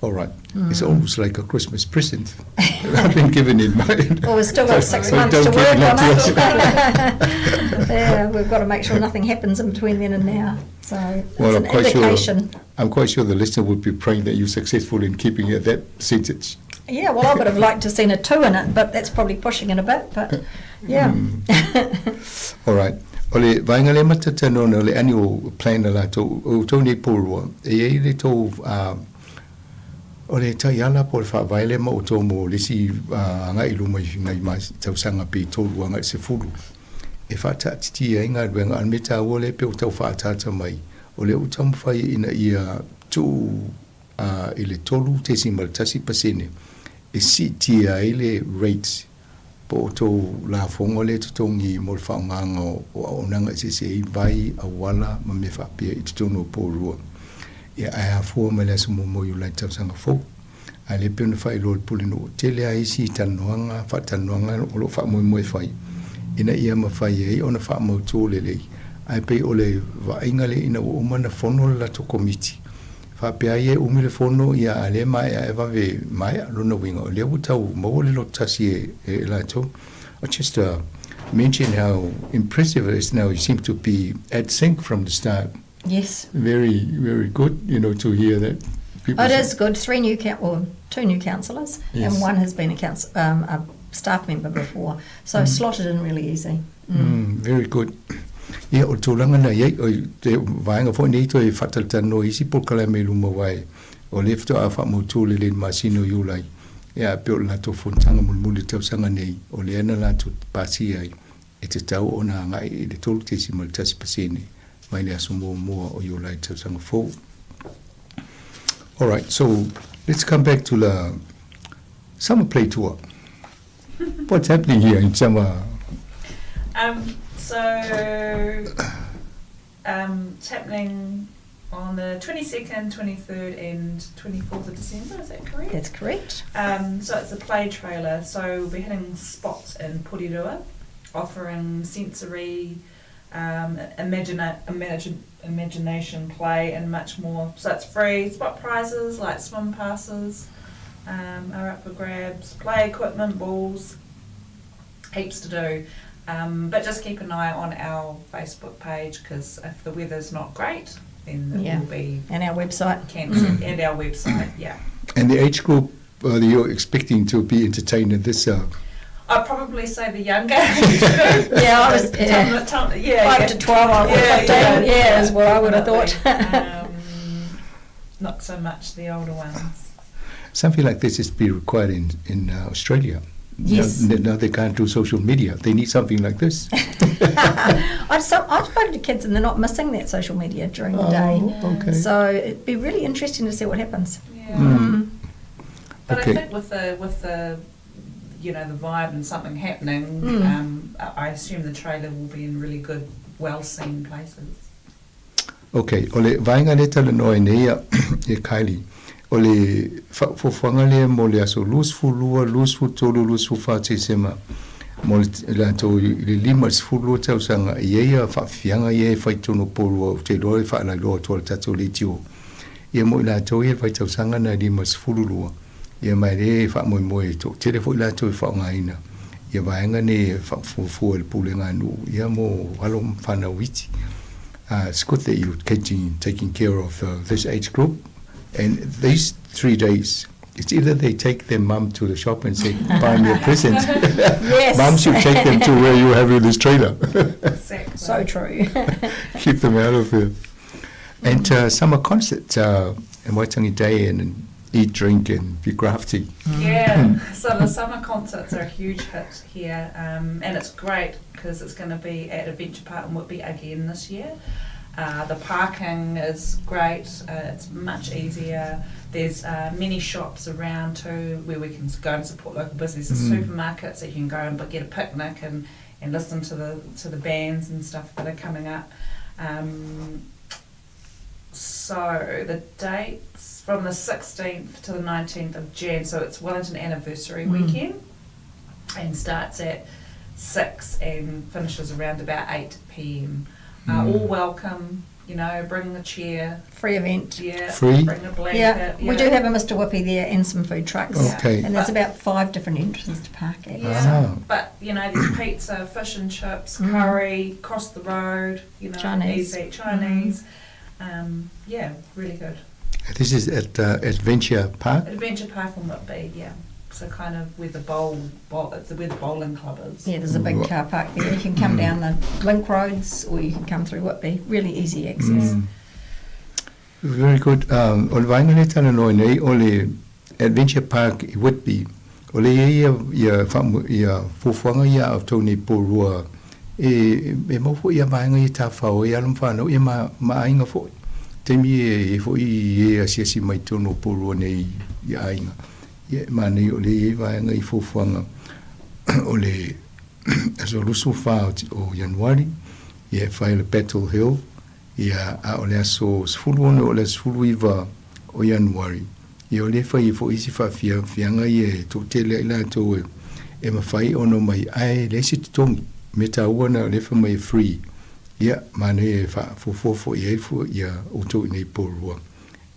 All right. Mm. It's almost like a Christmas present. I've been given in
mind. Well, we've still got six so months to work on it. yeah, we've got to make sure nothing happens in between then and now. So it's
well,
an
I'm quite
indication.
Sure, I'm quite sure the listener would be praying that you're successful in keeping it that percentage.
Yeah, well, I would have liked to have seen a two in it, but that's probably pushing it a bit. But yeah.
Mm. All right. O le vaega lea matatanoana o le annual plan a latou, o outou nei Porirua, e i ai le tou, uh, o le taiala po o le faavae lea ma outou mo le isi uh, agai i luma i nai tausaga pe tolu agai sefulu, e faataatitia ai galuega, a o le mea taua lea pe o tau faaataata mai, o lea ua taumafai ina ia tuu uh, i le 3.1% e siitia ai le rate po o tou lafoga lea e totogi mo le faaaogaga o auaunaga eseese ai, vai, auala ma mea faapea i totonu o Porirua. Ia, ae afua mai le aso muamua o Iulai tausaga fou. A e le pei ona faailoa e le Pulenuu, tele lava isi talanoaga, faatalanoaga o lo o faamoemoe fai ina ia mafai ai ona faamautū lelei. Ae pei o le vaaiga lea ina ua uma ona fono le latou Komiti, Faapea ai e umi le fono, ia, a lea e maea e vave maea, lona uiga, o lea ua tau maua le loto tasi e, e latou. I just uh, mention how impressive it is now. You seem to be at sync from the start.
Yes.
Very, very good, you know, to hear that. People
It is good. Three new well, two new councillors,
Yes.
and one has been a council, a staff member before, so slotted in really easy.
Very good. Ia, o le tulaga na i ai, o te vaega foi nei toe faatalatalanoa i isi polokalame i luma aua o lea faatoa faamautu lelei i le masina o Iulai, ia e pei o le latou fonotaga mulimuli i le tausaga nei, o lea na latou pasia ai e tatau ona agai i le 3.1% mai le aso muamua o Iulai i le tausaga fou. Alright, so let's come back to the summer play tour. What's happening here in summer?
Um, so it's happening on the 22nd, 23rd, and 24th of December, is that correct?
That's correct.
Um, so it's a play trailer. So we'll be hitting spots in Porirua, offering sensory, um, imagina- imagine, imagination play, and much more. So it's free. Spot prizes like swim passes are up for grabs, play equipment, balls, heaps to do. But just keep an eye on our Facebook page because if the weather's not great, then it
Yeah.
will be
And our website.
cancelled. And our website, yeah.
And the age group that you're expecting to be entertained in this
I'd probably say the younger.
Yeah, I was- yeah.
Yeah,
5
yeah.
to 12, I would
yeah,
15,
yeah,
yeah, is what I would have thought.
definitely. Not so much the older ones.
Something like this is to be required in Australia.
Yes.
Now, now they can't do social media. They need something like this.
I've spoken to kids and they're not missing that social media during the
Oh,
day.
okay.
So it'd be really interesting to see what happens.
Yeah. But
Okay.
I think with the you know the vibe and something happening, I assume the trailer will be in really good, well seen places.
Okay, o le vaega lea e talanoa ai nei ia Kylie, o le faafofoaga lea mo le aso 22, 23, 24 Tesema mo le latou i le 52 tausaga, e i ai ia faafiafiaga ia e fai i totonu o Porirua, ou te iloa e faalailoa atu e le tatou leitio. Ia mo i latou ia i le vaitausaga na 52, ia ma e lea e faamoemoe e toatele foi latou e faaaogaina ia vaega nei e faafuafua e le pulega a nuu ia mo alo ma fanau iti. It's good that you're taking care of this age group and these 3 days it's either they take their mum to the shop and say, buy me a present.
Yes.
Mum should take them to where you're having this trailer.
Exactly.
So true.
Keep them out of there. And summer concert in Waitangi Day and eat, drink and be crafty.
Yeah, so the summer concerts are a huge hit here, and it's great because it's going to be at Adventure Park in Whitby again this year. The parking is great, it's much easier. There's many shops around too where we can go and support local businesses, supermarkets that you can go and get a picnic and listen to the bands and stuff that are coming up. So the dates from the 16th to the 19th of Jan, so it's Wellington Anniversary weekend, and starts at 6 and finishes around about 8 p.m. All welcome, bring a chair.
Free event.
Yeah,
Free?
bring a blanket.
Yeah, we do have a Mr. Whippy there and some food trucks.
Okay.
And there's about five different entrances to park at.
Yeah, but there's pizza, fish and chips, curry, across the road,
Chinese.
easy Chinese. Yeah, really good.
This is at Adventure Park.
Adventure Park in Whitby, yeah. So kind of where the bowling club is.
Yeah, there's a big car park there. You can come down the link roads or you can come through Whitby. Really easy access.
Very good. O le vaega lea e talanoa nei o le Adventure Park i Whitby. O le ia fuafuaga ia a outou nei Porirua e maua foi ia vaega ia tafao e alo ma fanau ia ma aiga foi. Taimi e foi e asiasi mai totonu o Porirua nei i aiga. Ia e manaia o lea e i ai vaega i fuafuaga o le aso 24 o Ianuari ia e fai le Battle Hill ia a o le aso 16 o le aso 19 o Ianuari ia o lea e fai ai foi isi faafiafiaga ia e toatele ai latou e mafai ona omai ae leai se totogi mea taua na o lea e fai mai e free ia manaia e faafuafua foi ai foi ia outou i nei Porirua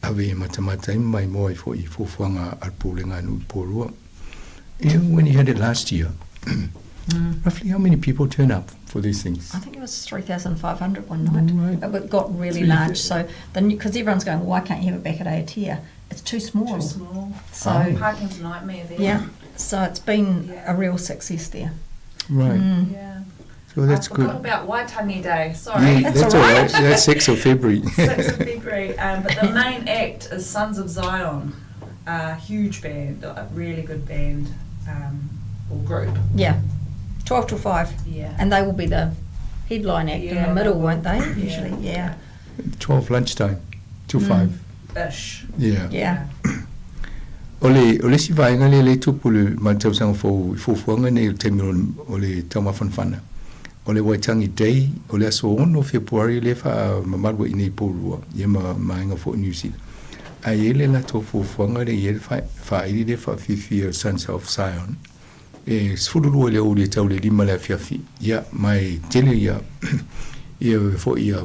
ave e matamata ai ma maimoa ai foi i fuafuaga a le pulega a nuu i Porirua. Yeah, when you had it last year, Roughly how many people turn up for these things?
I think it was 3,500 one night. Right. It got really large. So then, because everyone's going, why can't you have it back at Aotea? It's too small.
Too small.
So
oh. Parking's a nightmare there.
Yeah. So it's been yeah. a real success there.
Right.
Yeah.
So that's
I
good.
about Waitangi Day. Sorry.
Yeah, that's, that's all right. That's 6th of February.
6th of February. But the main act is Sons of Zion, a huge band, a really good band or group.
Yeah. 12 to 5.
Yeah.
And they will be the headline act in the middle, won't they? Usually, yeah.
12 lunchtime to 5.
Ish.
Yeah.
Yeah.
O le, o le isi vaega lea lea e tupu i le ma le tausaga fou i fuafuaga nei o le taimi o le taumafanafana, o le Waitangi Day, o le aso 6 o Fepuari lea e faamamalu ai i nei i Porirua, ia ma vaega foi o Niu Sila. Ae i ai le latou fuafuaga lea e i ai le faaili lea faafiafia o Sons of Zion, e 12 i le aoauli e tau i le 5 le afiafi, ia, ma e tele ia, ia foi ia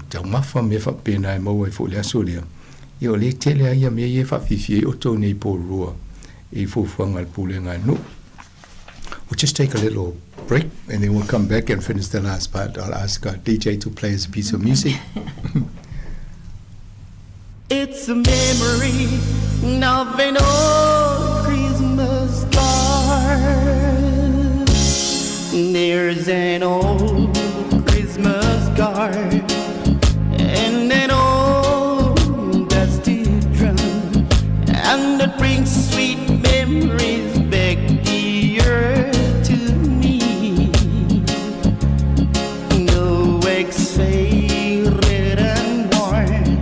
taumafa ma mea faapena e maua ai foi i le aso lea. Ia o lea e tele lava ia mea ia e faafiafia ai outou nei i Porirua i fuafuaga a le Pulega a le nuu. We'll just take a little break and then we'll come back and finish the last part. I'll ask our DJ to play us a piece of music.
It's a memory of an old Christmas card. There's an old Christmas card and an old dusty drum, and it brings sweet memories back dear to me. No wax faded and worn,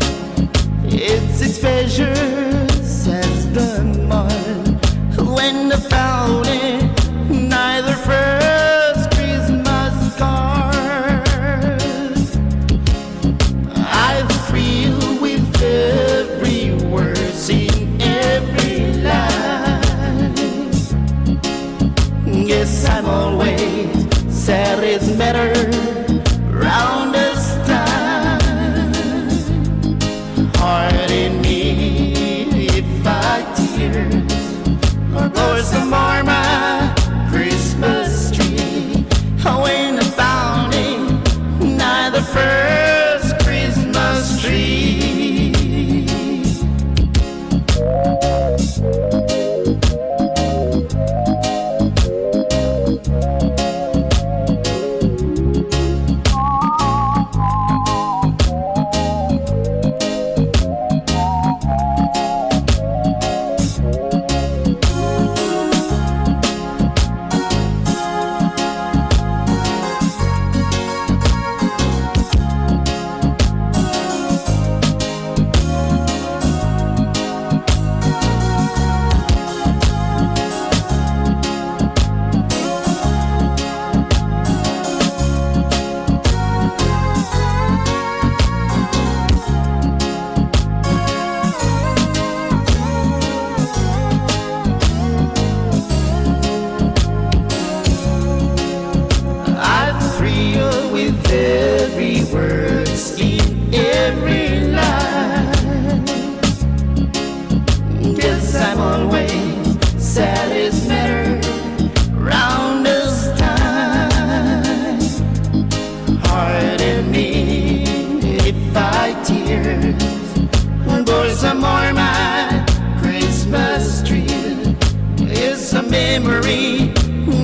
it's as precious as the morn when the fountain neither first Christmas card. I thrill with every word in every line. Yes, I'm always sad is better round this time. Pardon me if I tears or some more my Christmas tree. Oh, when I found it, nigh the first Christmas tree. I thrill with every word in every line. Guess I'm always sad as matter round this time. Pardon me if I tears pour some more my Christmas tree is a memory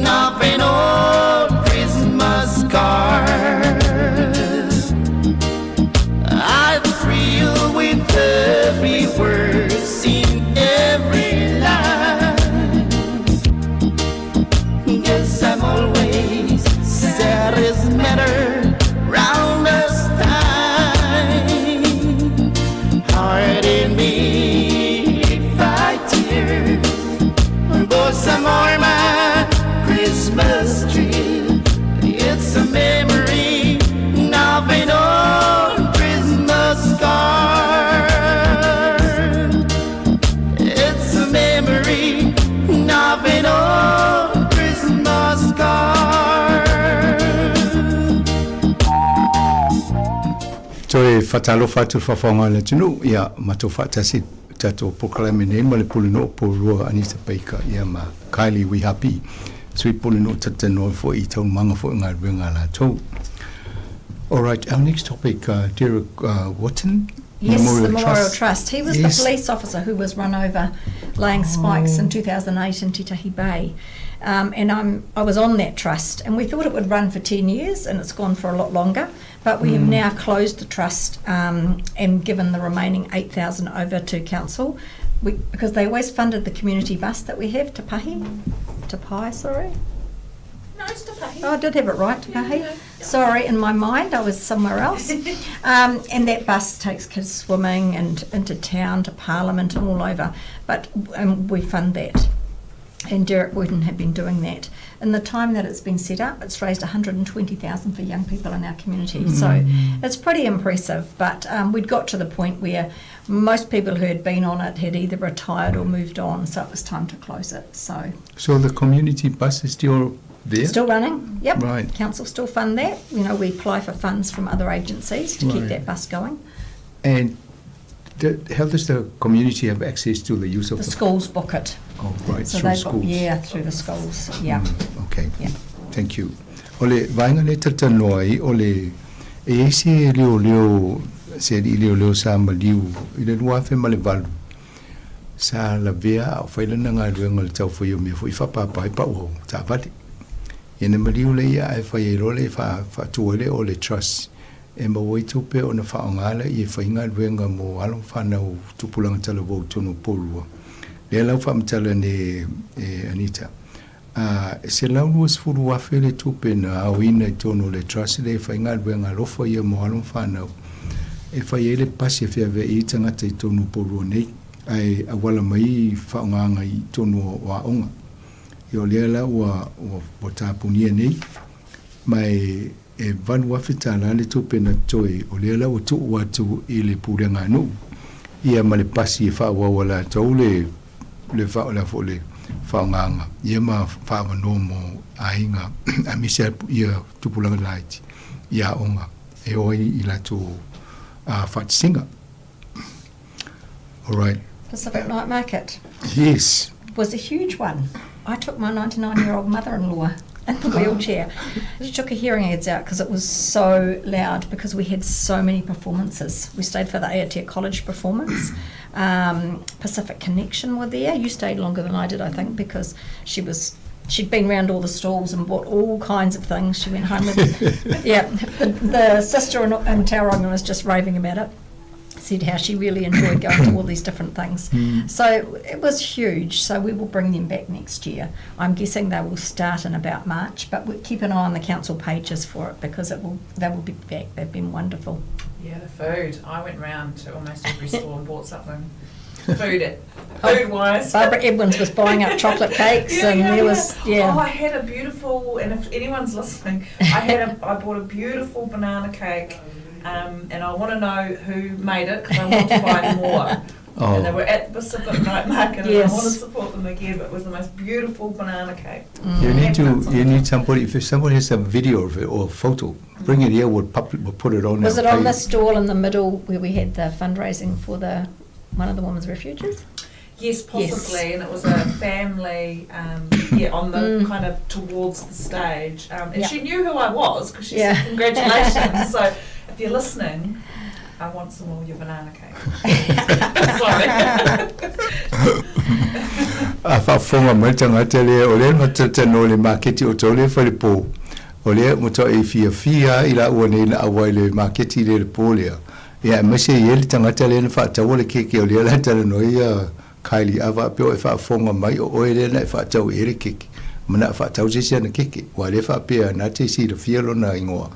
of an old Christmas card. I thrill with every word in every line. Guess I'm always sad as matter round this time. Pardon me if I tears pour some more my Christmas tree. It's a memory of an old Christmas card. It's a memory of an old Christmas card.
Toe faatalofa atu i le faafofoga a le atunuu, ia matou faatasi i le tatou polokalame nei ma le Pulenuu o Porirua Anita Baker ia ma Kylie Wihapi. Sui Pulenuu talatalanoa foi i taualumaga foi o galuega a latou. All right, our next topic, Derek Wootton.
Yes, Memorial the Memorial Trust. Trust. He was the police officer who was run over laying spikes in 2008 in Titahi Bay. And I was on that trust, and we thought it would run for 10 years, and it's gone for a lot longer. But we have now closed the trust and given the remaining 8,000 over to council, because they always funded the community bus that we have, Te Pahi, Te Pai, sorry.
No, it's Te Pahi.
Oh, I did have it right, Te Pahi. Yeah. Sorry, in my mind I was somewhere else. And that bus takes kids swimming and into town, to Parliament and all over. But we fund that. And Derek Wooten had been doing that. In the time that it's been set up, it's raised 120,000 for young people in our community. So it's pretty impressive. But we'd got to the point where most people who had been on it had either retired or moved on, so it was time to close it. So
So the community bus is still there?
Still running, yep.
Right.
Council still fund that. You know, we apply for funds from other agencies to keep that bus going.
And how does the community have access to the use of
The schools book it.
Oh, right,
So
through
they book,
schools.
yeah, through the schools, yeah.
Okay.
Yeah.
Thank you. O le vaega lea talatalanoa ai, o le e i ai se leoleo, se alii leoleo sa maliu i le 2008, sa lavea a o fai lana galuega i le taufaia o mea foi e faapaapa ai pau o taavale. Ia na maliu lea ia ae fai ai loa le faatu ai lea o le trust e maua ai tupe ona faaaoga lea e fai galuega mo alo ma fanau tupulaga talavou i totonu o Porirua. Lea la ua faamatala nei e Anita, a, e $120,000 le tupe na aoina i totonu o le trust lea e fai galuega alofa ia mo alo ma fanau e fai ai le pasi e feaveai ai tagata i totonu o Porirua nei ae auala mai faaaogaga i totonu o aoga. Ia o lea la ua, ua tapunia nei ma e E $8,000 le tupe na totoe, o lea la ua tuu atu i le pulega a nuu, ia ma le pasi e faaauau a latou le le le foi le faaaogaga, ia ma faaavanoa mo aiga aemaise ia tupulaga laiti i aoga e o ai i latou faatasiga. All right.
Pacific Night Market.
Yes.
Was a huge one. I took my 99-year-old mother-in-law in the wheelchair. She took her hearing aids out because it was so loud, because we had so many performances. We stayed for the Aotea College performance. Pacific Connection were there. You stayed longer than I did, I think, because she'd been round all the stalls and bought all kinds of things. She went home with, yeah, the sister in Tauranga was just raving about it. Said how she really enjoyed going to all these different things. So it was huge. So we will bring them back next year. I'm guessing they will start in about March, but we'll keep an eye on the council pages for it, because they will be back. They've been wonderful.
Yeah, the food. I went round to almost every store and bought something. Food it. Food wise.
Barbara Edwins was buying up chocolate cakes, and there was, yeah.
Oh, I had a beautiful, and if anyone's listening, I bought a beautiful banana cake. And I want to know who made it, because I want to buy more.
Oh.
And they were at the Pacific Night Market, and I want to support them again, but it was the most beautiful banana cake.
You need to, you need somebody, if somebody has a video of it or a photo, bring it here, we'll put it on
Was
our
it on the
page.
stall in the middle where we had the fundraising for the one of the women's refuges?
Yes, possibly, and it was a family, yeah, on the kind of towards the stage. And she knew who I was, because she said, congratulations. So if you're listening, I want some more of your banana cake. Sorry.
A faafofoga mai le tagata lea, o lea na talatalanoa i le maketi o tou lea falepo, o lea ua e fiafia i laua nei na auai i le maketi lea i le po lea, ia aemaise e i ai le tagata lea na faataua le keke, o lea la e talanoa ai ia Kylie, a faapea o e faafofoga mai o oe lea na e faatau i ai le keke, ma na faatau se isi ana keke, aua o lea e faapea na te silafia lona igoa,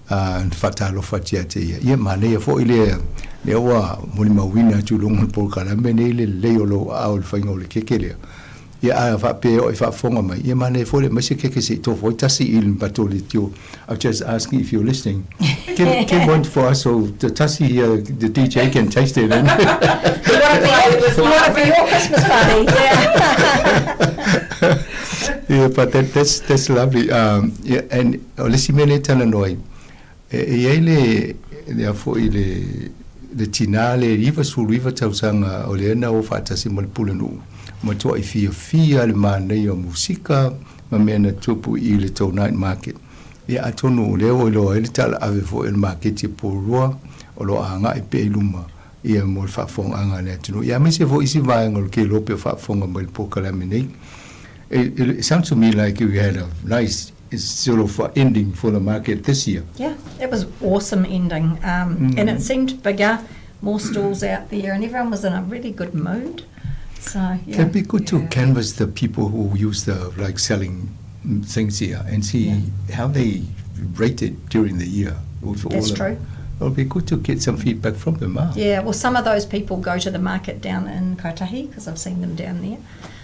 a na faatalofa atu ia te ia. Ia manaia foi lea, lea ua molimauina atu i luga o le polokalame nei le lelei o lou aao i le faiga o le keke lea. Ia a faapea o e faafofoga mai, ia manaia foi le aumai se keke se i tofo ai tasi i le matou leitio. I'm just asking if you're listening. Get one for us so the tasi here, the DJ can taste it. And
You want it for your, you want it for your Christmas party? Yeah.
Yeah, but that's lovely. Yeah, and o le isi mea lea e talanoa ai, e i ai le, lea foi le, le tinā le 99 tausaga o lea na o faatasi ma le pulenuu, matuai fiafia le manaia o musika, ma mea na tupu i le tou night market. Ia atonu o lea ua iloa ai le talaave foi o le maketi o Porirua o lo o agai pea i luma ia mo le faafofogaaga a le atunuu. Ia aemaise foi isi vaega o le kelope o faafofoga mai i le polokalame nei. It, it sounds to me like you had a nice sort of ending for the market this year.
Yeah, it was awesome ending. Um, mm. And it seemed bigger, more stalls out there, and everyone was in a really good mood. So, yeah.
It'd be good to canvass the people who use the, like, selling things here and see yeah. how they rate it during the year.
With That's all true.
It'll be good to get some feedback from them. Huh?
Yeah, well, some of those people go to the market down in Kaitahi because I've seen them down there.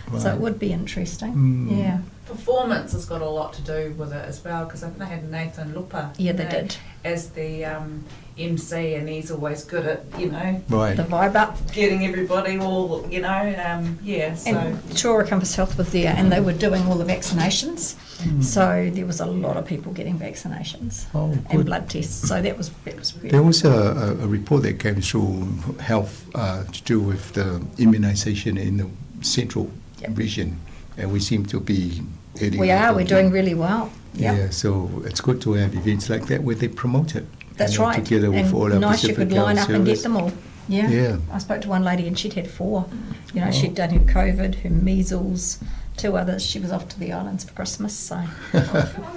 Right. So it would be interesting. Mm. Yeah.
Performance has got a lot to do with it as well because I think they had Nathan Lupa.
Yeah, they know, did.
As the um, MC, and he's always good at, you know,
right.
the vibe up,
getting everybody all, you know, um, yeah. So
and Tora Compass Health was there, and they were doing all the vaccinations. Mm. So there was a lot of people getting vaccinations
oh,
and blood tests. So that was that was
really There was a, a, a report that came through health uh, to do with the immunisation in the central yep. region, and we seem to be heading.
We are. We're doing really well.
Yep. Yeah. So it's good to have events like that where they promote it.
That's
you know,
right.
Together with
and
all our
nice
Pacific
you could line
Health
up and get
Service.
them all. Yeah.
Yeah.
I spoke to one lady and she'd had four. You know,
Oh.
she'd done her COVID, her measles, two others. She was off to the islands for Christmas. So,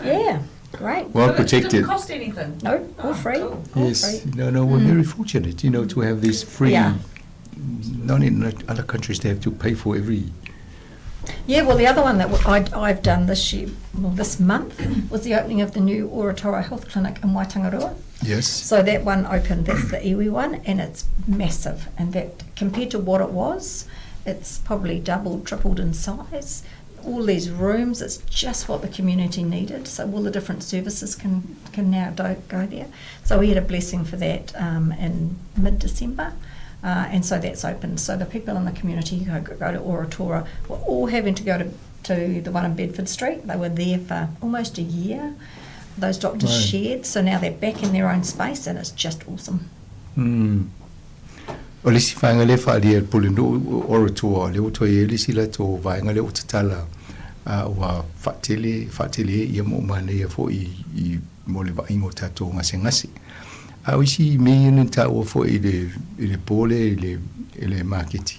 yeah, great.
Well
But it
protected.
didn't cost anything.
No, all free.
Cool.
All
Yes.
free.
No, no, we're very fortunate, you know, to have this free.
Yeah.
Not in other countries they have to pay for every.
Yeah, well, the other one that I, I've done this year, well, this month, was the opening of the new Orotoro Health Clinic in Waitangarua.
Yes.
So that one opened, that's the iwi one, and it's massive. And that, compared to what it was, it's probably doubled, tripled in size. All these rooms, it's just what the community needed. So all the different services can, can now do, go there. So we had a blessing for that um, in mid-December. Uh, and so that's opened. So the people in the community who go, go to Oratora were all having to go to, to the one in Bedford Street. They were there for almost a year. Those doctors
Right.
shared, so now they're back in their own space, and it's just awesome.
Mm. O le isi vaega lea e faaalia e le Pulenuu o Rotorua, o lea ua toe i ai le isi latou vaega lea ua tatala, a ua faatele, faatele ai ia ma ua manaia foi i, i mo le vaaiga o tatou gasegase. A o isi mea ia na taua foi i le, i le po lea i le, i le maketi,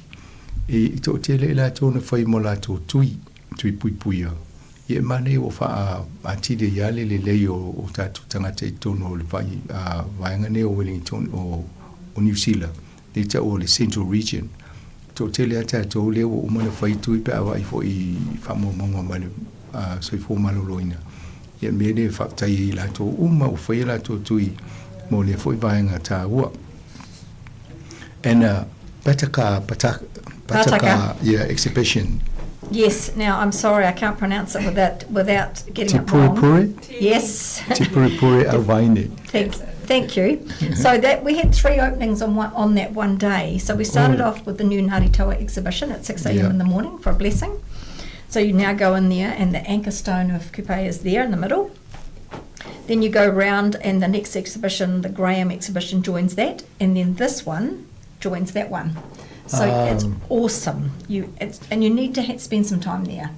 i, i toatele i latou na fai mo latou tui, tui puipuia. Ia e manaia ua faa atili ai lava le lelei o, o tatou tagata i totonu o le vai, a, vaega nei o Wellington, o, o Niu Sila, lea e taua o le Central Region. Toatele lava tatou lea ua uma ona fai tui pe a vaai foi i faamaumauga mai le a, soifua maloloina. Ia le mea lea e faafetai ai i latou uma ua fai a latou tui mo lea foi vaega taua. And uh, Pataka, Pataka, Pataka,
Pataka.
yeah, exhibition.
Yes. Now I'm sorry, I can't pronounce it without without getting
Te
it wrong.
Purepure?
Yes.
Te Purepure Auvaine.
Thank, thank you. So that we had three openings on one, on that one day. So we started
Oh.
off with the new Ngāti Toa exhibition at 6 a.m.
Yeah.
in the morning for a blessing. So you now go in there, and the anchor stone of Kupe is there in the middle. Then you go round, and the next exhibition, the Graham exhibition, joins that, and then this one joins that one. So it's awesome. You it's, and you need to ha- spend some time there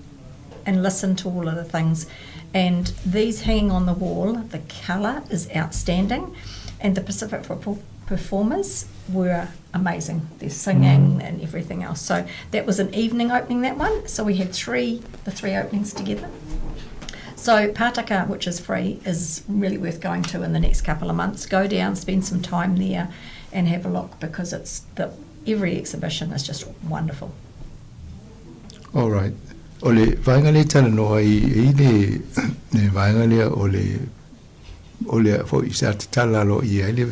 and listen to all of the things. And these hanging on the wall, the colour is outstanding, and the Pacific perfor- performers were amazing. Their singing and everything else. So that was an evening opening that one. So we had three the three openings together. So Pataka, which is free, is really worth going to in the next couple of months. Go down, spend some time there, and have a look because it's the every exhibition is just wonderful.
All right. O le vaega lea e talanoa ai e i le, le vaega lea o le, o le foi sa tatala aloaia ai le,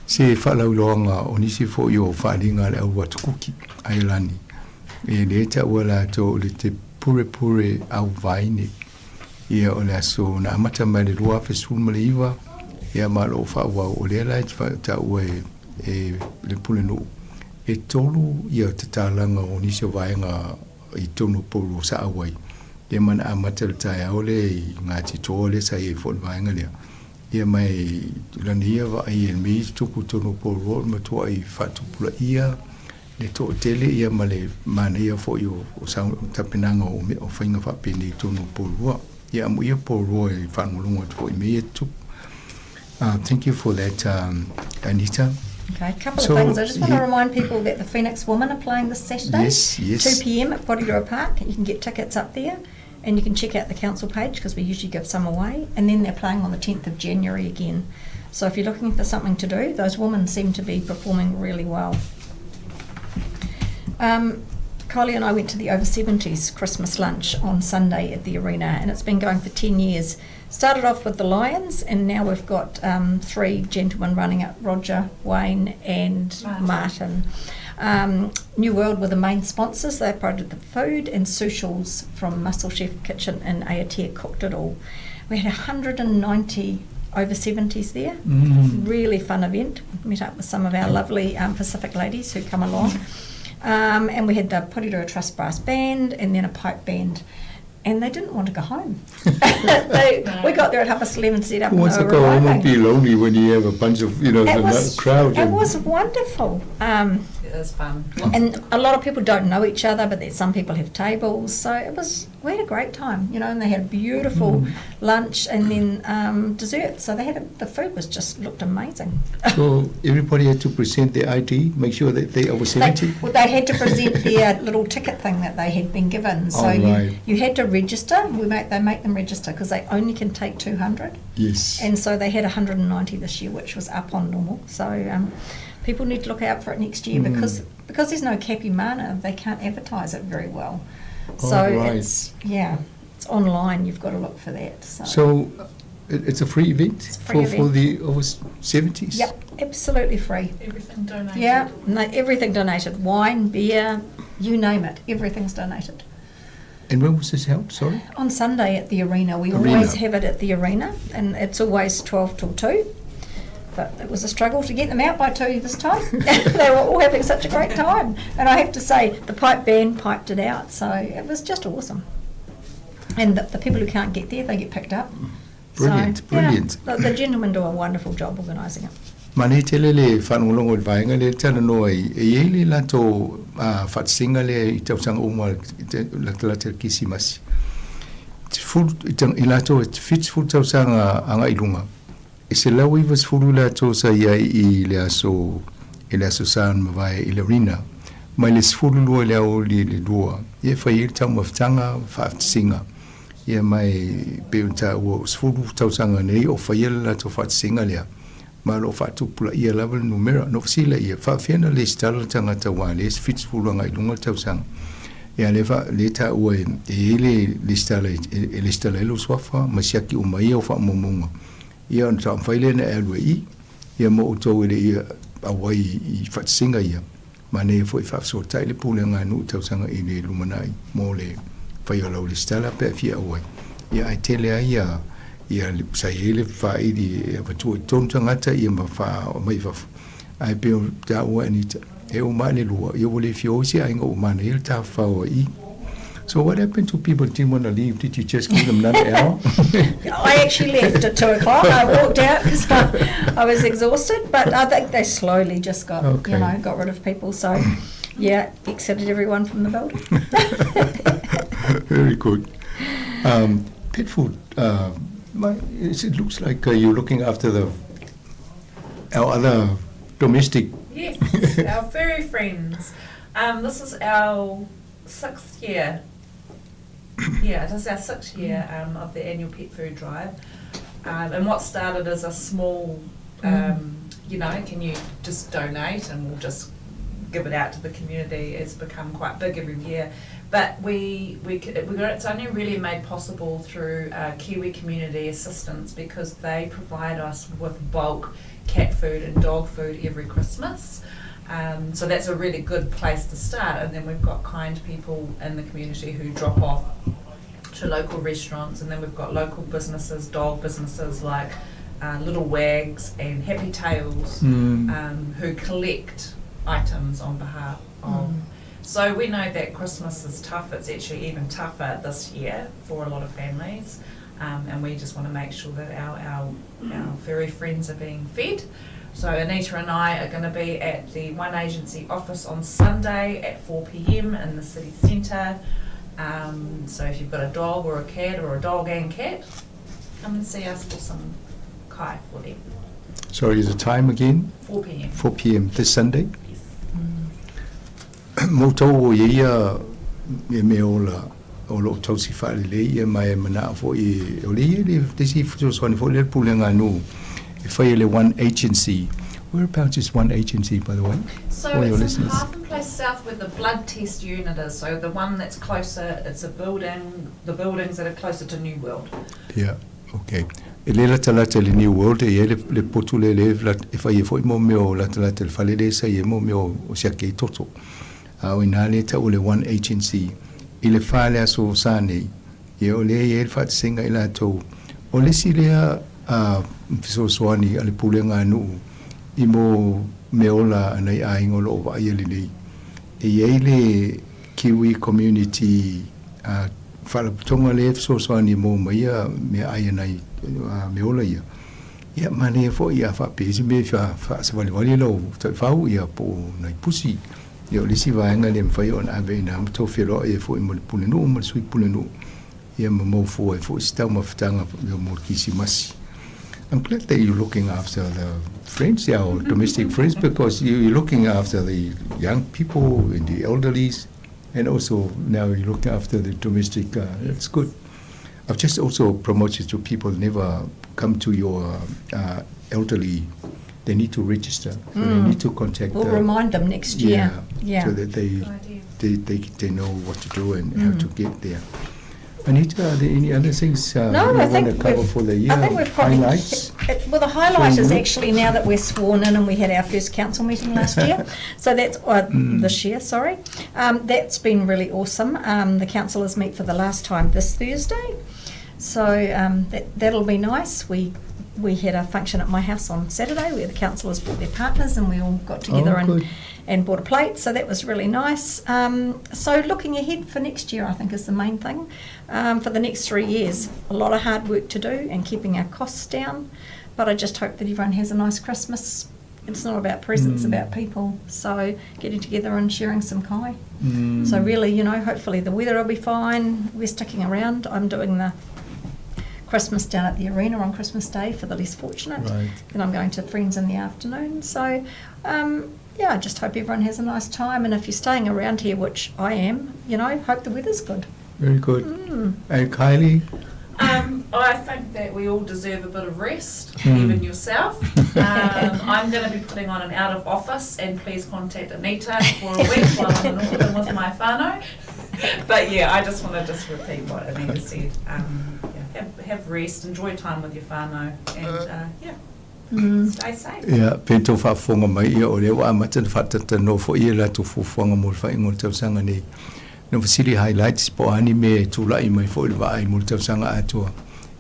se faalauiloaga o nisi foi o faaaliga a le au atukuki Aialani. E lea e taua latou o le Te Purepure Auvaine. Ia o le aso na amata mai le 2019, ia ma o lo o faaauau. O lea la e taua e, e le Pulenuu, e tolu ia tatalaga o nisi o vaega i totonu o Porirua sa auai. Ia ma na amata le taeao lea i Ngāti Toa lea sa i ai foi le vaega lea. Ia ma e lana ia vaai e le mea i tupu i totonu o Porirua o le matuai faatupulaia Le toatele ia ma le manaia foi o o tapenaga o mea o faiga faapenei i totonu o Porirua. Ia amuia Porirua i faalogologo atu foi i mea ia tutupu. Thank you for that Anita.
Okay, a couple so, of things. I just want to remind people that the Phoenix Women are playing this Saturday.
Yes, yes.
2 p.m. at Porirua Park. You can get tickets up there and you can check out the council page because we usually give some away. And then they're playing on the 10th of January again. So if you're looking for something to do, those women seem to be performing really well. Um, Kylie and I went to the over 70s Christmas lunch on Sunday at the arena, and it's been going for 10 years. Started off with the Lions, and now we've got um, three gentlemen running it Roger, Wayne, and Martin. Martin. Um, New World were the main sponsors. They provided the food, and Sushils from Muscle Chef Kitchen in Aotea cooked it all. We had 190 over 70s there. Mm. Really fun event. Met up with some of our lovely um, Pacific ladies who come along. Um, and we had the Porirua Trust Brass Band and then a pipe band and they didn't want to go home. they, no. We got there at 11:30, set up.
Who wants to go home and be lonely when you have a bunch of, you know,
it
the
was,
crowd?
It was wonderful. Um,
it was fun.
And a lot of people don't know each other, but some people have tables. So it was, we had a great time, you know, and they had a beautiful mm. lunch and then um, dessert. So they had a, the food was just looked amazing.
So everybody had to present their ID, make sure that they over 70?
They, well, they had to present their little ticket thing that they had been given. So
oh, right.
you, you had to register. We make they make them register because they only can take 200.
Yes.
And so they had 190 this year, which was up on normal. So um, people need to look out for it next year mm. because because there's no Kapimana, they can't advertise it very well.
Oh,
so
right.
it's yeah, it's online. You've got to look for that. So,
so it's a free event,
a free
for,
event.
for the over 70s?
Yep, absolutely free.
Everything donated.
Yeah, no, everything donated. Wine, beer, you name it, everything's donated.
And when was this held? Sorry?
On Sunday at the arena. We
arena.
always have it at the arena, and it's always 12 till 2. But it was a struggle to get them out by 2 this time. they were all having such a great time. And I have to say, the pipe band piped it out, so it was just awesome. And the, the people who can't get there, they get picked up.
Brilliant,
so,
brilliant.
Yeah, the, the gentlemen do a wonderful job organising it.
Manaia tele le faalogologo i le vaega lea e talanoa ai, e i ai le latou faatasinga lea i tausaga uma latalata i le Kirisimasi. Sefulu, i latou e 70 tausaga agai i luga, e 190 i latou sa i ai i le aso, i le Aso Sa na mavae i le Arena, mai le 12 i le aoauli i le 2, ia e fai ai le taumafataga faatasinga. Ia ma e pei ona taua, 10 tausaga nei o faia le latou faatasinga lea, ma o lo o faatupulaia lava le numera. Na fesili lea, faapefea ona lesitala le tagata aua lea e 70 agai i luga le tausaga. Ia lea fa, lea e taua e i ai le lesitala e lesitala ai lou suafa ma siaki uma ai au faamaumauga. Ia ona taumafai lea ona e alu ai i i, ia ma outou e le i auai i faatasinga ia. Manaia foi faafesootai le pulega a nuu tausaga i le lumanai mo le faia o lau lesitala pe a fia auai. Ia ae tele ai ia ia sa i ai le faaili e avatua i totonu tagata ia ma faaomai i fafo. Ae pei o taua Anita, e uma le lua, ia ua le fia o isi aiga ua manaia le tafafao ai i. So what happened to people didn't want to leave? Did you just give them another hour?
I actually left at two o'clock. I walked out because I, I was exhausted. But I think they slowly just got,
okay.
you know, got rid of people. So, yeah, exited everyone from the building.
Very good. Um, pet food. Uh, my, it looks like uh, you're looking after the our other domestic.
Yes, our furry friends. Um, this is our sixth year. Yeah, it is our sixth year um, of the annual pet food drive. Um, and what started as a small, um, mm. you know, can you just donate and we'll just give it out to the community has become quite big every year. But we, we, we it's only really made possible through uh, Kiwi Community Assistance because they provide us with bulk cat food and dog food every Christmas. Um, so that's a really good place to start. And then we've got kind people in the community who drop off to local restaurants, and then we've got local businesses, dog businesses like uh, Little Wags and Happy Tails, mm. um, who collect items on behalf of. Mm. So we know that Christmas is tough. It's actually even tougher this year for a lot of families. Um, and we just want to make sure that our, our, our furry friends are being fed. So Anita and I are going to be at the One Agency office on Sunday at 4 p.m. in the city centre. Um, so if you've got a dog or a cat or a dog and cat, come and see us for some kai for them.
Sorry, the time again?
4 p.m.
4 p.m. this Sunday? Yes. Mo tau o ia e me ola o loo tausi faalelei ia ma e manao foi o le ia le isi fesoasoani foi lea le pulega a nuu e faia le one agency. Whereabouts is one agency by the way?
So
For your
it's in
listeners.
Partham Place South where the blood test unit is. So the one that's closer, it's a building, the buildings that are closer to New World.
Yeah, okay. E le latalata i le New World e i ai le, le potu lea le, e fai ai foi mo mea o latalata i le fale lea sa i ai mo mea o siaki ai toto. A o inā lea e tau o le One Agency i le fa le aso sa nei, ia o lea e i ai le faatasinga i latou. O le isi lea a fesoasoani a le pulega a nuu i mo meaola a nai aiga o lo o vaaia lelei. E i ai le Kiwi Community a faalapotopotoga lea e fesoasoani mo ma ia meaai a nai meaola ia. Ia manaia foi a faapea se mea e faasavalivali lau taifau ia po o nai pusi. Ia o le isi vaega lea e mafai ona ave i ina ma tou feloai ai foi ma le pulenuu ma le sui pulenuu ia ma maua fua ai foi se taumafataga mo le Kirisimasi. I'm glad that you're looking after the friends, our domestic friends, because you're looking after the young people and the elderlies, and also now you're looking after the domestic. That's good. I've just also promoted to people never come to your elderly. They need to register. So They need to contact.
We'll remind them next year. Yeah.
So that they, they, they, they know what to do and how to get there. Anita, are there any other things uh,
No,
you
I
want
think
to cover
we've-
for the year?
I think we've probably
Highlights?
Well, the highlight is
Mhm.
actually now that we're sworn in and we had our first council meeting last year. So that's uh, this year, sorry. Um, that's been really awesome. Um, the councillors meet for the last time this Thursday. So um, that, that'll be nice. We we had a function at my house on Saturday where the councillors brought their partners and we all got together
Oh,
and
good.
and bought a plate. So that was really nice. Um, so looking ahead for next year, I think is the main thing. Um, for the next three years, a lot of hard work to do and keeping our costs down. But I just hope that everyone has a nice Christmas. It's not about presents, about people. So getting together and sharing some kai. So really, you know, hopefully the weather will be fine. We're sticking around. I'm doing the Christmas down at the arena on Christmas Day for the less fortunate.
Right.
Then I'm going to friends in the afternoon. So, um, yeah, I just hope everyone has a nice time. And if you're staying around here, which I am, you know, hope the weather's good.
Very good.
Mm.
And Kylie?
Um, I think that we all deserve a bit of rest, even yourself. Um, I'm going to be putting on an out of office, and please contact Anita for a week while I'm in Auckland with my whānau. But yeah, I just want to just repeat what Anita said. Um, yeah, have, have rest, enjoy time with your whānau, and uh, yeah, stay safe.
Ia, pei tou faafofoga mai, ia, o lea ua amata ona faatalatalanoa foi ia latou fuafuaga mo le faaiuga o le tausaga nei. Na fesili highlights po o a ni mea e tulai mai foi i le vaai mo le tausaga atoa.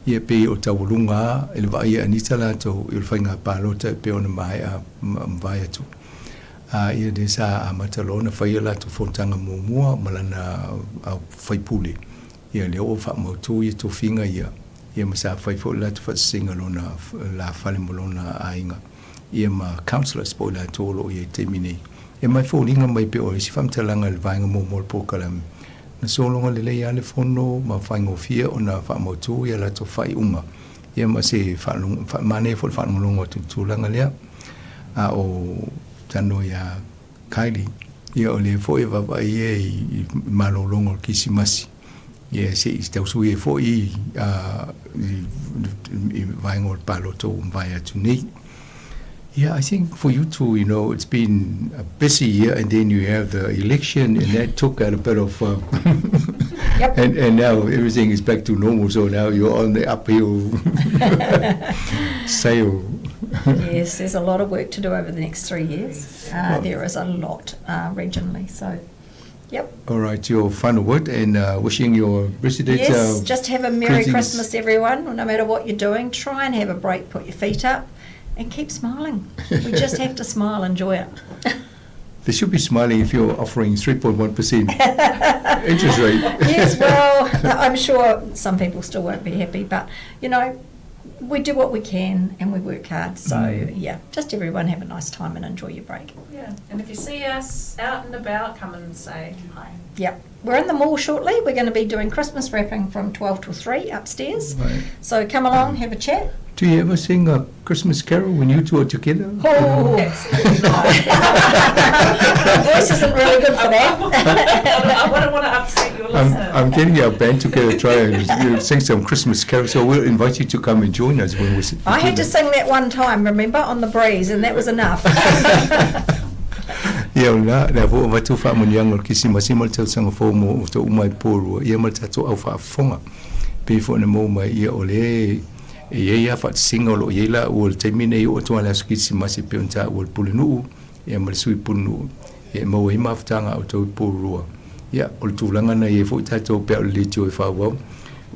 Ia, pei o taualuga a i le vaai a Anita latou i o le faiga palota e pei ona maea ma mavae atu. A ia lea sa amata loa ona fai a latou fonotaga muamua ma lana faipule. Ia, lea ua faamautu ia tofiga ia. Ia ma sa fai foi le latou faasasega lona lafale ma lona aiga, ia ma councillors po o i latou o lo o i ai i le taimi nei. E mai foliga mai pei o isi faamatalaga i le vaega muamua o le polokalame, na sologa lelei lava le fono ma faigofie ona faamautu ia latou faaiuga, ia ma se manaia foi le faalogologo atu i le tulaga lea. A o talanoa iā Kylie, ia o lea foi e vaavaai ia i malologa o le Kirisimasi, ia se i tausui ai foi i i vaega o le palota ua mavae atu nei. Yeah, I think for you two, you know, it's been a busy year, and then you have the election, and that took out a bit of.
Yep.
And, and now everything is back to normal, so now you're on the uphill sail.
yes, there's a lot of work to do over the next three years. Uh, there is a lot uh, regionally, so yep.
All right, your final word and uh, wishing your residents.
Yes,
uh,
just have a Merry
greetings.
Christmas, everyone. No matter what you're doing, try and have a break, put your feet up, and keep smiling. We just have to smile, enjoy it.
They should be smiling if you're offering 3.1% interest rate.
yes, well, I'm sure some people still won't be happy, but you know, We do what we can and we work hard. So, yeah, just everyone have a nice time and enjoy your break.
Yeah, and if you see us out and about, come and say hi.
Yep. We're in the mall shortly. We're going to be doing Christmas wrapping from 12 till 3 upstairs.
Right.
So come along, have a chat.
Do you ever sing a Christmas carol when you two are together?
Oh, My voice isn't really good for that.
I wouldn't want to upset your
I'm,
listeners.
I'm getting our band together, try and sing some Christmas carols. So we'll invite you to come and join us when we.
I had to sing that one time, remember, on the breeze, and that was enough.
Ia, o lena, lea foi ua avatu faamanuiaga o le Kerisimasi ma le tausaga fou mo outou uma i Porirua, ia ma le tatou au faafofoga. Pei foi ona maua mai, ia, o lea e i ai lava faatasiga o lo o i ai laua i le taimi lenei e oo atu lava i le aso Kerisimasi e pei ona taua e le Pulenuu, ia ma le Sui Pulenuu, ia e maua ai mafutaga a outou i Porirua. Ia, o le tulaga lena e i ai foi tatou pe a o le leitio e faaauau.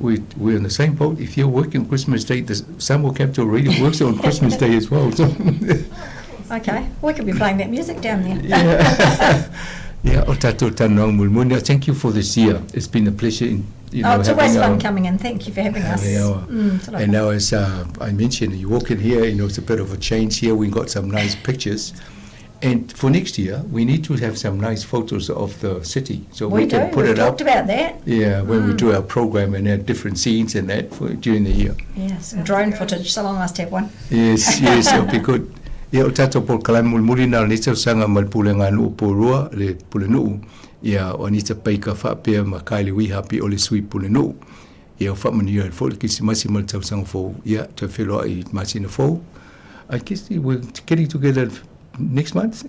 We, we're in the same boat. If you're working Christmas Day, the Samoa Capital Radio works on Christmas Day as well. So.
Okay, we could be playing that music down there.
Yeah. Yeah, o tatou talanoaga mulimuli. Thank you for this year. It's been a pleasure in, you know,
Oh, it's always
having
fun
our-
coming in. Thank you for having us.
having our-
It's a lot of
and
fun.
now, as I mentioned, you walk in here, you know, it's a bit of a change here. We got some nice pictures. And for next year, we need to have some nice photos of the city. So we,
We
can
do.
put
We've
it up.
talked about that.
Yeah, when we do our program and add different scenes and that for, during the year.
Yeah, some drone footage. Someone must have one.
Yes, yes, it'll be good. Ia, o tatou polokalame mulimuli na o lenei tausaga ma le Pulega a Nuu o Porirua, le Pulenuu, ia, o Anita Baker faapea ma Kylie Wihapi o le Sui Pulenuu. Ia, o faamanuia ai foi le Kerisimasi ma le tausaga fou. Ia, toe feiloai i masina fou. I guess we're getting together next month.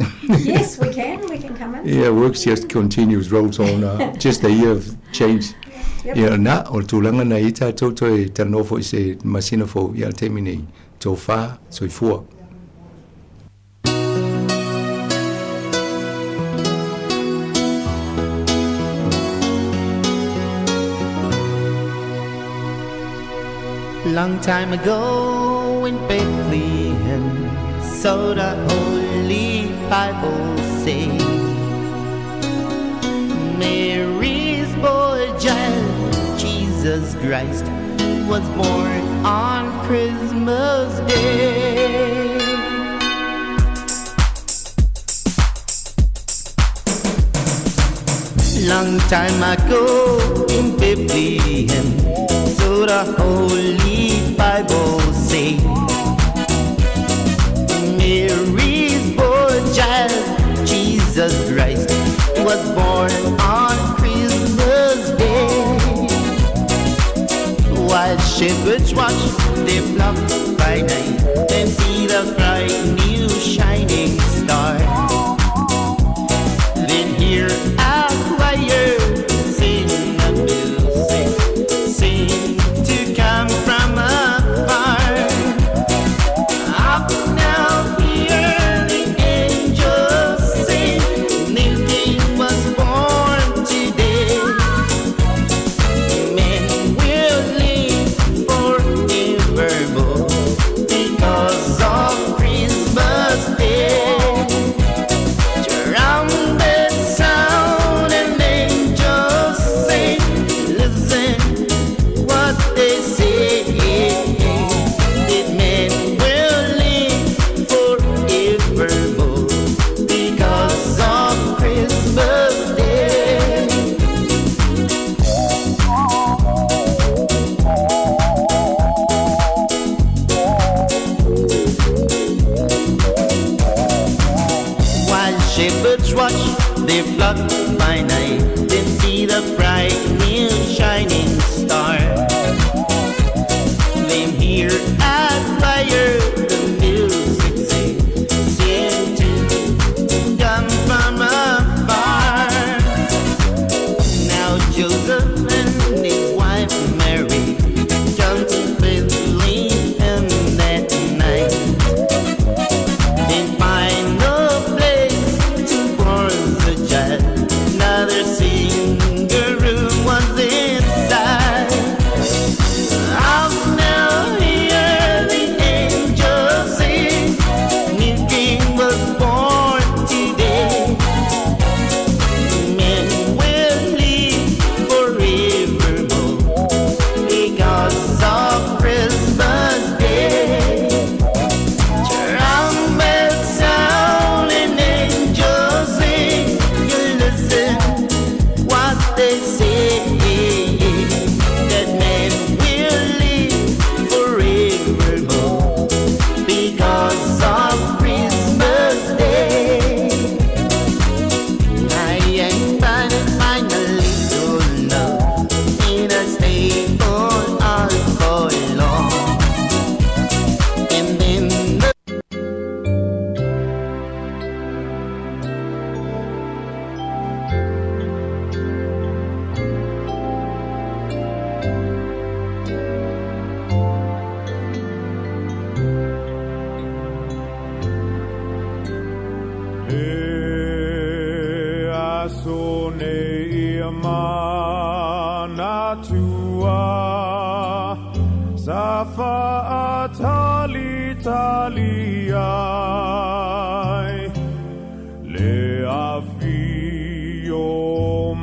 Yes, we can. We can come in.
Yeah, work just continues, rolls on. Just a year of change.
Yep.
Ia, na, o le tulaga na i ai tatou toe talanoa foi i se masina fou, ia, le taimi nei, tofa, soifua.
Long time ago in Bethlehem, so the Holy Bible say, Mary's boy child, Jesus Christ, was born on Christmas Day. Long time ago in Bethlehem, so the Holy Bible say, Mary's boy child, Jesus Christ, was born on Christmas Day. While shepherds watch their flock by night and see the bright new shining star. Then hear a choir sing a music, sing to come from afar. Up now hear the angels sing, new king was born today. Men will live forevermore because of Christmas Day. Trumpet sound and angels sing. Listen what they say. That men will live forevermore because of Christmas Day. While shepherds watch their flock by night, then see the bright new shining star. Then hear at fire the music say, sing to come from afar. Now Joseph and his wife Mary come to Bethlehem that night. And find no place to born the child. Another single room was inside. Out now here
talitali ai le afio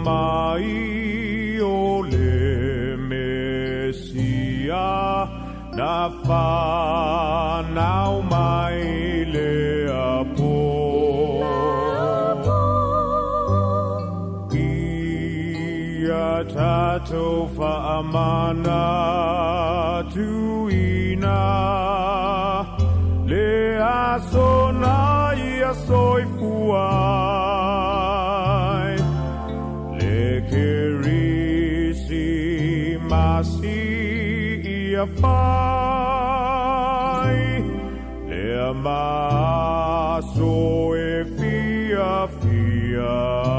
mai o le Mesia na whanau mai le apo. Ia tatou whaamana tuina le aso na ia soifua ai le Kerisimasi ia fai le maso e fiafia ai.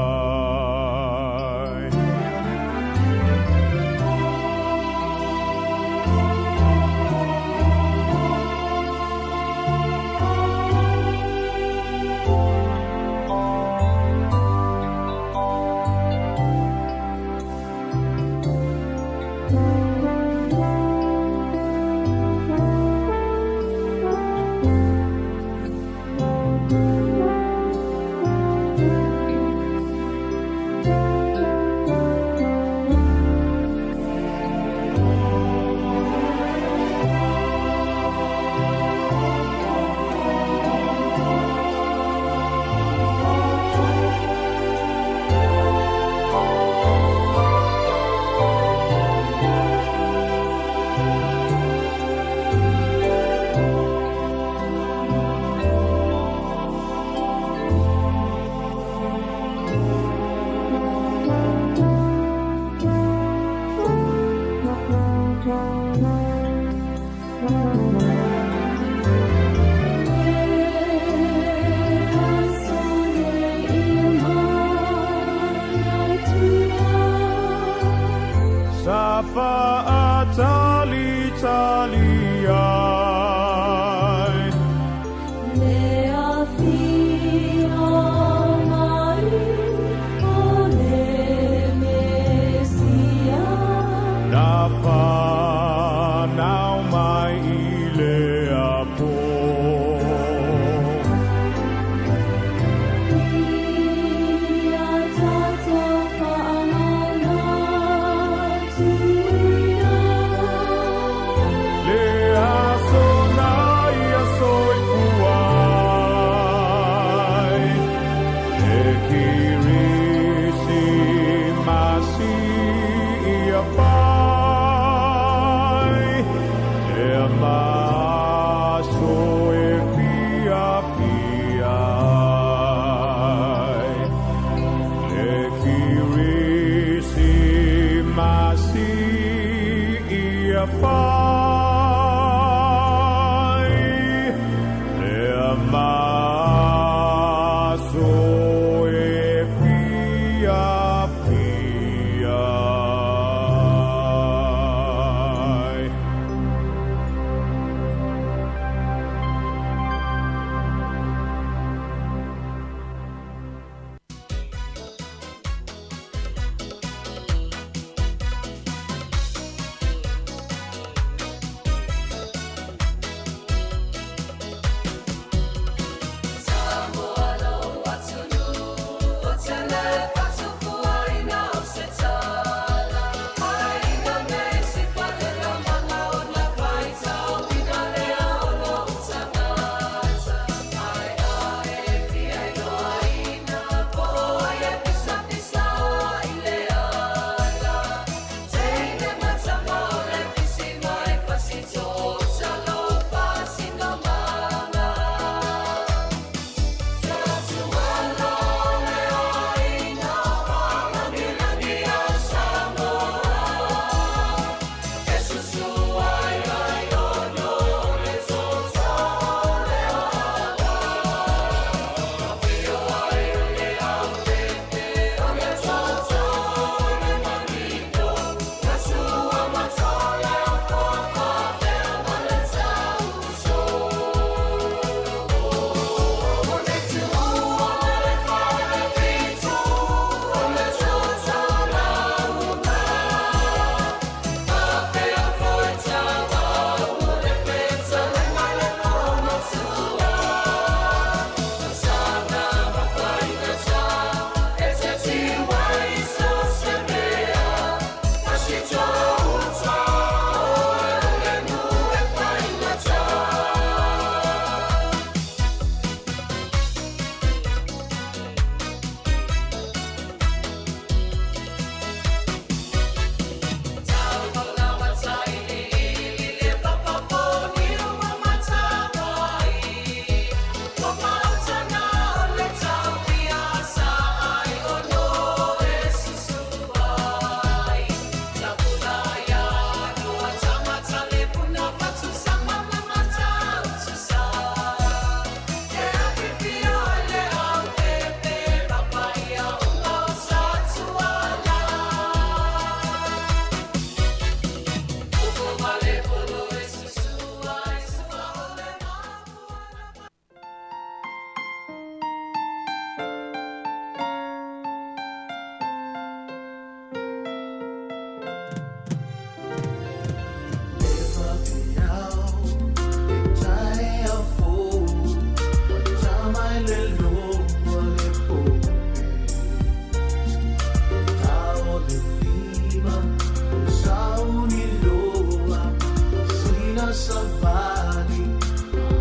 savavali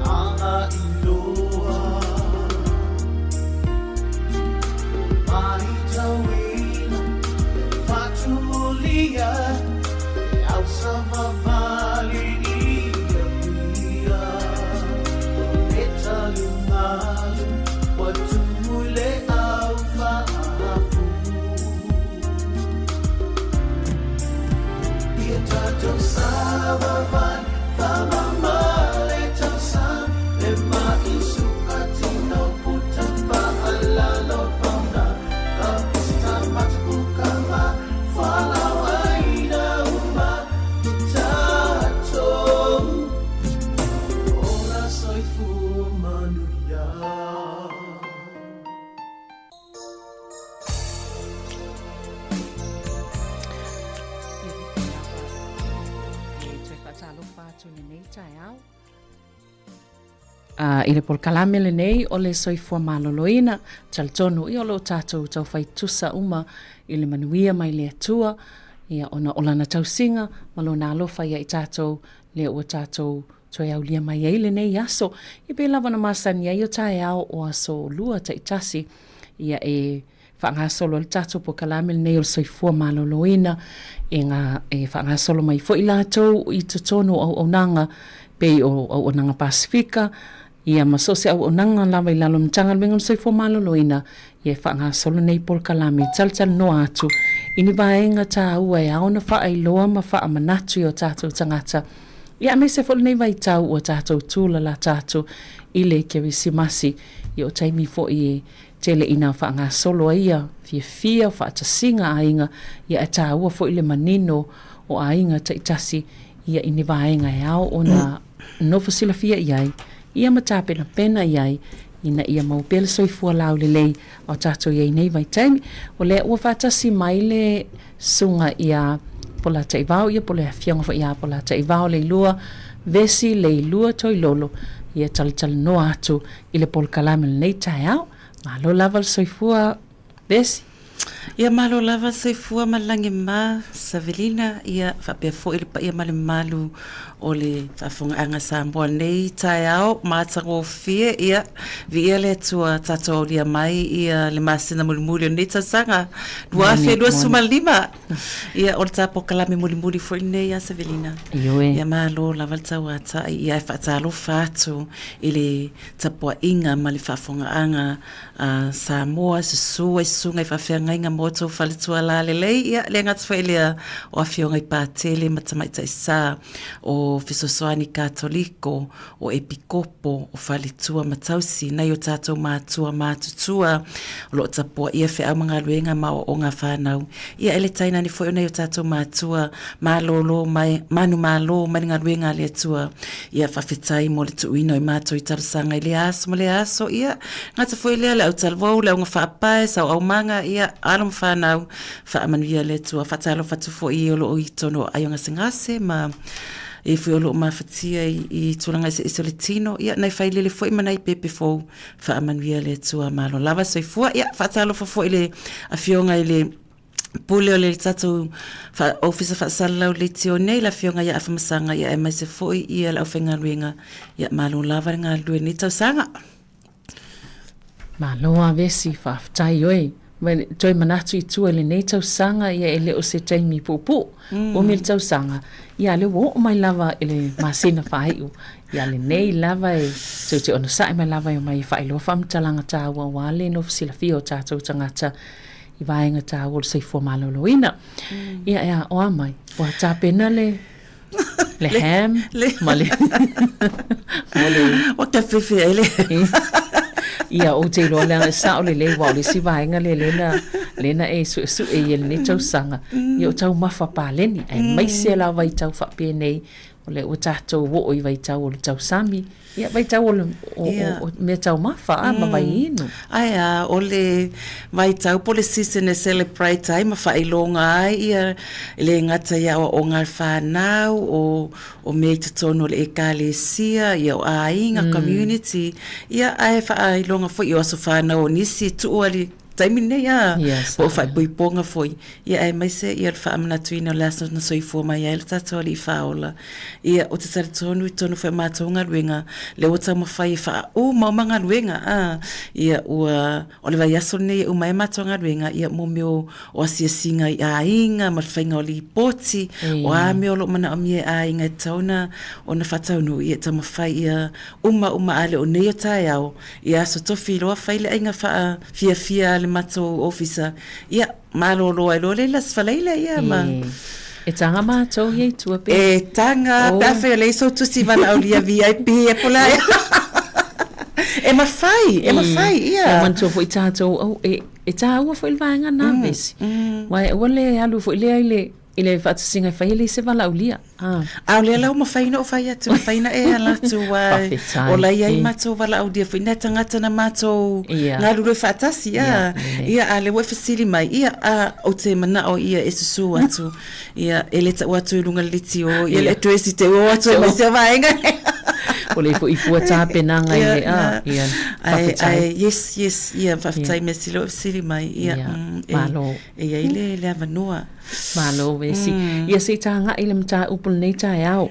ma agailoa. Matauina le faatumulia le ausavavali i Apia. O le taligalu ua tumu i le au faafu. Ia tatou savavali faamama le tausami le ma'i suka tino puta faalalo pauna ka peseta mataku kama fualaau aina uma ia tatou ola soifua manuia.
E toe faatalofa atu i lenei taeao. A, i le polokalame lenei o le soifua maloloina, talitonu ia o lo o tatou taufai tusa uma i le manuia mai le Atua, ia ona o lana tausiga ma lona alofa ia i tatou, lea ua tatou toe aulia mai ai lenei aso. Ia pei lava ona masani ai o taeao o aso lua taitasi, ia e faagasolo ai le tatou polokalame lenei o le soifua maloloina e, ngā, e faagasolo mai foi latou i totonu o auaunaga pei o auaunaga Pasifika, ia ma so o se auaunaga lava i lalo o le Matagaluega o le Soifua Maloloina, ia e faagasolo nei polokalame e talatalanoa atu i ni vaega taua e ao ona faailoa ma faamanatu i o tatou tagata, ia aemaise foi lenei vaitau ua tatou tulalata atu i le Kerisimasi, ia o taimi foi e tele ina faagasolo ai ia fiafia o faatasiga aiga, ia ae taua foi le manino o aiga taitasi ia i ni vaega e ao ona nofo silafia i ai, ia ma tapenapena i ai ina ia maua pea le soifua laulelei a o tatou i ai nei vaitaimi. O lea ua faatasi mai le susuga ia Polataivao, ia po o le afioga foi ia Polataivao Leilua Vesi Leilua Toilolo, ia talatalanoa atu i le polokalame o lenei taeao. Malo lava le soifua Vesi.
Ia malo lava le soifua ma le lagi e mama Savelina, ia faapea foi le paia ma le mamalu o le faafofogaaga Samoa nei taeao matagofie, ia viia le Atua tatou aulia mai ia le masina mulimuli o lenei tausaga 2025. Ia o le ta polokalame mulimuli foi lenei ia Savelina.
Ioe.
Ia malo lava le tauatai, ia e faatalofa atu i le tapuaiga ma le faafofogaaga a Samoa, susu ai susuga i faafeagaiga ma outou faletua lalelei, ia le gata foi lea o afioga i Patele ma Tamaitai Sa, o Fesoasoani Katoliko, o Epikopo, o Faletua ma Tausi, nai o tatou matua matutua o lo o tapuaia feau ma galuega ma aoaoga a fanau, ia e le tainane foi o nai o tatou matua malolo mai, manumalo mai le galuega a le Atua. Ia faafetai mo le tuuina o i matou i talosaga i lea aso ma lea aso, ia gata foi lea le autalavou, le auga faapae, sauaumaga, ia alo ma fanau, faamanuia le Atua. Faatalofa atu foi i e o lo o i totonu o aio gasegase ma e foi o lo o mafatia i, i tulaga eseese o le tino, ia nai failele foi ma nai pepe fou, faamanuia le Atua. Malo lava soifua. Ia faatalofa foi i le afioga i le Pule o le tatou Ofisa Faasalalau Leitio nei, le Afioga ia Afamasaga, ia aemaise foi ia le aufaigaluega. Ia malo lava le galulue i lenei tausaga.
Malo a Vesi, faafetai oe. Toe manatu i tua i lenei tausaga, ia e le o se taimi puupuu. Umi le tausaga, ia lea ua oo mai lava i le masina faaiu. Ia lenei lava e tou te onosai mai lava e omai e faailoa faamatalaga taua aua le nofo silafia o tatou tagata i vaega taua o le soifua maloloina. Ia e aoa mai, ua tapena le le ham ma le
mo le Ua tafefe ai le
Ia ou te iloa leaga e sao lelei aua o le isi vaega lea lea na lea na e suesue i lenei tausaga ia o taumafa paleni aemaise lava i tau faapenei o lea ua tatou oo i vaitau o le tausami Ia, vaitau o, o, o, o mea taumafa a, ma vaiinu.
Ae a, o le vaitau po o le season e celebrate ai ma faailoga ai ia e le gata i aoaoga a le whanau, o, o mea i totonu o le ekalesia, ia o aiga, community, ia ae faailoga foi o aso whanau o nisi e tuu ali. taimi lenei a, po o faaipoipoga foi, ia aemaise ia le faamanatuina o le aso na soifua mai ai lo tatou Alii Faaola. Ia, ou te talitonu i totonu foi o matou galuega, lea ua taumafai e faaumauma galuega, a, ia ua, o le vaiaso lenei e uma ai a matou galuega, ia mo mea o, o asiasiga i aiga ma le faiga o lipoti, o a mea o lo o manaomia e aiga e tatau ona, ona faataunuu, ia e taumafai ia uma uma a le o nei o taeao, ia Aso Tofi loa fai le aiga faafiafia a le matou ofisa, ia malolo ai loa le ila Faleila ia ma
E taga matou ia i tua
pe. E taga pe afai o lea i sou tusi valaaulia VIP e po la E mafai, e mafai, ia.
Ia manatua foi tatou au e e taua foi le vaega na vesi. Aua e aua le alu foi lea i le I le faatasiga e fai e leai se valaaulia.
A. A o lea la ua mafai ona ou fai atu, mafai ona e ala atu aua o la e i ai matou valaaulia foi nai tagata na matou galulue faatasi. A, ia, a o lea ua e fesili mai, ia, a, ou te manao ia e susu atu, ia, e le tau atu i luga o le leitio, ia le address i te o atu ai ma sia vaega.
O lea foi fua tapenaga i le, a, ia, faafetai.
Ae, yes, yes, ia, faafetai mea sili o lea ua e fesili mai, ia,
Malo.
E i ai le avanoa.
Malo Vesi. Ia se i tagai i le mataupu i lenei taeao.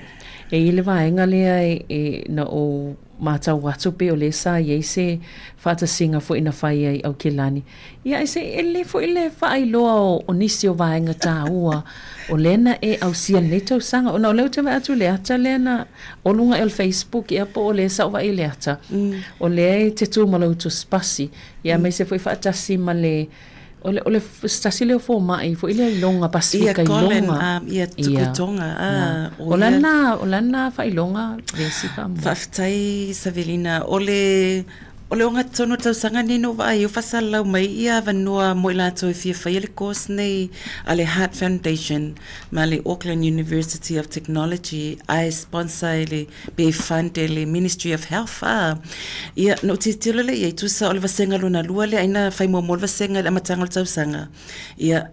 E i ai le vaega lea e na ou matau atu pei o lea sa i ai se faatasiga foi na fai ai Aukilani. Ia ae se e lelei foi le faailoa o nisi o vaega taua o lea na e ausia i lenei tausaga. Ona o lea ou te vaai atu i le ata lea na o luga o le Facebook ea po o lea sa ou vaai i le ata, o lea e te tu ma lou tusipasi, ia aemaise foi faatasi ma le O le, o le se tasi lea o fomai foi lea i Loga, Pasifika i
Loga. Ia, Colin, ia, tuku Tonga.
O lana, o lana faailoga Vesi
faamolemole. Faafetai Savelina. O le, o le ogatotonu o le tausaga lenei na ou vaai ai o faasalalau mai ia avanoa mo i latou e fia faia le course nei a le Heart Foundation ma le Auckland University of Technology ae sponsor e le pe fund e le Ministry of Health a. Ia, na ou tilotilo lea i ai, tusa o le vasega lona lua lea, ai na fai muamua le vasega i le amataga o le tausaga. Ia,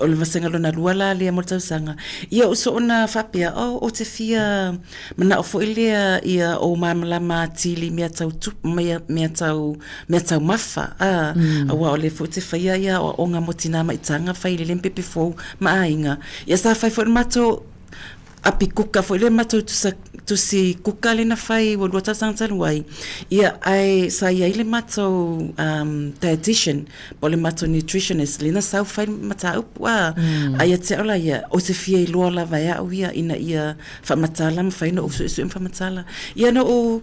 o le vasega lona lua la lea mo le tausaga. Ia, ou soona faapea, oh, ou te fia manao foi lea ia ou malamalama atili i mea tau tupe, mea, mea tau, mea taumafa, a. Aua o lea foi ou te faia ia aoaoga mo tinā maitaga, fai i le pepe fou ma aiga. Ia, sa fai foi le matou api kuka foi lea matou tusa tusi kuka lea na fai ua lua tausaga talu ai ia ae sa i ai le matou um, dietitian po o le matou nutritionist lea na sau fai le mataupu a mm. ae ia te au la ia ou te fia iloa lava e au ia ina ia faamatala ma fai na ou suesue ma faamatala ia na ou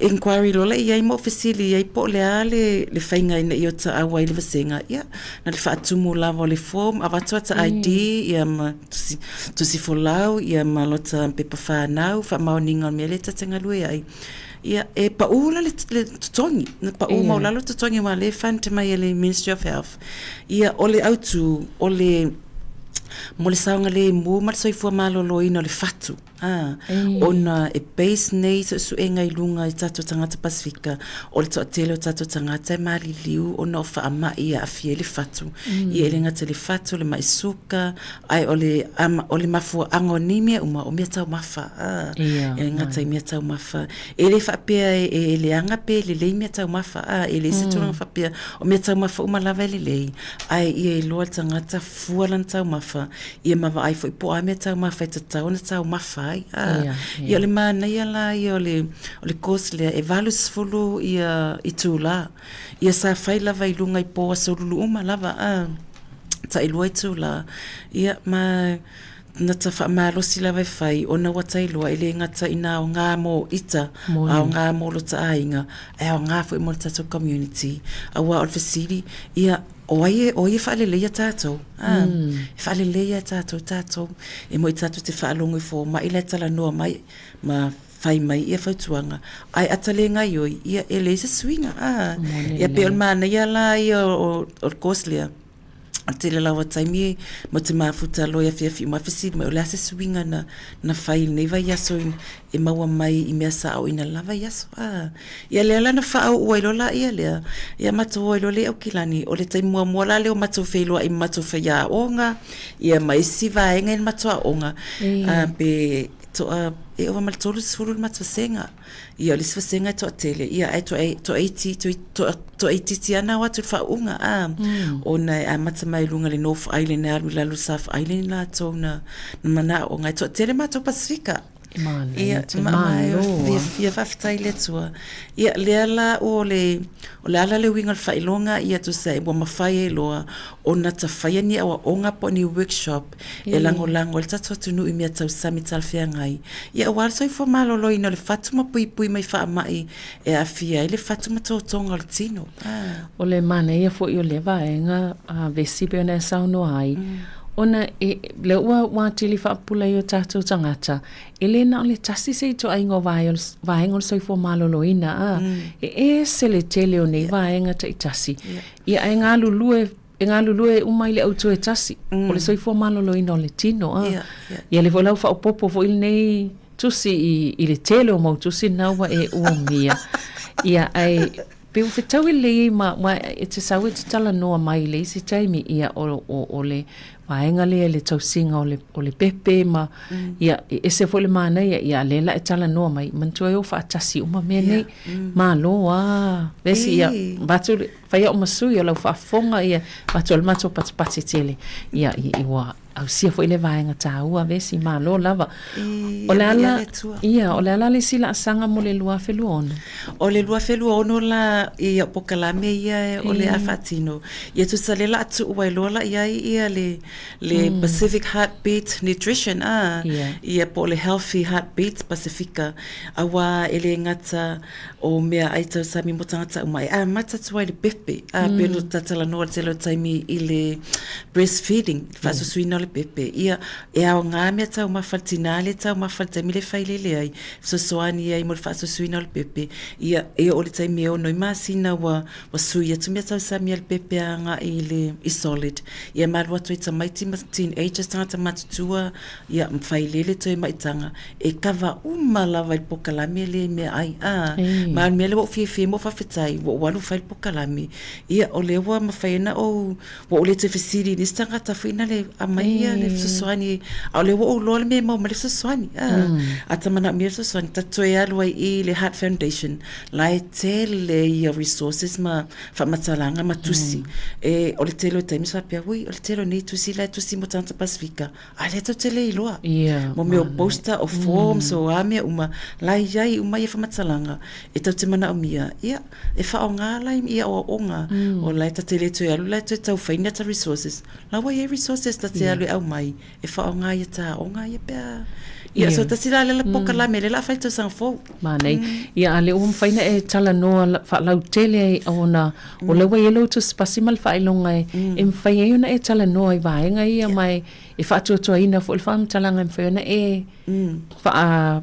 inquiry loa lea i ai ma ou fesili i ai po o le a le, le faiga ina ia taau ai le vasega ia na le faatumu lava o le form avatu ata ID ia ma tusi, tusi folau ia ma lota pepa whānau, whaamaoniga o le mea lea ta te galue ai. Ia, e paʻū la le, le totogi, na paʻū yeah. maulalo totogi wa le fund mai e le Ministry of Health. Ia, o le autū, o le, mo le saogalemu ma le soifua maloloina o le fatu. Ā, ona e base nei suesuega i luga i tatou tagata Pasifika, o le toatele o tatou tagata e maliliu ona o faamai e aafia ai le fatu. Ia e le gata i le fatu, o le mai suka, ae o le, o le mafuaaga o nei mea uma, o mea taumafa, ā, e le gata i mea taumafa. E le faapea e leaga pe lelei mea taumafa, ā, e leai se tulaga faapea, o mea taumafa uma lava e lelei, ae ia iloa le tagata fua lana taumafa, Ia ma vaai foi po o a mea taumafa e tatau ona taumafa ai. A, ia, ia. o le manaia la ia o le, o le course lea, e 80 ia itulā. Ia sa fai lava i luga i pō aso lulu uma lava, a, tailua itulā. Ia, ma na ta faamalosi lava e fai, ona ua tailoa e le gata ina aoga mō ita, aoga mō lota aiga, ae aoga foi mo le tatou community. Aua o le fesili, ia, O ai e, o ai e faaleleia tatou? A, e faaleleia e tatou tatou. E moi tatou te faalogo i fomai la e talanoa mai ma fai mai ia fautuaga, ae ata le gaioi, ia e leai se suiga. A, ia pei o le manaia la ia o, o le course lea, o le tele lava o taimi mo te mafuta loa i afiafi uma fesili mai o le a se suiga na, na fai i lenei vaiaso e maua mai i mea sa aoina lava i aso. A, ia lea la na faauu ai loa laia lea, ia matou o ai loa lea i Aukilani, o le taimi muamua la lea o matou feiloai ma matou faiaoga, ia ma isi vaega i le matou aoga, a, pe toa e ova ma le 30 le matou vasega. Ia, o le isi vasega e toatele, ia, ae toaiti, toaitiiti lava na o atu i le faauuga, a, ona e amata mai i luga i le North Island e alu i lalo i le South Island latou na mana'o, e toatele matou Pasefika.
Manaia te malo.
Fiafia faafetai i le Atua. Ia, lea la o le, o le a la le uiga o le faailoga, ia tusa ua mafai ai loa ona ta faia ni aoaoga po o ni workshop e lagolago ai le tatou atunuu i mea tau sami talafeagai. Ia, aua le soifua maloloina o le fatu ma puipui mai faamai e aafia ai le fatu ma totoga o le tino.
O le manaia foi o lea vaega a Vesi pei ona e saunoa ai, ona e, lea ua, ua atili faapupula i o tatou tagata, e le na o le tasi se ituaiga o vae o le, vaega o le soifua maloloina, a, e ese le tele o nei vaega taitasi. Ia, ae galulue, e galulue uma i le autu e tasi, o le soifua maloloina o le tino, a. Ia, lea foi la ua faaopoopo foi lenei tusi i, i le tele o mau tusi na ua e umia. Ia, ae pei ua fetaui lelei ai ma, ma e te sau e te talanoa mai i le isi taimi, ia, o, o, o le vaega lea i le tausiga o le, o le pepe ma, mm. ia, e ese foi le manaia, ia, lea la e talanoa mai, manatua e o faatasi uma mea nei, mm. malo a, vesi, ia, vatu, fai au ma sui o lau faafofoga, ia, vatu o le matou patipati tele, ia, i, i ua, ausia foi lea vaega taua vesi malo lava. O le a la, ia, o le a la le isi laasaga mo le 2026?
O le 2026 la i au polokalame ia o le a faatino, ia tusa lea la a tuu ai loa la i ai ia le, le Pacific Heartbeat Nutrition a, ia po o le Healthy Heartbeat Pasifika, aua e le gata o meaai tausami mo tagata uma e amata atu ai le pepe, a pei ona tatalanoa i le tele o taimi i le breastfeeding, le faasusuina o le pepe. Ia, e aoga mea taumafa i le tinā lea e taumafa i le taimi lea e failele ai, fesoasoani ai mo le faasusuina o le pepe. Ia, e oo i le taimi e ono ai masina ua, ua sui atu mea tausami a le pepe agai i le, i solid. Ia, ma alu atu ai tamaiti ma teenagers, tagata matutua, ia, ma failele toe maitaga. E kava uma lava i le polokalame lea i meaai, ā, ma o le mea lea ua ou fiafia ai ma ou faafetai, ua ou alu fai le polokalame, ia, o lea ua mafai ai ona ou, ua ou le toe fesili i nisi tagata foi na le aumai ia le fesoasoani, a o lea ua ou iloa le mea e maua mai ai le fesoasoani, ā, a ta manaomia le fesoasoani, ta toe alu ai i le Heart Foundation, la e tele ia resources ma faamatalaga ma tusi. E, o le tele o taimi sa faapea, ui, o le tele o nei tusi la e tusi mo tagata Pasifika, A lea tou te le iloa.
Ia.
Mo mea o poster, o forms, o a mea uma, la e i ai uma ia faamatalaga e tou te manaomia, ia, e faaaoga la i aoaoga, o la e ta te le toe alu la e toe tau fai ni ata resources, la ua i ai resources ta te alu e aumai e faaaoga ia ta aoga ia pe a. Ia, so tasi la lea la polokalame lea o le a fai i le tausaga fou.
Manaia. Ia, a lea ua mafai ona e talanoa faalautele ai ona o lea ua i ai lou tusipasi ma le faailoga e mafai ai ona e talanoa i vaega ia ma e e faatuatuaina foi le faamatalaga e mafai ona e faa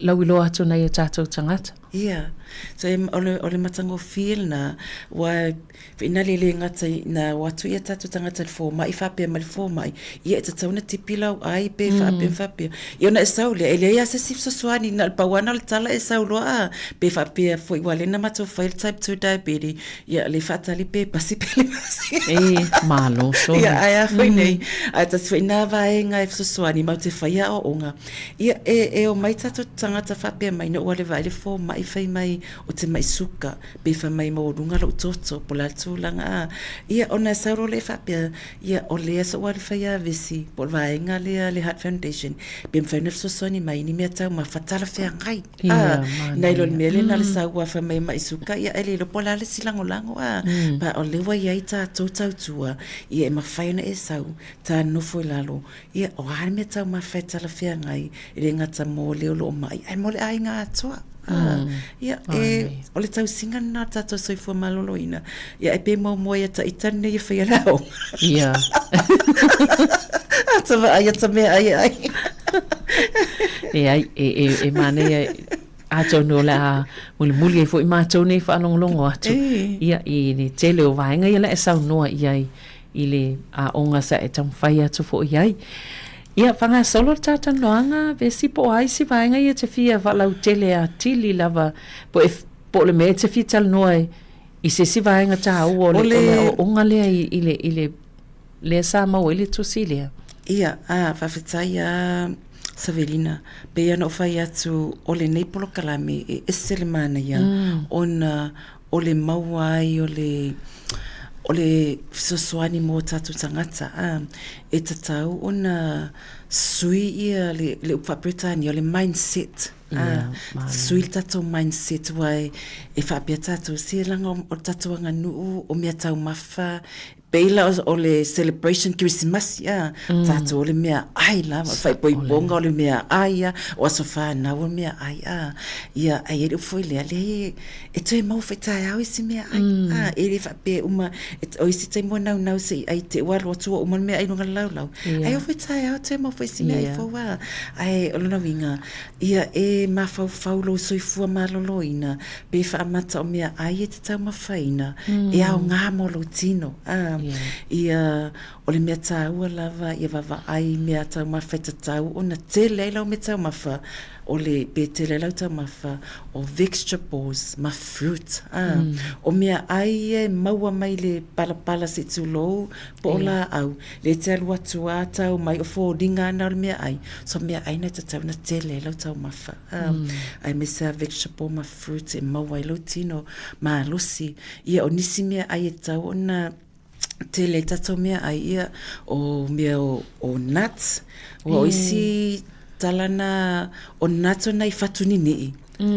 lauiloa atu nai o tatou tagata.
Ia. So e, o le, o le matagofie lena, ua inale le gata i, na o atu ia tatou tagata i le fomai, faapea mai le fomai, ia e tatau ona tipi lau ai pe faapea ma faapea. Ia ona e sau lea, e leai lava se isi fesoasoani, na o le pau lava na o le tala e sau loa a, pe faapea foi ua lena matou fai le type 2 diabetes, Ia, le faatali pe pasi pe le pasi.
E, malo solo.
Ia, ae a foi nei. Ae tasi foi nā vaega e fesoasoani matou te fai aoaoga. Ia, e, e omai tatou tagata faapea mai, na ou alu e vaai le fomai fai mai ou te mai suka, pe fai mai maualuga lou toto, po o le a le tulaga, a. Ia, ona e sau loa lea faapea, ia, o lea sa ou alu fai avesi, po o le vaega lea a le Heart Foundation, pe mafai ona fesoasoani mai i ni meataumafa talafeagai. A, nai lo le mea lena le sau ua fai mai mai suka, ia e le iloa po o le a le isi lagolago, a, pa o lea ua i ai tatou tautua, ia e mafai ona e sau, ta nofo i lalo, ia o a le mea taumafa e talafeagai, e le gata mo le o lo o mai, ae mo le aiga atoa. A, ia, e, o le tausiga lena o le tatou soifua maloloina, ia e pei muamua ia ta ita lenei e faia le aoga.
Ia.
Ata vaai ata meaai e ai.
Leai, e, e, e manaia atonu o le a mulimuli ai foi matou nei faalogologo atu
E.
ia i le tele o vaega ia la e saunoa i ai i le aoga sa e taumafai atu foi i ai. Ia, faagasolo le talatalanoaga, Vesi, po o a isi vaega ia e te fia faalautele atili lava, po e, po o le mea e te fia talanoa ai i se isi vaega taua o le, o le aoaoga lea i, i le, i le, lea sa maua ai le tusi lea.
Ia, ā, faafetai lava. Savelina, pei ona ou fai atu o lenei polokalame e ese le manaia ona o le maua ai o le o le fesoasoani mo tatou tagata a e tatau ona sui ia le le upu faa-Peretania o le mindset a sui le tatou mindset aua e faapea tatou se leaga o le tatou aganuu o meataumafa Pei la o le celebration Kerisimasi a, tatou o le mea ai lava, o le faaipoipoga o le mea ai a, o aso fanau o le mea ai a. Ia, ae i ai le upu foi lea, leai e toe maua foi taeao isi mea ai, a, e le faapea e uma, o isi taimi ua naunau se i ai te i ua alu atu ua uma le mea ai i luga o le laulau, ae oo foi taeao toe maua foi isi mea ai fou a. Ae o lona uiga, ia e mafaufau lou soifua maloloina Pe faamata o mea ai e te taumafaina, e aoga mo lou tino. Ā, ia, o le mea tāua lava ia vaavaai i mea taumafa e tatau ona tele ai lau mea taumafa, o le, pe tele ai lau taumafa, o vegetables ma fruit. Ā, o mea ai ia e maua mai le palapala se i tulou, po o lāau, lea e te alu atu ā tau mai o foliga ana o le mea ai, so mea ai na e tatau ona tele ai lau taumafa. Aemaise a vegetable ma fruits e maua ai lou tino malosi. Ia o nisi mea ai e tatau ona tele ai tatou mea ai, ia o mea o, o nuts, ua o isi tala na o nuts o nai fatu ninii,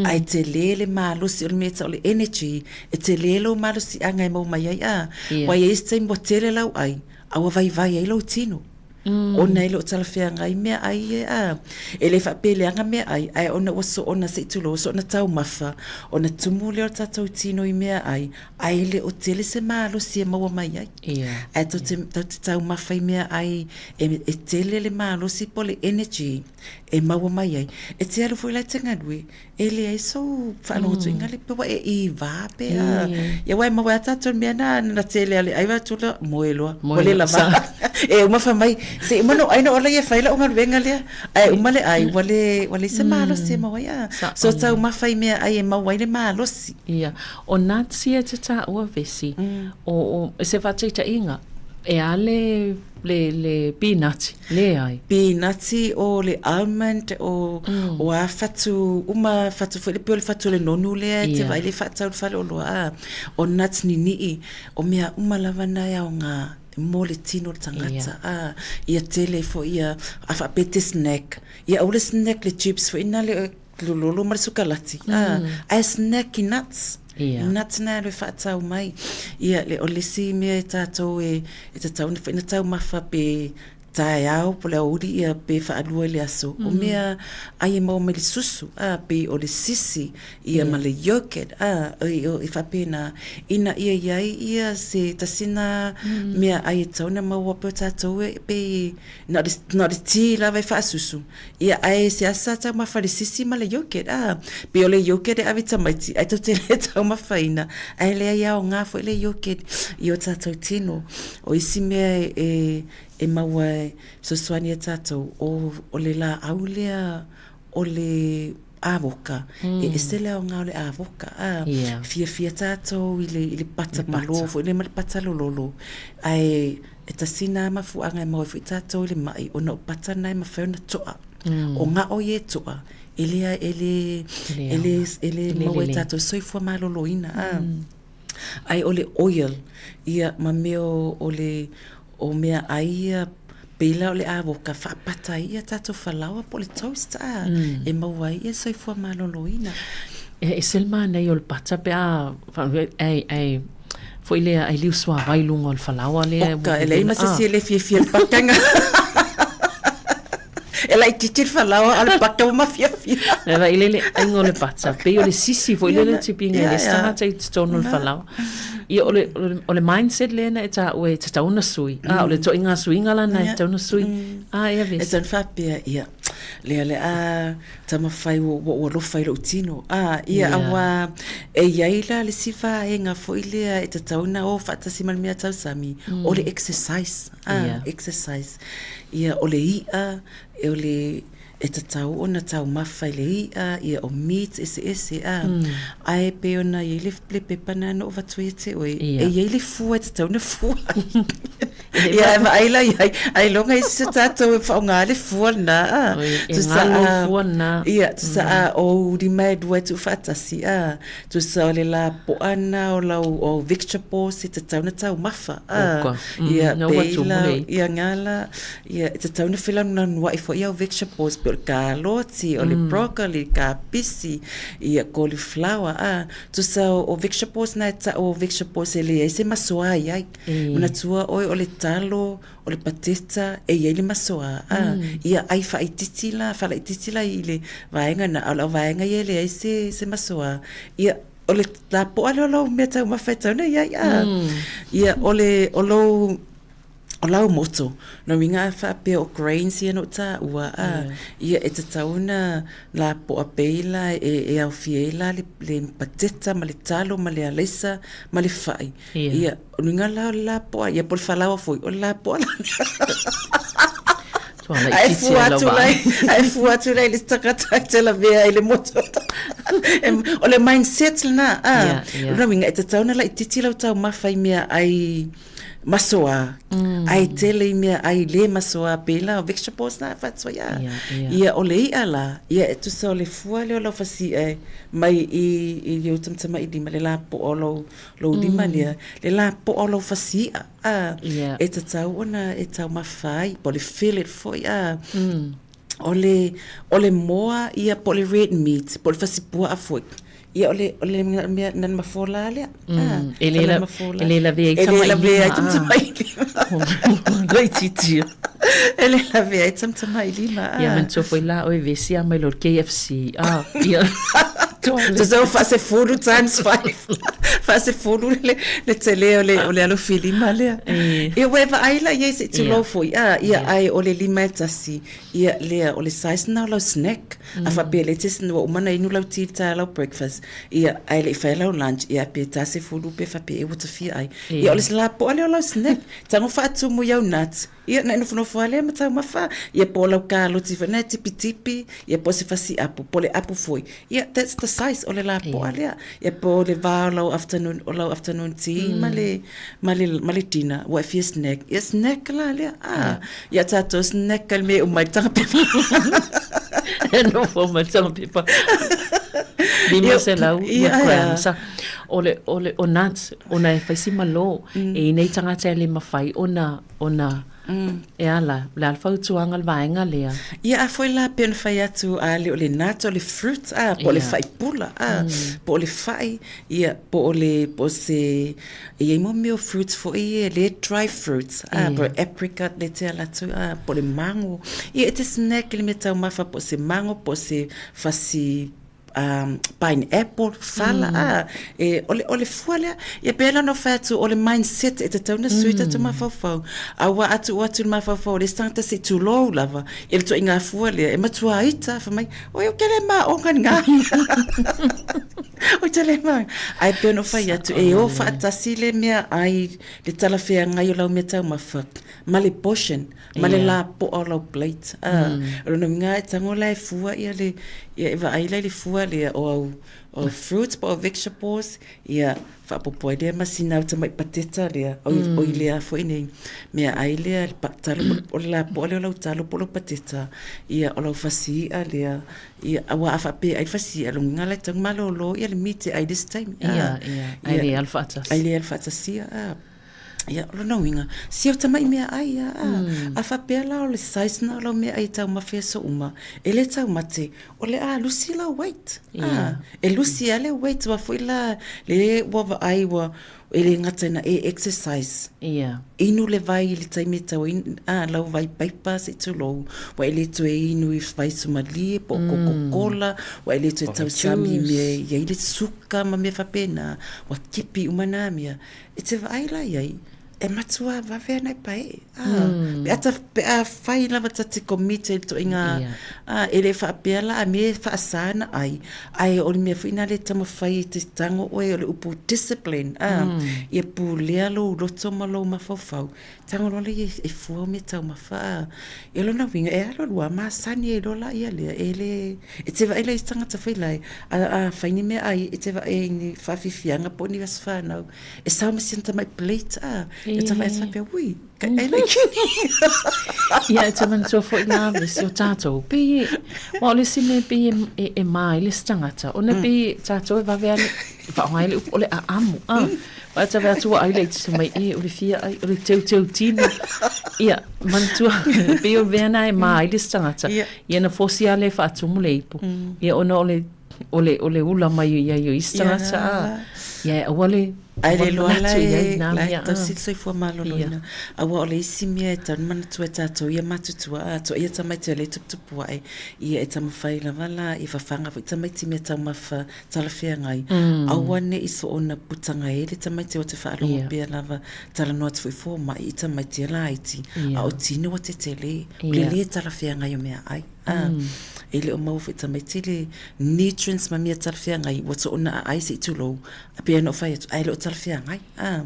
ae tele le malosi o le mea e tau o le energy, e tele lou malosiaga e maua mai ai a. Ua i ai isi taimi ua tele lau ai, a ua vaivai ai lou tino. Ona e le o talafeagai meaai ia a e le faapea e leaga meaai, ae ona ua soona, se i tulou, ua soona taumafa, ona tumu lea o le tatou tino i meaai, ae le o tele se malosi e maua mai ai. Ae tou te, tou te taumafa i meaai e, e tele le malosi po o le energy e maua mai ai. E te alu foi la e te galue, E leai sou faalogotoiga le pe ua e iva pe a. Ia aua e maua ai a tatou le mea na na tele a le ai atu loa moe loa. Ua le lava. E uma fai mai se i uma ona ou ai ona ola ia e fai lau galuega lea. Ae uma le ai ua le ua leai se malosi e maua ai a. So taumafa i meaai e maua ai le malosi.
Ia. O nuts ia e te taua Vesi, o o se faataitaiga, e a le le le pinati, leai.
Pinati o le almond o o a fatu uma fatu foi le pei o le fatu o le nonu lea e te vaai le faatau i le faleoloa a o nuts ninii o mea uma lava na e aoga mo le tino o le tagata a ia tele foi ia a faapea te snack ia aua le snack le chips foi na le lololo ma le sukalati a ae snack i nuts yeah. nuts na alu e faatau mai ia le o le isi mea e tatou e e tatau ona foi na taumafa pe taeao po o le aoauli ia pe faalua i le aso o mea ai e maua mai le susu a pei o le sisi ia ma le yogurt a e faapena ina ia i ai ia se tasi na mea ai e tatau ona maua pe o tatou e pei na o le na o le ti lava e faasusu Ia, ae seasea taumafa le sisi ma le yogurt, a. Pei o le yogurt e ave i tamaiti, ae tou te le taumafaina, ae leai e aoga foi le yogurt i o tatou tino. O isi mea e, e maua e fesoasoani ia tatou, o, o le laau lea o le avoka, e ese le aoga o le avoka, a. Fiafia tatou i le, i le pata palo foi lea ma le pata lololo, ae E tasi nā mafuaaga e maua ai foi tātou i le maʻi ona o pata na e mafai ona toʻa. O gao ia e toʻa, e le, e le, e le, e le maua e tātou soifua maloloina. A. Ae o le oil, ia, ma mea o, o le, o mea ai ia, pei la o le avoka, faapata ai ia tātou falaoa po o le toast, a, e maua ai ia soifua maloloina.
E ese le manaia o le pata pe a, ai, ai, Foi lea ai liu suavai luga o le falaoa lea.
Oka, e leai ma se isi e le fiafia i le pakaga. E laitiiti le falaoa a o le paka ua mafiafia.
Le vai le le aiga o le pata, pei o le sisi foi lea le tipiga e le isi tagata i totonu o le falaoa. Ia o le, o le mindset lea na e taua e tatau ona sui. A o le ituaiga suiga la na e tatau ona sui. A ea
vesi. E tatau ona faapea, ia, lea le a taumafai ua ou alofa i lou tino. Ā, ia, auā, e i ai la le isi vaega foi lea e tatau ona o faatasi ma le mea tausami, o le exercise, ā, exercise. Ia, o le i'a, o le, e tatau ona taumafa i le i'a, ia o meat eseese a, ae pei ona i ai le, le pepa na na ou avatu ia te oe, e i ai le fua e tatau ona fua ai. Ia, e vaai la i ai, ailoga i se tatou e faaaoga le fua lena, a.
Oi, e galo le fua lena.
Ia, tusa a ou lima e lua e tuufaatasi, a, tusa o le lapoa lena o lau o vegetables e tatau ona taumafa, a.
Oka.
Ia,
Na ua
pei
tumu
la,
lei.
ia nga la, ia, e tatau ona felanuanua'i foi au vegetables pei o le kaloti, o le broccoli, kapisi, ia, cauliflower, a. Tusa o vegetables na e tau o vegetables e leai se masoa i ai. Manatua oe o le talo, o le pateta, e i ai le masoa, a, ia ai faaitiiti la, faalaitiiti la i le vaega na, a o lau vaega ia e leai se, se masoa, ia, o le lapoa lea o lau mea taumafa e tatau ona i ai, a. Ia, o le, o lou, o lau moto, lona uiga a faapea o grains ia na ou taua, a, ia e tatau ona lapoa pei la e, e aofia ai la le, le pateta ma le talo ma le alaisa ma le fai. Ia, o luga la o le lapoa, ia po o le falaoa foi, o le lapoa la. Ae fua atu la, ae fua atu la i le tagata e te lavea i le moto. O le mindset lena, a. O lona uiga, e tatau ona laitiiti lau taumafa i mea ai masoa, ai tele i mea ai le masoa, pei la o vegetables na e avatu ai, a. Ia, o le i'a la, ia e tusa o le fua lea o lau fasi'a mai i lou tamatamailima, le lapoa o lou lou lima lea, le lapoa o lau fasi i'a, a, e tatau ona e taumafa ai, po o le fillet foi, a, o le, o le moa ia po o le red meat, po o le fasi pua'a foi, ia o le, o le mea na mafola lea, a,
E le la, e le lavea ai
e le lavea ai tamatamailima.
Laitiiti.
E le lavea ai tamatamailima, a.
Ia manatua foi la oe vesi a mai loa le KFC, a, ia.
Tusa ua faasefulu times five. Faasefulu le, le tele o le, o le alofilima lea. Ia ua e vaai la i ai se i tulou foi, a, ia, ae o le lima e tasi, ia, lea, o le size lena o lau snack. A faapea le te ua uma ona inu lau ti i le taeao lau breakfast, ia, ae le i faia lau lunch, ia, pe ta sefulu pe faapea ea ua ta fia ai. Ia, o le lapoa lea o lau snack. Tago faatumu i au nuts, Ia, na e nofonofo lava lea ma taumafa, ia po o lau kaloti foi na e tipitipi, ia po o se fasi apu, po o le apu foi. Ia, that's the size o le lapoa lea. Ia po o le va o lau afternoon, o lau afternoon tea ma le, ma le, ma le dinner, ua e fia snack. Ia, snack la lea, ah. Ia tatou snack ka le mea e uma ai le taga pepa.
E nofo ma le taga pepa. 500 grams. O le, o le, o nuts, ona e fai si malo, e i nei tagata e le mafai ona ona e ala, o le a le fautuaga le vaega lea?
Ia a foi la pei ona fai atu a le o le nut o le fruit a po o le fai pula a po o le fai ia po o le po o se e i ai mo mea o fruits foi ia le dry fruits a po o apricot le te ala atu a po o le mango ia e te snack i le mea taumafa po o se mango po o se fasi um, pineapple, fala, mm. a, e, o, le, o le fua lea, ia pei la ona fai atu, o le mindset e tatau ona sui tatou mafaufau. A ua atu o atu le mafaufau o le isi tagata se i tulou lava, i le tuaiga fua lea, e matua ita, fai mai, oi, ou te le maoga ni ngā. Ou te le maoga. Ae pei ona fai atu, e o faatasi le mea ai, le talafeagai o lau mea taumafa, ma le portion, ma le lapoa o lau plate. A, o lona uiga e tago la e fua ia le, ia e vaai la i le fua lea o au o fruits po o vegetables, ia faaopoopo ai lea ma sina au tamai pateta lea, o, mm. o i lea foi nei mea ai lea le talo o le lapoa lea o lau talo po o lau pateta, ia o lau fasi i'a lea, ia aua a faapea ai fasi i'a, lona uiga la e tatau ona malolo ia le meat e ai le isi taimi.
Ia, ia, ai le alu faatasi.
Ai le alu faatasi, a. Ia, o lona uiga, si au tamai meaai a, a, mm. a faapea la o le size na o lau meaai e taumafa i aso uma, e le taumate, o le a lusi lau weight. Yeah. A, e lusi a le weight, ua foi la, le ua vaai ua, e le gata ina e exercise.
Yeah.
Inu le vai i le taimi e tau ai, a, lau vai paipa se i tulou, ua e le toe inu i vai sumalie, po o Coca-Cola, ua e le toe tausami i mea e i ai le suka ma mea faapena, ua kipi uma nā mea. E te vaai la i ai, e matua vave ana e pae'e, a, pe a ta, pe a fai lava ta te commit i le toaiga, a, e le faapea la a mea e faasa ona ai, ae o le mea foi lena le taumafai e te tago oe o le upu discipline, a, ia pulea lou loto ma lou mafaufau, tago loa lea e fua au meataumafa, a. Ia o lona uiga, e alu alu lava masani ai loa la ia lea, e le, e te vaai la i isi tagata foi la e, a, a fai ni meaai, e te vaai i ni faafiafiaga po o ni aso fanau, E sao ma sina tamai plate a. E tawhai atu faapea, ui, kai ai le kini.
Ia, e te manatua foi la vesi o tātou. Pei e, wa o le isi mea pei e, e, e mā ai le isi tangata. Ona pei e tātou e vave ane, whaonga ai le upu o le aamu. A, wa e tawhai atu wa ai le iti mai, e, o le fia ai, o le teuteu tino. Ia, manatua, pei o mea na e mā ai le isi tangata. Ia na fosi a le whaatumu le ipu. Ia, ona o le o le, o le ula mai i ai o isi tagata, a, ia e aua le,
Ai le loa la e, la e tausi le soifua maloloina. Aua o le isi mea e tatau ona manatua e tatou ia matutua, a toa ia tamaiti o lea e tuputupu ae, ia e taumafai lava la i fafaga foi tamaiti i meataumafa talafeagai. Aua ne i soona putanga e le tamaiti o te faalogo pea lava talanoa atu foi fomai i tamaiti e laiti, a o tino ua tetele, o le le talafeagai o meaai. A, e le o maua foi tamaiti le nutrients ma mea talafeagai ua soona aai se i tulou, a pei ona ou fai atu, ae le o talafeagai. A,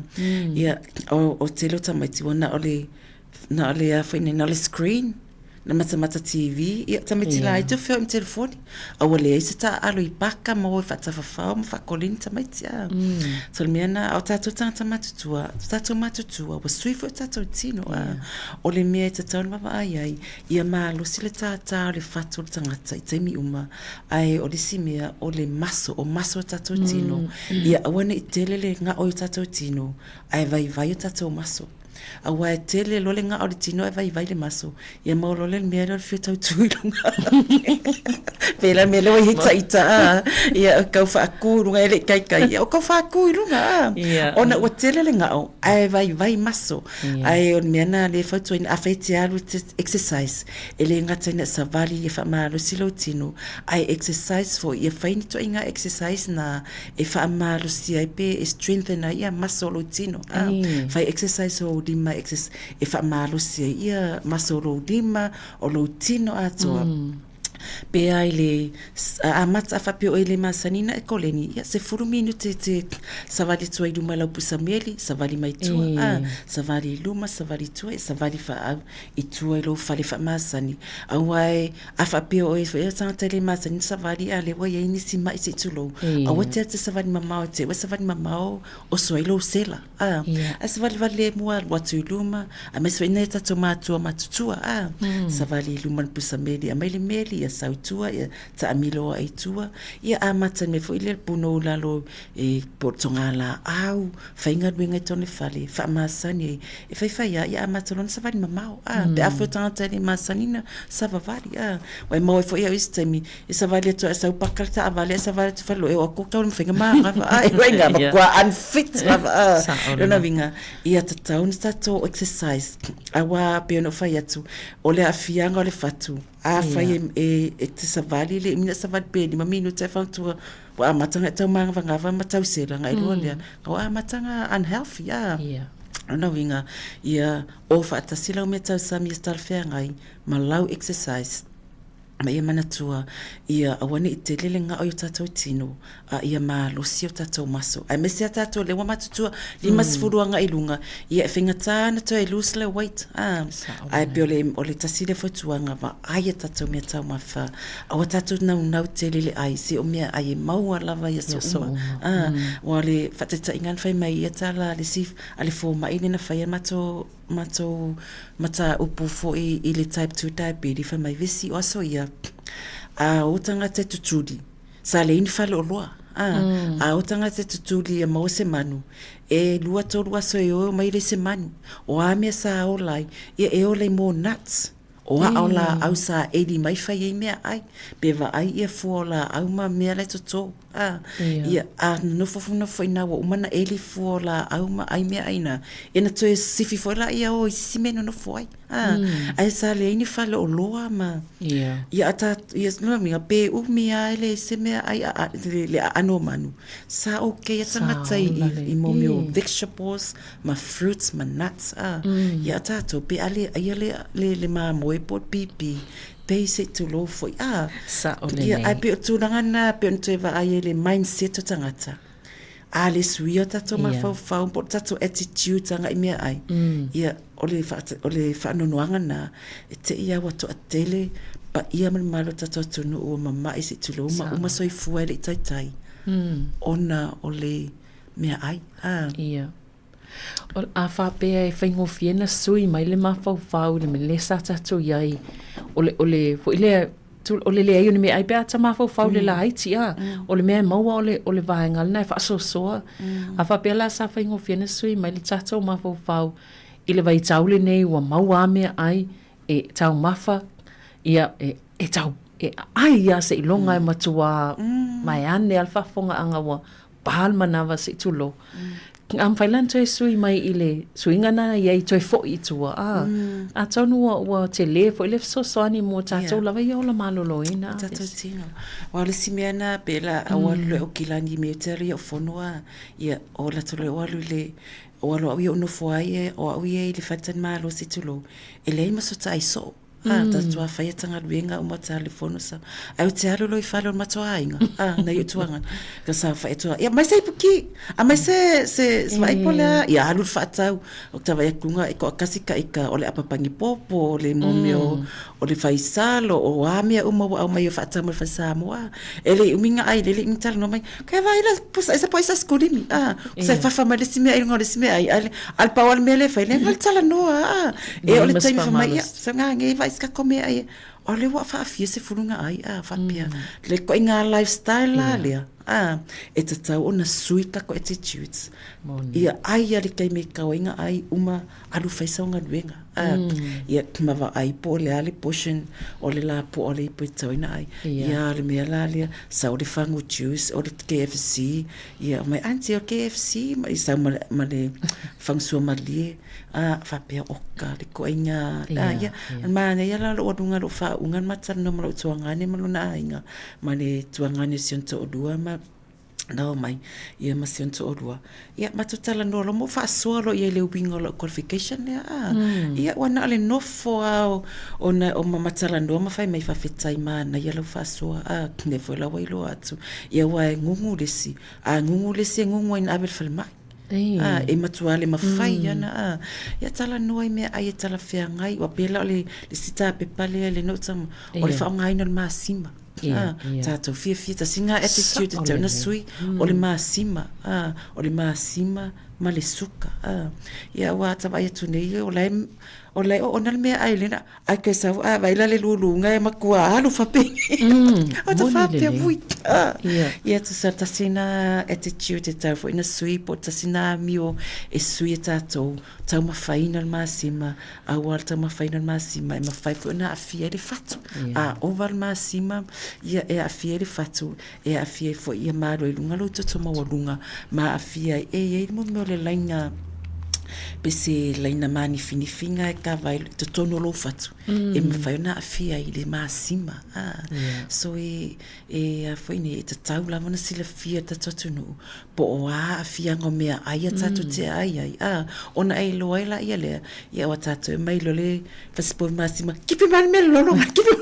ia, o, o tele o tamaiti ua na o le, na o le a foi nei, na o le screen, na matamata TV, ia, tamaiti laiti o feoai ma telefoni, a ua leai se taaalo i paka ma o e faatafafao ma faakoleni tamaiti, a. So, o le mea lena, a o tatou tagata matutua, o tatou matutua, ua sui foi o tatou tino, a. O le mea e tatau ona vaavaai ai, Ia malosi le tātā o le fatu o le tangata i taimi uma, ae o le isi mea, o le maso, o maso o tatou tino, ia aua ne i tele le gao i o tatou tino, ae vaivai o tatou maso. Aua e tele loa le gao o le tino ae vaivai le maso, ia maua loa lea le mea lea o le fia tautu i luga. Pēlā le mea lea ua i ai ita ā, ia kau faakū i luga e le i kaikai, ia o kau faakū i luga ā, ona ua tele le gao ae vaivai maso. Ae o le mea na lea e fautuaina, afai e te alu te exercise, e le gata ina savali ia faamalosi lou tino, ae exercise foi, ia fai ni ituaiga exercise na e faamalosi ai pe e strengthen ai ia muscle o lou tino. A, fai exercise o ou lima e faamalosi ai ia muscle o lou lima, o lou tino atoa. Pea i le amata a faapea oe e le masani na e koleni, ia 10 minute te savali atu ai luma i lau pusa meli, savali mai tua, a, savali i luma, savali i tua, savali faa i tua i lou fale faamasani. Aua e, a faapea oe e tagata e le masani na savali, a lea ua i ai nisi mai se i tulou. Aua te atu savali mamao e te ua savali mamao oso ai lou sela. A, a savalivali le mua alu atu i luma, aemaise foi nai a tatou matua matutua, a, savali i luma le pusa meli, aumai le meli, ia sau i tua, ia taamilo ai i tua, ia amata mai foi lea le punou i lalo e po o le togalaau, fai galuega i tona fale, faamasani ai, e faifai lava, ia amata loa ona savali mamao, a, pe afai o tagata e le masani ona savavali, a, aua e maua ai foi au i isi taimi, E savali atu ai sau paka le taavale ae savali atu faleoloa e o atu tau le mafai magava a e uaina matua unfit lava a lona uiga ia tatau ona tatou exercise aua pei ona ou fai atu o le aafiaga o le fatu afai e te savali le umi ona savali pe 5 minute ae fautua ua amata ona e tau magavagava ma tau sela ona e lua lea ua amata ona unhealthy a lona uiga ia o faatasi lau mea tausami ia talafeagai ma lau exercise. Ma ia manatua, ia aua ne i tele le gao i o tatou tino, a ia malosi o tatou maso. Aemaise a tatou lea ua matutua, 50 agai i luga, ia e faigata ona toe lose le weight, a. Ae pei o le, o le tasi lea fautuaga, vaai a tatou meataumafa, aua tatou naunau tele i le ai, se o meaai e maua lava i aso uma, a. Aua o le faataitaiga na fai mai ia tala a le isi, a le fomai lea na faia matou matou mataupu foi i le type 2 diabetes fai mai vesi o aso ia a o tagata e tutuli sa leai ni faleoloa a mm. a o tagata e tutuli ia maua se manu e lua tolu aso e o mai le se manu o a mea sa ola ai ia e ola i more nuts o aa o laau sa eli mai fai ai meaai pe vaai ia fua o laau ma mea la e toto a ia a nonofo nonofo i na ua uma na eli fua o laau ma ai meaai na ia na toe sifi foi laia o i sisi mea e nonofo ai. A, ae sa leai ni fale oloa ma ia a ta ia no mi pe umi a ele se mea ai a le, le aano o manu. Sa okay a tangata i, i, i mo mea o vegetables ma fruits ma nuts a. Ia a tātou pe ale ai le, le, le māmoe po o le pipi pei se tulou foi a.
Sao lelei.
Ia, ae pei o tulaga na pei ona toe vaai ai le mindset o tagata. A le suia o tatou mafaufau po o le tatou attitude agai i meaai, ia, o le o le faanoanoaga na, e te i lava ua toatele paia ma le mamalu o le tatou atunuu ua mama'i se i tulou ma uma soifua e le i taitai ona o le meaai. A.
Ia. A faapea e faigofie na sui mai le mafaufau i le mea lea sa tatou i ai, o le, o le, foi lea, o le leai o ni meaai pe a ta mafaufau i le laiti, a, o le mea e maua o le, o le vaega lena e faasoasoa. A faapea la sa faigofie na sui mai le tatou mafaufau i le vaitau lenei ua maua a meaai e taumafa, ia, e, e tau, e aai lava seiloga e matua vaeane lava le faafofogaaga ua pa le manawa se i tulou. A mafai la ona toe sui mai i le suiga na i ai toe foi i tua, a, atonu ua, ua tele foi le fesoasoani mo tatou lava ia ola maloloina.
O tatou tino. Aua o le isi mea na, pe la au alu loa e oki lagi me te alu i au fono a, ia, o latou loa o alu i le, o alu au ia o nofo ai e, o au ia i le faletalimalo se i tulou, e leai ma so ta ai soo. A, tatou a whai ata galuega uma ta le fono sa. Ai o te alu lo i fale o le matua aiga. A, nei o tuanga. Ka sa whai atu ia mai se ipuki. A mai se se se vai pole a ia alu le whaatau. O ta vai akunga e ko akasi ka ika o le apapangi popo, o le momeo, o le whaisalo, o a mea uma ua au mai o whaatau mo le whai Samoa. E le i umi nga ai, le le i mitala no mai. Ka vai la pusa esa po isa skulimi. A, sa whawha mai le si mea i runga o le si mea ai. A le pau a le mea le whai, le ngal tala noa. A, e o le taimi wha mai, ia, sa ngā ngei vai ska kome ai. O le ua whaafia se furunga ai, a, whapea. Le ko i ngā lifestyle la lea, a, e tatau ona sui tako attitudes. Ia ai ia le taimi e kau ai ngā ai uma alu whai sau ngaluenga. A, ia mawa ai po le a le portion o le la po o le ipo e tau ina ai. Ia le mea la lea, sau le fangu juice o le KFC, ia mai auntie o KFC, ma i sau ma le, ma le fangu malie. A, faapea, oka, le koaiga, a, ia, manaia la lou aluga lou faauuga ma talanoa ma lou tuagane ma lona aiga, ma le tuagane o si ona toalua ma na omai, ia ma si ona toalua. Ia, matou talanoa loa ma ou faasoa loa i ai i le uiga o lau qualification lea, a. Ia, ua na o le nofo lava o, ona o ma talanoa ma fai mai, faafetai manaia lau faasoa, a, lea foi la ua iloa atu. Ia, aua e gugu le isi, a gugu le isi e gugu ai na ave i le falemai. A, e matua le mafai ana, a, ia talanoa i meaai e talafeagai, ua pēlā o le, le isi tapepa lea le notama, o le faaaogaina o le masima. A, tātou fiafia, tasi ngā attitude e tau na sui, o le masima, a, o le masima ma le suka, a. Ia ua ata vaai atu nei, o la e, o la e oona le meaai lena, Ai ke sau a vai la le luluga e matua alu faapeni. O te faapea vui. Ia tusa tasi na attitude e tau foi na sui po tasi na amio e sui e tātou taumafaiina le masima aua le taumafaiina le masima e mafai foi ona aafia ai le fatu. A ova le masima ia e aafia ai le fatu e aafia ai foi ia malo i luga lou toto maualuga ma aafia ai e i ai le mea o le laina pe se laina mānifinifiga e kava ai totonu o lou fatu e mafai ona aafia ai i le masima a so e e a foi nei e tatau lava ona silafia e le tatou atunuu po o a aafiaga o meaai a tatou te aai ai a ona e iloa ai laia lea ia ua tatou e mai loa le Fasipovi masima, kipi mai le mea lolo, kipi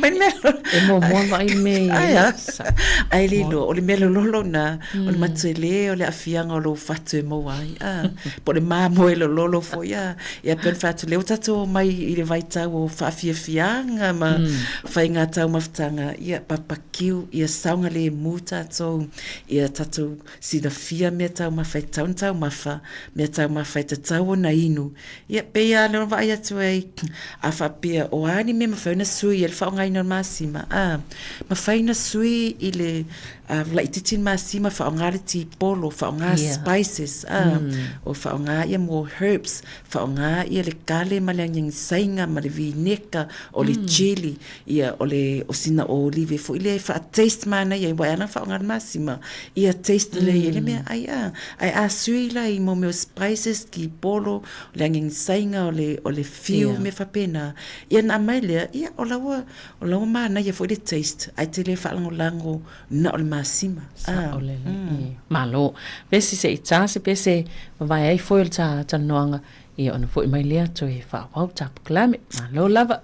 mai le mea lolo.
E muamua vaai le mea i
ai. a. Ai le iloa, o le mea lololo na, o le matuele, o le aafiaga o lou fatu e maua ai. A, po o le mamoe lololo foi, a. Ia pei ona fai atu, lea ua tatou omai i le vaitau o faafiafiaga ma faiga taumafataga, ia papakiu, ia saogalemu tatou, ia tatou silafia mea taumafa e tatau ona taumafa, mea taumafa e tatau ona inu. Ia, pei lava lea ona vaai atu ai, a faapea o a ni mea mafai ona sui ai le faaaogaina o le masima, a mafai ona sui i le Laitiiti le masima, faaaoga le tipolo, faaaoga spices, o faaaoga ia mo herbs, faaaoga ia le kale ma le agiagisaiga ma le vineka, o le chili, ia o le o sina olive foi lea e faa-taste manaia ai, aua e ala ona faaaoga le masima, ia taste lelei ai le meaai a. Ae a sui la i mo mea o spices, tipolo, o le agiagisaiga, o le o le fiu, mea faapena, ia ona aumai lea, ia o la ua O la ua manaia foi le taste ae te le faalagolago na o le masima.
Sao lelei. Mm. Malo. Pese se i tā se pese mavae ai foi o le tā talanoaga ia ona foi mai lea toe faaauau tā polokalame. Malo lava.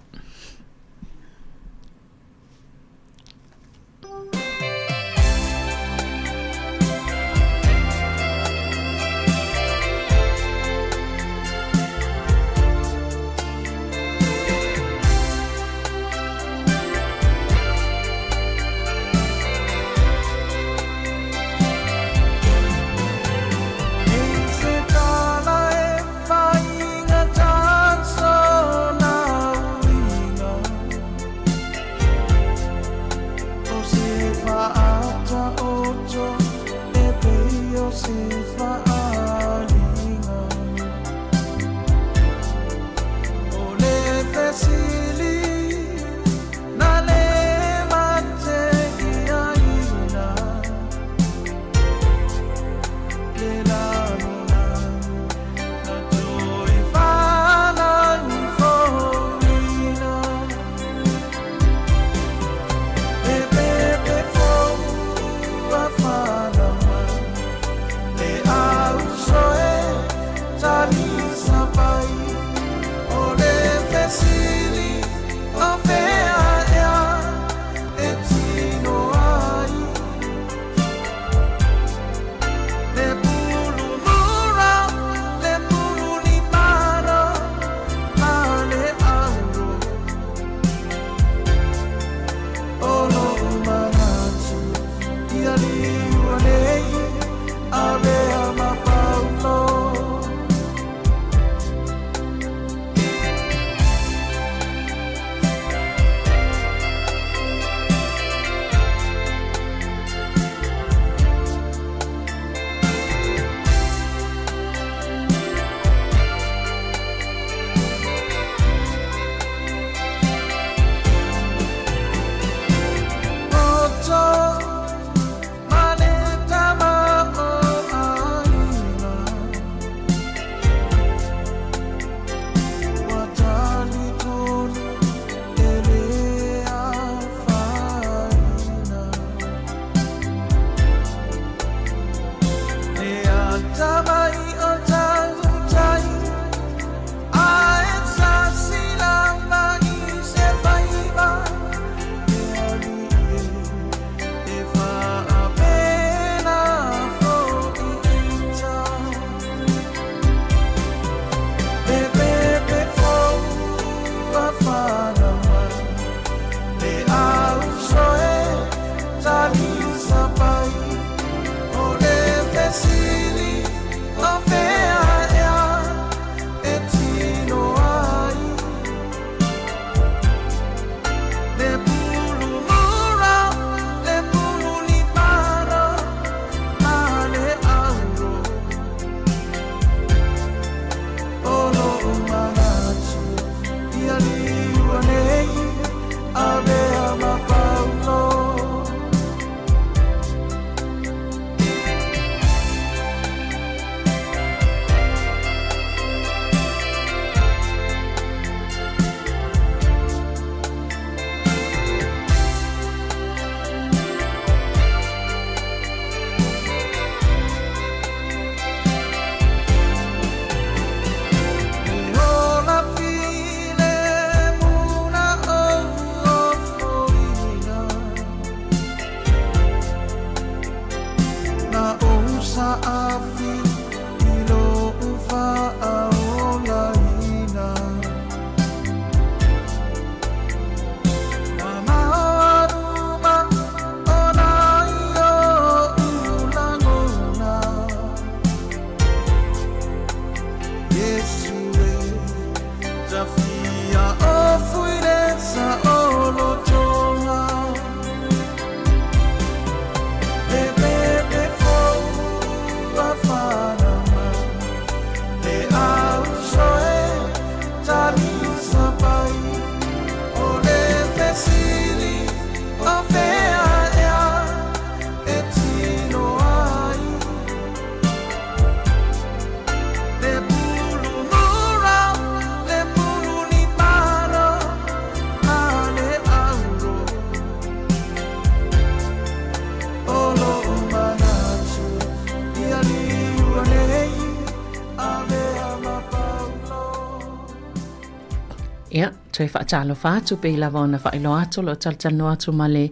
Toe faatalofa atu pei lava ona faailoa atu o lo o talatalanoa atu ma le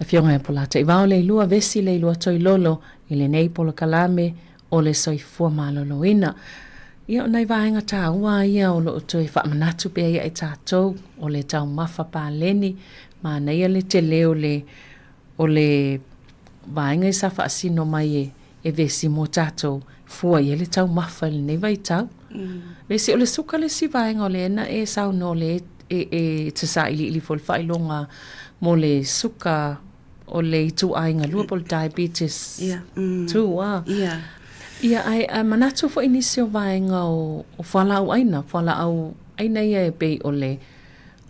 Afioga ia Pola Taivao Leilua Vesi Leilua Toilolo i lenei polokalame o le soifua maloloina. Ia o nai vaega taua ia o lo o toe faamanatu pea ia i tatou o le taumafa paleni, manaia le tele o le o le vaega i sa faasino mai e e vesi mo tatou, fua i ai le taumafa i lenei vaitau. Vesi, o le suka le isi vaega o lea na e saunoa o lea e, e, e te sailiili foi le faailoga mo le suka o le ituaiga lua po o le diabetes
Ia, mm.
2, a.
Ia.
Ia, ae, ae manatu foi nisi o vaega o, o fualaau aina, fualaau aina ia e pei o le,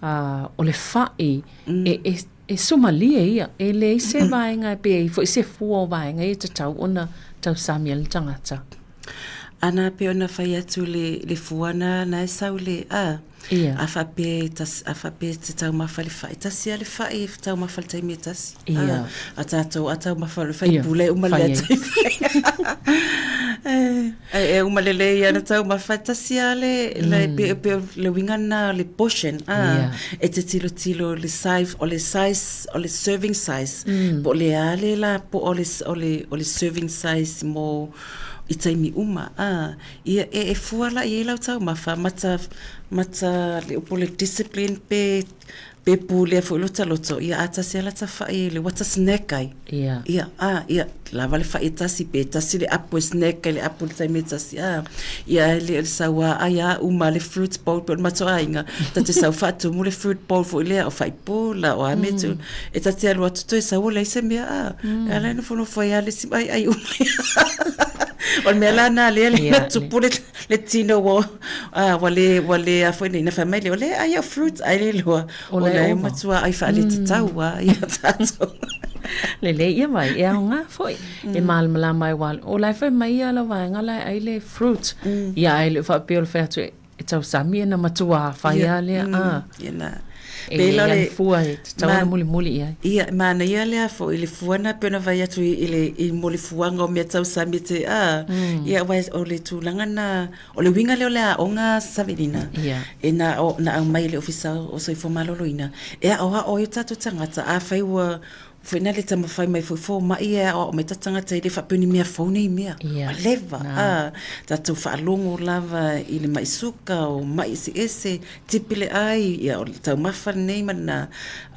uh, o le fai, mm. e, e, E sumalie ia, e leai se vaega pe i ai foi se fua o vaega ia e tatau ona tausami ai le tagata.
Ana pei ona fai atu le le fua na na e sau le a
Ia.
a faapea e tasi a faapea e te taumafa le fai tasi a le fai e taumafa le taimi e tasi
Ia.
a a tatou a taumafa le fai
Ia,
pule uma
fai
le
ai.
ata e e e uma lelei ana taumafa tasi a le le pe pe le uiga lena o le portion a
Ia.
E te tilotilo le size, o le size, o le serving size, po o le a le la po o le, o le, o le serving size mo i taimi uma, a, ia, e, e fua la i ai lau taumafa, ma ta, ma ta, le upu o le discipline pe, pe pulea foi lota loto, ia a tasi a lata fai i le ua ta snack ai.
Ia.
Ia, a, ia, lava le fai e tasi, pe tasi le apo e snack ai le apo i le taimi e tasi, a. Ia, e le o le sau a ai a uma le fruit bowl pe o le matou aiga, ta te sau faatumu le fruit bowl foi lea, o fai pula, o a mea tu, e ta te alu atu toe sau ua leai se mea, a. E ala e nofonofo ai a le isi mai ai uma ia. O le mea la na lea le na tupu le, le tino ua, a, ua le, ua le a foi nei, na fai mai lea, o lea e ai au fruit, ai le loa,
O
O
le
la e
ova.
matua ai faaletatau a ia tatou.
Lelei ia mai, e aoga foi. E malamalama ai wa, o la e fai mai ia la vaega la e ai le fruit. Ia ai le faapea o le fai atu e, e tausami e na matua fai
Ia,
a lea, a.
ia na.
E
Pei la
iai
le
le fua e tatau
ma-
ona mulimuli i ai.
Ia, manaia lea foi le fua na pei ona fai atu i le i mo le fuaga o mea tausami te a. Ia aua o le tulaga na O le uiga lea o le aoga Savelina,
yeah.
e na, o, na aumai e le Ofisa o Soifua Maloloina, e aoao ai o tatou tagata, afai ua foi na le taumafai mai foi fomai e aoao mai tatou tagata e le faapea o ni mea fou nei mea.
Yeah.
Ua leva,
Na.
a, tatou faalogo lava i le mai suka o mai eseese, tipi le ai, ia o le taumafa lenei ma lena.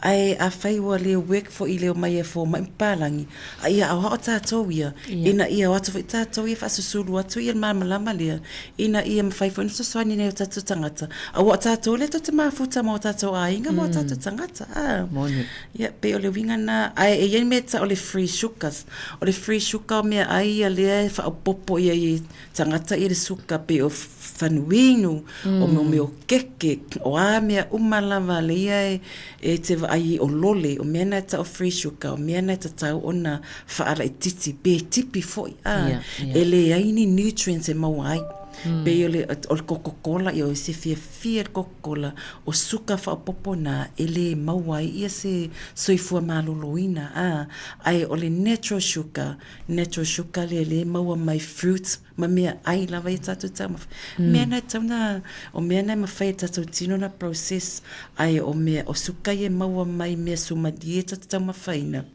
Ae afai ua le work foi i le omai a fomai ma papalagi, A ia aoao tatou ia,
Ia.
ina ia o atu foi tatou ia faasusulu atu ia le malamalama lea, ina ia mafai foi ona fesoasoani nai o tatou tagata, aua o tatou lea tou te mafuta ma o tatou aiga ma o tatou tagata, a.
Moni.
Ia, pei o le uiga lena, ae e i ai mea e tau o le free sugars. O le free sugar o meaai ia lea e faaopoopo i ai e tagata ia le suka pei o fanuinu, o mea o keke, o a mea uma lava lea e E te vaai i o lole, o mea na e tau free sugar, o mea na e tatau ona faalaititi, pe tipi foi, a,
Yeah, yeah.
e leai ni nutrients e maua ai. Mm. Pei o le, o le Coca-Cola, ia o se fiafia le Coca-Cola, o suka faaopoopo na e le maua ai ia se soifua maloloina, a, ae o le natural sugar, natural sugar lea lea e maua mai fruits, ma mea ai lava ia tatou taumafa. Mm. Mea na e tau na, o mea na e mawhai e tatou tino na process, ai o mea, o suka ia e maua mai mea sumalie e tatou taumafaina.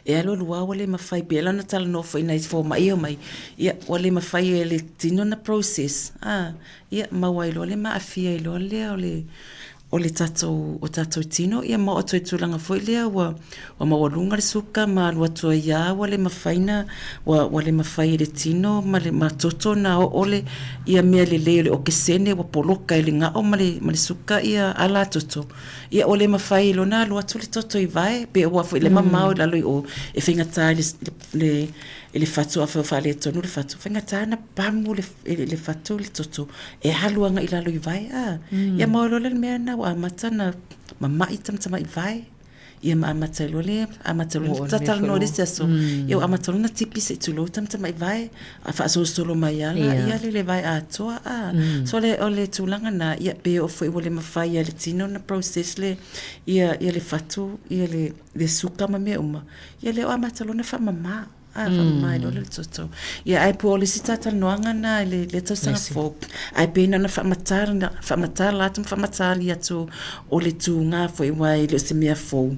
E alu alu a ua le mawhai, pe lana talanoa foi nai fomai e omai, ia, ua le mawhai e le tino na process, ah, ia, maua ai loa le maafia ai loa lea o le, o le tatou, o tatou tino, ia ma o toe tulaga foi lea ua, ua maualuga le suka ma alu atu ai lava ua le mafai na, ua, ua le mafai e le tino ma le, ma toto na oo le, ia mea lelei o le okesene ua poloka e le gao ma le, ma le suka ia ala toto. Ia ua le mafai loa na alu atu le toto i wae, pe ua foi le mamao i lalo i o, e faigata i le, le, i le fatu afai o faaletonu le fatu, faigata na pamu le, le fatu le toto e alu agai i lalo i wae, a. Mm. Ia maua loa le mea na ua amata na mama'i tamatamai wae. Ia ma amata ai loa le, amata loa le talanoa i le isi aso. Mm. Ia ua amata loa na tipi se i tulou tamatamai wae, a faasolosolo mai lava
Ia.
ia le le wae atoa, a. Mm. So le, o le tulaga na, ia pe oo foi ua le mafai e le tino na process le, ia, ia le fatu, ia le, le suka ma mea uma. Ia lea ua amata loa na faamama. A, faamama ai loa lea o le toto. Ia, ae po o le isi talatalanoaga lena i le lea tausaga fou, ae pei na ona faamatala, faamatala atu ma faamatali atu o le tūgā foi aua e le o se mea fou,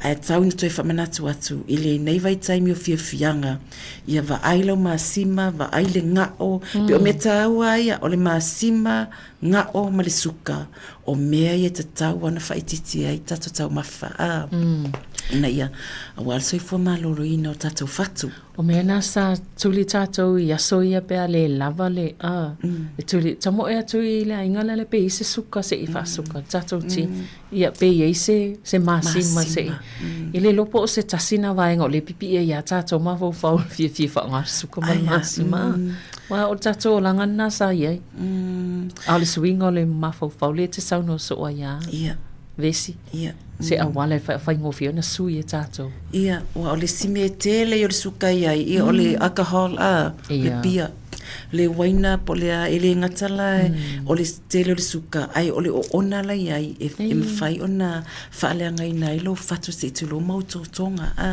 ae tau ina toe faamanatu atu i lenei vaitaimi o fiafiaga, ia vaai lau masima, vaai le ga'o, pei o mea taua ia, o le masima, ga'o ma le suka, o mea ia e tatau ona faaitiitia ai tatou taumafa, ā, ina ia aua le soifua maloloina o tatou fatu.
O mea na sa tuli tatou i aso ia pe a le lava le a e tuli tamoe atu i le aiga lale pe i ai se suka se i faasuka tatou ti ia pe i ai se se masima se i e le iloa po o se tasi na vaega o lea e pipii ai ia tatou mafaufau i le fiafia faaaoga le suka ma le masima aua o le tatou olaga lena sa i ai a o le suiga o le mafaufau lea e te saunoa soo ai a Vesi.
Ia.
Se auala e faigofie ona sui e tatou.
Ia, ua o le isi mea e tele ia o le suka i ai, ia o le alcohol a, le pia, le uaina po o le a, e le gata la o le tele o le suka, ae o le oona la i ai e mafai ona faaleagaina ai lou fatu se i tulou ma ou totoga a.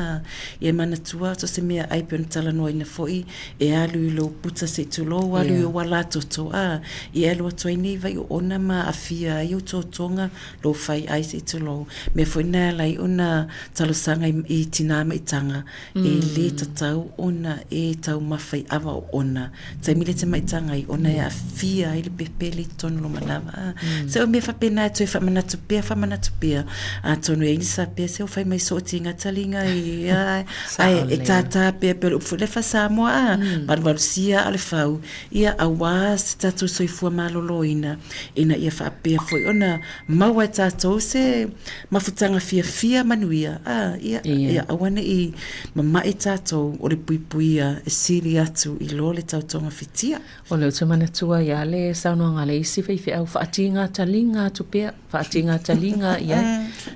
Ia e manatua so o se meaai pei ona talanoaina foi, e alu i lou puta se i tulou, alu i ou alatoto a, ia e alu atu ai nei vai oona ma aafia ai ou totoga lou fai ai se i tulou. Mea foi lena e ala ai ona talosaga i tinā maitaga, e lē tatau ona e taumafa i ava oona. Taimi lea e te maitaga ai, ona e aafia ai le pepele i totonu o lou manava. A, se o mea faapena e toe faamanatu pea, faamanatu pea, atonu e i ai ni sa pea se o fai mai soo tiga taliga i a, ae e tātā pea pei o le upu foi lea faa-Samoa, a, valuvalusia a o le fau, Ia, auā se tatou soifua maloloina, ina ia faapea foi ona maua e tatou se mafutaga fiafia manuia, ā, ia, ia aua ne i mamae tatou o le puipuia e sili atu i lo le tau togafitia.
O lea ou te manatua ai lava le saunoaga a le isi faifeau, faatiga taliga atu pea, faatiga taliga i ai.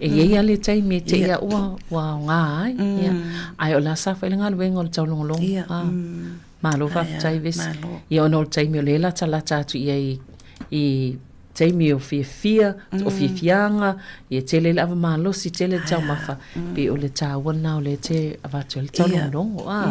E i ai lava le taimi e te i a ua, ua aoga ai, ia. Ae o le a sa fai le galuega o le taulogologo, ā. Malo faafetai Vesi. Ia ona o le taimi o lea e latalata atu i ai i taimi o fiafia, o fiafiaga, ia tele le ava malosi, tele le taumafa, pei o le taua lena o lea e te avatu ai le taulogologo. A.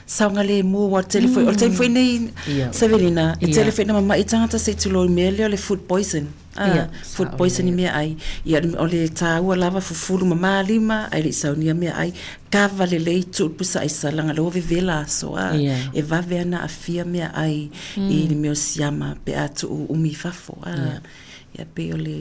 Saogalemu, aua o le tele foi, o le taimi foi nei Savelina, e tele foi ina mama'i tagata se i tulou i le mea lea o le food poison. Ah, food poison i meaai. Ia, o le taua lava fufulu mamā lima ae le i saunia meaai. Kava lelei tuu le pusa aisa leaga lea ua vevela aso a. E vave ana aafia meaai i le mea o siama pe a tuu umi i fafo a. Ia pei o le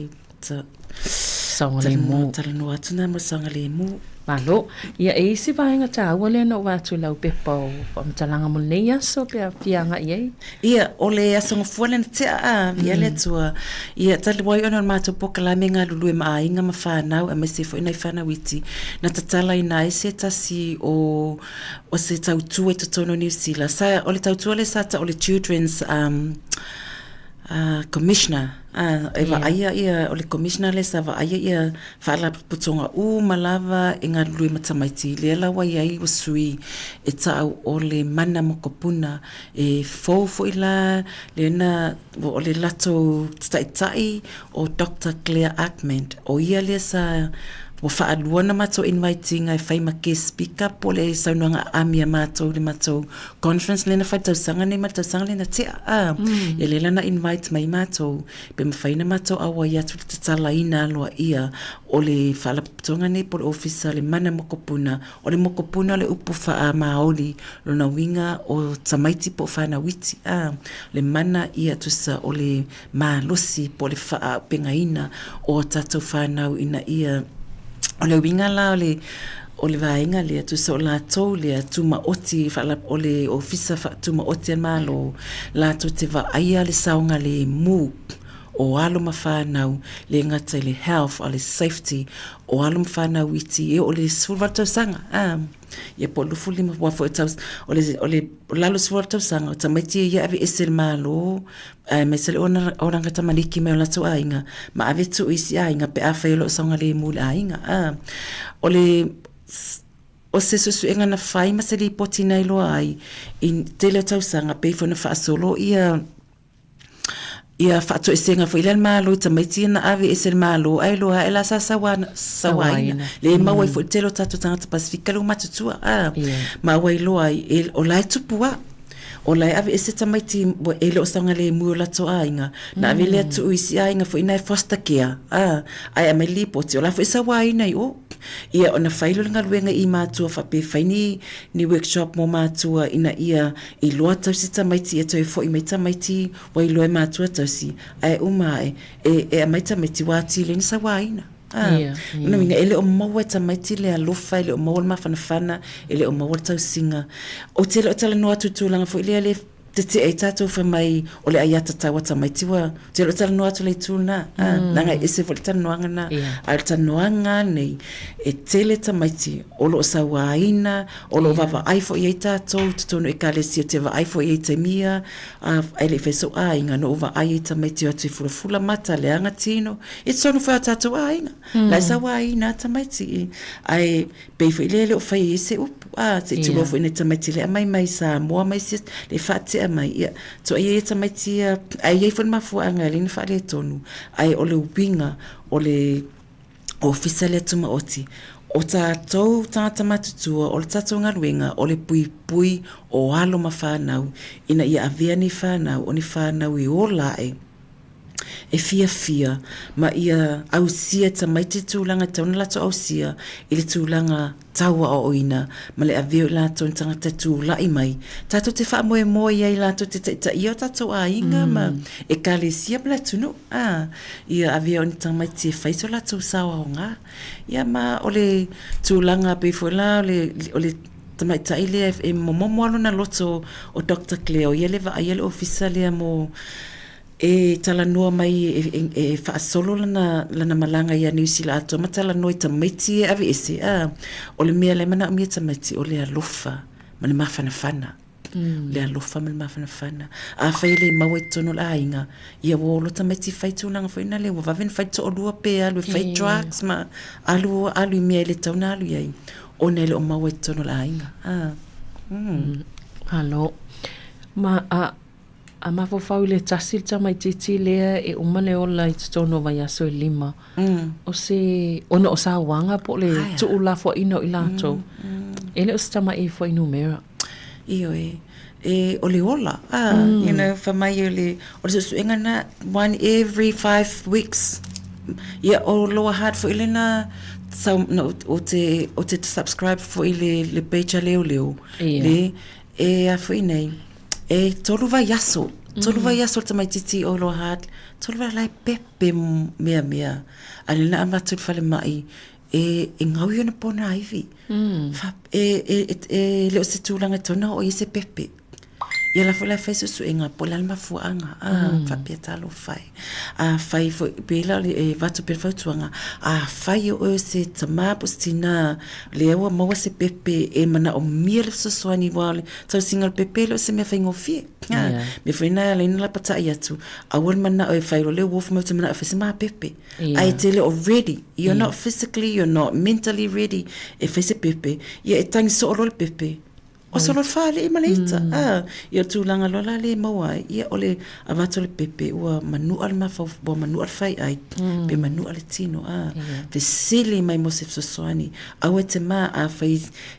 Saogalemu.
Talanoa atu na mo le saogalemu.
Malo. Ia, e i ai se vaega taua lea na ou vaai atu i lau pepa o faamatalaga mo lenei aso pe a fia agai i ai?
Ia, o le Aso Gafua lea na tea a, viia le Atua. Ia, talu ai ona o le matou pokalame galulue ma aiga ma whanau, aemaise foi nai whanau iti, na tatalaina ai se tasi o, o se tautua i totonu o Niu Sila. Sa, o le tautua lea sa tau o le Children's um, uh, Commissioner. Uh, e vaaia ia, o le Commissioner lea sa vaaia ia Faalapotopotoga uma lava e galulue ma tamaiti, lea la ua i ai ua sui e ta'u o le mana mokopuna e fou foi la lea na o le latou taitai o Doctor Clare Arkman o ia lea sa ua faalua na matou invite ina e fai ma guest speaker po o le saunoaga aami a matou i le matou conference lea na fai i le tausaga nei ma le tausaga lea na tea a ia lea la na invite mai matou Pe mafai ona matou auai atu i le tatalaina aloaia o le Faalapotopotoga nei po o le Ofisa le Mana Mokopuna. O le mokopuna o le upu faa-Māori, lona uiga o tamaiti po o whanau iti, ā, le mana ia tusa o le malosi po o le faaaupegaina o a tatou whanau ina ia O le uiga la o le o le vaega lea, tusa o latou lea tumaoti o le Ofisa Tumaoti a le Malo, latou te vaaia le saogalemu o alo ma fanau, le gata i le health a o le safety o alo ma fanau iti e oo i le 18 tausaga, a, ia po o le 25 aua foi o le o le o lalo i le 18 tausaga, o tamaiti ia e aveese e le Malo aemaise le olaga tamaliki mai o latou aiga ma ave tuu i isi aiga pe afai o lo o saogalemu le aiga. A, o le o se suesuega na fai ma se lipoti na iloa ai i tele o tausaga pei foi ona faasolo ia Ia faatoesega foi lea a le Malo i tamaiti ia na ave ese le Malo ae iloa ae la sa sauaina. Le e maua ai foi le tele o tatou tagata Pasefika le ua matutua a ma ua iloa ai e o la e tupu a. O la e ave ese tamaiti e le o saogalemu i o latou aiga na ave lea tuu i isi aiga foi na e foster care a ae aumai le lipoti o la foi e sauaina i o. Ia ona fai lea o le galuega i matua faapea e fai ni ni workshop mo matua ina ia iloa tausi tamaiti ia toe foi mai tamaiti Ua iloa e matua tausi, ae uma ae, e, e aumai tamaiti ua atili ai na sauaina. Ah, yeah, yeah. Lona uiga, e le o maua e tamaiti le alofa, e le o maua le mafanafana, e le o maua le tausiga. Ou te le o talanoa atu i tulaga foi lea le tetee ai tatou fai mai o le aiatatau a tamaiti ua, ou te le o talanoa atu i le itu lena, ah, leaga e ese foi le talanoaga lena. Yeah. A o le talanoaga lava nei, e tele tamaiti o lo o sauaina, o lo o vaavaai foi i ai tatou i totonu o ekalesia, ou te vaai foi i ai i taimi ia, A, e le i fai sou aiga, na ou vaai ai tamaiti o atu i fulafula mata, leaga tino, i totonu foi o tatou aiga. Mm. La e sauaina a tamaiti i, ae pei foi lea e le o fai ai se upu, a, se i tulou foi nai tamaiti le aumai mai Samoa mai isi, le faatea mai, ia, toa ia ia tamaiti ia, ae i ai foi le mafuaaga e ala ai ona faaletonu, ae o le uiga o le Ofisa lea Tumaoti, o tatou tagata matutua, o le tatou galuega o le puipui o alo ma fanau ina ia avea nei fanau o ni fanau e ola ae, e fiafia ma ia ausia e tamaiti tulaga e tatau ona latou ausia i le tulaga tauaoaoina ma le avea o i latou ni tagata e tulai mai tatou te faamoemoe i ai latou te taitaia o tatou aiga ma ekalesia ma le atunuu a ia avea o ni tamaiti e fai so latou sao aoga ia ma o le tulaga pei foi la o le o le tamaitai lea e momomo lava lona loto o Doctor Clare o ia le vaaia le ofisa lea mo e talanoa mai e faasolo lana malaga ia Niu Sila atoa ma talanoa i tamaiti e aveese, a, o le mea la e manaomia e tamaiti o le alofa ma le mafanafana. Le alofa ma le mafanafana. Afai e le maua i totonu o le aiga, ia ua olo tamaiti e fai tulaga foi na lea ua vave ona fai le toalua pe alu e fai drugs ma alu alu i mea e le tatau ona alu i ai ona e le o maua i totonu o le aiga. A.
Malo. Ma a A mafaufau i le tasi le tamaititi lea e uma le ola i totonu o vaiaso e lima, o se, ona o sauaga po o le tuulafoaiina o i latou, e le o se tamaʻi fuainumera.
Ioe, e, o le ola, a, you know, fai mai o le, o le suesuega lena, one every five weeks. Ia, o Lower Hutt foi lena, sau, na, ou te, ou te subscribe foi i le, le page a leoleo, le, e a foi nei, E tolu vaiaso, tolu vaiaso le tamaititi o Lower Hutt, tolu vaiaso la e pepe meamea. A lea na avatu i le falemai, e, e gau i ona ponaivi. Fa, e, e, e, e le o se tulaga e tatau ona oo i ai se pepe. Ia la foi la e fai suesuega po o le a le mafuaaga, a, faapea talofa e. Afai foi, pēlā o le, e avatu pea le fautuaga, afai o oe o se tamā po o se tinā, lea ua maua se pepe e manaomia le fesoasoani aua o le tausiga o le pepe e le o se mea faigofie. Yeah. Mea foi na e ala ai ona lapata'i atu, aua le mana'o e fai loa le uofu mai ou te mana'o e fai se mapepe. Yeah. Ae te le o ready. You're not physically, you're not mentally ready e fai se pepe. Ia e tangi soo loa le pepe. Oso loa le fāli'i ma le ita. Ah, ia o le tulaga loa la lea e maua ai, ia o le avatu o le pepe ua manu'a le mafau, ua manu'a le fai'ai, pe manu'a le tino, ah. Fesili mai mo se fesoasoani. Aua e te mā, afai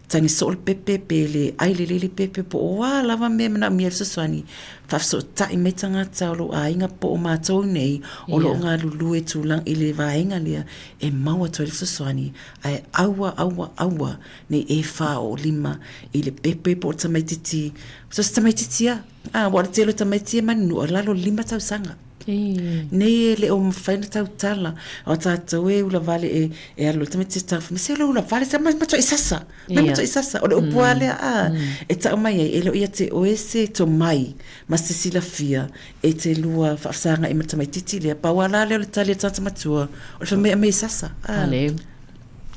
tangi soo le pepe pe le ai lelei le pepe po o a lava mea e manaomia ai le fesoasoani, faafesootai mai tagata o lou aiga po o matou nei o lo o galulue tulaga i le vaega lea e maua atu ai le fesoasoani ae aua aua aua nei e faaoolima i le pepe po o le tamaititi so se tamaititi lava a aua o le tele o tamaiti e manunua lalo i le lima tausaga. Nei e le o mafai ona tautala o tatou e ulavale e e alu le tamaiti e tau fai mai se o le ulavale sa mai matuai sasa mai matuai sasa o le upu lava lea a e tau mai ai e le o ia te oe se tomai ma se silafia e te lua faafesagai ma le tamaititi lea pau lava la lea o le tali a le tagata matua o le fai mai aumai e sasa a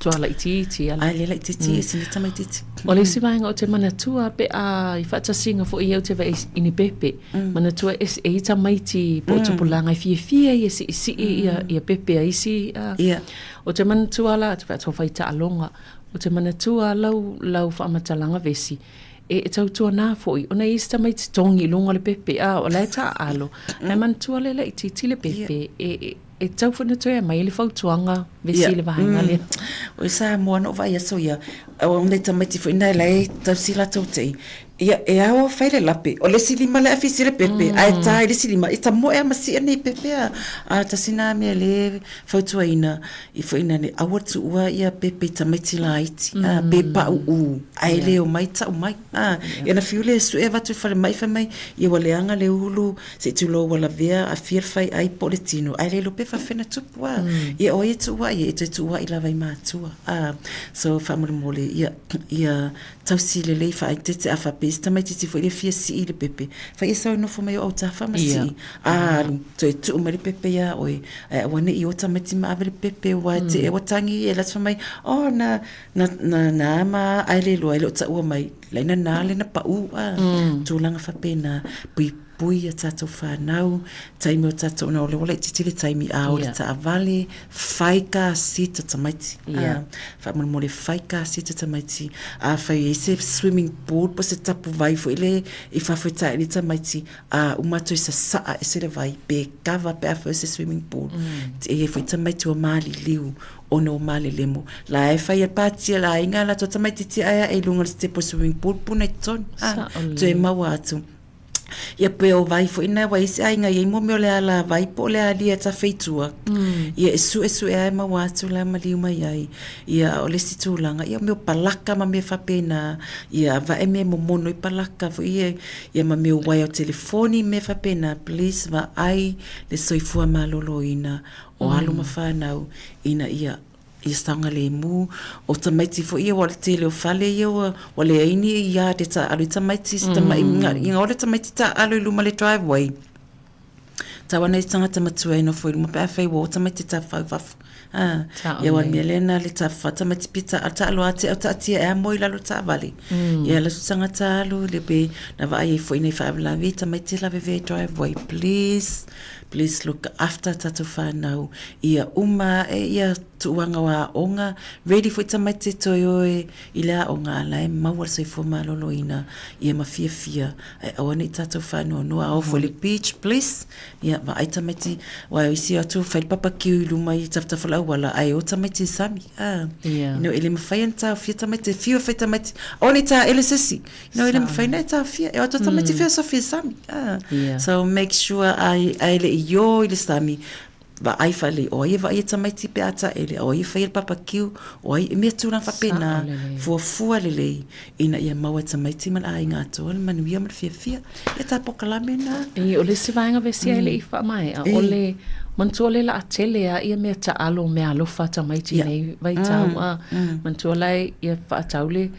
Tua laitiiti ala.
Ai le laitiiti e sini tamaitiiti.
O le isi vaega o te manatua pe a i faatasiga foi ia ou te vaai i ni pepe. Manatua e e i tamaiti po o tupulaga e fiafia ia siisii ia ia pepe a isi a.
Ia.
O te manatua la te whaatoa whai taaloga. O te manatua lau lau faamatalaga vesi. E, e tautuanā foi, ona e i ai si tamaiti togi i luga o le pepe, a o la e taaalo, ae manatua lea laitiiti le pepe, e, e, e tatau foi ona toe aumai ai le fautuaga vesi i le vaega lea.
O Samoa na ou vaai aso ia, o nai tamaiti foi na la e tausi latou te ia e ao fai le lape. O le isi lima lea afisi le pepe, ae ta i le isi lima, e tamoe a ma sia nei pepe a. A tasi na mea le fautuaina i foi na ne aua tuua ia pepe i tamaiti laiti, a pe pauu, ae le omai tau mai. A, ia na fiu le sue avatu i falemai fai mai, ia ua leaga le ulu, Se i tulou ua lavea a fia le fai ai po o le tino, ae le iloa pe faafefea ona tupu a. Ia o ai e tuuai e toe tuuai lava i matua a. So faamolemole ia ia tausi lelei faaeteete a faapea i si tamaitiiti foi lea e fia sii le pepe, fai e sau e nofo mai o autafa ma sii, a alu toe tuu mai le pepe ia oe, ae aua ne i o tamaiti ma ave le pepe aua e te ua tagi ia e lata fai mai, oh na na na na ma ae le iloa e le o taua mai, laina na le na pau a. Tulaga faapena, puipui a tatou fanau, taimi o tatou ona o lea ua laitiiti le taimi a o le taavale, fai car seat o tamaiti. Faamolemole fai car seat o tamaiti. Afai e i ai se swimming pool po o se tapu vai foi lea i fafo e taele tamaiti, a uma toe sasaa ese le vai pe kava pe afai o se swimming pool. E i ai foi tamaiti ua maliliu ona ua malelemo. La e fai e pātia la aiga la to tamaitiiti ae ae i luga o le sitepu o swimming pool puna i totonu. Ah, toe maua atu. Ia pe o vai foi na ua isi aiga i ai mo mea o le ala vai po o le alia e tafe i tua. Ia e suesue ae maua atu la maliu mai ai. Ia o le isi tulaga, ia o mea o palaka ma mea faapena. Ia vae mea e momono i palaka foi ia, ia ma mea o uaea o telefoni mea faapena. Please vaai le soifua maloloina o alo ma fanau ina ia ia saogalemu. O tamaiti foi ia, aua o le tele o fale ia ua ua leai ni yard e taaalo ai tamaiti, si tamai ina o le tamaiti taaalo i luma o le driveway, tau ana i tagata matua e nofo i luma pe afai ua o tamaiti e tafafao i fafo. A, ia aua o le mea lea na le tafafao tamaiti pe taaalo taaalo lava te au taatia ea moe i lalo o le taavale. Ia alu atu tagata alu le pe na vaai ai foi nei faalavelave i tamaiti e lavevea i driveway, please. Please look after tatou whanau ia uma ae ia tuuanga o aoga, ready foi tamaiti e toe oe i le aoga a la e maua le soifua maloloina ia ma fiafia ae aua nei tatou faanoanoa a oo foi i le beach please ia vaai tamaiti aua o isi atu fai le papakiu i luma i tafatafa o le auala ae o tamaiti i le sami a you know e le mafai ona taofia tamaiti e fiu e fai tamaiti aua nei taele se isi No, e le mawhai nei tāwhia. E oto tamaiti whia sofi sami. Ah. Yeah. So make sure ai, ai le i o i le sami. Va ai whale, o ai e vai e tamaiti pe ata ele, o ai e whai e papa kiu, o ai e mea tūranga whapena, fuafua lelei, ina ia maua tamaiti ma le āinga atoa, le manuia ma le fiafia. Ia tā pokalame nā.
E, o le isi vaega vesia e le i whaamaea, o le manatua le laa tele a ia mea taalo, mea alofa tamaiti nei vaitau, a manatua lae ia whaatau le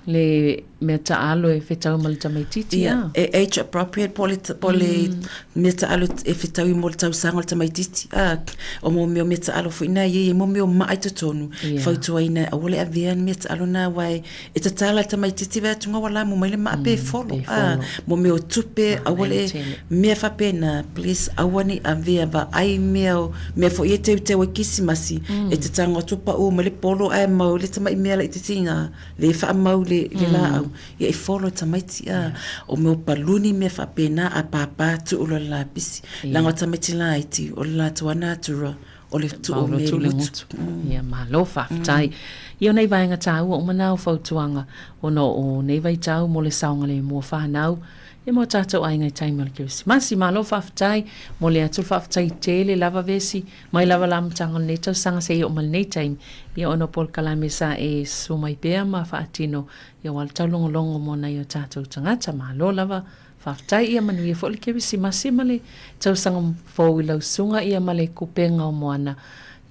le mea taalo e whetau ma le tamaitiiti,
Ia, a? e age appropriate po o le, po o le mea taalo e whetau i mo le tausaga o le tamaitiiti. A, o mo mea o mea taalo foi nā ia, ia mo mea o maa i totonu, Ia. fautuaina aua le avea ni mea taalo nā aua e, e tatala le tamaitiiti vae atu ngā ua lamu mai le maa pe folo. Pe A, folo. mo mea o tupe, aua le tele. mea faapena, please, aua ne i avea vaai mea o, mea foi e teuteu ai kisimasi, e te tago atu paʻū mai le polo ae mau le tamai mea laitiiti nā. Le faamau le, le laau, ia e folo e tamaiti, a, o mea o paluni mea faapena a pāpā tuu loa le lapisi. Leaga o tamaiti laiti, o le latou lava natura, o le tuu o mea i le gutu.
Ia, malo faafetai. Ia o nei vaega taua uma na o fautuaga ona o nei vaitau mo le saogalemu o fanau ia ma o tatou aiga i taimi o le Kerisimasi. Malo faafetai, momoli atu le faafetai tele lava Vesi. Mai lava le amataga o lenei tausaga seia oo mai lenei taimi, ia ona o polokalame sa e susu mai pea ma faatino ia aua le taulogologo mo nai o tatou tagata. Malo lava, faafetai ia manuia foi le Kerisimasi ma le tausaga fou i lau susuga ia ma le kupenga o Moana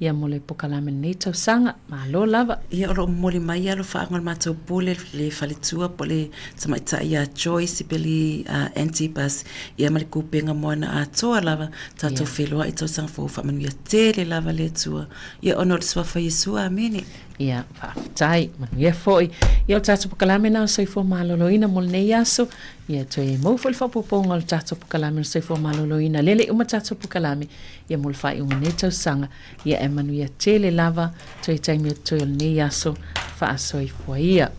ia mo le pokalame i lenei tausaga. Malo lava.
Ia o lo o momoli mai ia alofaaga o le matou pule le faletua po o le tamaitai ia Joyce Billy Antipas ia ma le kupenga moana atoa lava Tatou feiloai i tausaga fou faamanuia tele lava le Atua ia ona o le Suafa Iesu. Amene.
Ia, faafetai, manuia foi. Ia o le tatou pokalame na o le soifua maloloina mo lenei aso. Ia toe maua foi le faaopoopoga o le tatou pokalame o le soifua maloloina. Lele uma tatou pokalame ia mo le faaiuga o lenei tausaga. Ia e manuia tele lava toe taimi o totoe o lenei aso. Faasoifua ia.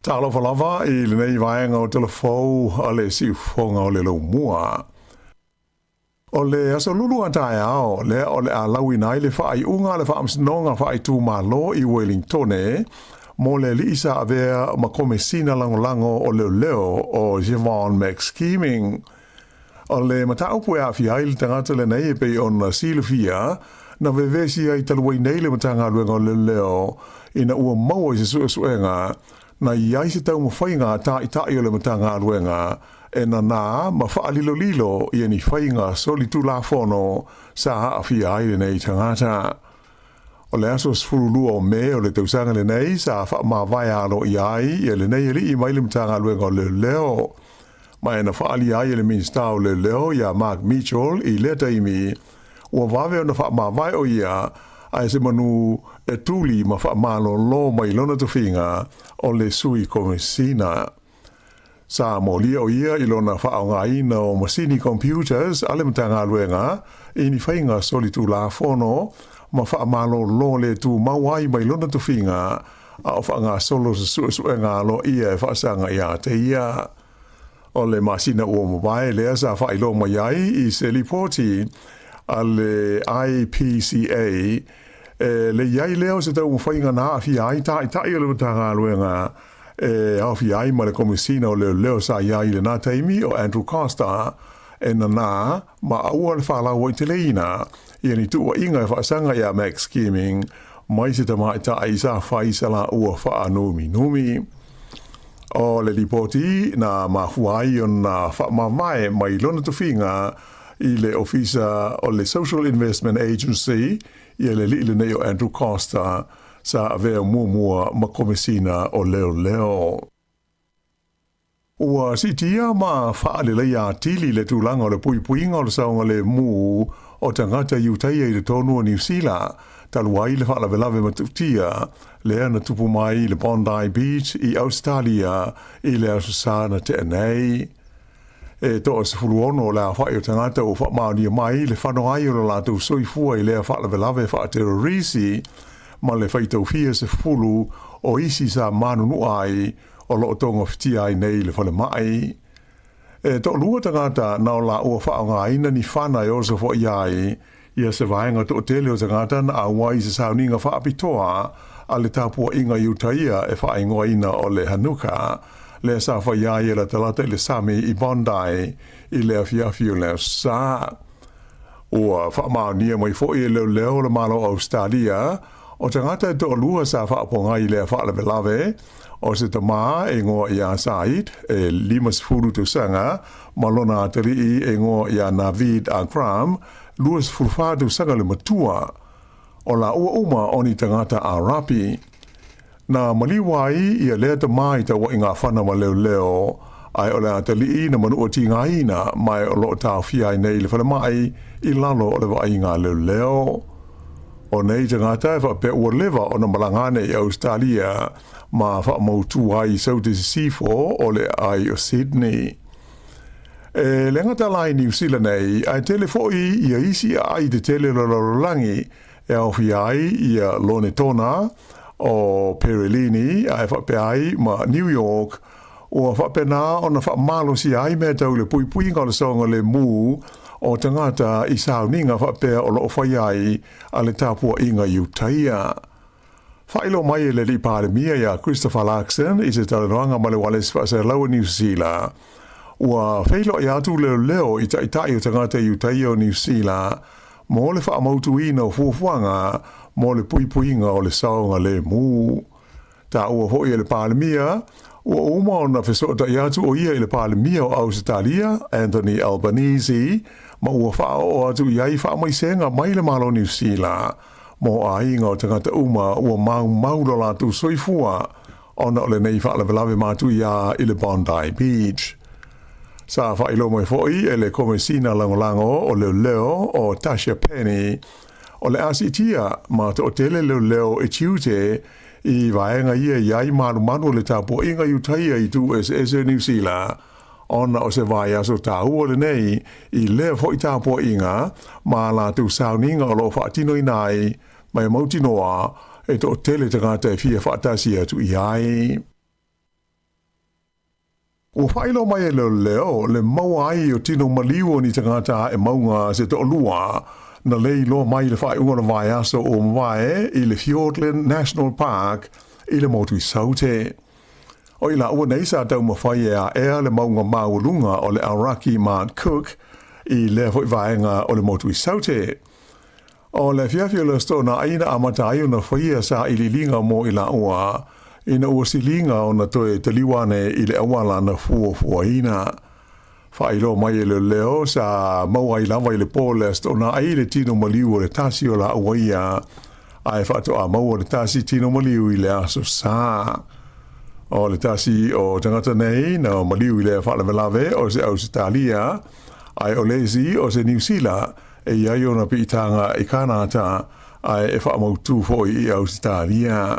Talofa lava i lenei vaega o Tala Fou a le Siufofoga o le Laumua. O le Aso Lulu a taeao lea o le a lauina ai le faaiuga a le Faamasinoga Faaitumalo i Uelintone mo le alii sa avea ma Komesina Lagolago o Leoleo o Siobhan McScheming. O le mataupu e aafia ai le tagata lenei e pei ona silafia, na vevesi ai talu ai nei le Matagaluega o Leoleo ina ua maua i se suesuega na i ai se taumafaiga a taitai o le Matagaluega e nanā ma faalilolilo ia ni faiga solitulafono sa aafia ai lenei tagata. O le aso 12 o Me o le tausaga lenei sa faamavae aloaia ai ia lenei alii mai le Matagaluega o Leoleo. Ma e na faaalia ai e le Minisita o Leoleo iā Mark Mitchell i lea taimi, ua vave ona faamavae o ia ae se manu e tuli ma faamalolo mai lona tofiga o le Sui Komesina. Sa molia o ia i lona faaaogaina o masini computers a le Matagaluega i ni faiga solitulafono ma faamalolo le tumau ai mai lona tofiga a o faagasolo se suesuega aloaia e faasaga iā te ia. O le masina ua mavae lea sa faailoa mai ai i se lipoti a le IPCA e le i ai lea o se taumafaiga na aafia ai taitai o le Matagaluega e aofia ai ma le Komesina o Leoleo sa i ai i lena taimi o Andrew Coster e nanā ma aua le faalauaiteleina ia ni tuuaiga e faasaga iā Max Scheming mai se tamaitai sa fai sa laua faanuminumi. O le lipoti na mafua ai ona faamavae mai lona tofiga i le Ofisa o le Social Investment Agency ia le alii lenei o Andrew Coster sa avea muamua ma Komesina o Leoleo. Ua siitia ma faaleleia atili le tulaga o le puipuiga o le saogalemu o tagata Iutaia i totonu o Niu Sila, talu ai le faalavelave matautia lea na tupu mai i le Bondi Beach i Ausetalia i le Aso Sa na tea nei. E toa 16 le aofai o tagata ua faamaonia mai le fano ai o lo latou soifua i lea faalavelave faaterorisi ma le faitaufia 10 o isi sa manunua ai o lo o togafitia ai nei i le falemai. E toalua tagata na o laua faaaogaina ni fana e oso foʻi ai ia se vaega toatele o tagata na auai i se sauniga faapitoa a le tapuaiga Iutaia e faaigoaina o le Hanukkah, lea sa faia ai e latalata i le sami i Bondi i le afiafi o le Aso Sa. Ua faamaonia mai foi e leoleo o le Malo o Ausetalia o tagata e toalua sa faapogai i lea faalavelave, o se tamā e igoa iā Saeed, e 50 tausaga, ma lona atalii e igoa iā Naveed Akram, 24 tausaga le matua. O lāua uma o ni tagata Arapi. Na maliu ai ia lea tamā i tauaiga fana ma leoleo, ae o le atalii na manua tigaina ma o lo o taofia ai nei i le falemai i lalo o le vaaiga a leoleo. O nei tagata e faapea ua leva ona malaga ane i Ausetalia ma faamautū ai i Saute Sisifo o le aai o Sydney. E le gata la i Niu Sila nei, ae tele foi ia isi aai tetele o le lalolagi e aofia ai ia Lonetona o Perelini ae faapea ai ma New York, ua faapena ona faamalosia ai mea tau i le puipuiga o le saogalemu o tagata i sauniga faapea o lo o fai ai a le tapuaiga Iutaia. Faailoa mai e le Alii Palemia iā Christopher Luxon i se talanoaga ma le Ualesi Faaselau o Niu Sila, ua feiloai atu leoleo i taitai o tagata Iutaia o Niu Sila mo le faamautuina o fuafuaga mo le puipuiga o le saogalemu. Taua foi e le Palemia, ua uma ona fesootai atu o ia i le Palemia o Ausetalia, Anthony Albanese, ma ua faaoo atu i ai faamaisega mai le Malo Niu Sila mo aiga o tagata uma ua maumau lo latou soifua ona o lenei faalavelave matuia i le Bondi Beach. Sa faailoa mai foi e le Komesina Lagolago o Leoleo o Tasha Penny, o le a siitia ma toatele leoleo e tiute i vaega ia i ai malumalu o le tapuaiga Iutaia i itu eseese o Niu Sila, ona o se vaiaso taua lenei i lea foi tapuaiga ma a latou sauniga o lo o faatinoina ai ma e mautinoa e toatele tagata e fia faatasi atu i ai. Ua faailoa mai e leoleo le maua ai o tino maliu o ni tagata ae mauga se toalua na le iloa mai i le faaiuga o le vaiaso ua mavae i le Fiordland National Park i le motu i Saute. O i laua nei sa taumafai e aea le mauga maualuga o le Aoraki Mount Cook i lea foi vaega o le motu i Saute. O le afiafi o le Aso Toonai na amata ai ona faia sailiiliga mo i laua ina ua siliga ona toe taliu ane i le auala na fuafuaina. Faailoa mai e leoleo sa maua ai lava i le po o le Aso Toonai le tino maliu o le tasi o laua ia, ae faatoa maua le tasi tino maliu i le Aso Sa. O le tasi o tagata nei na maliu i lea faalavelave o se Ausetalia, ae o le isi o se Niusila E i ai ona piitaga i Kanata ae e faamautū foi i Ausetalia.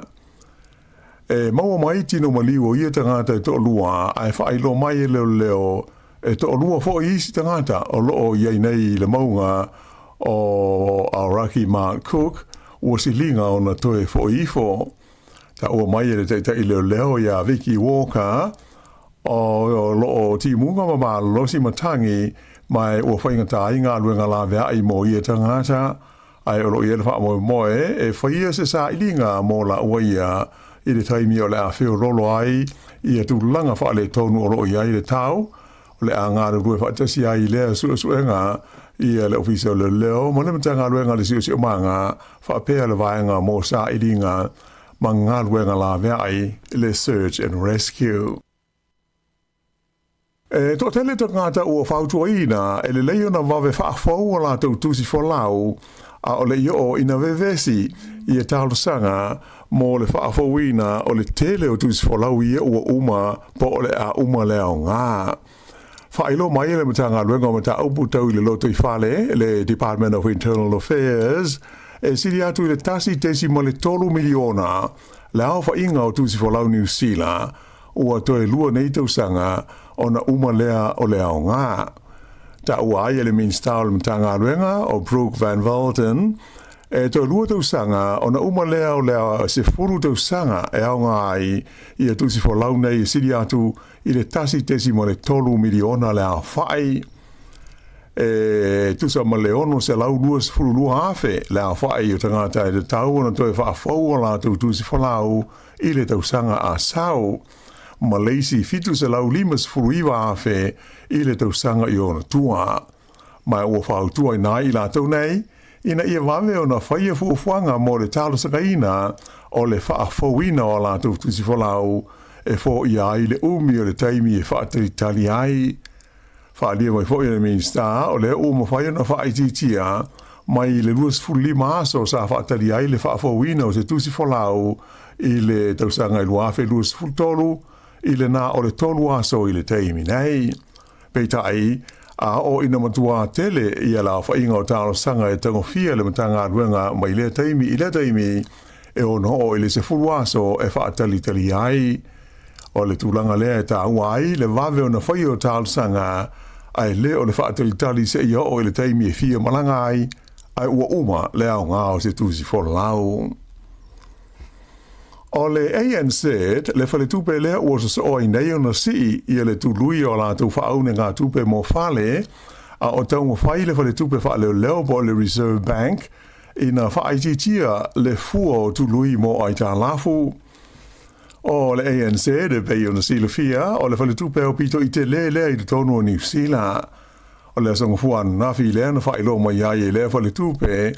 E maua mai tino maliu o ia tagata e toalua ae faailoa mai e leoleo e toalua foi isi tagata o loo i ai nei i le mauga o Aoraki Mount Cook ua siliga ona toe foi ifo. Taua mai e le taitai leoleo iā Vicki Walker O loo timuga ma malolosi matagi ma ua faigata ai galuega laveai mo ia tagata, ae o loo i ai le faamoemoe e faia se sailiga mo laua ia i le taimi o le a feololo ai ia tulaga faaletonu o loo i ai le tau o le a galulue faatasi ai i lea suesuega ia le Ofisa o Leoleo ma le Matagaluega a le Siosiomaga faapea le Vaega mo Sailiga ma galuega laveai le Search and Rescue. E toatele tagata ua fautuaina e lelei ona vave faafou a latou tusi folau a o le i oo ina vevesi ia talosaga mo le faafouina o le tele o tusi folau ia ua uma po o le a uma le aoga. Faailoa mai e le Matagaluega o Mataupu Tau i le Lotoifale, le Department of Internal Affairs, e sili atu i le 1.3 miliona le aofaiga o tusi folau Niu Sila ua toe lua nei tausaga ona uma lea o le aoga. Taua ai e le Minisita o le Matagaluega o Brooke Van Velden, e toe lua tausaga ona uma lea o le 10 tausaga e aoga ai ia tusi folau nei e sili atu i le 1.3 miliona le aofai, e tusa ma le 622,000 le aofai o tagata e tatau ona toe faafou o latou tusi folau i le tausaga a sau, ma le isi 759,000 i le tausaga i ona tua. Ma ua fautuaina ai i latou nei ina ia vave ona faia fuafuaga mo le talosagaina o le faafouina o a latou tusi folau e foia ai le umi o le taimi e faatalitali ai. Faaalia mai foi e le Minisita o lea ua mafai ona faaitiitia mai le 25 aso sa faatali ai le faafouina o se tusi folau i le tausaga e 2023 i le na o le tolu aso i le taimi nei. Peitai, a oo ina matuā tele ia le aofaiga o talosaga e tagofia le Matagaluega mai lea taimi i lea taimi, e ono oo i le 10 aso e faatalitali ai. O le tulaga lea e taua ai le vave ona faia o talosaga, ae le o le faatalitali seia oo i le taimi e fia malaga ai, ae ua uma le aoga o se tusi folau. O le ANZ, le faletupe lea ua sosoo ai nei ona sii ia le tului o a latou faaunegatupe mo fale, a o taumafai le faletupe faaleoleo po o le Reserve Bank ina faaitiitia le fua o tului mo aitalafu. O le ANZ, e pei ona silafia, o le faletupe aupito i tele lea i totonu o Niu Sila. O le aso gafua ananafi lea na faailoa mai ai e lea faletupe,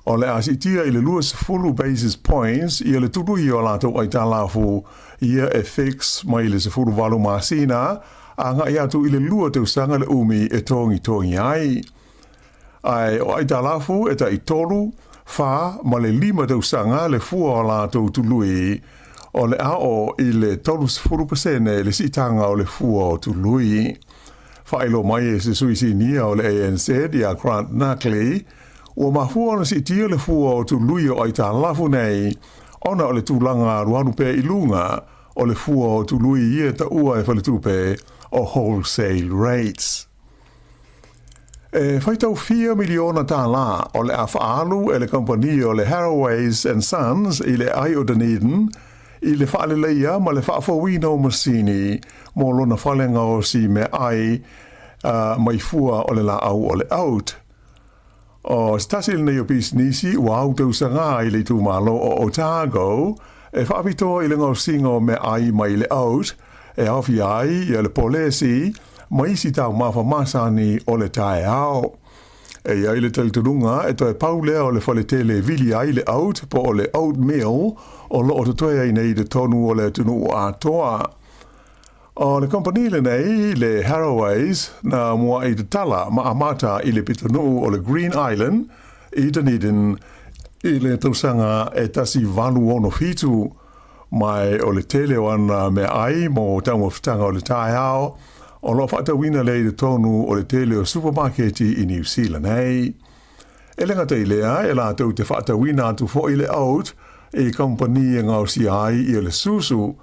o le a siitia i le 20 basis points ia le tului o a latou aitalafu ia e fix mai le 18 masina agai atu i le lua tausaga le umi e togitogi ai. Ae o aitalafu e tai tolu, fa ma le lima tausaga le fua o a latou tului, o le a oo i le 30% le siitaga o le fua o tului. Faailoa mai e se sui sinia o le ANZ ia Grant Nuckley, ua mafua ona siitia le fua o tului o aitalafu nei ona o le tulaga alualu pea i luga o le fua o tului ia e taua e faletupe o wholesale rates. E faitau fia miliona tālā o le a faaalu e le kamupani o le Harraways and Sons i le ai o Dunedin i le faaleleia ma le faafouina o masini mo lona fale gaosi meaai mai fua o le laau o le oat. O se tasi lenei o pisinisi ua au tausaga i le itumalo o Otago e faapitoa i le gaosiga o meaai mai le oat e aofia ai ia le polesi ma isi taumafa masani o le taeao. E i ai le talitonuga e toe pau lea o le faletele e vili ai le oat po o le oatmeal o lo o totoe ai nei i totonu o le atunuu atoa. O le kamupani lenei, le Harroways, na muaʻi tatala ma amata i le pitonuu o le Green Island i Dunedin i le tausaga e 1867, ma o le tele o ana meaai mo taumafataga o le taeao o lo o faatauina lea i totonu o le tele o supamaketi i Niu Sila nei. E le gata i lea, e latou te faatauina atu foi le oat i kamupani e gaosia ai ia le susu,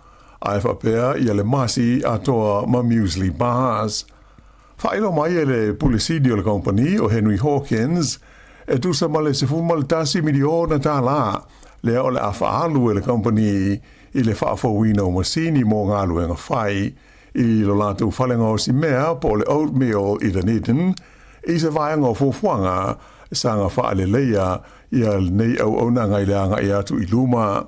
ae faapea ia le masi atoa ma muesli bars. Faailoa mai e le Pule Sili o le kamupani o Henry Hawkins, e tusa ma le $11 miliona tālā lea o le a faaalu e le kamupani i le faafouina o masini mo galuega fai i lo latou fale gaosi mea po o le oatmeal i Dunedin i se vaega o fuafuaga saga faaleleia ia lenei auaunaga i le agai atu i luma.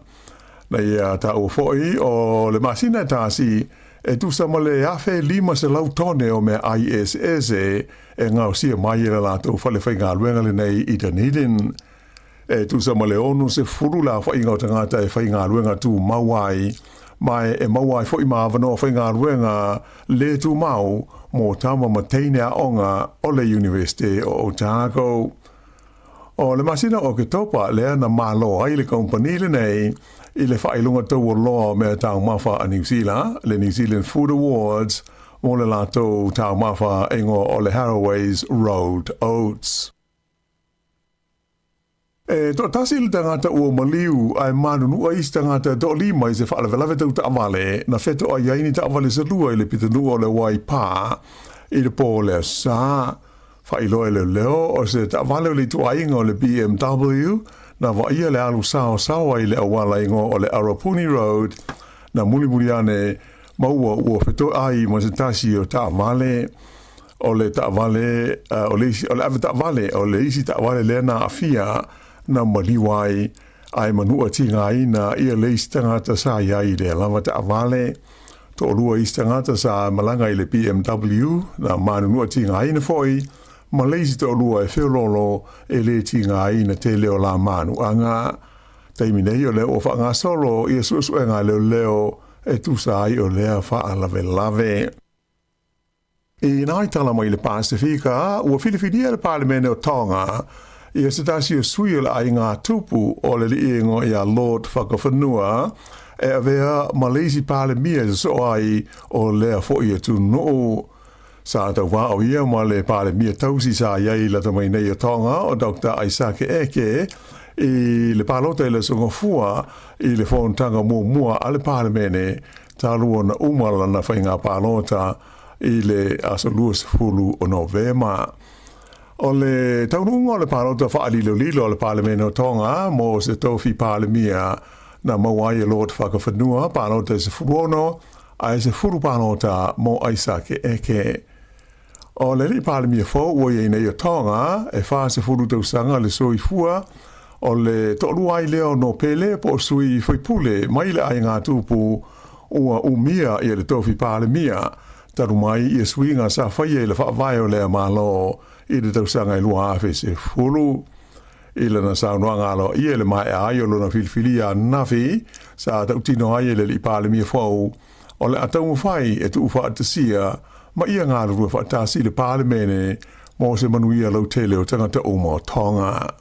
Na ia taua foi o le masina e tasi e tusa ma le 1,500 tone o meaai eseese e gaosia mai e le latou fale faigaluega lenei i Dunedin. E tusa ma le 60 le aofaiga o tagata e faigaluega tumau ai, ma e maua ai foi ma avanoa faigaluega le tumau mo tama ma teine aoga o le Iunivesite o Otago. O le masina o Oketopa lea na malo ai le kamupani lenei i le faailoga taualoa o mea taumafa a Niu Sila, le New Zealand Food Awards, mo le latou taumafa e igoa o le Harroways Rolled Oats. E toatasi le tagata ua maliu ae manunua isi tagata e toalima i se faalavelave tau taavale na fetoai ai ni taavale se lua i le pitonuu o le Waipā i le pō o le Aso Sa. Faailoa e leoleo o se taavale o le ituaiga o le BMW na vaaia le alu saosaoa i le auala igoa o le Arapuni Road na mulimuli ane ma ua ua fetoai ma se tasi o taavale o le taavale o le isi o le ave taavale o le isi taavale lea na aafia na maliu ai ae manua tigaina ia le isi tagata sa i ai i lea lava taavale. Toalua isi tagata sa malaga i le BMW na manunua tigaina foi ma le isi toalua e feoloolo e le tigaina tele o la manuaga. Taimi nei o lea ua faagasolo ia suesuega a leoleo e tusa ai o lea faalavelave. I nai tala mai le Pasifika, ua filifilia e le Palemene o Tonga ia se tasi o sui o le aiga tupu o le alii igoa ia Lord Fakafanua e avea ma le isi Palemia e sosoo ai o lea foi atunuu. Sa tauvā o ia ma le Palemia tausi sa i ai lata mai nei o Tonga o Doctor Aisake Eke i le palota i le Aso Gafua i le fonotaga muamua a le Palemene talu ona uma lana faiga palota i le aso 20 o Novema. O le taunuuga o le palota faalilolilo a le Palemene o Tonga mo se tofi Palemia na maua ai e Lord Fakafanua palota e 16 ae 10 palota mo Aisake Eke. O le alii Palemia fou ua i ai nei o Tonga e 40 tausaga le soifua, o le toalua ai lea o Nopele po o sui faipule mai le aiga tupu ua umia ia le tofi Palemia talu mai ia suiga sa faia i le faavae o lea Malo i le tausaga e 2010. I lana saunoaga aloaia i le maea ai o lona filifilia ananafi sa tautino ai e le alii Palemia fou, o le a taumafai e tuufaatasia ma ia galulue faatasi i le Palemene mo se manuia lautele o tagata uma o Tonga.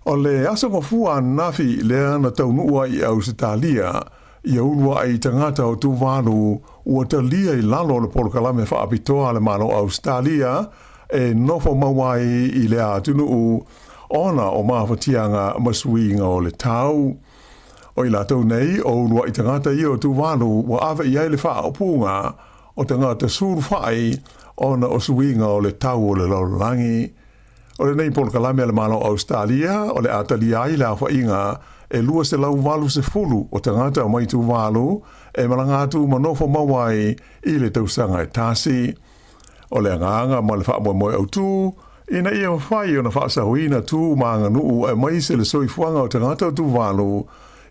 O le aso gafua ananafi lea na taunuu ai i Ausetalia, ia uluai tagata o Tuvalu ua talia i lalo o le polokalame faapitoa a le Malo o Ausetalia e nofo mau ai i lea atunuu ona o mafatiaga ma suiga o le tau. O i latou nei, o uluai tagata ia o Tuvalu ua ave i ai le faaupuga o tagata sulufai ona o suiga o le tau o le lalolagi. O lenei polokalame a le Malo o Ausetalia o le a talia ai le aofaiga e 280 o tagata mai Tuvalu e malaga atu ma nofo mau ai i le tausaga e tasi. O le agaga ma le faamoemoe autū, ina ia mafai ona faasaoina tu ma aganuu aemaise le soifuaga o tagata o Tuvalu,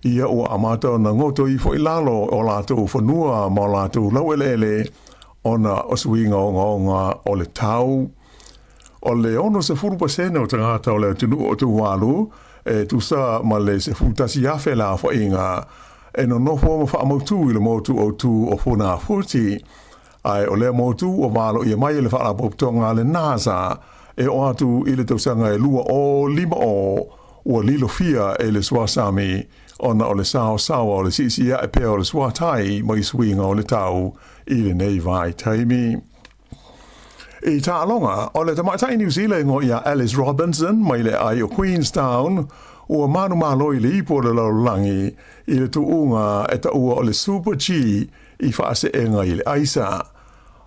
ia ua amata ona goto ifo i lalo o latou fanua ma o latou laueleele ona o suiga ogaoga o le tau. O le 60% o tagata o le atunuu o Tuvalu, e tusa ma le 11,000 le aofaiga, e nonofo ma faamautū i le motu autū o Funafuti. Ae o lea motu ua valoia mai e le Faalapotopotoga a le NASA e oo atu i le tausaga e 2050 ua lilofia e le suasami ona o le saosaoa o le siisii ae pea o le suatai mai suiga o le tau i lenei vaitaimi. I taaloga, o le tamaitai Niu Sila e igoa ia Alice Robinson mai le aai o Queenstown ua manumalo i le ipu o le lalolagi i le tuuga e taua o le Super-G i faaseega i le aisa.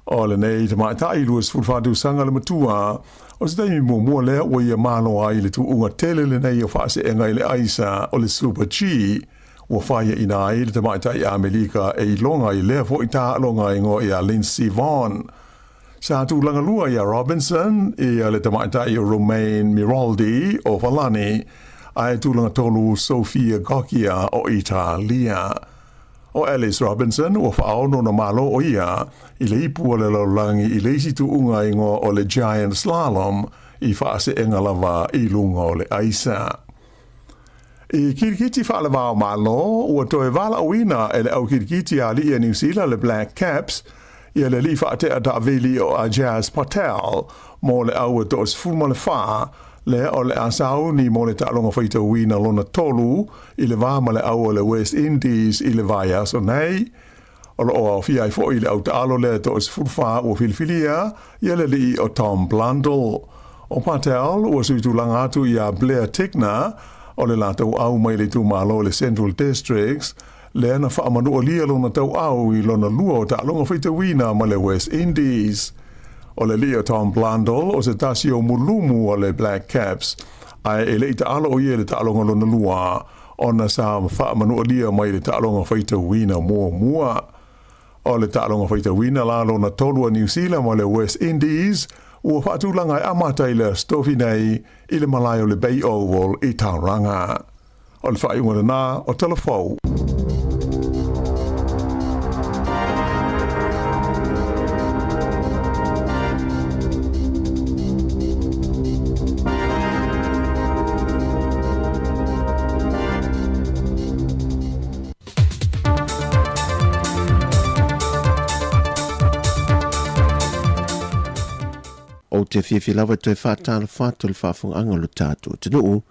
O lenei tamaitai 24 tausaga le matua, o se taimi muamua lea ua ia malo ai le tuuga tele lenei o faaseega i le aisa o le Super-G, ua faiaina ai le tamaitai Amelika e iloga i lea foi taaloga e igoa ia Lindsey Vonn. Sa tulaga lua ia Robinson ia le tamaitai o Romain Miraldi o Falani, ae tulaga tolu Sofia Goggia o Italia. ʻO Alice Robinson, ua faaono ona malo ʻo ia i le ipu o le lalolagi i le isi tuuga igoa o le Giant Slalom i faaseega lava i luga o le aisa. I kirikiti faale-va-o-Malo, ua toe valaauina e le au kirikiti a alii a Niu Sila le Black Caps ia le alii faatea taavili o Ajaz Patel mo le au e 14 lea o le a sauni mo le taaloga faitauina lona tolu i le va ma le au o le West Indies i le vaiaso nei. O lo o aofia ai foi le au taalo lea e 14 ua filifilia ia le alii o Tom Blundell. O Patel ua suitulaga atu iā Blair Tickner o le latou au mai le itumalo o le Central Districts, lea na faamanualia lona tauau i lona lua o taaloga faitauina ma le West Indies. O le alii o Tom Blundell o se tasi o mulumu o le Black Caps, ae e le i taalo o ia i le taaloga lona lua ona sa faamanualia mai le taaloga faitauina muamua. O le taaloga faitauina la lona tolu a Niu Sila ma le West Indies ua faatulaga e amata i le Aso Tofi nei i le malae o le Bay Oval i Tauranga. O le faaiuga lena o Tala Fou.
Ou te fiafia lava e toe faatalofa atu i le faafofogaaga o lo tatou atunuu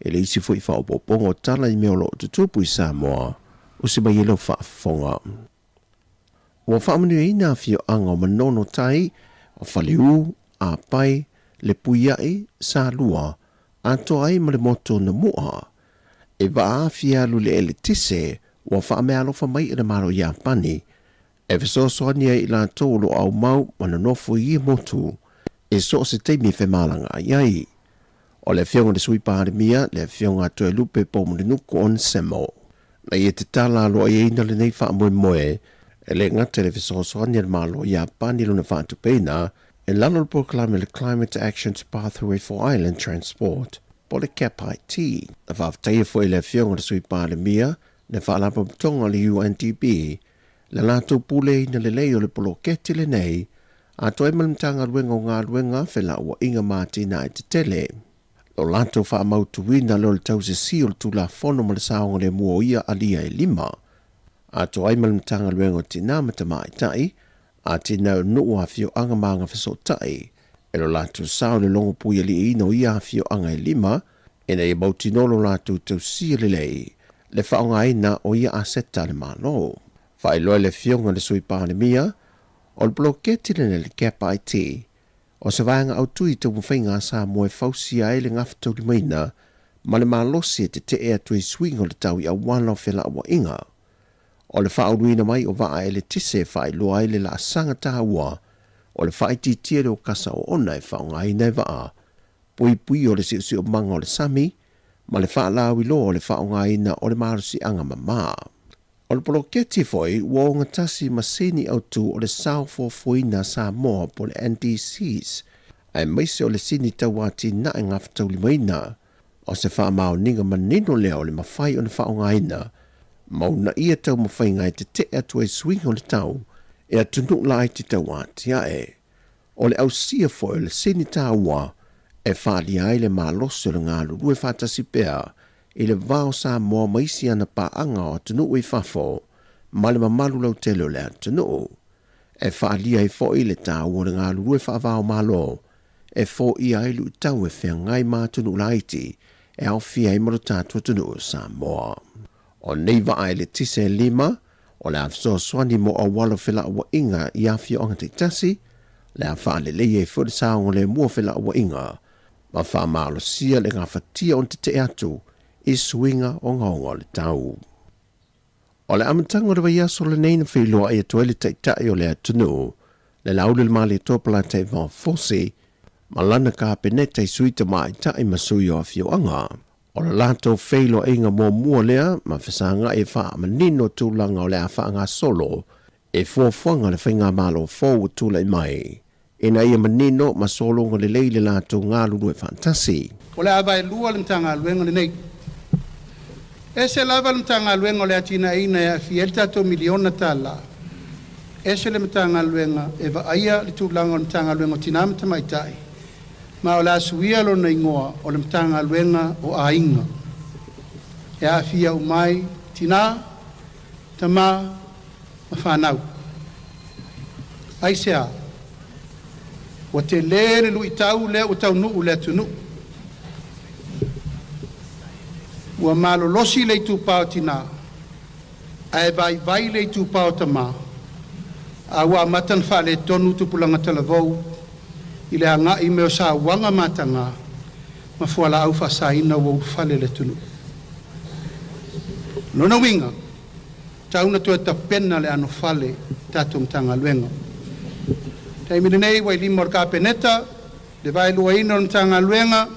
E le isi foi faaopoopoga o tala i mea o lo o tutupu i Samoa, usi mai ai lau faafofoga. Ua faamanuiaina afioaga o Manono Tai, Faleu, Apai, Lepuiai, Salua, atoa ai ma le motu o Namua. E vaaafia alu le eletise ua faameaalofa mai e le Malo Iapani e fesoasoani ai i latou o lo o aumau ma nonofo i ia motu i so o se taimi e femalagaai ai. O le Afioga i le Sui Palemia, le Afioga a Toelupe Poumulinuku Onesemo. Na ia tatala aloaiaina lenei faamoemoe, e le gata i le fesoasoani a le Malo o Iapani i lona faatupeina i lalo o le polokalame o le Climate Actions Pathway for Island Transport, po o le CAPIT. Na faafetaia foi e le Afioga i le Sui Palemia le Faalapotopotoga o le UNDP le latou puleaina lelei o le poloketi lenei, atoa ai ma le Matagaluega o Galuega, Felauaiga ma Atinae Tetele. Lo latou faamautuina lea o le tausisi o le Tulafono ma le saogalemu o ia alia e lima, atoa ai ma le Matagaluega o Tina ma Tamaitai, Atinae o Nuu, Afioaga ma Agafesootai, e lo latou sao i le logopuialiiina o ia afioaga e lima, ina ia mautinoa lo latou tausia lelei le faaaogaina o ia aseta a le Malo. Faailoa e le Afioga i le Sui Palemia, o le poloketi lenei le Gap IT, o se vaega autu i taumafaiga a Samoa e fausia ai le gafataulimaina ma le malosi e tetee atu ai suiga o le tau i auala o felauaiga. O le faauluina mai o vaa eletise e faailoa ai le laasaga taua o le faaitiitia lea o kasa oona e faaaogaina e vaa puipui o le siosiomaga o le sami. ma le faalauiloa o le faaaogaina o le malosiaga mamā. O le poloketi foi ua ogatasi ma sini autu o le Sao Fuafuaina a Samoa po o le NDCs, aemaise o le sini tauatinae gafataulimaina. O se faamaoniga manino lea o le mafai ona faaaogaina ma uunaia taumafaiga e tete'e atu ai suiga o le tau e atunuu laiti tauatia'e. O le ausia foi o le sini taua e faaalia ai le malosi o le galulue faatasi pea i le va o Samoa ma isi ana paaga o atunuu i fafo ma le mamalu lautele o le atunuu. E faaalia ai foi le taua o le galulue faava-o-Malo e foia ai luitau e feagai ma atunuu laiti e aofia ai ma lo tatou atunuu o Samoa. O nei vaa eletise e lima, o le a fesoasoani mo auala o felauaiga i afioaga taitasi, le a faaleleia ai foi le saogalemu o felauaiga ma faamalosia le gafatia ona tetee atu i suiga ogaoga o le tau. O le amataga o le vaiaso lenei na feiloai atu ai le Taitai o le atunuu, le Laulu-i-le-Malietoa Polataivao Fosi, ma lana Kapeneta i sui tamaitai ma sui o afioaga. O le latou feiloaiga muamua lea ma fesagai e faamanino tulaga o le a faagasolo e fuafuaga le faigamalo fou ua tulai mai ina ia manino ma sologa lelei le latou galulue faatasi.
O le a vaelua le Matagaluega lenei. Ese lava le Matagaluega o le Atinaeina e aafia ai le tatou miliona tala, ese le Matagaluega e vaaia le tulaga o le Matagaluega o Tina ma Tamaitai, ma o le a suia lona igoa o le Matagaluega o Aiga e aafia uma ai tina, tama ma fanau. Aisea? Ua tele le luitau lea ua taunuu i le atunuu. Ua malolosi le itupa o tina, ae vaivai le itupa o tama, a ua amata ona faaletonu tupulaga talavou i le agai mai o sauaga mataga ma fualaau faasaina ua ulufale i le atunuu. O lona uiga, tau na toe tapena le anofale i tatou Matagaluega. Taimi lenei ua i lima o le Kapeneta le vaeluaina o le Matagaluega,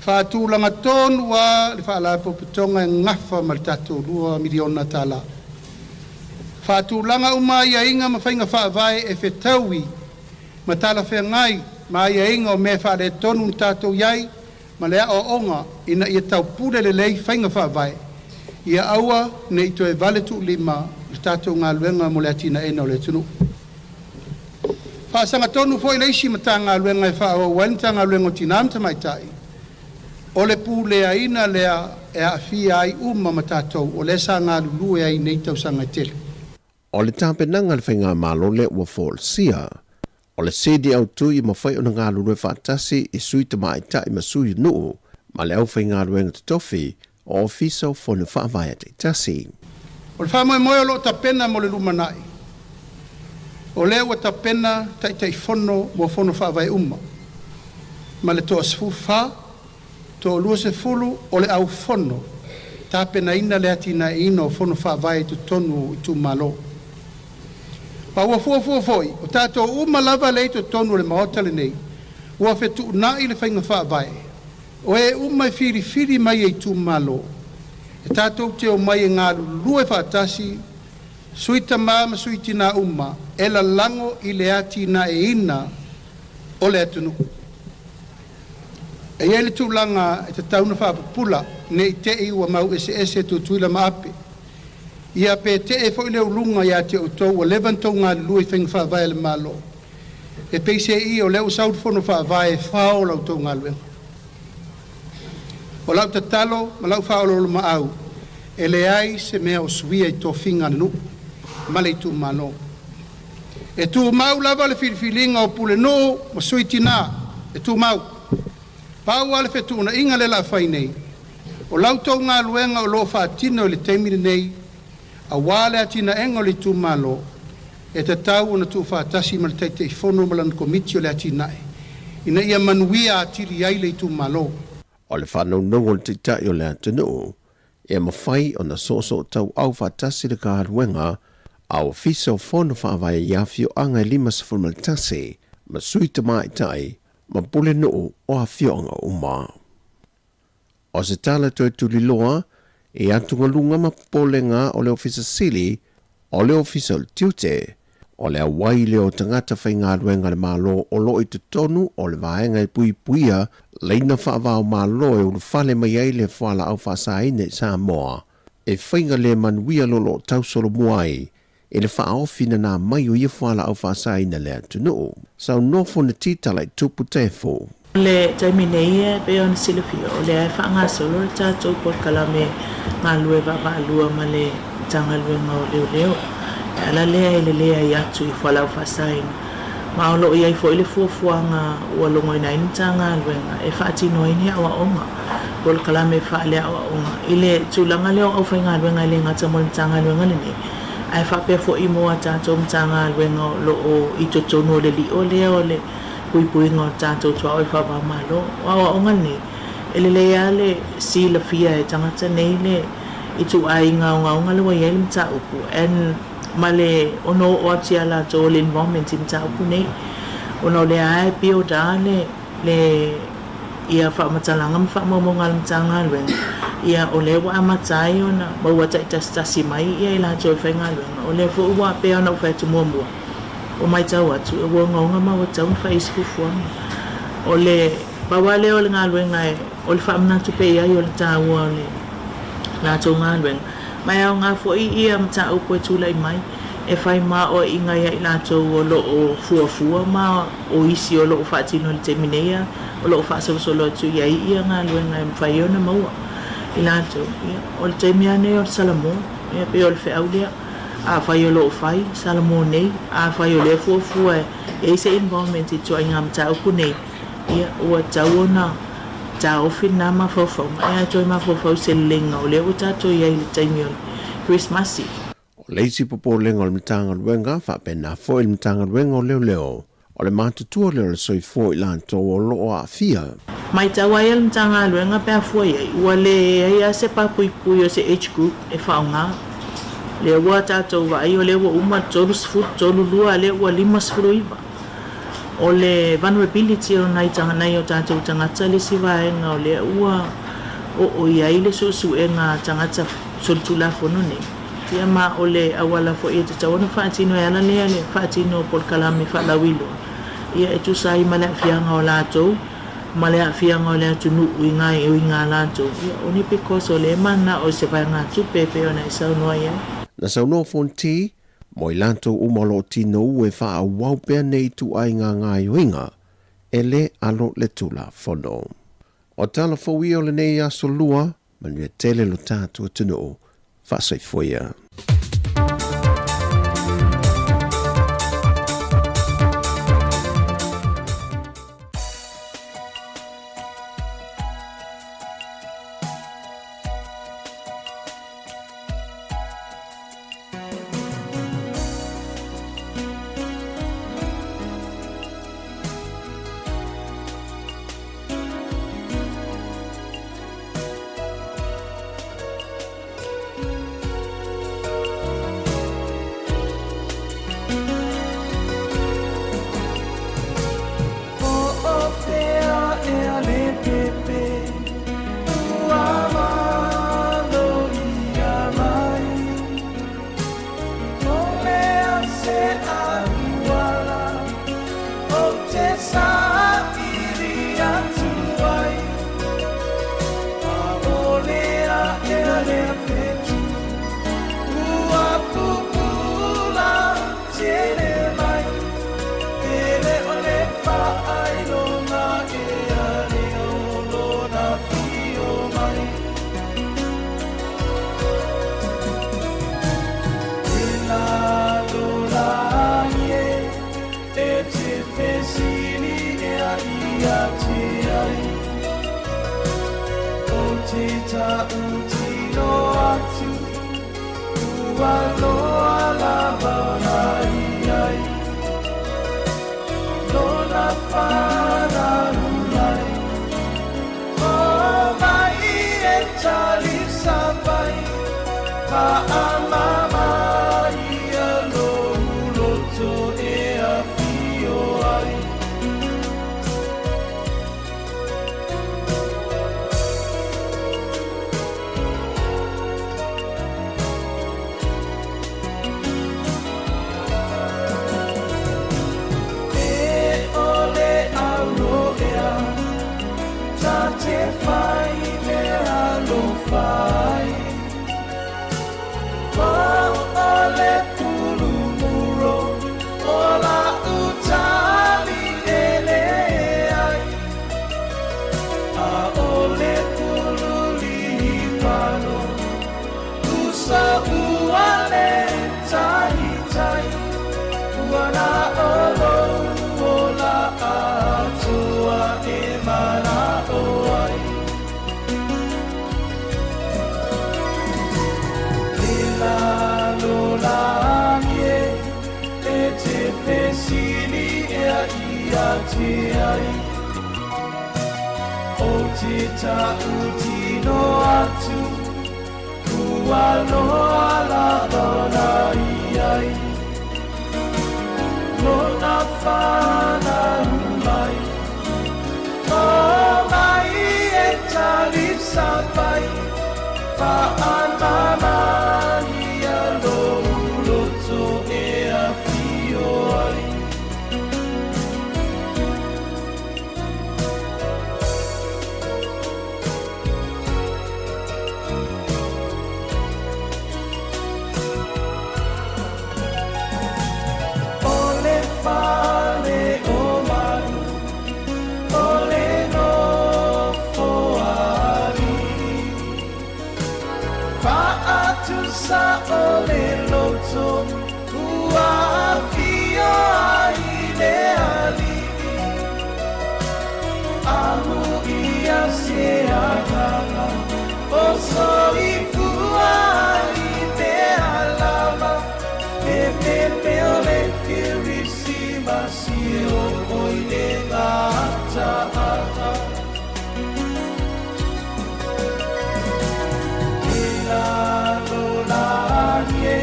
faatulaga tonu lava le Faalapotopotoga e gafa ma le tatou $2 miliona. Faatulaga uma aiaiga ma faiga faavae e fetaui ma talafeagai ma aiaiga o mea faaletonu na tatou i ai ma le aoaoga ina ia taupule lelei faiga faavae, ia aua ne i toe vale tuulima le tatou galuega mo le atinaeina o le atunuu. Faasagatonu foi le isi Matagaluega e faaauau ai le Matagaluega o Tina ma Tamaitai, o le puleaina lea e aafia ai uma ma tatou o lea sa galulue ai i nei tausaga e tele.
O le tapenaga a le Faigamalo lea ua folasia, o le sini autu ia mafai ona galulue faatasi i sui tamaitai ma sui nuu ma le aufaigaluega totofi o Ofisa o Fono Faavae taitasi.
O le faamoemoe o lo o tapena mo le lumanai, o lea ua tapena Taitaifono mo Fono Faavae uma, ma le toa-14, toa-20 o le au fono tapenaina le atinaeina o Fono Faavae i totonu o itumalo. Ma ua fuafua foi, o tatou uma lava lea i totonu o le Maota lenei, ua fetuunai le faiga faavae, O e uma e filifili mai e itumalo, e tatou te omai e galulue faatasi, sui tama ma sui tina uma, e lalago i le atinaeina o le atunuu. E i ai le tulaga e tatau ona faapupula, ne i te i ua mau eseese Tutuila ma Ape. Ia pe tee foi le uluga ia te outou ua leva ona tou galulue i faiga faavae a le Malo. E peiseai o lea ua sau le Fono Faavae e fao la outou galuega. O lau tatalo ma lau faaoloolomaau, e leai se mea o suia i tofiga a le nuu ma le itumalo. E tumau lava le filifiliga o pulenuu ma sui tina, e tumau. Pau lava le fetuunaiga lea o le a fai nei, o la outou galuega o lo o faatino i le taimi lenei aua le atinaega o le itumalo, e tatau ona tuufaatasi ma le Taitaifono ma lana Komiti o le Atinae ina ia manuia atili ai le itumalo.
O le faanonogo o le Taitai o le atunuu, ia mafai ona soosootauau faatasi le galuega a Ofisa o Fono Faavae i afioaga e 51 ma sui tamaitai ma pulenuu o afioaga uma. O se tala toe tuliloa i atugaluga ma popolega o le Ofisa Sili o le Ofisa o le Tiute, o le auai lea o tagata faigaluega a le Malo o lo o i totonu o le vaega e puipuia laina faava-o-Malo e ulufale mai ai le fualaau faasaina i Samoa, e faiga le manuia lo lo o tausolomua ai i le faaofi nanā mai o ia fualaau faasaina i le atunuu. Saunoa Fonoti Talaitupu Tefo.
I le taimi nei e pei ona silafia, o lea e faagasolo le tatou polokalame galue vaavaalua ma le Matagaluega o Leoleo e ala lea i le leai atu i fualaau faasaina. Ma o lo o i ai foi le fuafuaga ua logoina ai le Matagaluega e faatino ai ni aoaoga, polokalame faaleaoaoga i le tulaga lea o aufaigaluega e le gata mo le Matagaluega lenei, ae faapea foi mo a tatou Matagaluega o lo o i totonu o le lio lea o le puipuiga o tatou tuaoi faava-o-Malo. O aoaoga nei, e lelei lava le silafia e tagata nei le ituaiga ogaoga lea ua i ai le mataupu and ma le ono oo atu ia latou o le involvement i mataupu nei ona o lea lava e build lava le le ia faamatalaga ma faamaumauga a le Matagaluega, ia o lea ua amata ai ona maua taitasitasi mai ia i latou e faigaluega. O lea foi ua pei ona ou fai atu muamua, Ua matau atu, ua ogaoga ma ua tatau ona fai ai se fuafuaga. O le pau lava lea o le galuega e, o le faamanatu pea i ai o le taua o le latou galuega. Ma e aoga foi ia mataupu e tulai mai e fai maoaiga ia i latou o lo o fuafua ma o isi o lo o faatino i le taimi nei a o lo o faasolosolo atu i ai ia galuega e mafai ai ona maua i latou. Ia, o le taimi lava lenei o le salamo, ia pei o le feau lea. Afai o lo o fai, Salamo nei, afai o lea fuafua e i ai se involvement i ituaiga mataupu nei, ia, ua tatau ona taofi lena mafaufauga, ae toe mafaufau i se leleiga o lea ua tatou i ai i le taimi o le Kerisimasi.
O le isi popolega o le Matagaluega, faapena foi le Matagaluega o Leoleo, O le matutua lea o le soifua o i latou o lo o aafia.
Matau ai a le Matagaluega pe a fua i ai, ua leai lava se papuipui o se age group e faaaoga. Lea ua tatou vaai o lea ua uma le 30, 32 a lea ua 59. O le vulnerability o nai nai o tatou tagata le isi vaega o lea ua oo i ai le suesuega a tagata solitulafono nei. Ia ma o le auala foi e tatau ona faatino e ala lea le faatino o polokalame faalauiloa, ia e tusa ai ma le aafiaga o latou ma le aafiaga o le atunuu i gaoioiga a latou, ia only because o lea e manao i se vaegatupe e pei ona e saunoa i ai.
Na saunoa Fonti, mo i latou uma o lo o tinou e faaauau pea nei ituaiga gaoioiga, e le alo le Tulafono. O tala fou ia o lenei aso lua, Manuia tele lo tatou atunuu. Faasoifua ia.
Ua na o lou ola atoa e mana'o ai. E lalolagi e, e te fesili ea ia te ai. O te ta'utino atu, ua loa lava ona i ai. Lona fanau mai, o mai e talisapai, fa'amama ia lou loto e afio ai. O le fale o malu, o le nofo a alii, fa'atusa o le loto, ua afio ai le alii. Amuia se agaga, o soifua i mea lava, e pepe o le Kerisimasi e oo i le gata'ata. E lalolagi e,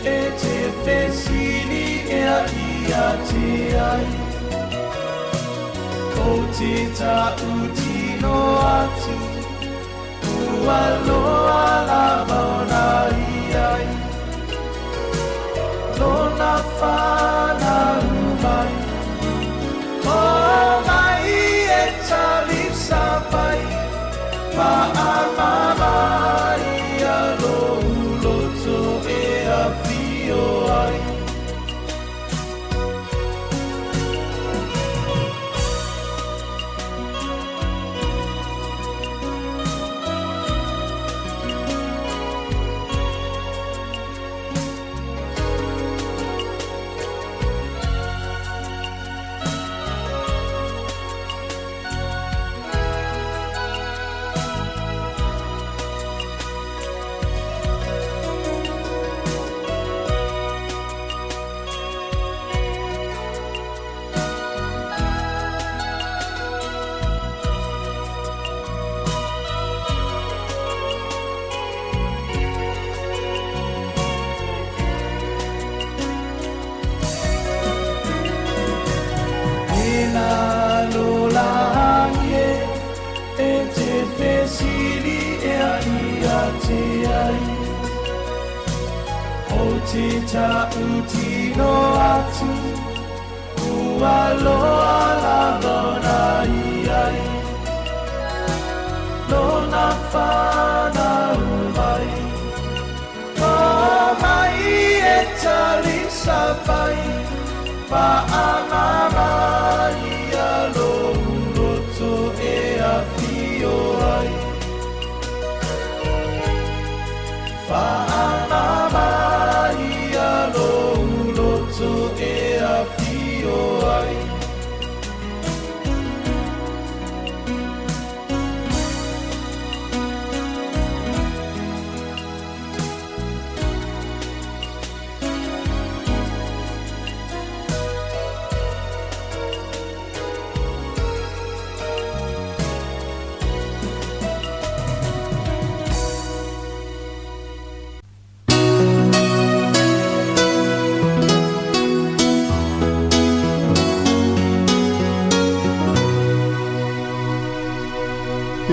e te fesili ea ia te ai. O te ta'utino atu, ua loa lava ona i ai. Lona fanau mai, o mai e talisapai, fa'amama ia lou loto e afio ai. E lalolagi e, e te fesili ea ia te ai. O te ta'utino atu, ua loa lava ona i ai. Lona fanau mai, o mai e talisapai, fa'amama ia lou loto e afio ai. Fa'amama ia lou loto e afio ai.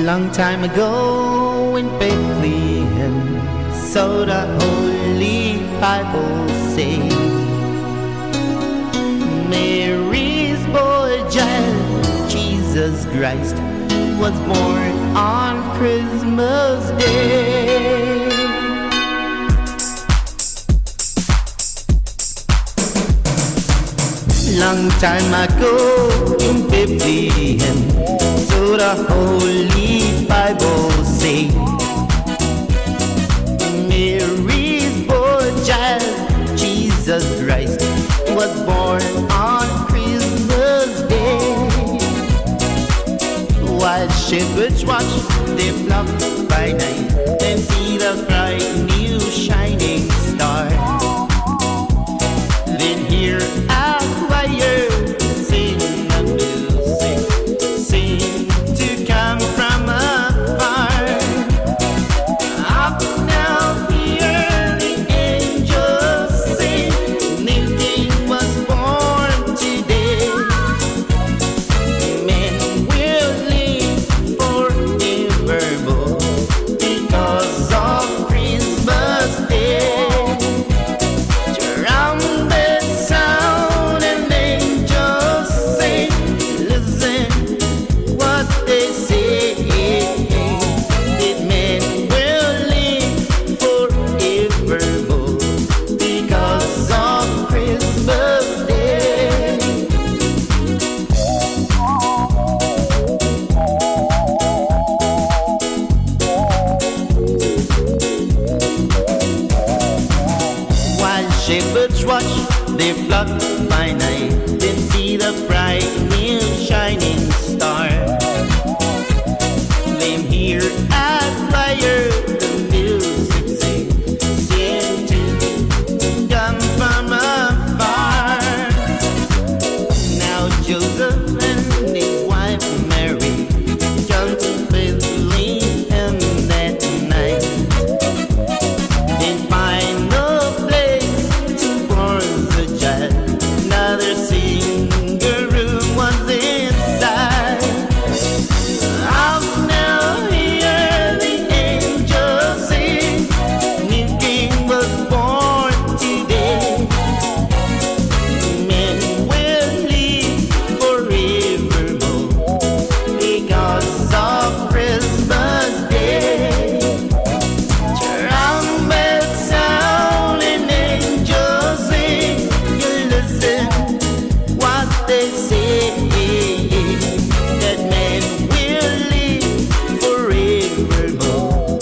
Long time ago in Bethlehem, so the Holy Bible say, Mary's boy child, Jesus Christ, was born on Christmas Day. Long time ago in Bethlehem, so the Holy Bible say, Mary's boy child, Jesus Christ, was born on Christmas Day. While shepherds watch their flock by night and see the bright new shining star. Then hear a choir sing the music, sing to come from afar. Up now hear the angels sing, new king was born today. Men will live forevermore because of Christmas Day. Trumpet sound and angels sing. Listen what they say. That men will live forevermore because of Christmas Day. While shepherds watch their flock by night, then see the bright new shining star. Them hear a choir, the music sing, sing to come from afar. Now Joseph and his wife Mary come to Bethlehem that night. Then find no place to born the child. Another single room was inside. Out now hear the angels sing. New king was born today. Men will live forevermore because of Christmas Day. Trumpet sound and angels sing. You listen what they say. That men will live forevermore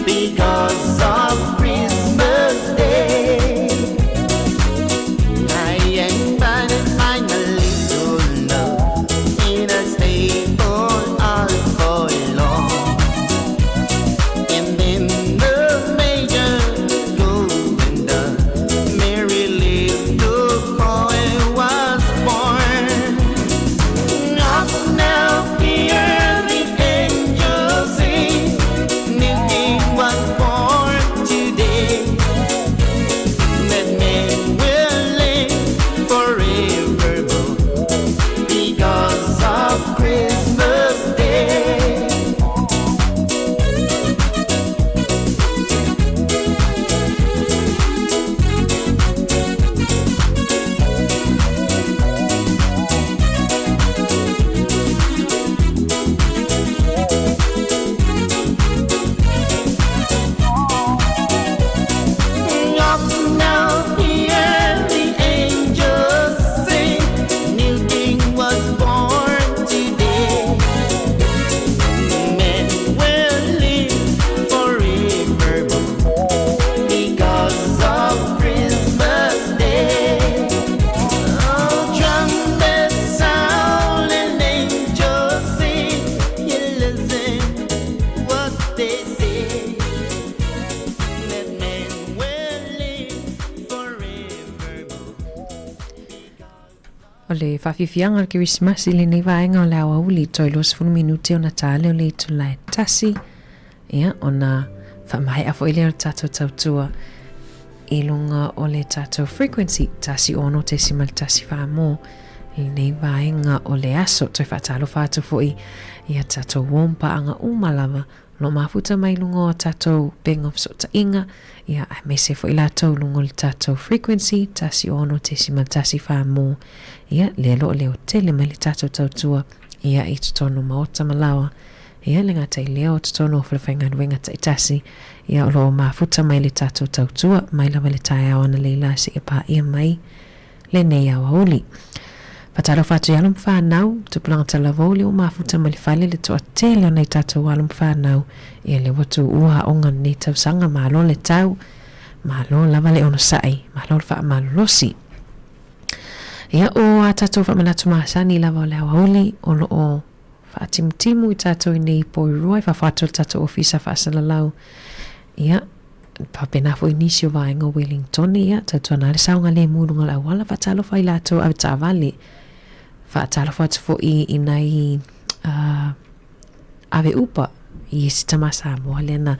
because of Christmas Day. I am finding my little love in a stable all for long. And then the major golden dove, Mary little boy was born. Up now hear the angels sing, new king was born today. That men will live forevermore because of Christmas Day. Up now hear the angels sing, new king was born today. Men will live forevermore because of Christmas Day. Oh, trumpet sound and angels sing, you listen what they say. That men will live forevermore.
O le faafiafiaga o le Kerisimasi i lenei vaega o le aoauli, toe 20 minute ona ta lea o le itula e tasi, ia, ona faamaea foi lea o le tatou tautua i luga o le tatou frequency 106.14 mo lenei vaega o le aso. Toe faatalofa atu foi i a tatou uo ma paaga uma lava o lo o mafuta mai i luga o a tatou upega o fesootaiga, ia, aemaise foi latou i luga o le tatou frequency 106.14 mo, ia, lea o lo o leotele mai le tatou tautua, ia, i totonu o maota ma laoa, ia, le gata i lea o totonu o falefaigaluega taitasi, ia, o lo o mafuta mai le tatou tautua mai lava i le taeao analeila seia paia mai lenei aoauli. Faatalofa atu i alo ma fanau, tupulaga talavou lea ua mafuta mai le fale le toatele o nai tatou alo ma fanau, ia lea ua tuua aoga lenei tausaga, malo le tau, malo lava le onosai, malo le faamalolosi. Ia, o a tatou faamanatu masani lava o le aoauli o lo o faatimutimu i tatou i nei Porirua i fafo atu o le tatou ofisa faasalalau. Ia, faapena foi nisi o vaega o Wellingtone, ia, tautuana ai le saogalemu i luga o le auala, faatalofa i latou avetaavale, faatalofa atu foi i nai uh, ave upa i isi tama Samoa lea na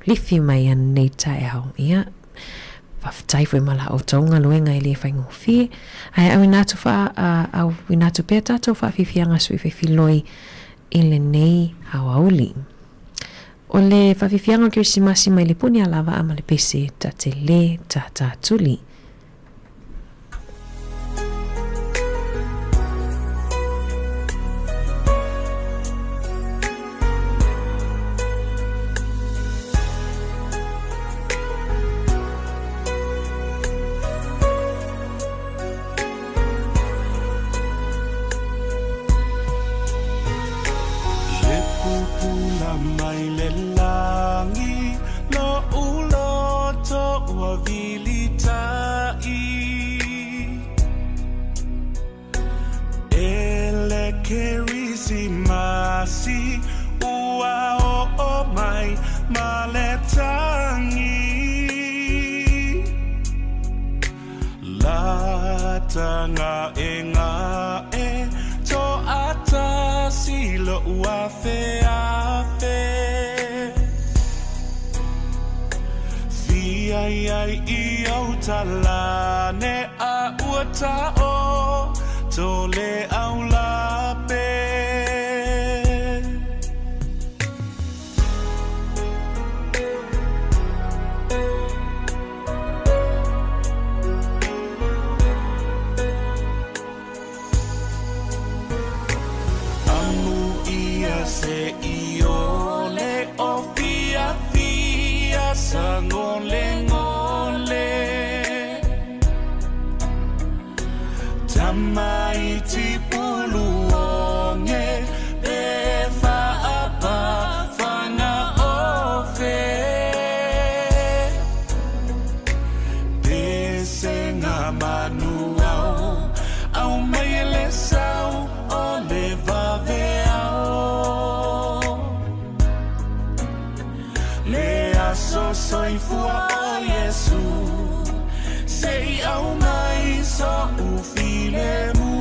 lifi mai anei taeao. Ia, faafetai foi ma la outou galuega e le faigofie. Ae auina atu fa, auina atu pea tatou faafiafiaga sui faifiloi i lenei aoauli. O le faafiafiaga o le Kerisimasi mai le puni alavaa ma le pese ta te le tātātuli.
Le pupula mai le lagi Lo'u loto ua vilita'i E le Kerisimasi ua oo mai ma le tagi Lata nga'enga'e to'atasi lo'u afeafe Fia ai i ou talane a ua ta'o to le aulape. Amu ia se iole o fiafia sagolegole Tamaiti puluoge pe faapa fagaofe Pesega manuao aumai e le sau o le vaveao Le aso soifua o Iesu Se i aumai so'u filemu.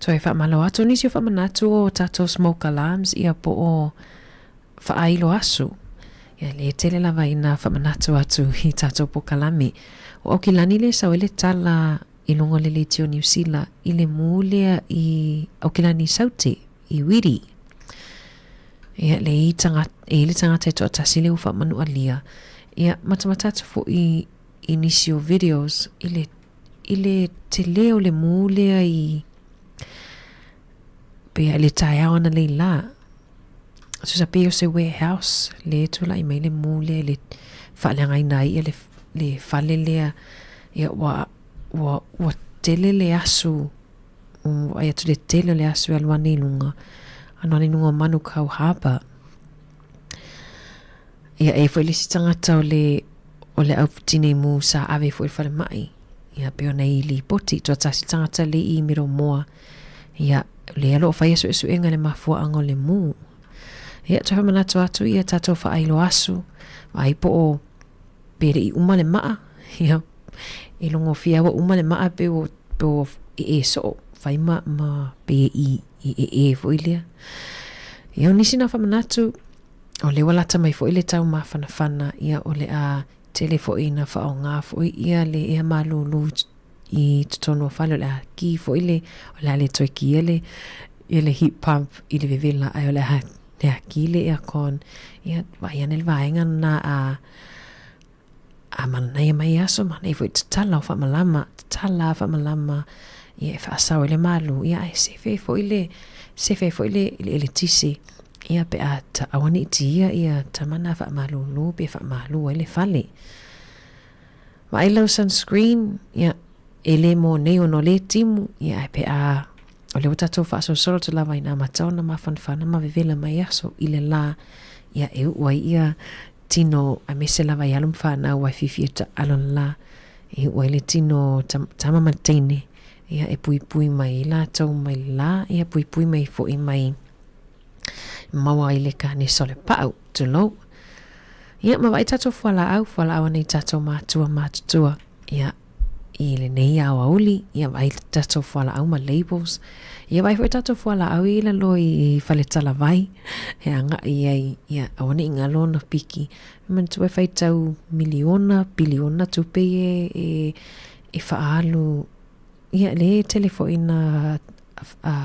Toe faamalo atu nisi o faamanatu o tatou smoke alarms ia po o faailo asu. Ia le tele lava ina faamanatu atu i tatou pokalame. O Aukilani lea e sau ai le tala i luga o le leitio Niu Sila i le mū lea i Aukilani Saute, i Wiri. Ia le i tagata, e i le tagata e toatasi lea ua faamanualia. Ia matamata atu foi i nisi o videos i le i le tele o le mū lea i pei i le taeao ananei lā. Tusa pei o se warehouse lea e tulai mai le mū lea i le faaleagaina ai le, le fale lea. Ia ua, ua, ua tele le asu, ua vaai atu le tele o le asu e alu ane i luga, alu ane i luga o Manukau Harbour. Ia, e i ai foi le isi tagata o le, o le au tinei mu sa ave foi i le falemai. Ia, pei ona i lipoti, toatasi le tagata le i Miromoa. Ia, o lea o lo o faia suesuega i le mafuaaga o le mu. Ia, toe faamanatu atu ia tatou faailo asu, vaai po o pe le i uma le maa, ia, e logofia ua uma le maa pe ua, pe ua ee soo, fai ma, ma pe i, i ee foi lea. Ia, o nisi na faamanatu, O lea ua lata mai foi le tau mafanafana, ia o le a tele foi ina faaaoga foi ia le ea malūlū i totonu o fale, o le a ki foi le, o le a le toe kia le, ia le heat pump i le vevela, ae o le a, le a ki le aircon, ia vaai ane le vaega lena a, A manaia mai aso, manaia foi tatala o faamalama, tatala faamalama, ia e faasao ai le malu, ia ae sefe ai foi le, sefe ai foi le eletise, ia pe a aua ne i tiia ia tama na faamalulu pe faamalu ai le fale. Vaai lau sunscreen, ia e le mo nei ona o lea e timu, ia ae pe a o lea ua tatou faasolosolo atu lava ina amata ona mafanafana ma vevela mai aso i le la, ia e uu ai ia tino aemaise lava i alo ma fanau aua e fiafia taalo le la e uu ai le tino tama ma le teine ia e puipui mai ai latou mai le la ia puipui mai foi mai maua ai le kanesa o le paau tulou ia ma vaai tatou fualaau fualaau a nei tatou matua matutua ia i lenei aoauli, ia vaai tatou fualaau ma labels, ia vaai foi tatou fualaau i lalo i faletalavai e agai ai, ia aua ne i galo ona piki. E manatua e faitau miliona, piliona tupe ia e, e faaalu, ia lea e tele foi ina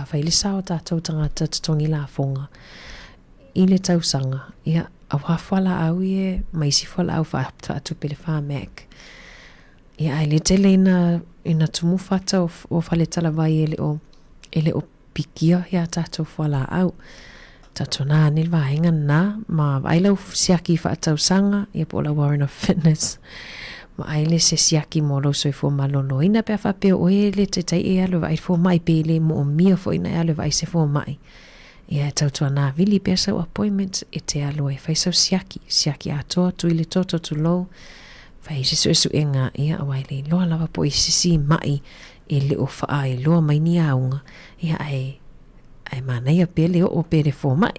fai le sao o tatou tagata totogi lafoga i le tausaga, ia aua fualaau ia ma isi fualaau faatupe le Pharmac. Ia ae le tele ina ina tumu fata o, o faletalavai e le o e le o pikia ia tatou fualaau. Tatou nā ane le vaega na ma vaai lau siaki faatausaga ia po o lau Warrant of Fitness. Vaai le se siaki mo lou soifua maloloina pe a faapea o oe e le taitai e alu e vaai le fomai pe le moomia foi na e alu e vaai se fomai. Ia e tautuana vili pea sau appointment e te alu ai fai sau siaki, siaki atoa tui le toto tulou, fai se suesuega, ia aua e le iloa lava po o i se isi ma'i e le o faaailoa mai ni auga, ia ae ae manaia pea le oo pea le fomai.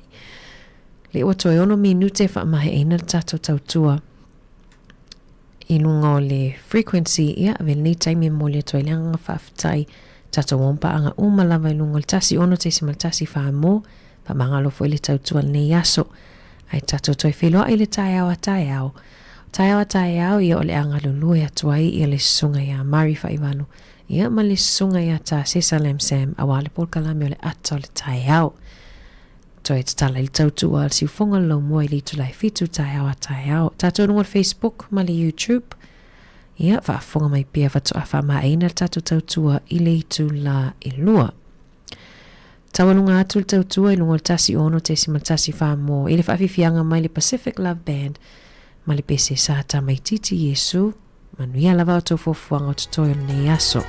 Le ua toe ono minute e faamaeaina le tatou tautua i luga o le frequency, ia avea lenei taimi e momoli atu ai le agaga faafetai tatou ompaaga uma lava i luga o le 106.1 mo faamagalo foi le tautua lenei aso. Ae tatou toe feiloai i le taeao a taeao. O taeao a taeao ia o le a galulue atu ai ia le susuga ia Mari Faivalu ia ma le susuga ia Tā Sesa Lam Sam aua le polokalame o le ata o le taeao. Toe tatala i le tautua a le siufoga o le laumua i le itula e fitu taeao a taeao. Tatou luga o le Facebook ma le YouTube. Ia, faafofoga mai pea faatoa faamaeaina le tatou tautua i le itula e lua. Taualuga atu le tautua i luga o le 106.14 mo i le faafiafiaga mai le Pacific Love Band ma le pese Sa Tamaititi Iesu. Manuia lava outou fuafuaga o totoe o lenei aso.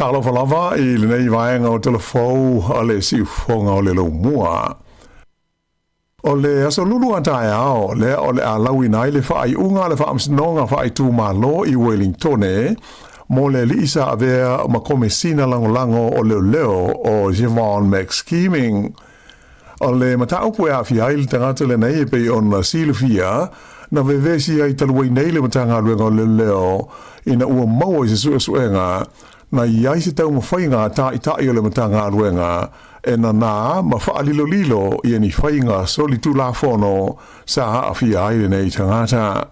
Talofa lava i lenei vaega o Tala Fou a le Siufofoga o le Laumua. O le Aso Lulu a taeao lea o le a lauina ai le faaiuga a le Faamasinoga Faaitumalo i Uelintone mo le alii sa avea ma Komesina Lagolago o Leoleo o Siobhan McScheming. O le mataupu e aafia ai le tagata lenei e pei ona silafia, na vevesi ai talu ai nei le Matagaluega o Leoleo ina ua maua i se suesuega na i ai se taumafaiga a Taitai o le Matagaluega e nanā ma faalilolilo i ni faiga solitulafono sa aafia ai lenei tagata.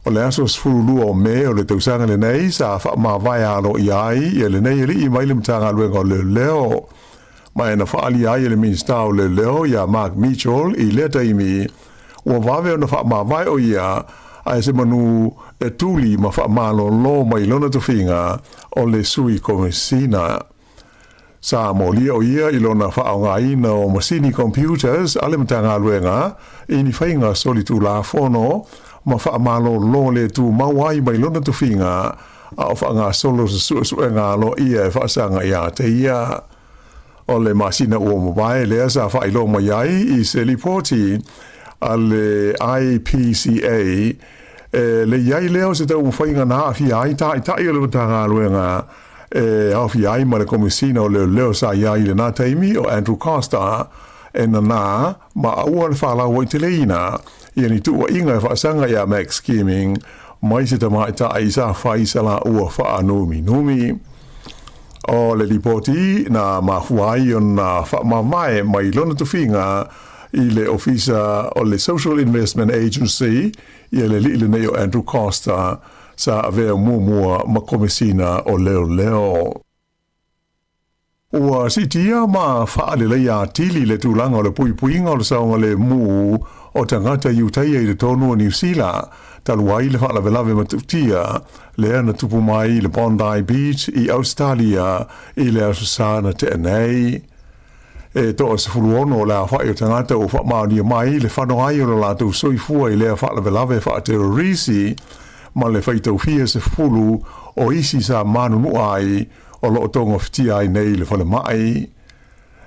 O le aso 12 o Me o le tausaga lenei sa faamavae aloaia ai ia lenei alii mai le Matagaluega o Leoleo. Ma e na faaalia ai e le Minisita o Leoleo ia Mark Mitchell i lea taimi, ua vave ona faamavae o ia ae se manu e tuli ma faamalolo mai lona tofiga o le Sui Komesina. Sa molia o ia i lona faaaogaina o masini computers a le Matagaluega i ni faiga solitulafono ma faamalolo le tumau ai mai lona tofiga a o faagasolo se suesuega aloaia e faasaga ia te ia. O le masina ua mavae lea sa faailoa mai ai i se lipoti a le IPCA e le i ai lea o se taumafaiga na aafia ai Taitai o le Matagaluega e aofia ai ma le Komesina o Leoleo sa i ai i lena taimi o Andrew Coster e nanā ma aua le faalauaiteleina ia ni tuuaiga e faasaga iā Max Scheming mai se tamaitai sa fai sa laua faanuminumi. O le lipoti na mafua ai ona faamavae mai lona tofiga i le Ofisa o le Social Investment Agency ia le alii lenei o Andrew Coster sa avea muamua ma Komesina o Leoleo. Ua siitia ma faaleleia atili le tulaga o le puipuiga o le saogalemu o tagata i Utaia i totonu o Niu Sila, talu ai le faalavelave matautia lea na tupu mai i le Bondi Beach i Ausetalia i le Aso Sa na tea nei. E toa 16 o le aofai o tagata ua faamaonia mai le fano ai o lo latou soifua i lea faalavelave faaterorisi ma le faitaufia 10 o isi sa manunua ai o lo o togafitia ai nei i le falemai.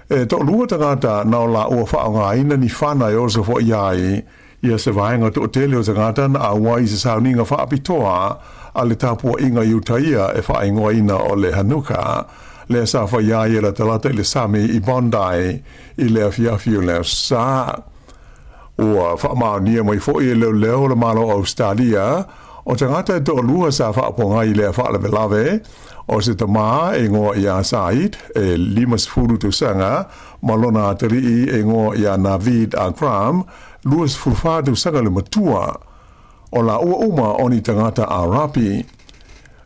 E toalua tagata na o laua faaaogaina ni fana e oso foʻi ai ia se vaega toatele o tagata na auai i se sauniga faapitoa a le tapuaiga i Utaia e faaigoaina o le Hanukkah, lea sa faia ai e latalata i le sami i Bondi i le afiafi o le Aso Sa. Ua faamaonia mai foi e leoleo o le Malo o Ausetalia o tagata e toalua sa faapogai i lea faalavelave, o se tamā e igoa iā Saeed e 50 tausaga ma lona atalii e igoa iā Naveed Akram, 24 tausaga le matua. O lāua uma o ni tagata Arapi.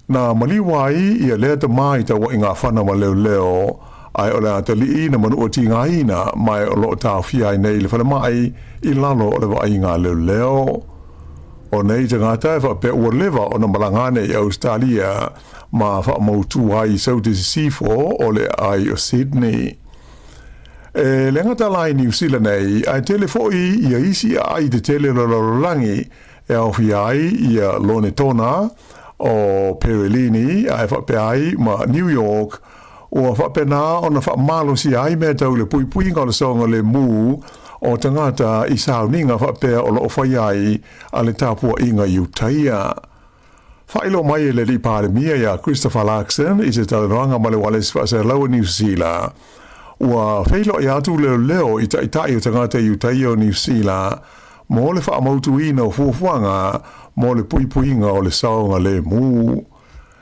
Na maliu ai ia lea tamā i tauaiga fana ma leoleo, ae o le atalii na manua tigaina ma o lo o taofia ai nei i le falemai i lalo o le vaaiga a leoleo. O nei tagata e faapea ua leva ona malaga ane i Ausetalia ma faamautu ai i Saute Sisifo o le aai o Sydney. E le gata la i Niu Sila nei, ae tele foi ia isi aai tetele o le lalolagi e aofia ai ia Lonetona o Perelini ae faapea ai ma New York, ua faapena ona faamalosia ai mea tau i le puipuiga o le saogalemu o tagata i sauniga faapea o lo o fai ai a le tapuaiga i Utaia. Faailoa mai e le Alii Palemia iā Christopher Luxon i se talanoaga ma le Ualesi Faasalalauo Niu Sila, ua feiloai atu leoleo i taitai o tagata i Utaia o Niu Sila mo le faamautuina o fuafuaga mo le puipuiga o le saogalemu.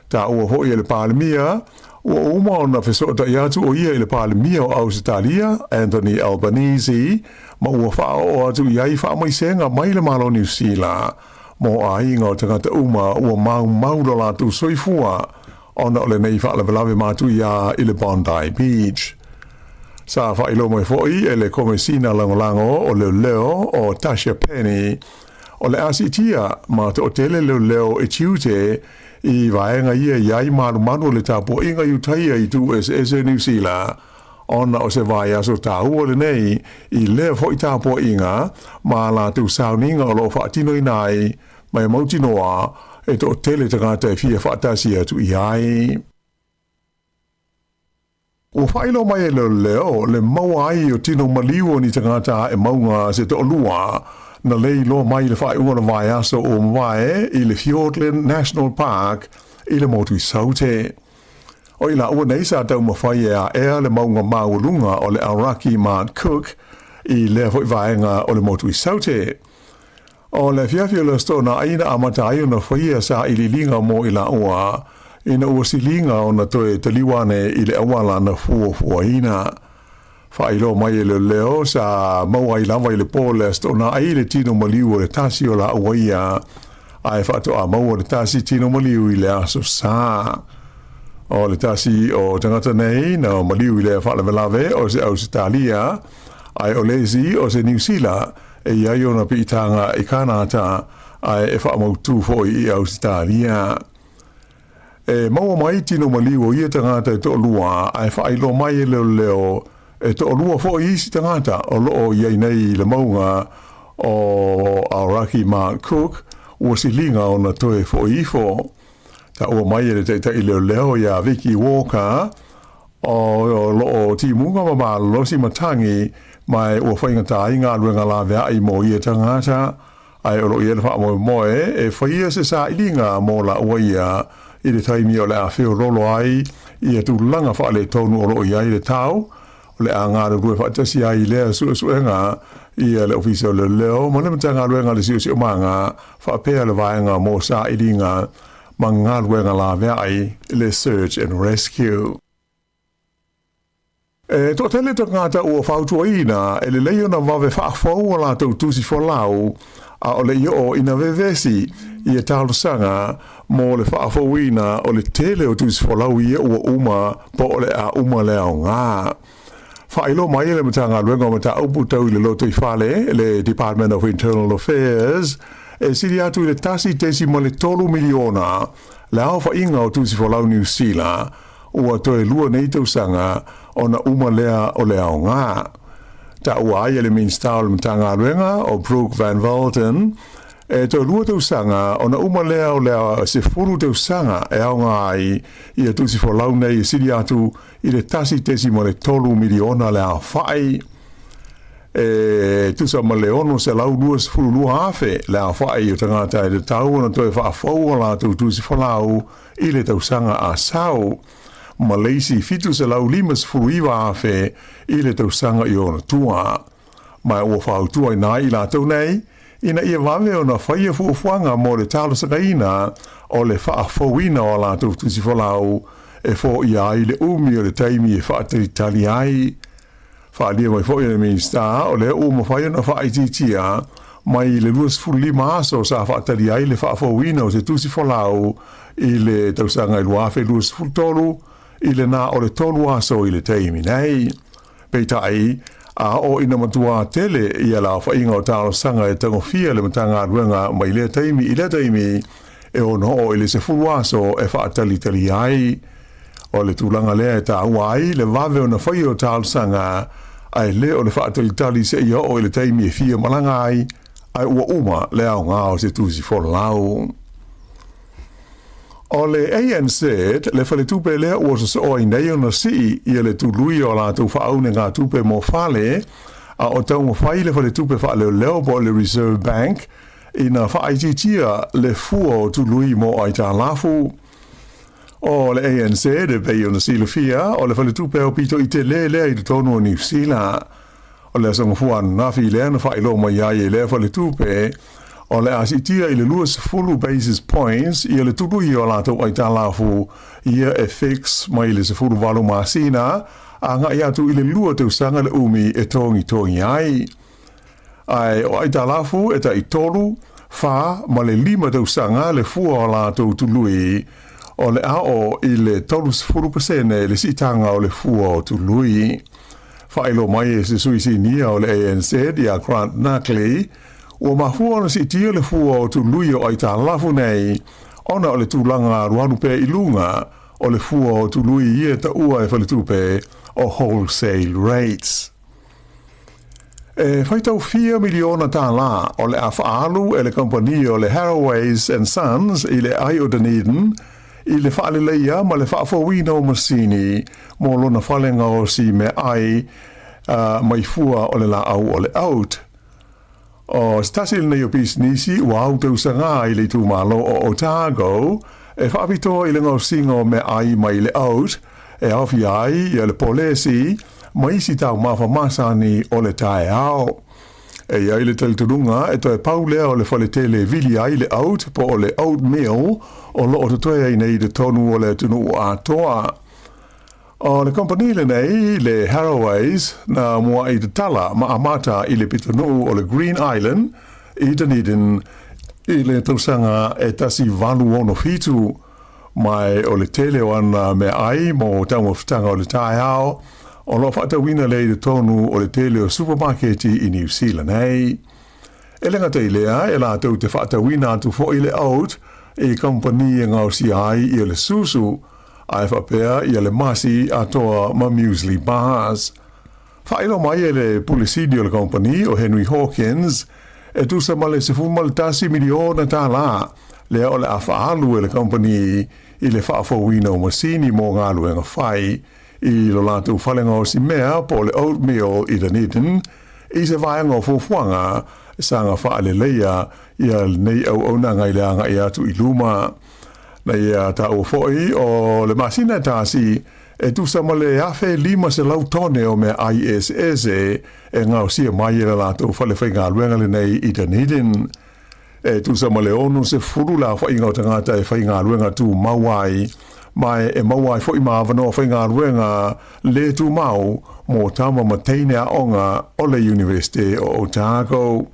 Taua foi e le Palemia, ua uma ona fesootai atu o ia i le Palemia o Ausetalia, Anthony Albanese, ma ua faaoo atu i ai faamaisega mai le Malo o Niu Sila mo aiga o tagata uma ua maumau lo latou soifua ona o lenei faalavelave matuia i le Bondi Beach. Sa faailoa mai foi e le Komesina Lagolago o Leoleo o Tasha Penny, o le a siitia ma toatele leoleo e tiute i vaega ia i ai malumalu o le tapuaiga i Utaia i itu eseese o Niu Sila, ona o se vaiaso taua lenei i lea foi tapuaiga ma a latou sauniga o lo o faatinoina ai ma e mautinoa e toatele tagata e fia faatasi atu i ai. Ua faailoa mai e leoleo le maua ai o tino maliu o ni tagata ae mauga se toalua na le iloa mai i le faaiuga o le vaiaso ua mavae i le Fiordland National Park i le motu i Saute. O i laua nei sa taumafai e aea le mauga maualuga o le Aoraki Mount Cook i lea foi vaega o le motu i Saute. O le afiafi o le Aso Toonai na amata ai ona faia sailiiliga mo i laua ina ua siliga ona toe taliu ane i le auala na fuafuaina. Faailoa mai e leoleo sa maua ai lava i le po o le Aso Toonai le tino maliu o le tasi o laua ia, ae faatoa maua le tasi tino maliu i le Aso Sa. O le tasi o tagata nei na maliu i lea faalavelave o se Ausetalia, ae o le isi o se Niusila E i ai ona piitaga i Kanata ae e faamautū foi i Ausetalia. E maua mai tino maliu o ia tagata e toalua ae faailoa mai e leoleo e toalua foi isi tagata o loo i ai nei i le mauga o Aoraki Mount Cook ua siliga ona toe foi ifo. Taua mai e le taitai leoleo iā Vicki Walker O lo o timuga ma malolosi matagi ma ua faigata ai galuega laveai mo ia tagata, ae o lo o i ai le faamoemoe e faia se sailiga mo laua ia i le taimi o le a feololo ai ia tulaga faaletonu o lo o i ai le tau, o le a galulue faatasi ai i lea suesuega ia le Ofisa o Leoleo ma le Matagaluega a le Siosiomaga faapea le Vaega mo Sailiga ma galuega laveai le Search and Rescue. E toatele tagata ua fautuaina e lelei ona vave faafou a latou tusi folau a o le i oo ina vevesi ia talosaga mo le faafouina o le tele o tusi folau ia ua uma po o le a uma le aoga. Faailoa mai e le Matagaluega o Mataupu Tau i le Lotoifale, le Department of Internal Affairs, e sili atu i le 1.3 miliona le aofaiga o tusifolau Niu Sila ua toe lua nei tausaga ona uma lea o le aoga. Taua ai e le Minisita o le Matagaluega o Brooke Van Velden, E toe lua tausaga ona uma lea o le 10 tausaga e aoga ai ia tusifolau nei e sili atu i le 1.3 miliona le aofai, e tusa ma le 622,000 le aofai o tagata e tatau ona toe faafou a latou tusifolau i le tausaga a sau, ma le isi 759,000 i le tausaga i ona tua. Ma ua fautuaina ai i latou nei ina ia vave ona faia fuafuaga mo le talosagaina o le faafouina o a latou tusifolau e foia ai le umi o le taimi e faatalitali ai. Faaalia mai foi e le Minisita o lea ua mafai ona faaitiitia mai le 25 aso sa faatali ai le faafouina o se tusifolau i le tausaga e 2023 i le na o le tolu aso i le taimi nei. Peitai, a oo ina matuā tele ia le aofaiga o talosaga e tagofia le Matagaluega mai lea taimi i lea taimi, e ono oo i le 10 aso e faatalitali ai. O le tulaga lea e taua ai le vave ona faia o talosaga, ae le o le faatalitali seia oo i le taimi e fia malaga ai, ae ua uma le aoga o se tusi folau. O le ANZ, le faletupe lea ua sosoo ai nei ona sii ia le tului o a latou faaunegatupe mo fale, a o taumafai le faletupe faaleoleo po o le Reserve Bank ina faaitiitia le fua o tului mo aitalafu. O le ANZ, e pei ona silafia, o le faletupe aupito i tele lea i totonu o Niu Sila. O le Aso Gafua ananafi lea na faailoa mai ai e lea faletupe, o le a siitia i le 20 basis points ia le tului o a latou aitalafu ia e fix mai le 18 masina agai atu i le lua tausaga le umi e togitogi ai. Ae o aitalafu e tai tolu, fa ma le lima tausaga le fua o latou tului, o le a oo i le 30% le siitaga o le fua o tului. Faailoa mai e se sui sinia o le ANZ ia Grant Nuckley, ua mafua ona siitia le fua o tului o aitalafu nei ona o le tulaga alualu pea i luga o le fua o tului ia e taua e faletupe o wholesale rates. E faitau fia miliona tālā o le a faaalu e le kamupani o le Harraways and Sons i le ai o Dunedin. i le faaleleia ma le faafouina o masini mo lona fale gaosi meaai mai fua o le laau o le oat. O se tasi lenei o pisinisi ua au tausaga i le itumalo o Otago e faapitoa i le gaosiga o meaai mai le oat e aofia ai ia le polesi ma isi taumafa masani o le taeao. E i ai le talitonuga e toe pau lea o le faletele e vili ai le oat po o le oatmeal o lo o totoe ai nei i totonu o le atunuu atoa. O le kamupani lenei, le Harroways, na muaʻi tatala ma amata i le pitonuu o le Green Island i Dunedin i le tausaga e 1867, ma o le tele o ana meaai mo taumafataga o le taeao o lo o faatauina lea i totonu o le tele o supamaketi i Niu Sila nei. E le gata i lea, e latou te faatauina atu foi le oat i kamupani e gaosia ai ia le susu, ae faapea ia le masi atoa ma muesli bars. Faailoa mai e le Pule Sili o le kamupani o Henry Hawkins, e tusa ma le $11 miliona tālā lea o le a faaalu e le kamupani i le faafouina o masini mo galuega fai i lo latou fale gaosi mea po o le oatmeal i Dunedin i se vaega o fuafuaga saga faaleleia ia lenei auaunaga i le agai atu i luma. Na ia taua foi o le masina e tasi e tusa ma le 1,500 tone o meaai eseese e gaosia mai e le latou fale faigaluega lenei i Dunedin. E tusa ma le 60 le aofaiga o tagata e faigaluega tumau ai, ma e maua ai foi ma avanoa faigaluega le tumau mo tama ma teine aoga o le Iunivesite o Otago.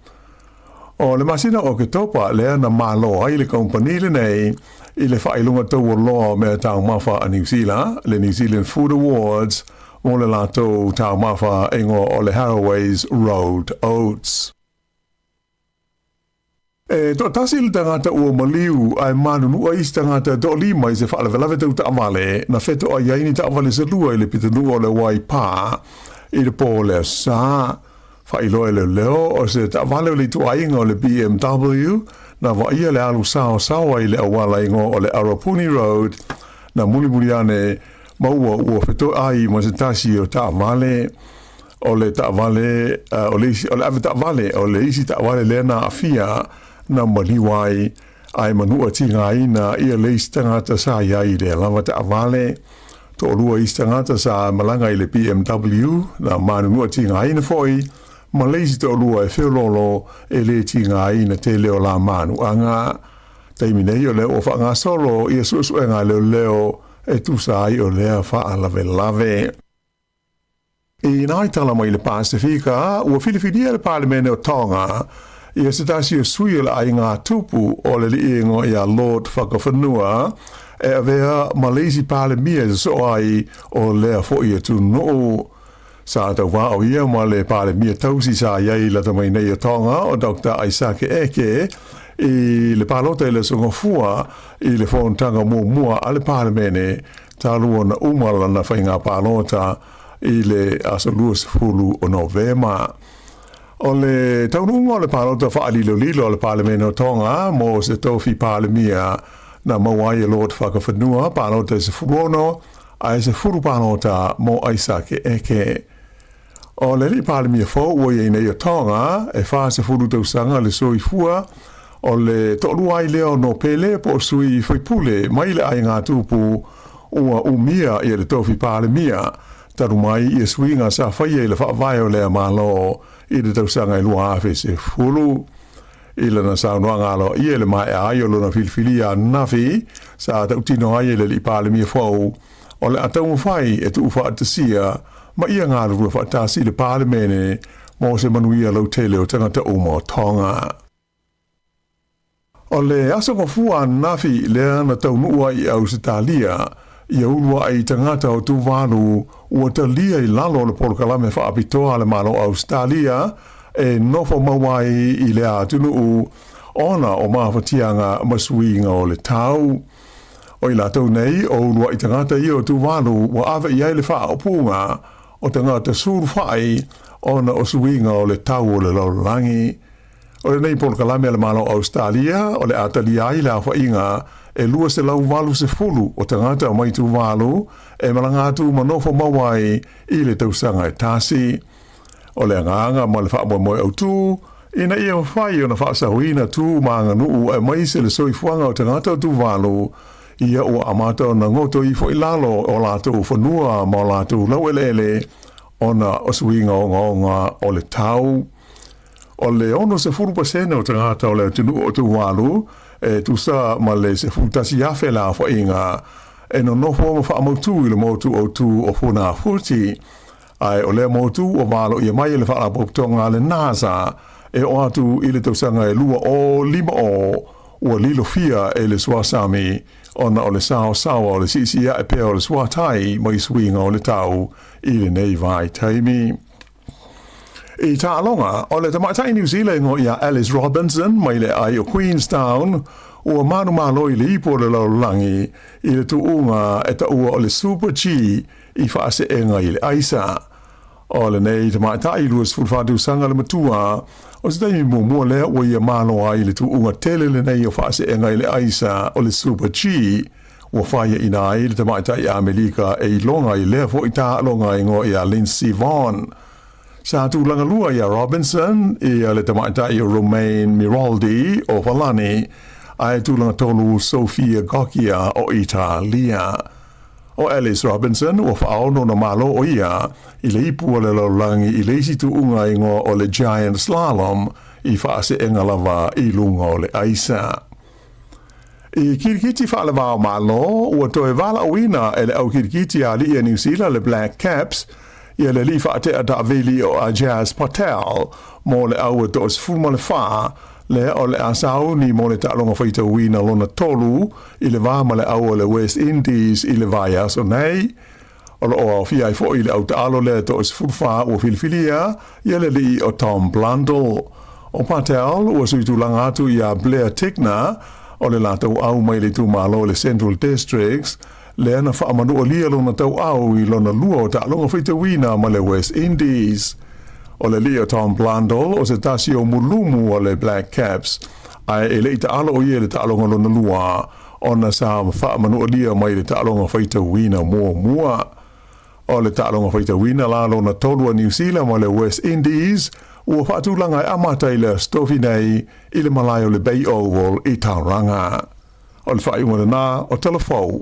O le masina o Oketopa lea na malo ai le kamupani lenei i le faailoga taualoa o mea taumafa a Niu Sila, le New Zealand Food Awards, mo le latou taumafa e igoa o le Harroways Rolled Oats. E toatasi le tagata ua maliu ae manunua isi tagata e toalima i se faalavelave tau taavale na fetoai ai ni taavale se lua i le pitonuu o le Waipā i le pō o le Aso Sa. Faailoa e leoleo o se taavale o le ituaiga o le BMW na vaaia le alu saosaoa i le auala igoa o le Arapuni Road na mulimuli ane maua ua fetoai ma se tasi o taavale. O le taavale, o le isi, o le avetaavale, o le isi taavale lea na aafia na maliu ai, ae manua tigaina ia le isi tagata sa i ai i lea lava taavale. Toalua isi tagata sa malaga i le BMW na manunua tigaina foi, ma le isi toalua e feoloolo e le tigaina tele o la manuaga. Taimi nei o lea ua faagasolo ia suesuega a leoleo e tusa ai o lea faalavelave. I nā tala mai le Pasifika, ua filifilia le Palemene o Tonga ia se tasi o sui o le aiga tupu o le alii igoa ia Lord Fakafanua e avea ma le isi Palemia e sosoo ai o lea foi atunuu. Sa tauvā o ia ma le Palemia tausi sa i ai lata mai nei o Tonga o Doctor Aisake Eke i le palota i le Aso Gafua i le fonotaga muamua a le Palemene talu ona uma lana faiga palota i le aso 20 o Novema. O le taunuuga o le palota faalilolilo a le Palemene o Tonga mo se tofi Palemia na maua ai e Lord Fakafanua palota e 16 ae 10 palota mo Aisake Eke. O le alii Palemia fou ua i ai nei o Tonga e 40 tausaga le soifua, o le toalua ai lea o Nopele po o sui faipule mai le aiga tupu ua umia ia le tofi Palemia talu mai ia suiga sa faia i le faavae o lea Malo i le tausaga e 2010. I lana saunoaga aloaia i le maea ai o lona filifilia ananafi sa tautino ai e le alii Palemia fou, o le a taumafai e tuufaatasia ma ia galulue faatasi i le Palemene mo se manuia lautele o tagata uma o Tonga. O le aso gafua ananafi lea na taunuu ai i Ausetalia, ia uluai tagata o Tuvalu ua talia i lalo o le polokalame faapitoa a le Malo o Ausetalia e nofo mau ai i lea atunuu ona o mafatiaga ma suiga o le tau. O i latou nei, o uluai tagata ia o Tuvalu ua ave i ai le faaupuga o tagata sulufai ona o suiga o le tau o le lalolagi. O lenei polokalame a le Malo o Ausetalia o le a talia ai le aofaiga e 280 o tagata mai Tuvalu e malaga atu ma nofo mau ai i le tausaga e tasi. O le agaga ma le faamoemoe autu, ina ia mafai ona faasaoina tu ma aganuu aemaise le soifuaga o tagata o Tuvalu, ia ua amata ona goto ifo i lalo o latou fanua ma o latou laueleele ona o suiga ogaoga o le tau. O le 60% o tagata o le atunuu o Tuvalu, e tusa ma le 11,000 le aofaiga, e nonofo ma faamautu i le motu autu o Funafuti. Ae o lea motu ua valoia mai e le Faalapotopotoga a le NASA e oo atu i le tausaga e 2050 ua lilofia e le suasami ona o le saosaoa o le siisii ae pea o le suatai mai suiga o le tau i lenei vaitaimi. I taaloga, o le tamaitai Niu Sila igoa ia Alice Robinson mai le aai o Queenstown ua manumalo i le ipu o le lalolagi i le tuuga e taua o le Super-G i faaseega i le aisa. O lenei tamaitai 24 tausaga le matua, o se taimi muamua lea ua ia malo ai i le tuuga tele lenei o faaseega i le aisa o le Super-G, ua faiaina ai le tamaitai Amelika e iloga i lea foi taaloga igoa ia Lindsey Vonn. Sa tulaga lua ia Robinson ia le tamaitai o Romain Miraldi o Falani, ae tulaga tolu Sofia Goggia o Italia. O Alice Robinson ua faaono ona malo o ia i le ipu o le lalolagi i le isi tuuga igoa o le Giant Slalom i faaseega lava i luga o le aisa. I kirikiti faale-va-o-Malo, ua toe valaauina e le au kirikiti a alii a Niu Sila le Black Caps ia le alii faatea taavili o Ajaz Patel mo le au e 14 lea o le a sauni mo le taaloga faitauina lona tolu i le va ma le au o le West Indies i le vaiaso nei. O lo o aofia ai foi le au taalo lea e 14 ua filifilia ia le alii o Tom Blundell. O Patel ua suitulaga atu iā Blair Tickner o le latou au mai le itumalo o le Central Districts lea na faamanualia lona tauau i lona lua o taaloga faitauina ma le West Indies. O le alii o Tom Blundell o se tasi o mulumu o le Black Caps, ae e le i taalo o ia i le taaloga lona lua ona sa faamanualia mai le taaloga faitauina muamua. O le taaloga faitauina la lona tolu a Niu Sila ma le West Indies ua faatulaga e amata i le Aso Tofi nei i le malae o le Bay Oval i Tauranga. O le faaiuga lena o Tala Fou.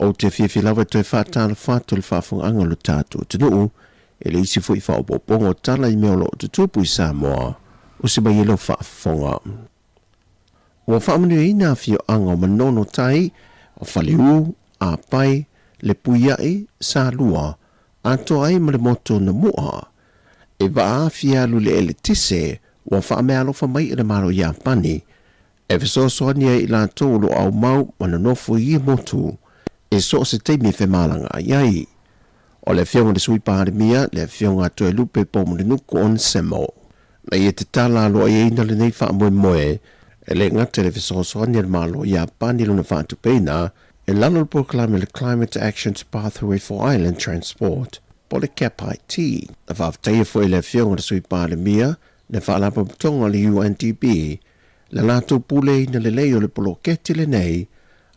Ou te fiafia lava e toe faatalofa atu i le faafofogaaga o lo tatou atunuu E le isi foi faaopoopoga o tala i mea o lo o tutupu i Samoa, o se mai e lau faafofoga. Ua faamanuiaina afioaga o Manono Tai, Faleu, Apai, Lepuiai, Salua, atoa ai ma le motu o Namua. E vaaafia alu le eletise ua faameaalofa mai e le Malo Iapani e fesoasoani ai i latou o lo o aumau ma nonofo i ia motu i so o se taimi e femalagaai ai. O le Afioga i le Sui Palemia, le Afioga a Toelupe Poumulinuku Onesemo, na ia tatala aloaiaina lenei faamoemoe e le gata i le fesoasoani a le Malo Iapani i lona faatupeina i lalo o le polokalame o le Climate Actions Pathway for Island Transport po o le CAPIT. Na faafetaia foi e le Afioga i le Sui Palemia le Faalapotopotoga o le UNDP le latou puleaina lelei o le poloketi lenei,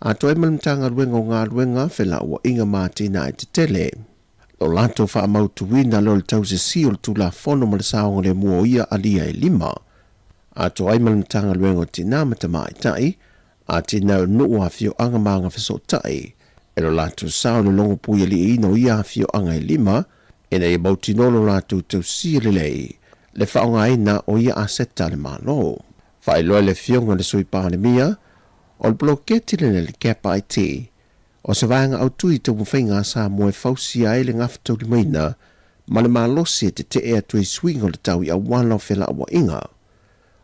atoa ai ma le Matagaluega o Galuega, Felauaiga ma Atinae Tetele. Lo latou faamautuina lea o le tausisi o le Tulafono ma le saogalemu o ia alia e lima, atoa ai ma le Matagaluega o Tina ma Tamaitai, Atinae o Nuu, Afioaga ma Agafesootai, e lo latou sao i le logopuialiiina o ia afioaga e lima, ina ia mautinoa lo latou tausia lelei le faaaogaina o ia aseta a le Malo. Faailoa e le Afioga i le Sui Palemia, o le poloketi lenei le Gap IT, o se vaega autu i taumafaiga a Samoa e fausia ai le gafataulimaina ma le malosi e tetee atu ai suiga o le tau i auala o felauaiga.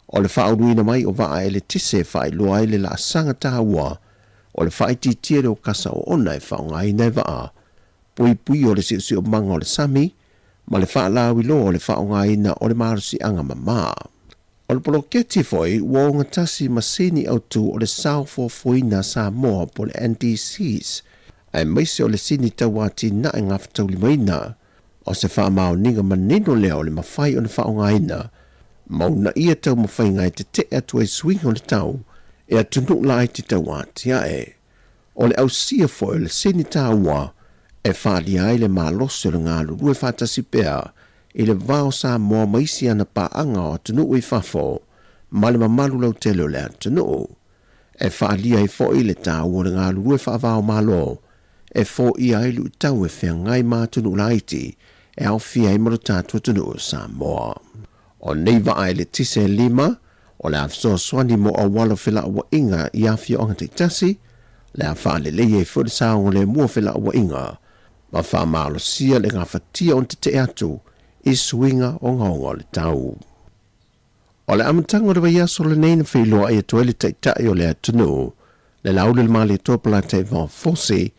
O le faauluina mai o vaa eletise e faailoa ai le laasaga taua o le faaitiitia lea o kasa oona e faaaogaina e vaa puipui o le siosiomaga o le sami. ma le faalauiloa o le faaaogaina o le malosiaga mamā. O le poloketi foi ua ogatasi ma sini autu o le Sao Fuafuaina a Samoa po o le NDCs, aemaise o le sini tauatinae gafataulimaina. O se faamaoniga manino lea o le mafai ona faaaogaina ma uunaia taumafaiga e tete'e atu ai suiga o le tau e atunuu laiti tauatia'e. O le ausia foi o le sini taua e faaalia ai le malosi o le galulue faatasi pea i le va o Samoa ma isi ana paaga o atunuu i fafo ma le mamalu lautele o le atunuu. E faaalia ai foi le taua o le galulue faava-o-Malo e foia ai luitau e feagai ma atunuu laiti e aofia ai ma lo tatou atunuu o Samoa. O nei vaa eletise e lima, o le a fesoasoani mo auala o felauaiga i afioaga taitasi, le a faaleleia ai foi le saogalemu o felauaiga ma faamalosia le gafatia ona tetee atu i suiga ogaoga o le tau. O le amataga o le vaiaso lenei na feiloai atu ai le Taitai o le atunuu, le Laaulialemalietoa Polataivao Fosi,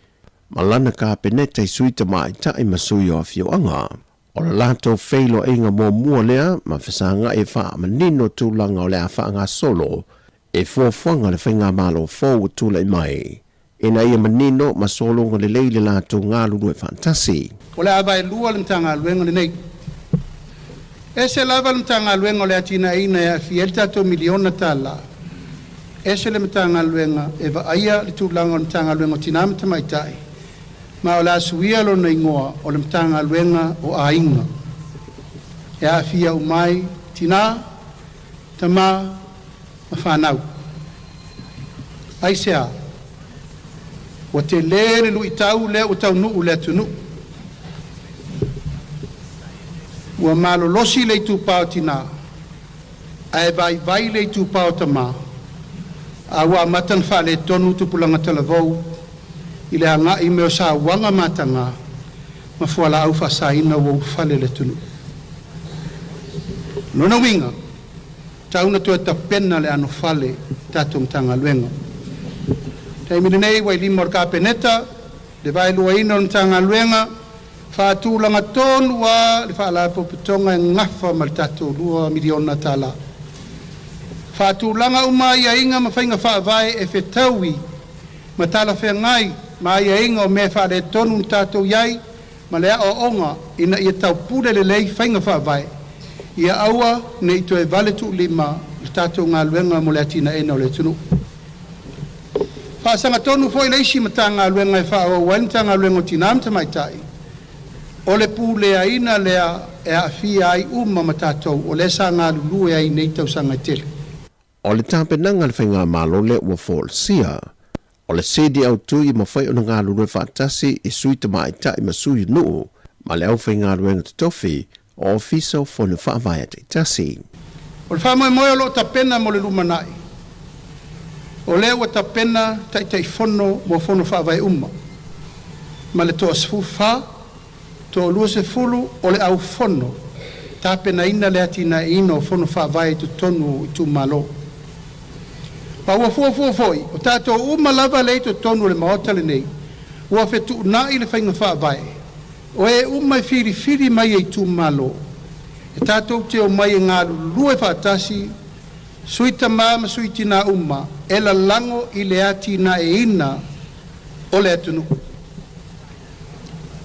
ma lana Kapeneta i sui tamaitai ma sui o afioaga. O le latou feiloaiga muamua lea ma fesagai e faamanino tulaga o le a faagasolo e fuafuaga a le Faigamalo fou ua tulai mai ina ia manino ma sologa lelei le latou galulue faatasi.
O le a vaelua le Matagaluega lenei. Ese lava le Matagaluega o le Atinaeina e aafia ai le tatou miliona tala, ese le Matagaluega e vaaia le tulaga o le Matagaluega o Tina ma Tamaitai, ma o le a suia lona igoa o le Matagaluega o Aiga e aafia uma ai tina, tama ma fanau. Aisea? Ua tele le luitau lea ua taunuu i le atunuu. Ua malolosi le itupa o tina, ae vaivai le itupa o tama, a ua amata ona faaletonu tupulaga talavou i le agai mai o sauaga mataga ma fualaau faasaina ua ulufale i le atunuu. O lona uiga, tau na toe tapena le anofale i tatou Matagaluega. I le taimi lenei ua i lima o le Kapeneta le vaeluaina o le Matagaluega, faatulaga tonu lava le Faalapotopotoga e gafa ma le tatou $2 miliona. Faatulaga uma aiaiga ma faiga faavae e fetaui ma talafeagai ma aiaiga o mea e faaletonu na tatou i ai ma le aoaoga ina ia taupule lelei faiga faavae, ia aua ne i toe vale tuulima le tatou galuega mo le atinaeina o le atunuu. Faasagatonu foi le isi Matagaluega e faaauau ai le Matagaluega o Tina ma Tamaitai, o le puleaina lea e aafia ai uma ma tatou o lea sa galulue ai i nei tausaga e tele.
O le tapenaga a le Faigamalo lea ua folasia, o le sini autu ia mafai ona galulue faatasi i sui tamaitai ma sui nuu ma le aufaigaluega totofi o Ofisa o Fono Faavae a taitasi.
O le faamoemoe o lo o tapena mo le lumanai, o lea ua tapena Taitaifono mo Fono Faavae uma, ma le toa-14 Toa-20 o le au fono tapenaina le atinaeina o fono faavae i totonu o itumalo. Ma ua fuafua foi, o tatou uma lava lea i totonu o le Maota lenei, ua fetuunai le faiga faavae, o e uma e filifili mai e itumalo, e tatou te omai e galulue faatasi, sui tama ma sui tina uma, e lalago i le atinaeina o le atunuu.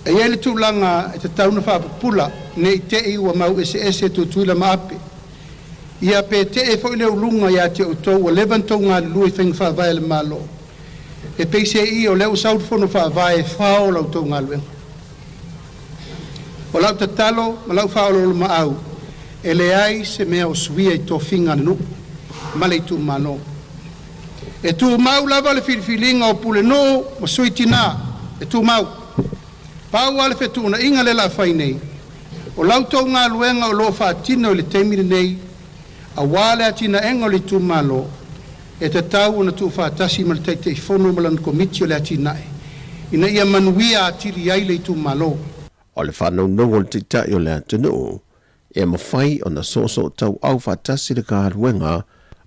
E i ai le tulaga e tatau ona faapupula ne i te i ua mau eseese Tutuila ma Ape. Ia pe tee foi le uluga ia te outou ua leva ona tou galulue i faiga faavae a le Malo. E peiseai o lea ua sau le Fono Faavae e fao la outou galuega. O lau tatalo ma lau faaoloolomaau, e leai se mea o suia i tofiga a le nuu ma le itumalo. E tumau lava le filifiliga o pulenuu ma sui tina, e tumau. Pau lava le fetuunaiga lea o le a fai nei, o la outou galuega o lo o faatino i le taimi lenei aua le atinaega o le itumalo, e tatau ona tuufaatasi ma le Taitaifono ma lana Komiti o le Atinae ina ia manuia atili ai le itumalo.
O le faanonoga o le Taitai o le atunuu, e mafai ona soosootauau faatasi le galuega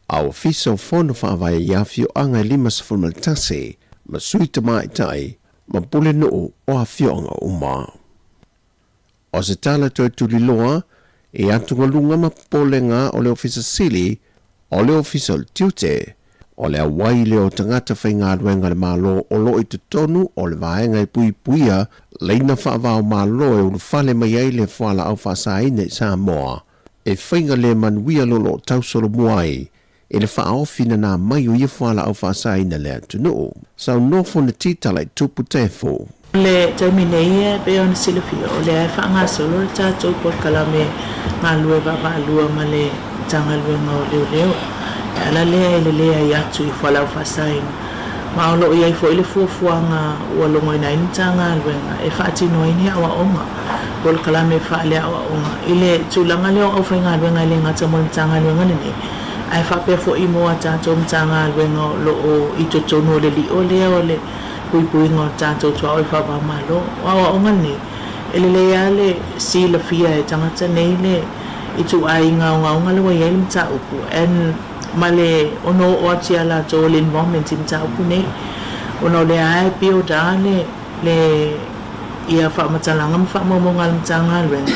a Ofisa o Fono Faavae i afioaga e 51 ma sui tamaitai ma pulenuu o afioaga uma. O se tala toe tuliloa i atugaluga ma popolega o le Ofisa Sili o le Ofisa o le Tiute, o le auai lea o tagata faigaluega a le Malo o lo o i totonu o le vaega e puipuia laina faava-o-Malo e ulufale mai ai le fualaau faasaina i Samoa, e faiga le manuia lo lo o tausolomua ai i le faaofi nanā mai o ia fualaau faasaina i le atunuu. Saunoa Fonoti Talaitupu Tefo.
I le taimi nei e pei ona silafia, o lea e faagasolo le tatou polokalame galue vaavaalua ma le Matagaluega o Leoleo e ala lea i le leai atu i fualaau faasaina. Ma o lo o i ai foi le fuafuaga ua logoina ai le Matagaluega e faatino ai ni aoaoga, polokalame faaleaoaoga i le tulaga lea o aufaigaluega e le gata mo le Matagaluega lenei, ae faapea foi mo a tatou Matagaluega o lo o i totonu o le lio lea o le puipuiga o tatou tuaoi faava-o-Malo. O aoaoga nei, e lelei lava le silafia e tagata nei le ituaiga ogaoga lea ua i ai le mataupu and ma le ono oo atu ia latou o le involvement i mataupu nei ona o lea lava e build lava le le ia faamatalaga ma faamaumauga a le Matagaluega,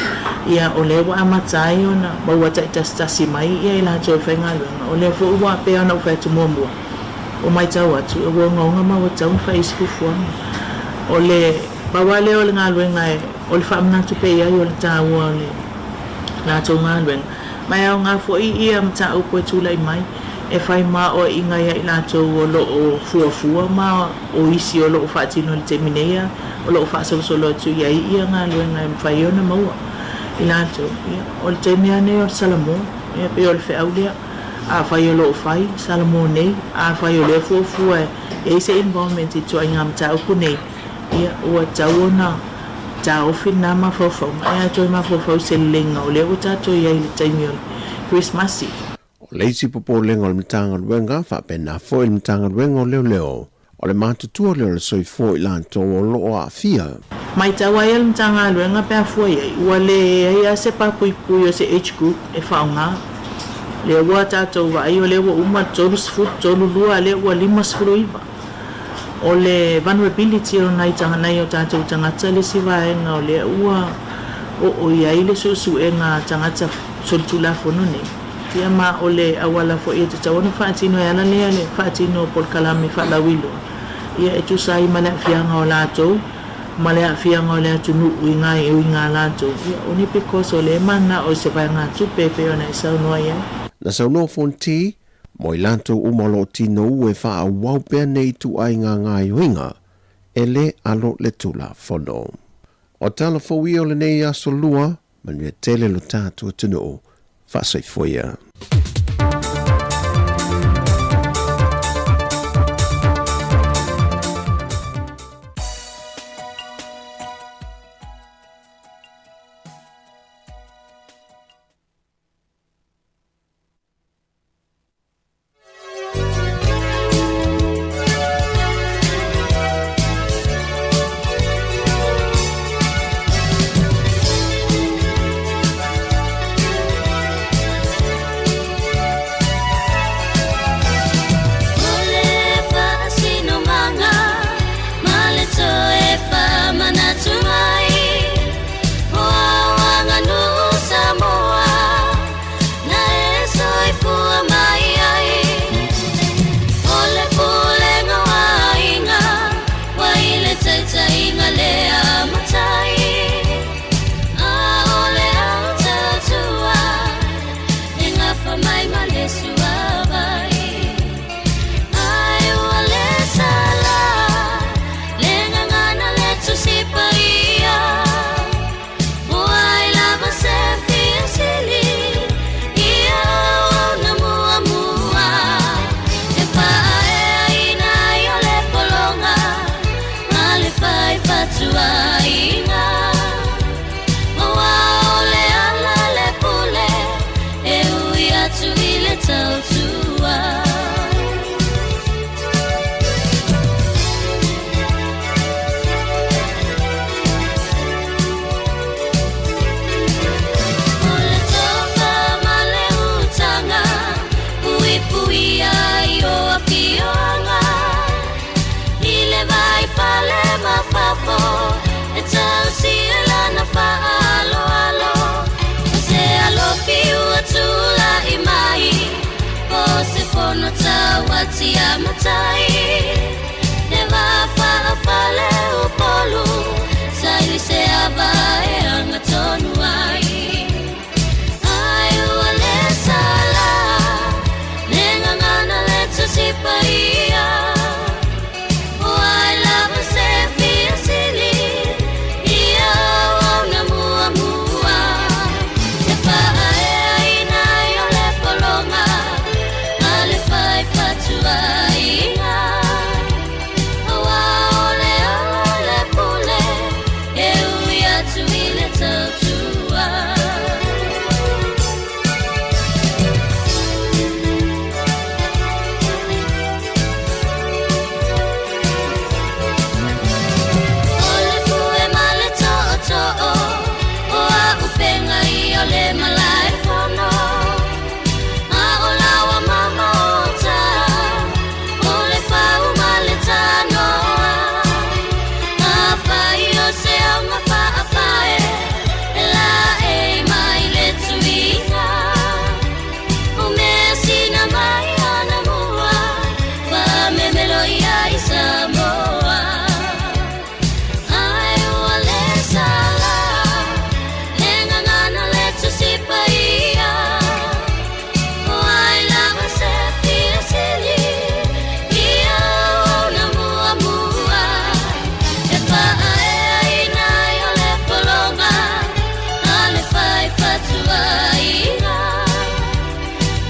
ia o lea ua amata ai ona maua taitasitasi mai ia i latou e faigaluega. O lea foi ua pei ona ou fai atu muamua, ua matau atu, ua ogaoga ma ua tatau ona fai isi fuafuaga. O le pau lava lea o le galuega e, o le faamanatu pea i ai o le taua o le latou galuega, ma e aoga foi ia mataupu e tulai mai e fai maoaiga ia i latou o lo o fuafua ma o isi o lo o faatino i le taimi nei a o lo o faasolosolo atu i ai ia galuega e mafai ai ona maua i latou. Ia, o le taimi lava nei o le Salamō, ia pei o le feau lea. Afai o lo o fai, Salamō nei, afai o lea e fuafua e i ai se involvement i ituaiga mataupu nei, ia, ua tatau ona taofi lena mafaufauga, ae a toe mafaufau i se leleiga o lea ua tatou i ai i le taimi o le Kerisimasi.
O le isi popolega o le Matagaluega, faapena foi le Matagaluega o Leoleo, o le matutua lea o le soifua o i latou o lo o aafia.
Matau ai a le Matagaluega pe a fua i ai, ua leai lava se papuipui o se age group e faaaoga. Lea ua tatou vaai o lea ua uma le 30, 32 a lea ua 59. O le vulnerability o nai nai o tatou tagata le isi vaega o lea ua oo i ai le suesuega a tagata solitulafono nei. Ia ma o le auala foi e tatau ona faatino e ala lea le faatino o polokalame faalauiloa, ia e tusa ai ma le aafiaga o latou ma le aafiaga o le atunuu i gaoioiga a latou, ia only because o lea e mananao i se vaegatupe e pei ona e saunoa i ai.
Na saunoa Fonti, mo i latou uma o lo o tinou e faaauau pea nei ituaiga gaoioiga, e le alo le Tulafono. O tala fou ia o lenei aso lua, Manuia tele lo tatou atunuu. Faasoifua ia.
ona tauatia matai Le va whaafale o polu Sa ili se ava e anga tonu ai Ai ua le sala Le ngangana le tusipa ia O ai lava se fia sili Ia au na mua mua E whaaea ina i o le polonga A le whai whatua inga Aua o le ala le pule E ui atu i le tautua. O le fue ma le tootoo O a upenga i o le malae fono A o laua mama o ta O le fau ma le tanoa A fai o se auga faafae E laei mai le tuiga O mea sina mai ana mua Faamemelo ia i Samoa Ai ua le sala Le gagana le Tusi Paia O ai lava se fia sili Ia ona muamua E faaeaina ai o le pologa A le fai fatuaiga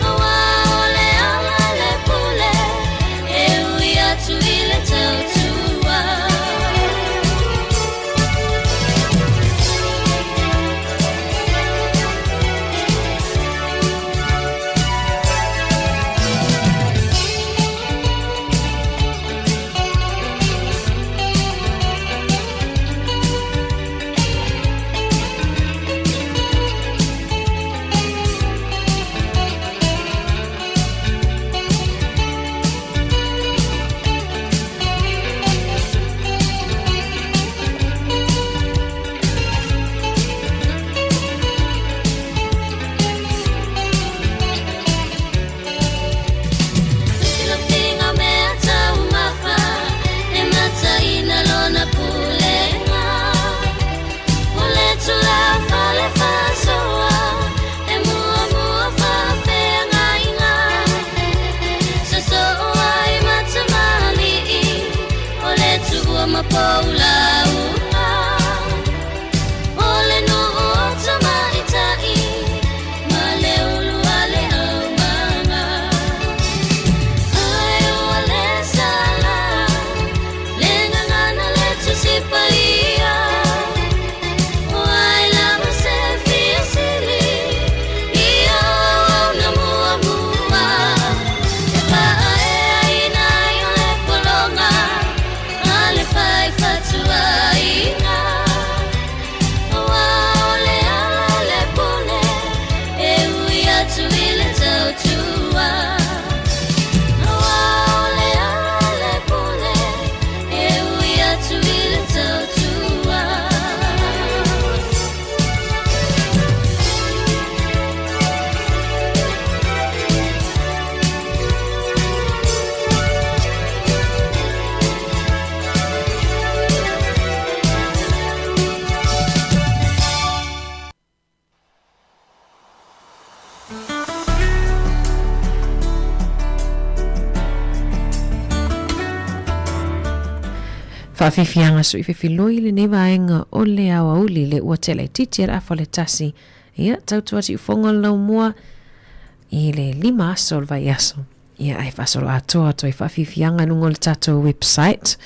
Aua o le ala le pule E ui atu i le tautua. Filofiga o mea taumafa E mataina lona pulega O le tula fale faasoa E muamua faafeagaiga Sosoo ai ma tamalii O le tuua ma pou lauga O le nuu o tamaitai Ma le ulu a le aumaga Ai ua le sala Le gagana le Tusi Paia O ai lava se fia sili Ia auauna muamua E faaeaina ai o le pologa A le fai fatuaiga Aua o le ala le pule E ui atu i le tautua Aua o le ala le pule E ui atu i le tautua.
Faafiafiaga suifefiloi lenei vaega o le aoauli le ua tele titi a afa le tasi ia tautua siufogo le laumua i le lima aso o le vaiaso ia ae faasolo atoa atu ai faafiafiaga i luga o le tatou website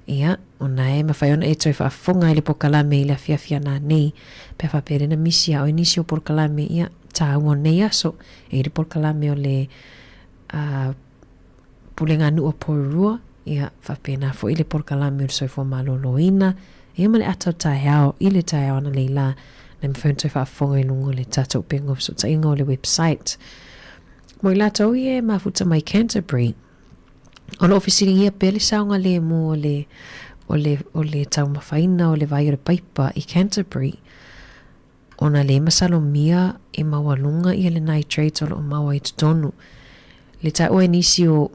ia ona e mafai ona e toe faafofoga i le pokalame i le afiafi ana nei pe a faapea lena misi a oe nisi o polokalame ia taua o nei aso e i le polokalame o le uh, Pulega Nuu o Porirua ia faapena foi le polokalame o le soifua maloloina ia ma le ata o taeao i le taeao ana nei la na mafai ona toe faafofoga i luga o le tatou upega o fesootaiga o le website. Mo i latou ia e mafuta mai Canterbury, o lo o fesiligia pea le saogalemu o le, o le, o le taumafaina o le vai o le paipa i Canterbury, ona le masalomia e maualuga ia le nitrates o lo o maua i totonu. Le taua e nisi o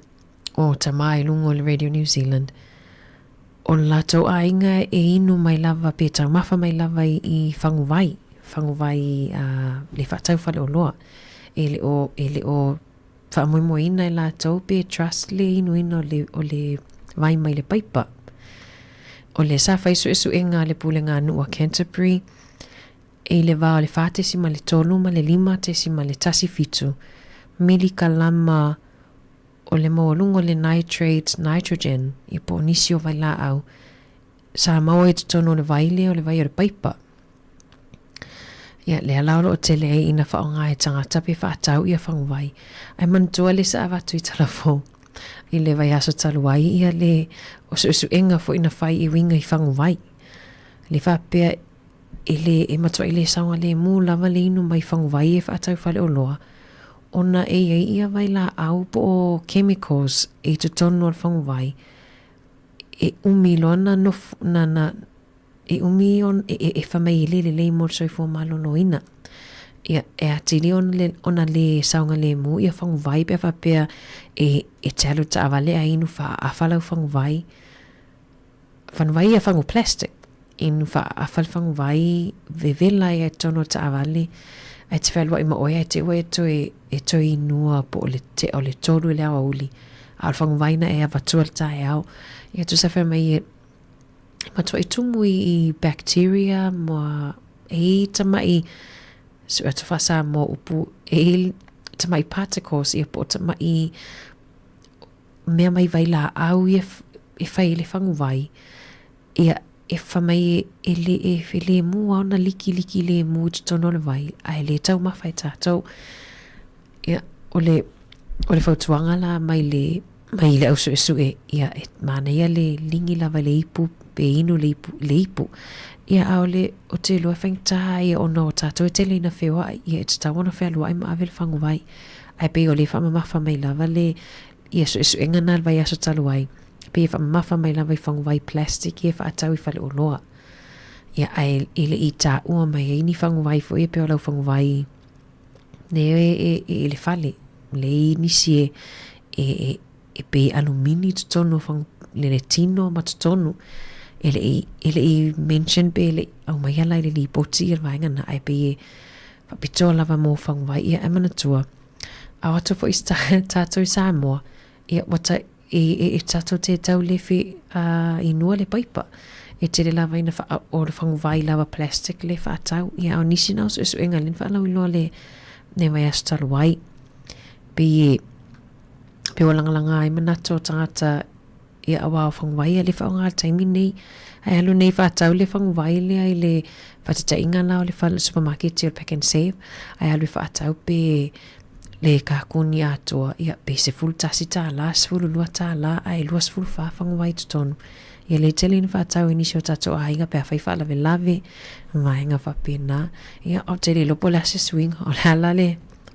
o tama i luga o le Radio New Zealand, o le latou aiga e inu mai lava pe taumafa mai lava i, i faguvai, faguvai a le faatau faleoloa. E le o, e le o faamoemoeina e latou pe trust le inuina o le, o le vai mai le paipa. O le sa fai suesuega a le Pulega a Nuu a Canterbury, e i le va o le 4.3 ma le 5.17 milikalama o le maualuga o le nitrate nitrogen, ia po o nisi o vailaau, sa maua i totonu o le vai lea o le vai o le paipa. Ia, lea la o lo o tele ai ina faaaoga e tagata pe faatau ia faguvai. Ae manatua le sa avatu i Talafou i le vaiaso talu ai ia le o suesuega foi na fai i uiga i faguvai. Le faapea e le e matuai le saogalemu lava le inu mai faguvai e faatau faleoloa ona e i ai ia vailaau po o chemicals i totonu o le faguvai e umi loa na nofo na na e umi on, e, e, e fai mai e le lelei mo le soifua maloloina. Ia, e atili ona le, ona le saogalemu ia faguvai pe a faapea e, e te alu taavale ae inu faaafa lau faguvai. Faguvai ia fagu plastic. Inu faaafa le faguvai vevela ai i totonu o le taavale ae te fealuai ma oe ae te i ua e toe, e toe inua po o le tea o le tolu i le aoauli. A o le faguvai na e avatua i le taeao. Ia tusa fai mai e, e matuai tumu i, i bacteria ma e i tamai sue atu faa-Samoa upu e i tamai particles ia po o tamai mea mai vailaau ia e fai i le faguvai ia e fai mai e le e lemu lava ona likiliki lemu i totonu o le vai ae le taumafa e tatou. Ia, o le, o le fautuaga la mai le, mai le au suesue, ia, e manaia le ligi lava i le ipu, pe inu le ipu, le ipu. Ia, a o le, ou te iloa e faigata ia ona o tatou e tele ina feoai, ia e tatau ona fealuai ma ave le faguvai. Ae pei o lea e faamamafa mai lava le, ia suesuega na i le vaiaso talu ai, pei e faamamafa mai lava i faguvai plastic ia e faatau i faleoloa. Ia, ae e le i taua mai ai ni faguvai foi ia pei o lau faguvai Lea e, e, e le fale, le i nisi e, e, e, e pei alumini totonu o fang, le le tino ma totonu. E le i, e le i mention pe le i aumaia la i le lipoti ia le vaega na, ae pei e faapitoa lava mo faguvai ia ae manatua. Ao atu foi tatou i Samoa, ia ua ta, e, e, e tatou te tau le whi, uh, inua le paipa. E tele lava ina wha, o le faguvai lava plastic le whaatau. Ia, o nisi na o suesuega le whaalauiloa le, le vaiaso talu ai. Pei e, pe ua langalanga ai manatu o tagata ia aua o faguvai ia le whaonga le taimi nei. Ae alu nei whaatau le faguvai lea i le whatataiga la o le whale supermarket o le pack and save. Ae alu i whaatau pe le kākuni atoa, ia, pe 11 tālā, 12 tālā, ae 24 faguvai totonu. Ia le tele ina whaatau i nisi o tatou āiga pe a whai whalavelave, vaenga whapena. Ia, o te le iloa po o le a se suiga, o le a la le,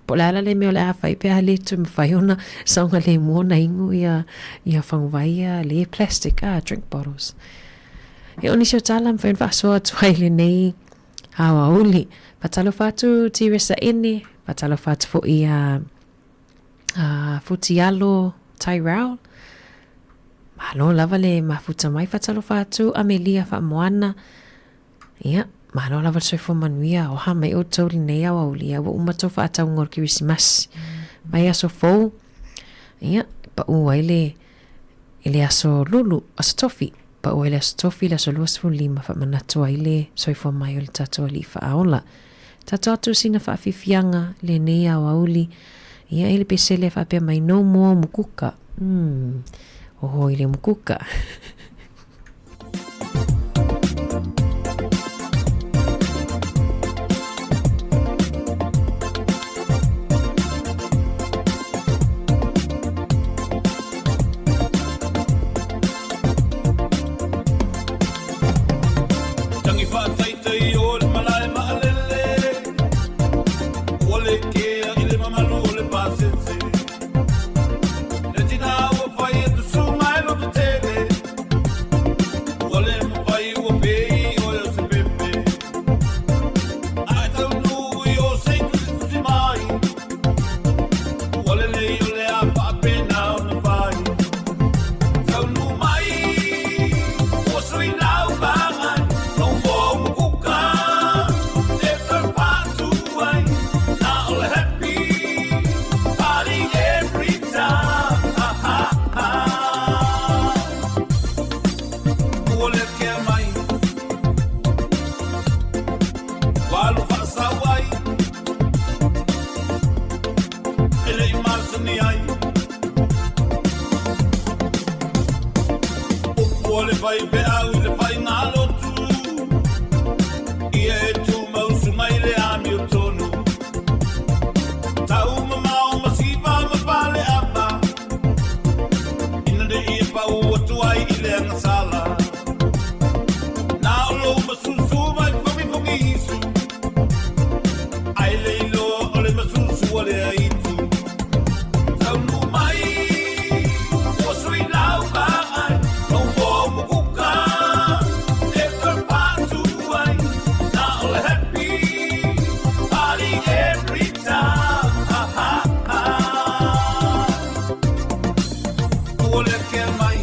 po o le a la le mea o le a whai pe a le toe mawhai ona saogalemu ona ingu ia, ia faguvai ia le plastic, ah, drink bottles. Ia, o nisi o tāla mawhai ona whaasoa atu ai lenei aoauli. Whatalofa atu Tiresa Ene, whatalofa atu fo'i a, a Futialo Tyrell. Malo lava le mafuta mai whatalofa atu Amelia Whaamoana. Ia, malo lava le soifua manuia oha mai outou lenei aoauli a ua uma tou faatauga o le Kerisimasi. Mai aso fou, ia, pau ai le i le aso lulu, aso tofi, pau ai le aso tofi, le aso 25, faamanatu ai le soifua mai o le tatou Alii Faaola. Tatou atu sina faafiafiaga lenei aoauli, ia i le pesele faapea mai no more mukuka. Mm, oho i le mukuka.
Tangi faataitai o le malae maalele, Ua le kea i le mamalu o le pasese. Le tina ua fai e tusuga e loto tele. faifeau i le faigalotu. Ia e tumausu mai le amiotonu. Taumamao ma siva ma faleava. Ina ne i pau atu ai i le agasala. Na o lou masusu mai fogifogiisu. Ae le iloa o le masusu a le aitu. Taunuu mai ua sui lau vaai. Lou moa mukuka e toe patu ai. Na o le happy party every time. Ha, ha, ha. Ua le kea mai.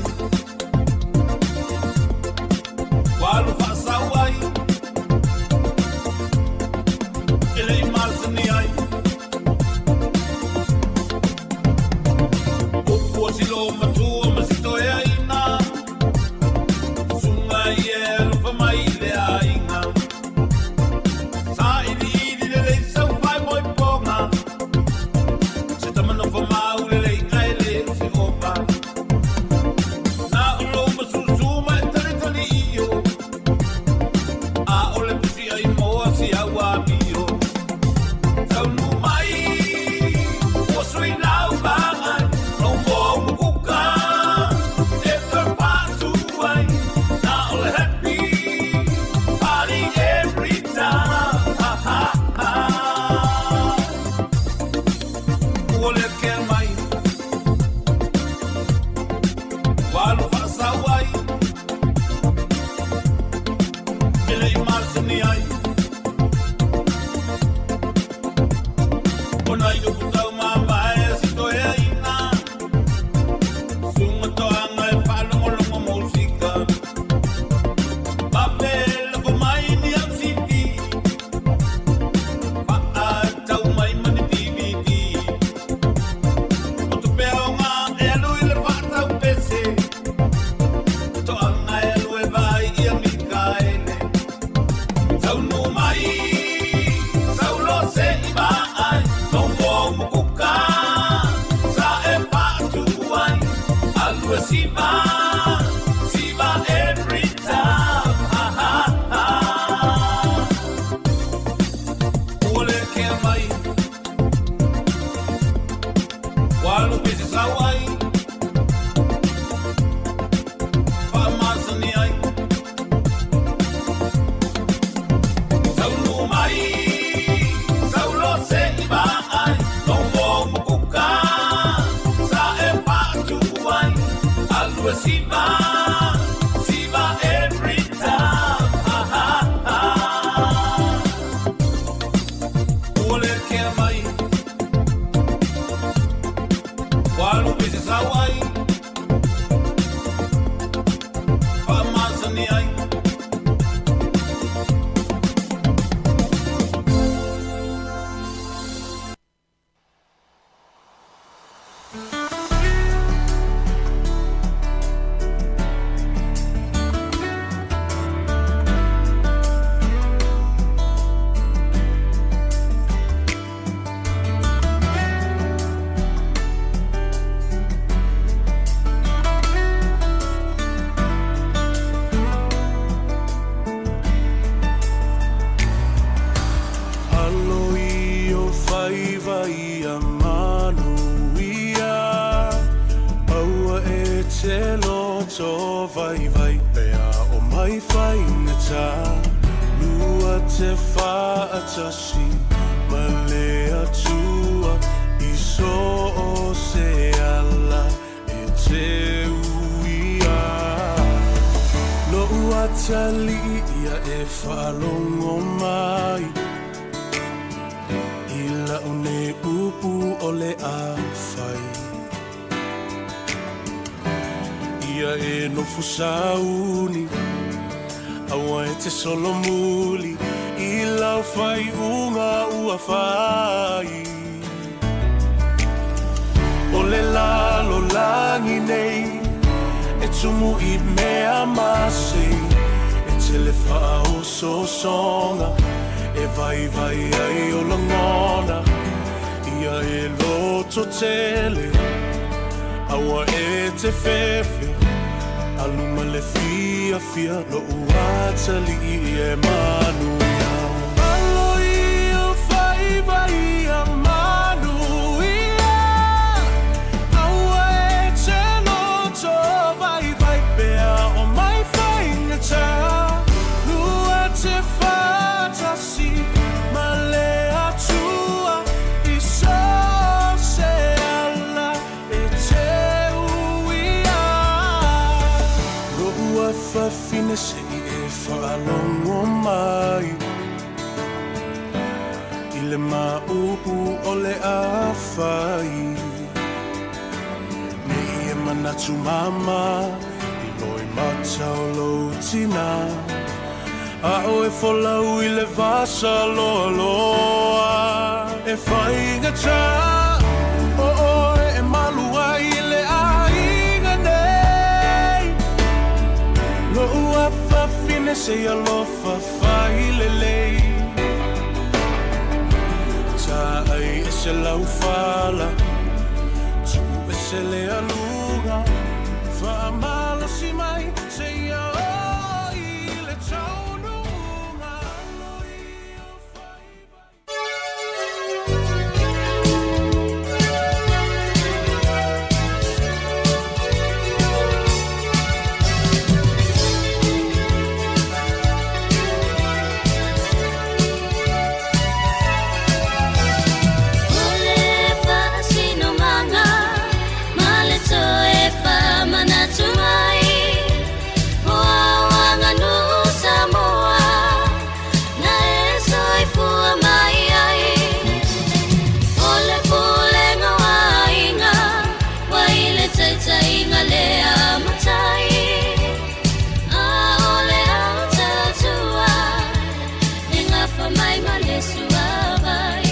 Ua alu faasau ai. E le i masani ai. Upu a si loumatua ma si toeaina. Susuga ia e alofa mai i le aiga. Sailiili lelei sau faimoipoga. Se tama nofo mau lelei ae le o se opa. Na o lou masusu ma e talitali io. A o le pusi ai moa si au amio. Taunuu mai ua sui lau vaai. Lou moa mukuka e toe patu ai. Na o le happy party every time. Ha, ha, ha. Ua le kea mai. Ua alu faasau ai. E le i masani ai. O nai upu taumamae a si toeaina. Susuga toaga e faalogologo musika. Vave lafo mai ni au CD. Faatau mai ma ni DVD. O tupe aoga e alu i le faatau pese. Toaga e alu e vaai ia Mikaele. Taunuu mai sau loa se i vaai. Lou moa mukuka sa e faatu ai. Alu e siva, siva every time. Ha, ha, ha. Ua le kea mai. Ua alu pese sau ai. Faamasani ai. Taunuu mai sau loa se i vaai. Lou moa mukuka sa e faatu ai. Alu e siva, siva every time. Ha, ha, ha. Ua le kea mai. Ua alu pese sau ai. Faamasani ai.
Alo i ou faiva ia manuia, Aua e te loto vaivai pe aʻo mai faigata, Lua te faatasi ma le Atua i so o se ala e te uia. Loʻu atalii ia e faalogo mai i laʻu nei upu ʻole a fai. Ia e nofo sauni, aua e te solomuli i lau faaiuga ua fai. O le lalolagi nei e tumu i mea masei, e tele faaosoosoga e vaivai ai o lagona. Ia e loto tele, aua e te fefe, Mamalu ma le fiafia Lo'u atalii e manuia Alo i ou faiva ia manuia Aua e te loto vaivai pea o mai faigata Lua te faatasi ma le Atua I so o se ala e te uia Lo'u afafine se i e faalogo mai I le maʻupu o le afai Ne i e manatu māmā I loimata o lou tinā A oe folau i le vasa loaloa E faigata o oe e malu ai i le aiga nei Lo'u afafine se i alofa fai lelei Taai ese lau fala Tuu ese le aluga Faamalosi mai seia oo i le taunuuga.
O le faasinomaga ma le toe faamanatu mai o au aganuu Samoa na e soifua mai ai. O le pulega o aiga ua i le taitaiga le matai a o le au tautua e gafa mai ma le suavai.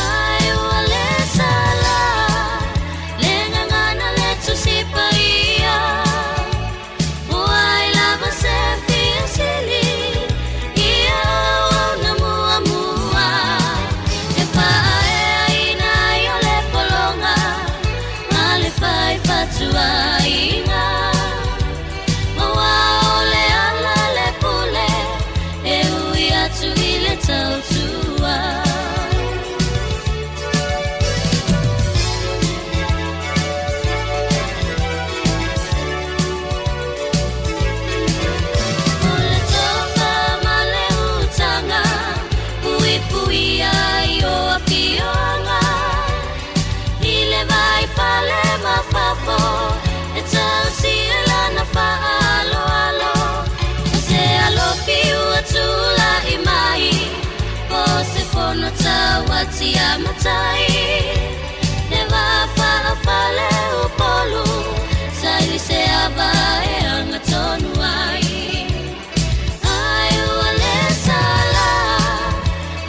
Ae ua le sala le gagana le Tusi Paia o ai lava se fia sili ia auauna muamua e faaeaina ai o le pologa ma le fai fatuaiga. Aua o le ala le pule e ui atu i le tautua. O le tofa ma le utaga puipuia i o afioaga i le vaifale ma fafo e tausia lana faaaloalo. O se alofi ua tulai mai po o se fono tauatia matai le va faaofale Upolu saili se ava e agatonu ai. Ai ua le sala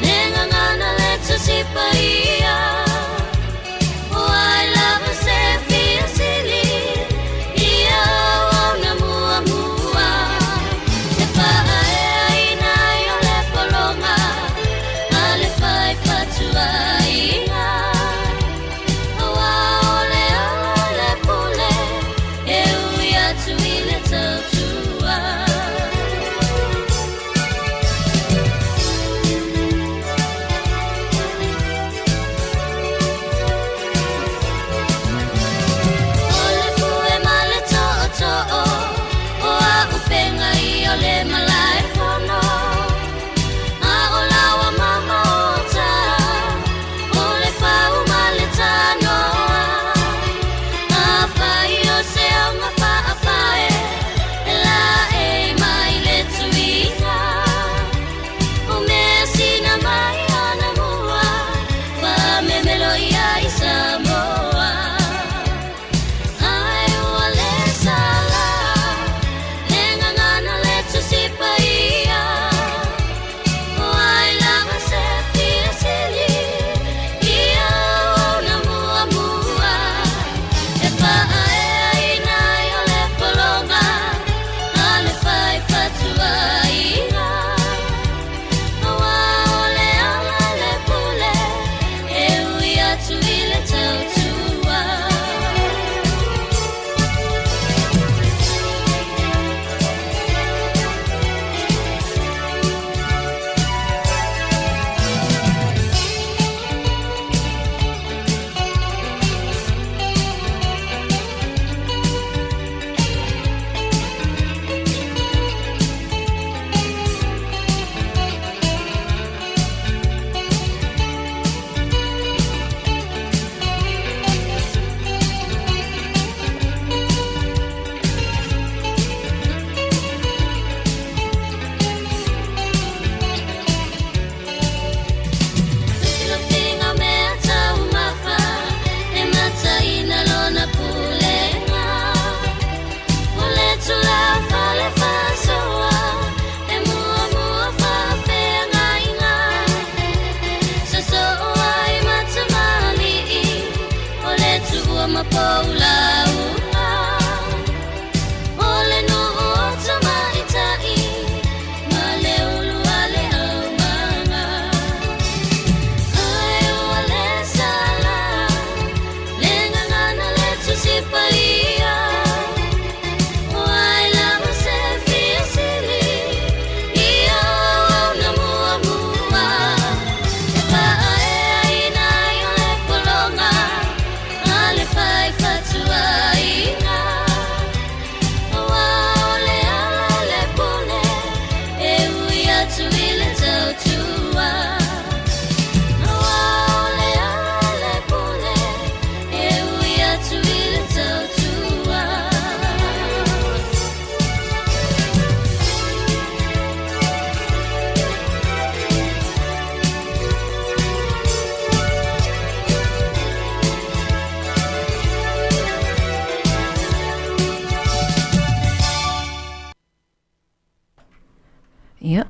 le gagana le Tusi Paia o ai lava se fia sili ia auauna muamua e faaeaina ai o le pologa a le fai fatuaiga.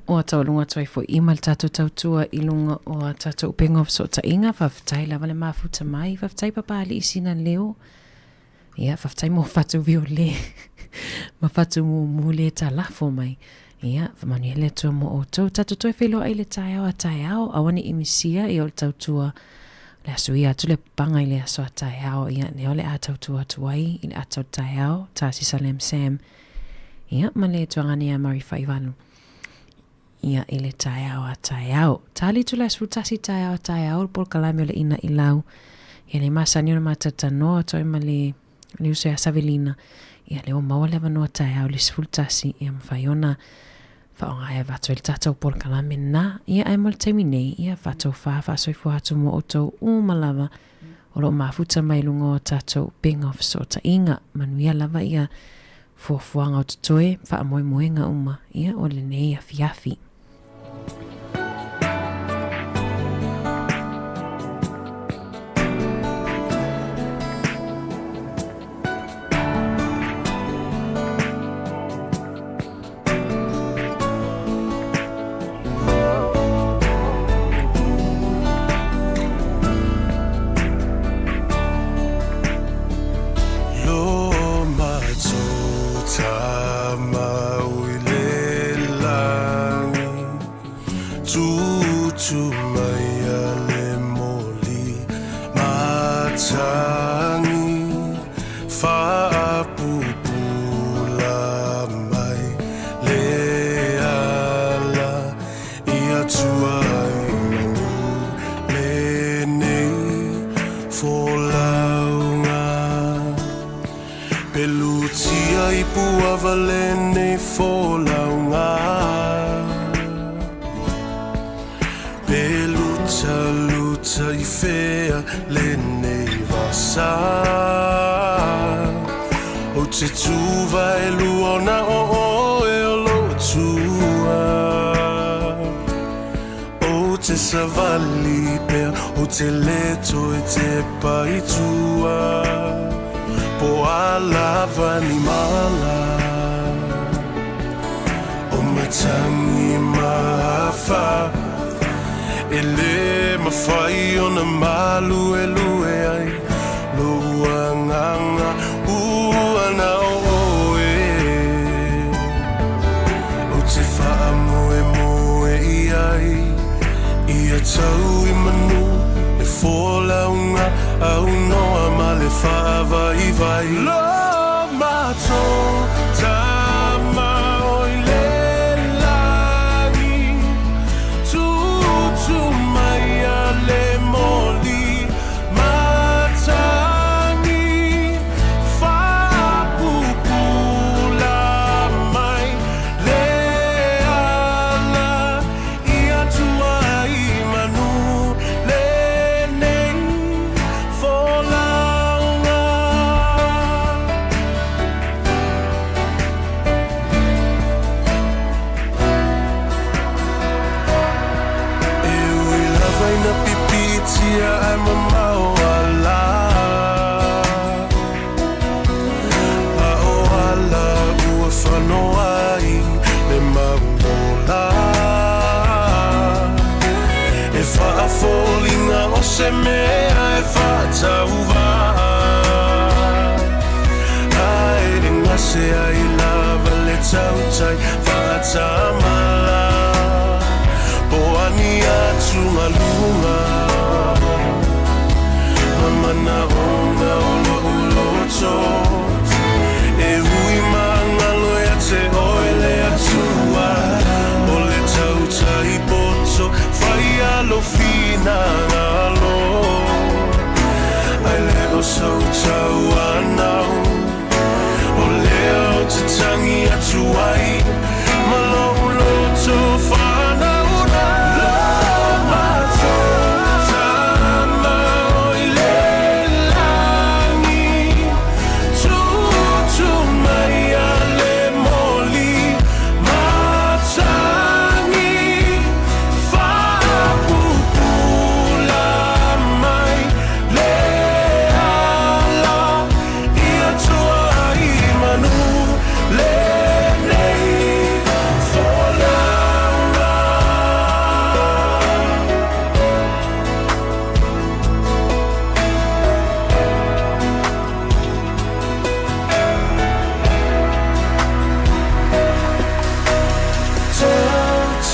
Ua taualuga atu ai foi i ma le tatou tautua i luga o a tatou upega o fesootaiga. Faafetai lava le mafuta mai. Faafetai Papalii sina leo. Ia, faafetai mo fatu viole ma fatu mumu le talafo mai. Ia, faamanuia le Atua mo outou. Tatou toe feiloai i le taeao a taeao. Aua ne i misia ia o le tautua le aso ia atu le paga i le aso a taeao. Ia, lea o le a tautua atu ai i le ata o le taeao. Tā Sisa Lam Sam. Ia, ma le tuagane ia Murray Faivalu. Ia, i le taeao a taeao. Tā le itula e 11 taeao a taeao, le polokalame o le ina i lau. Ia, le masani ona matata noa atu ai ma le, le uso ia Savelina. Ia, le ua maua le avanoa taeao le 11, ia mafai ona faaaoga e avatu ai le tatou polokalame na. Ia, ae mo le taimi nei, ia, faatofā, faasoifua atu mo outou uma lava o lo o mafuta mai luga o tatou upega o fesootaiga. Manuia lava ia fuafuaga o totoe, faamoemoega uma, ia, o lenei afiafi.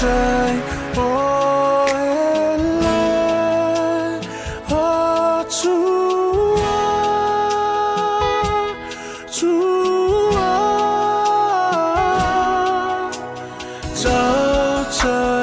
Tai o e le Atua, Tua. Tautai.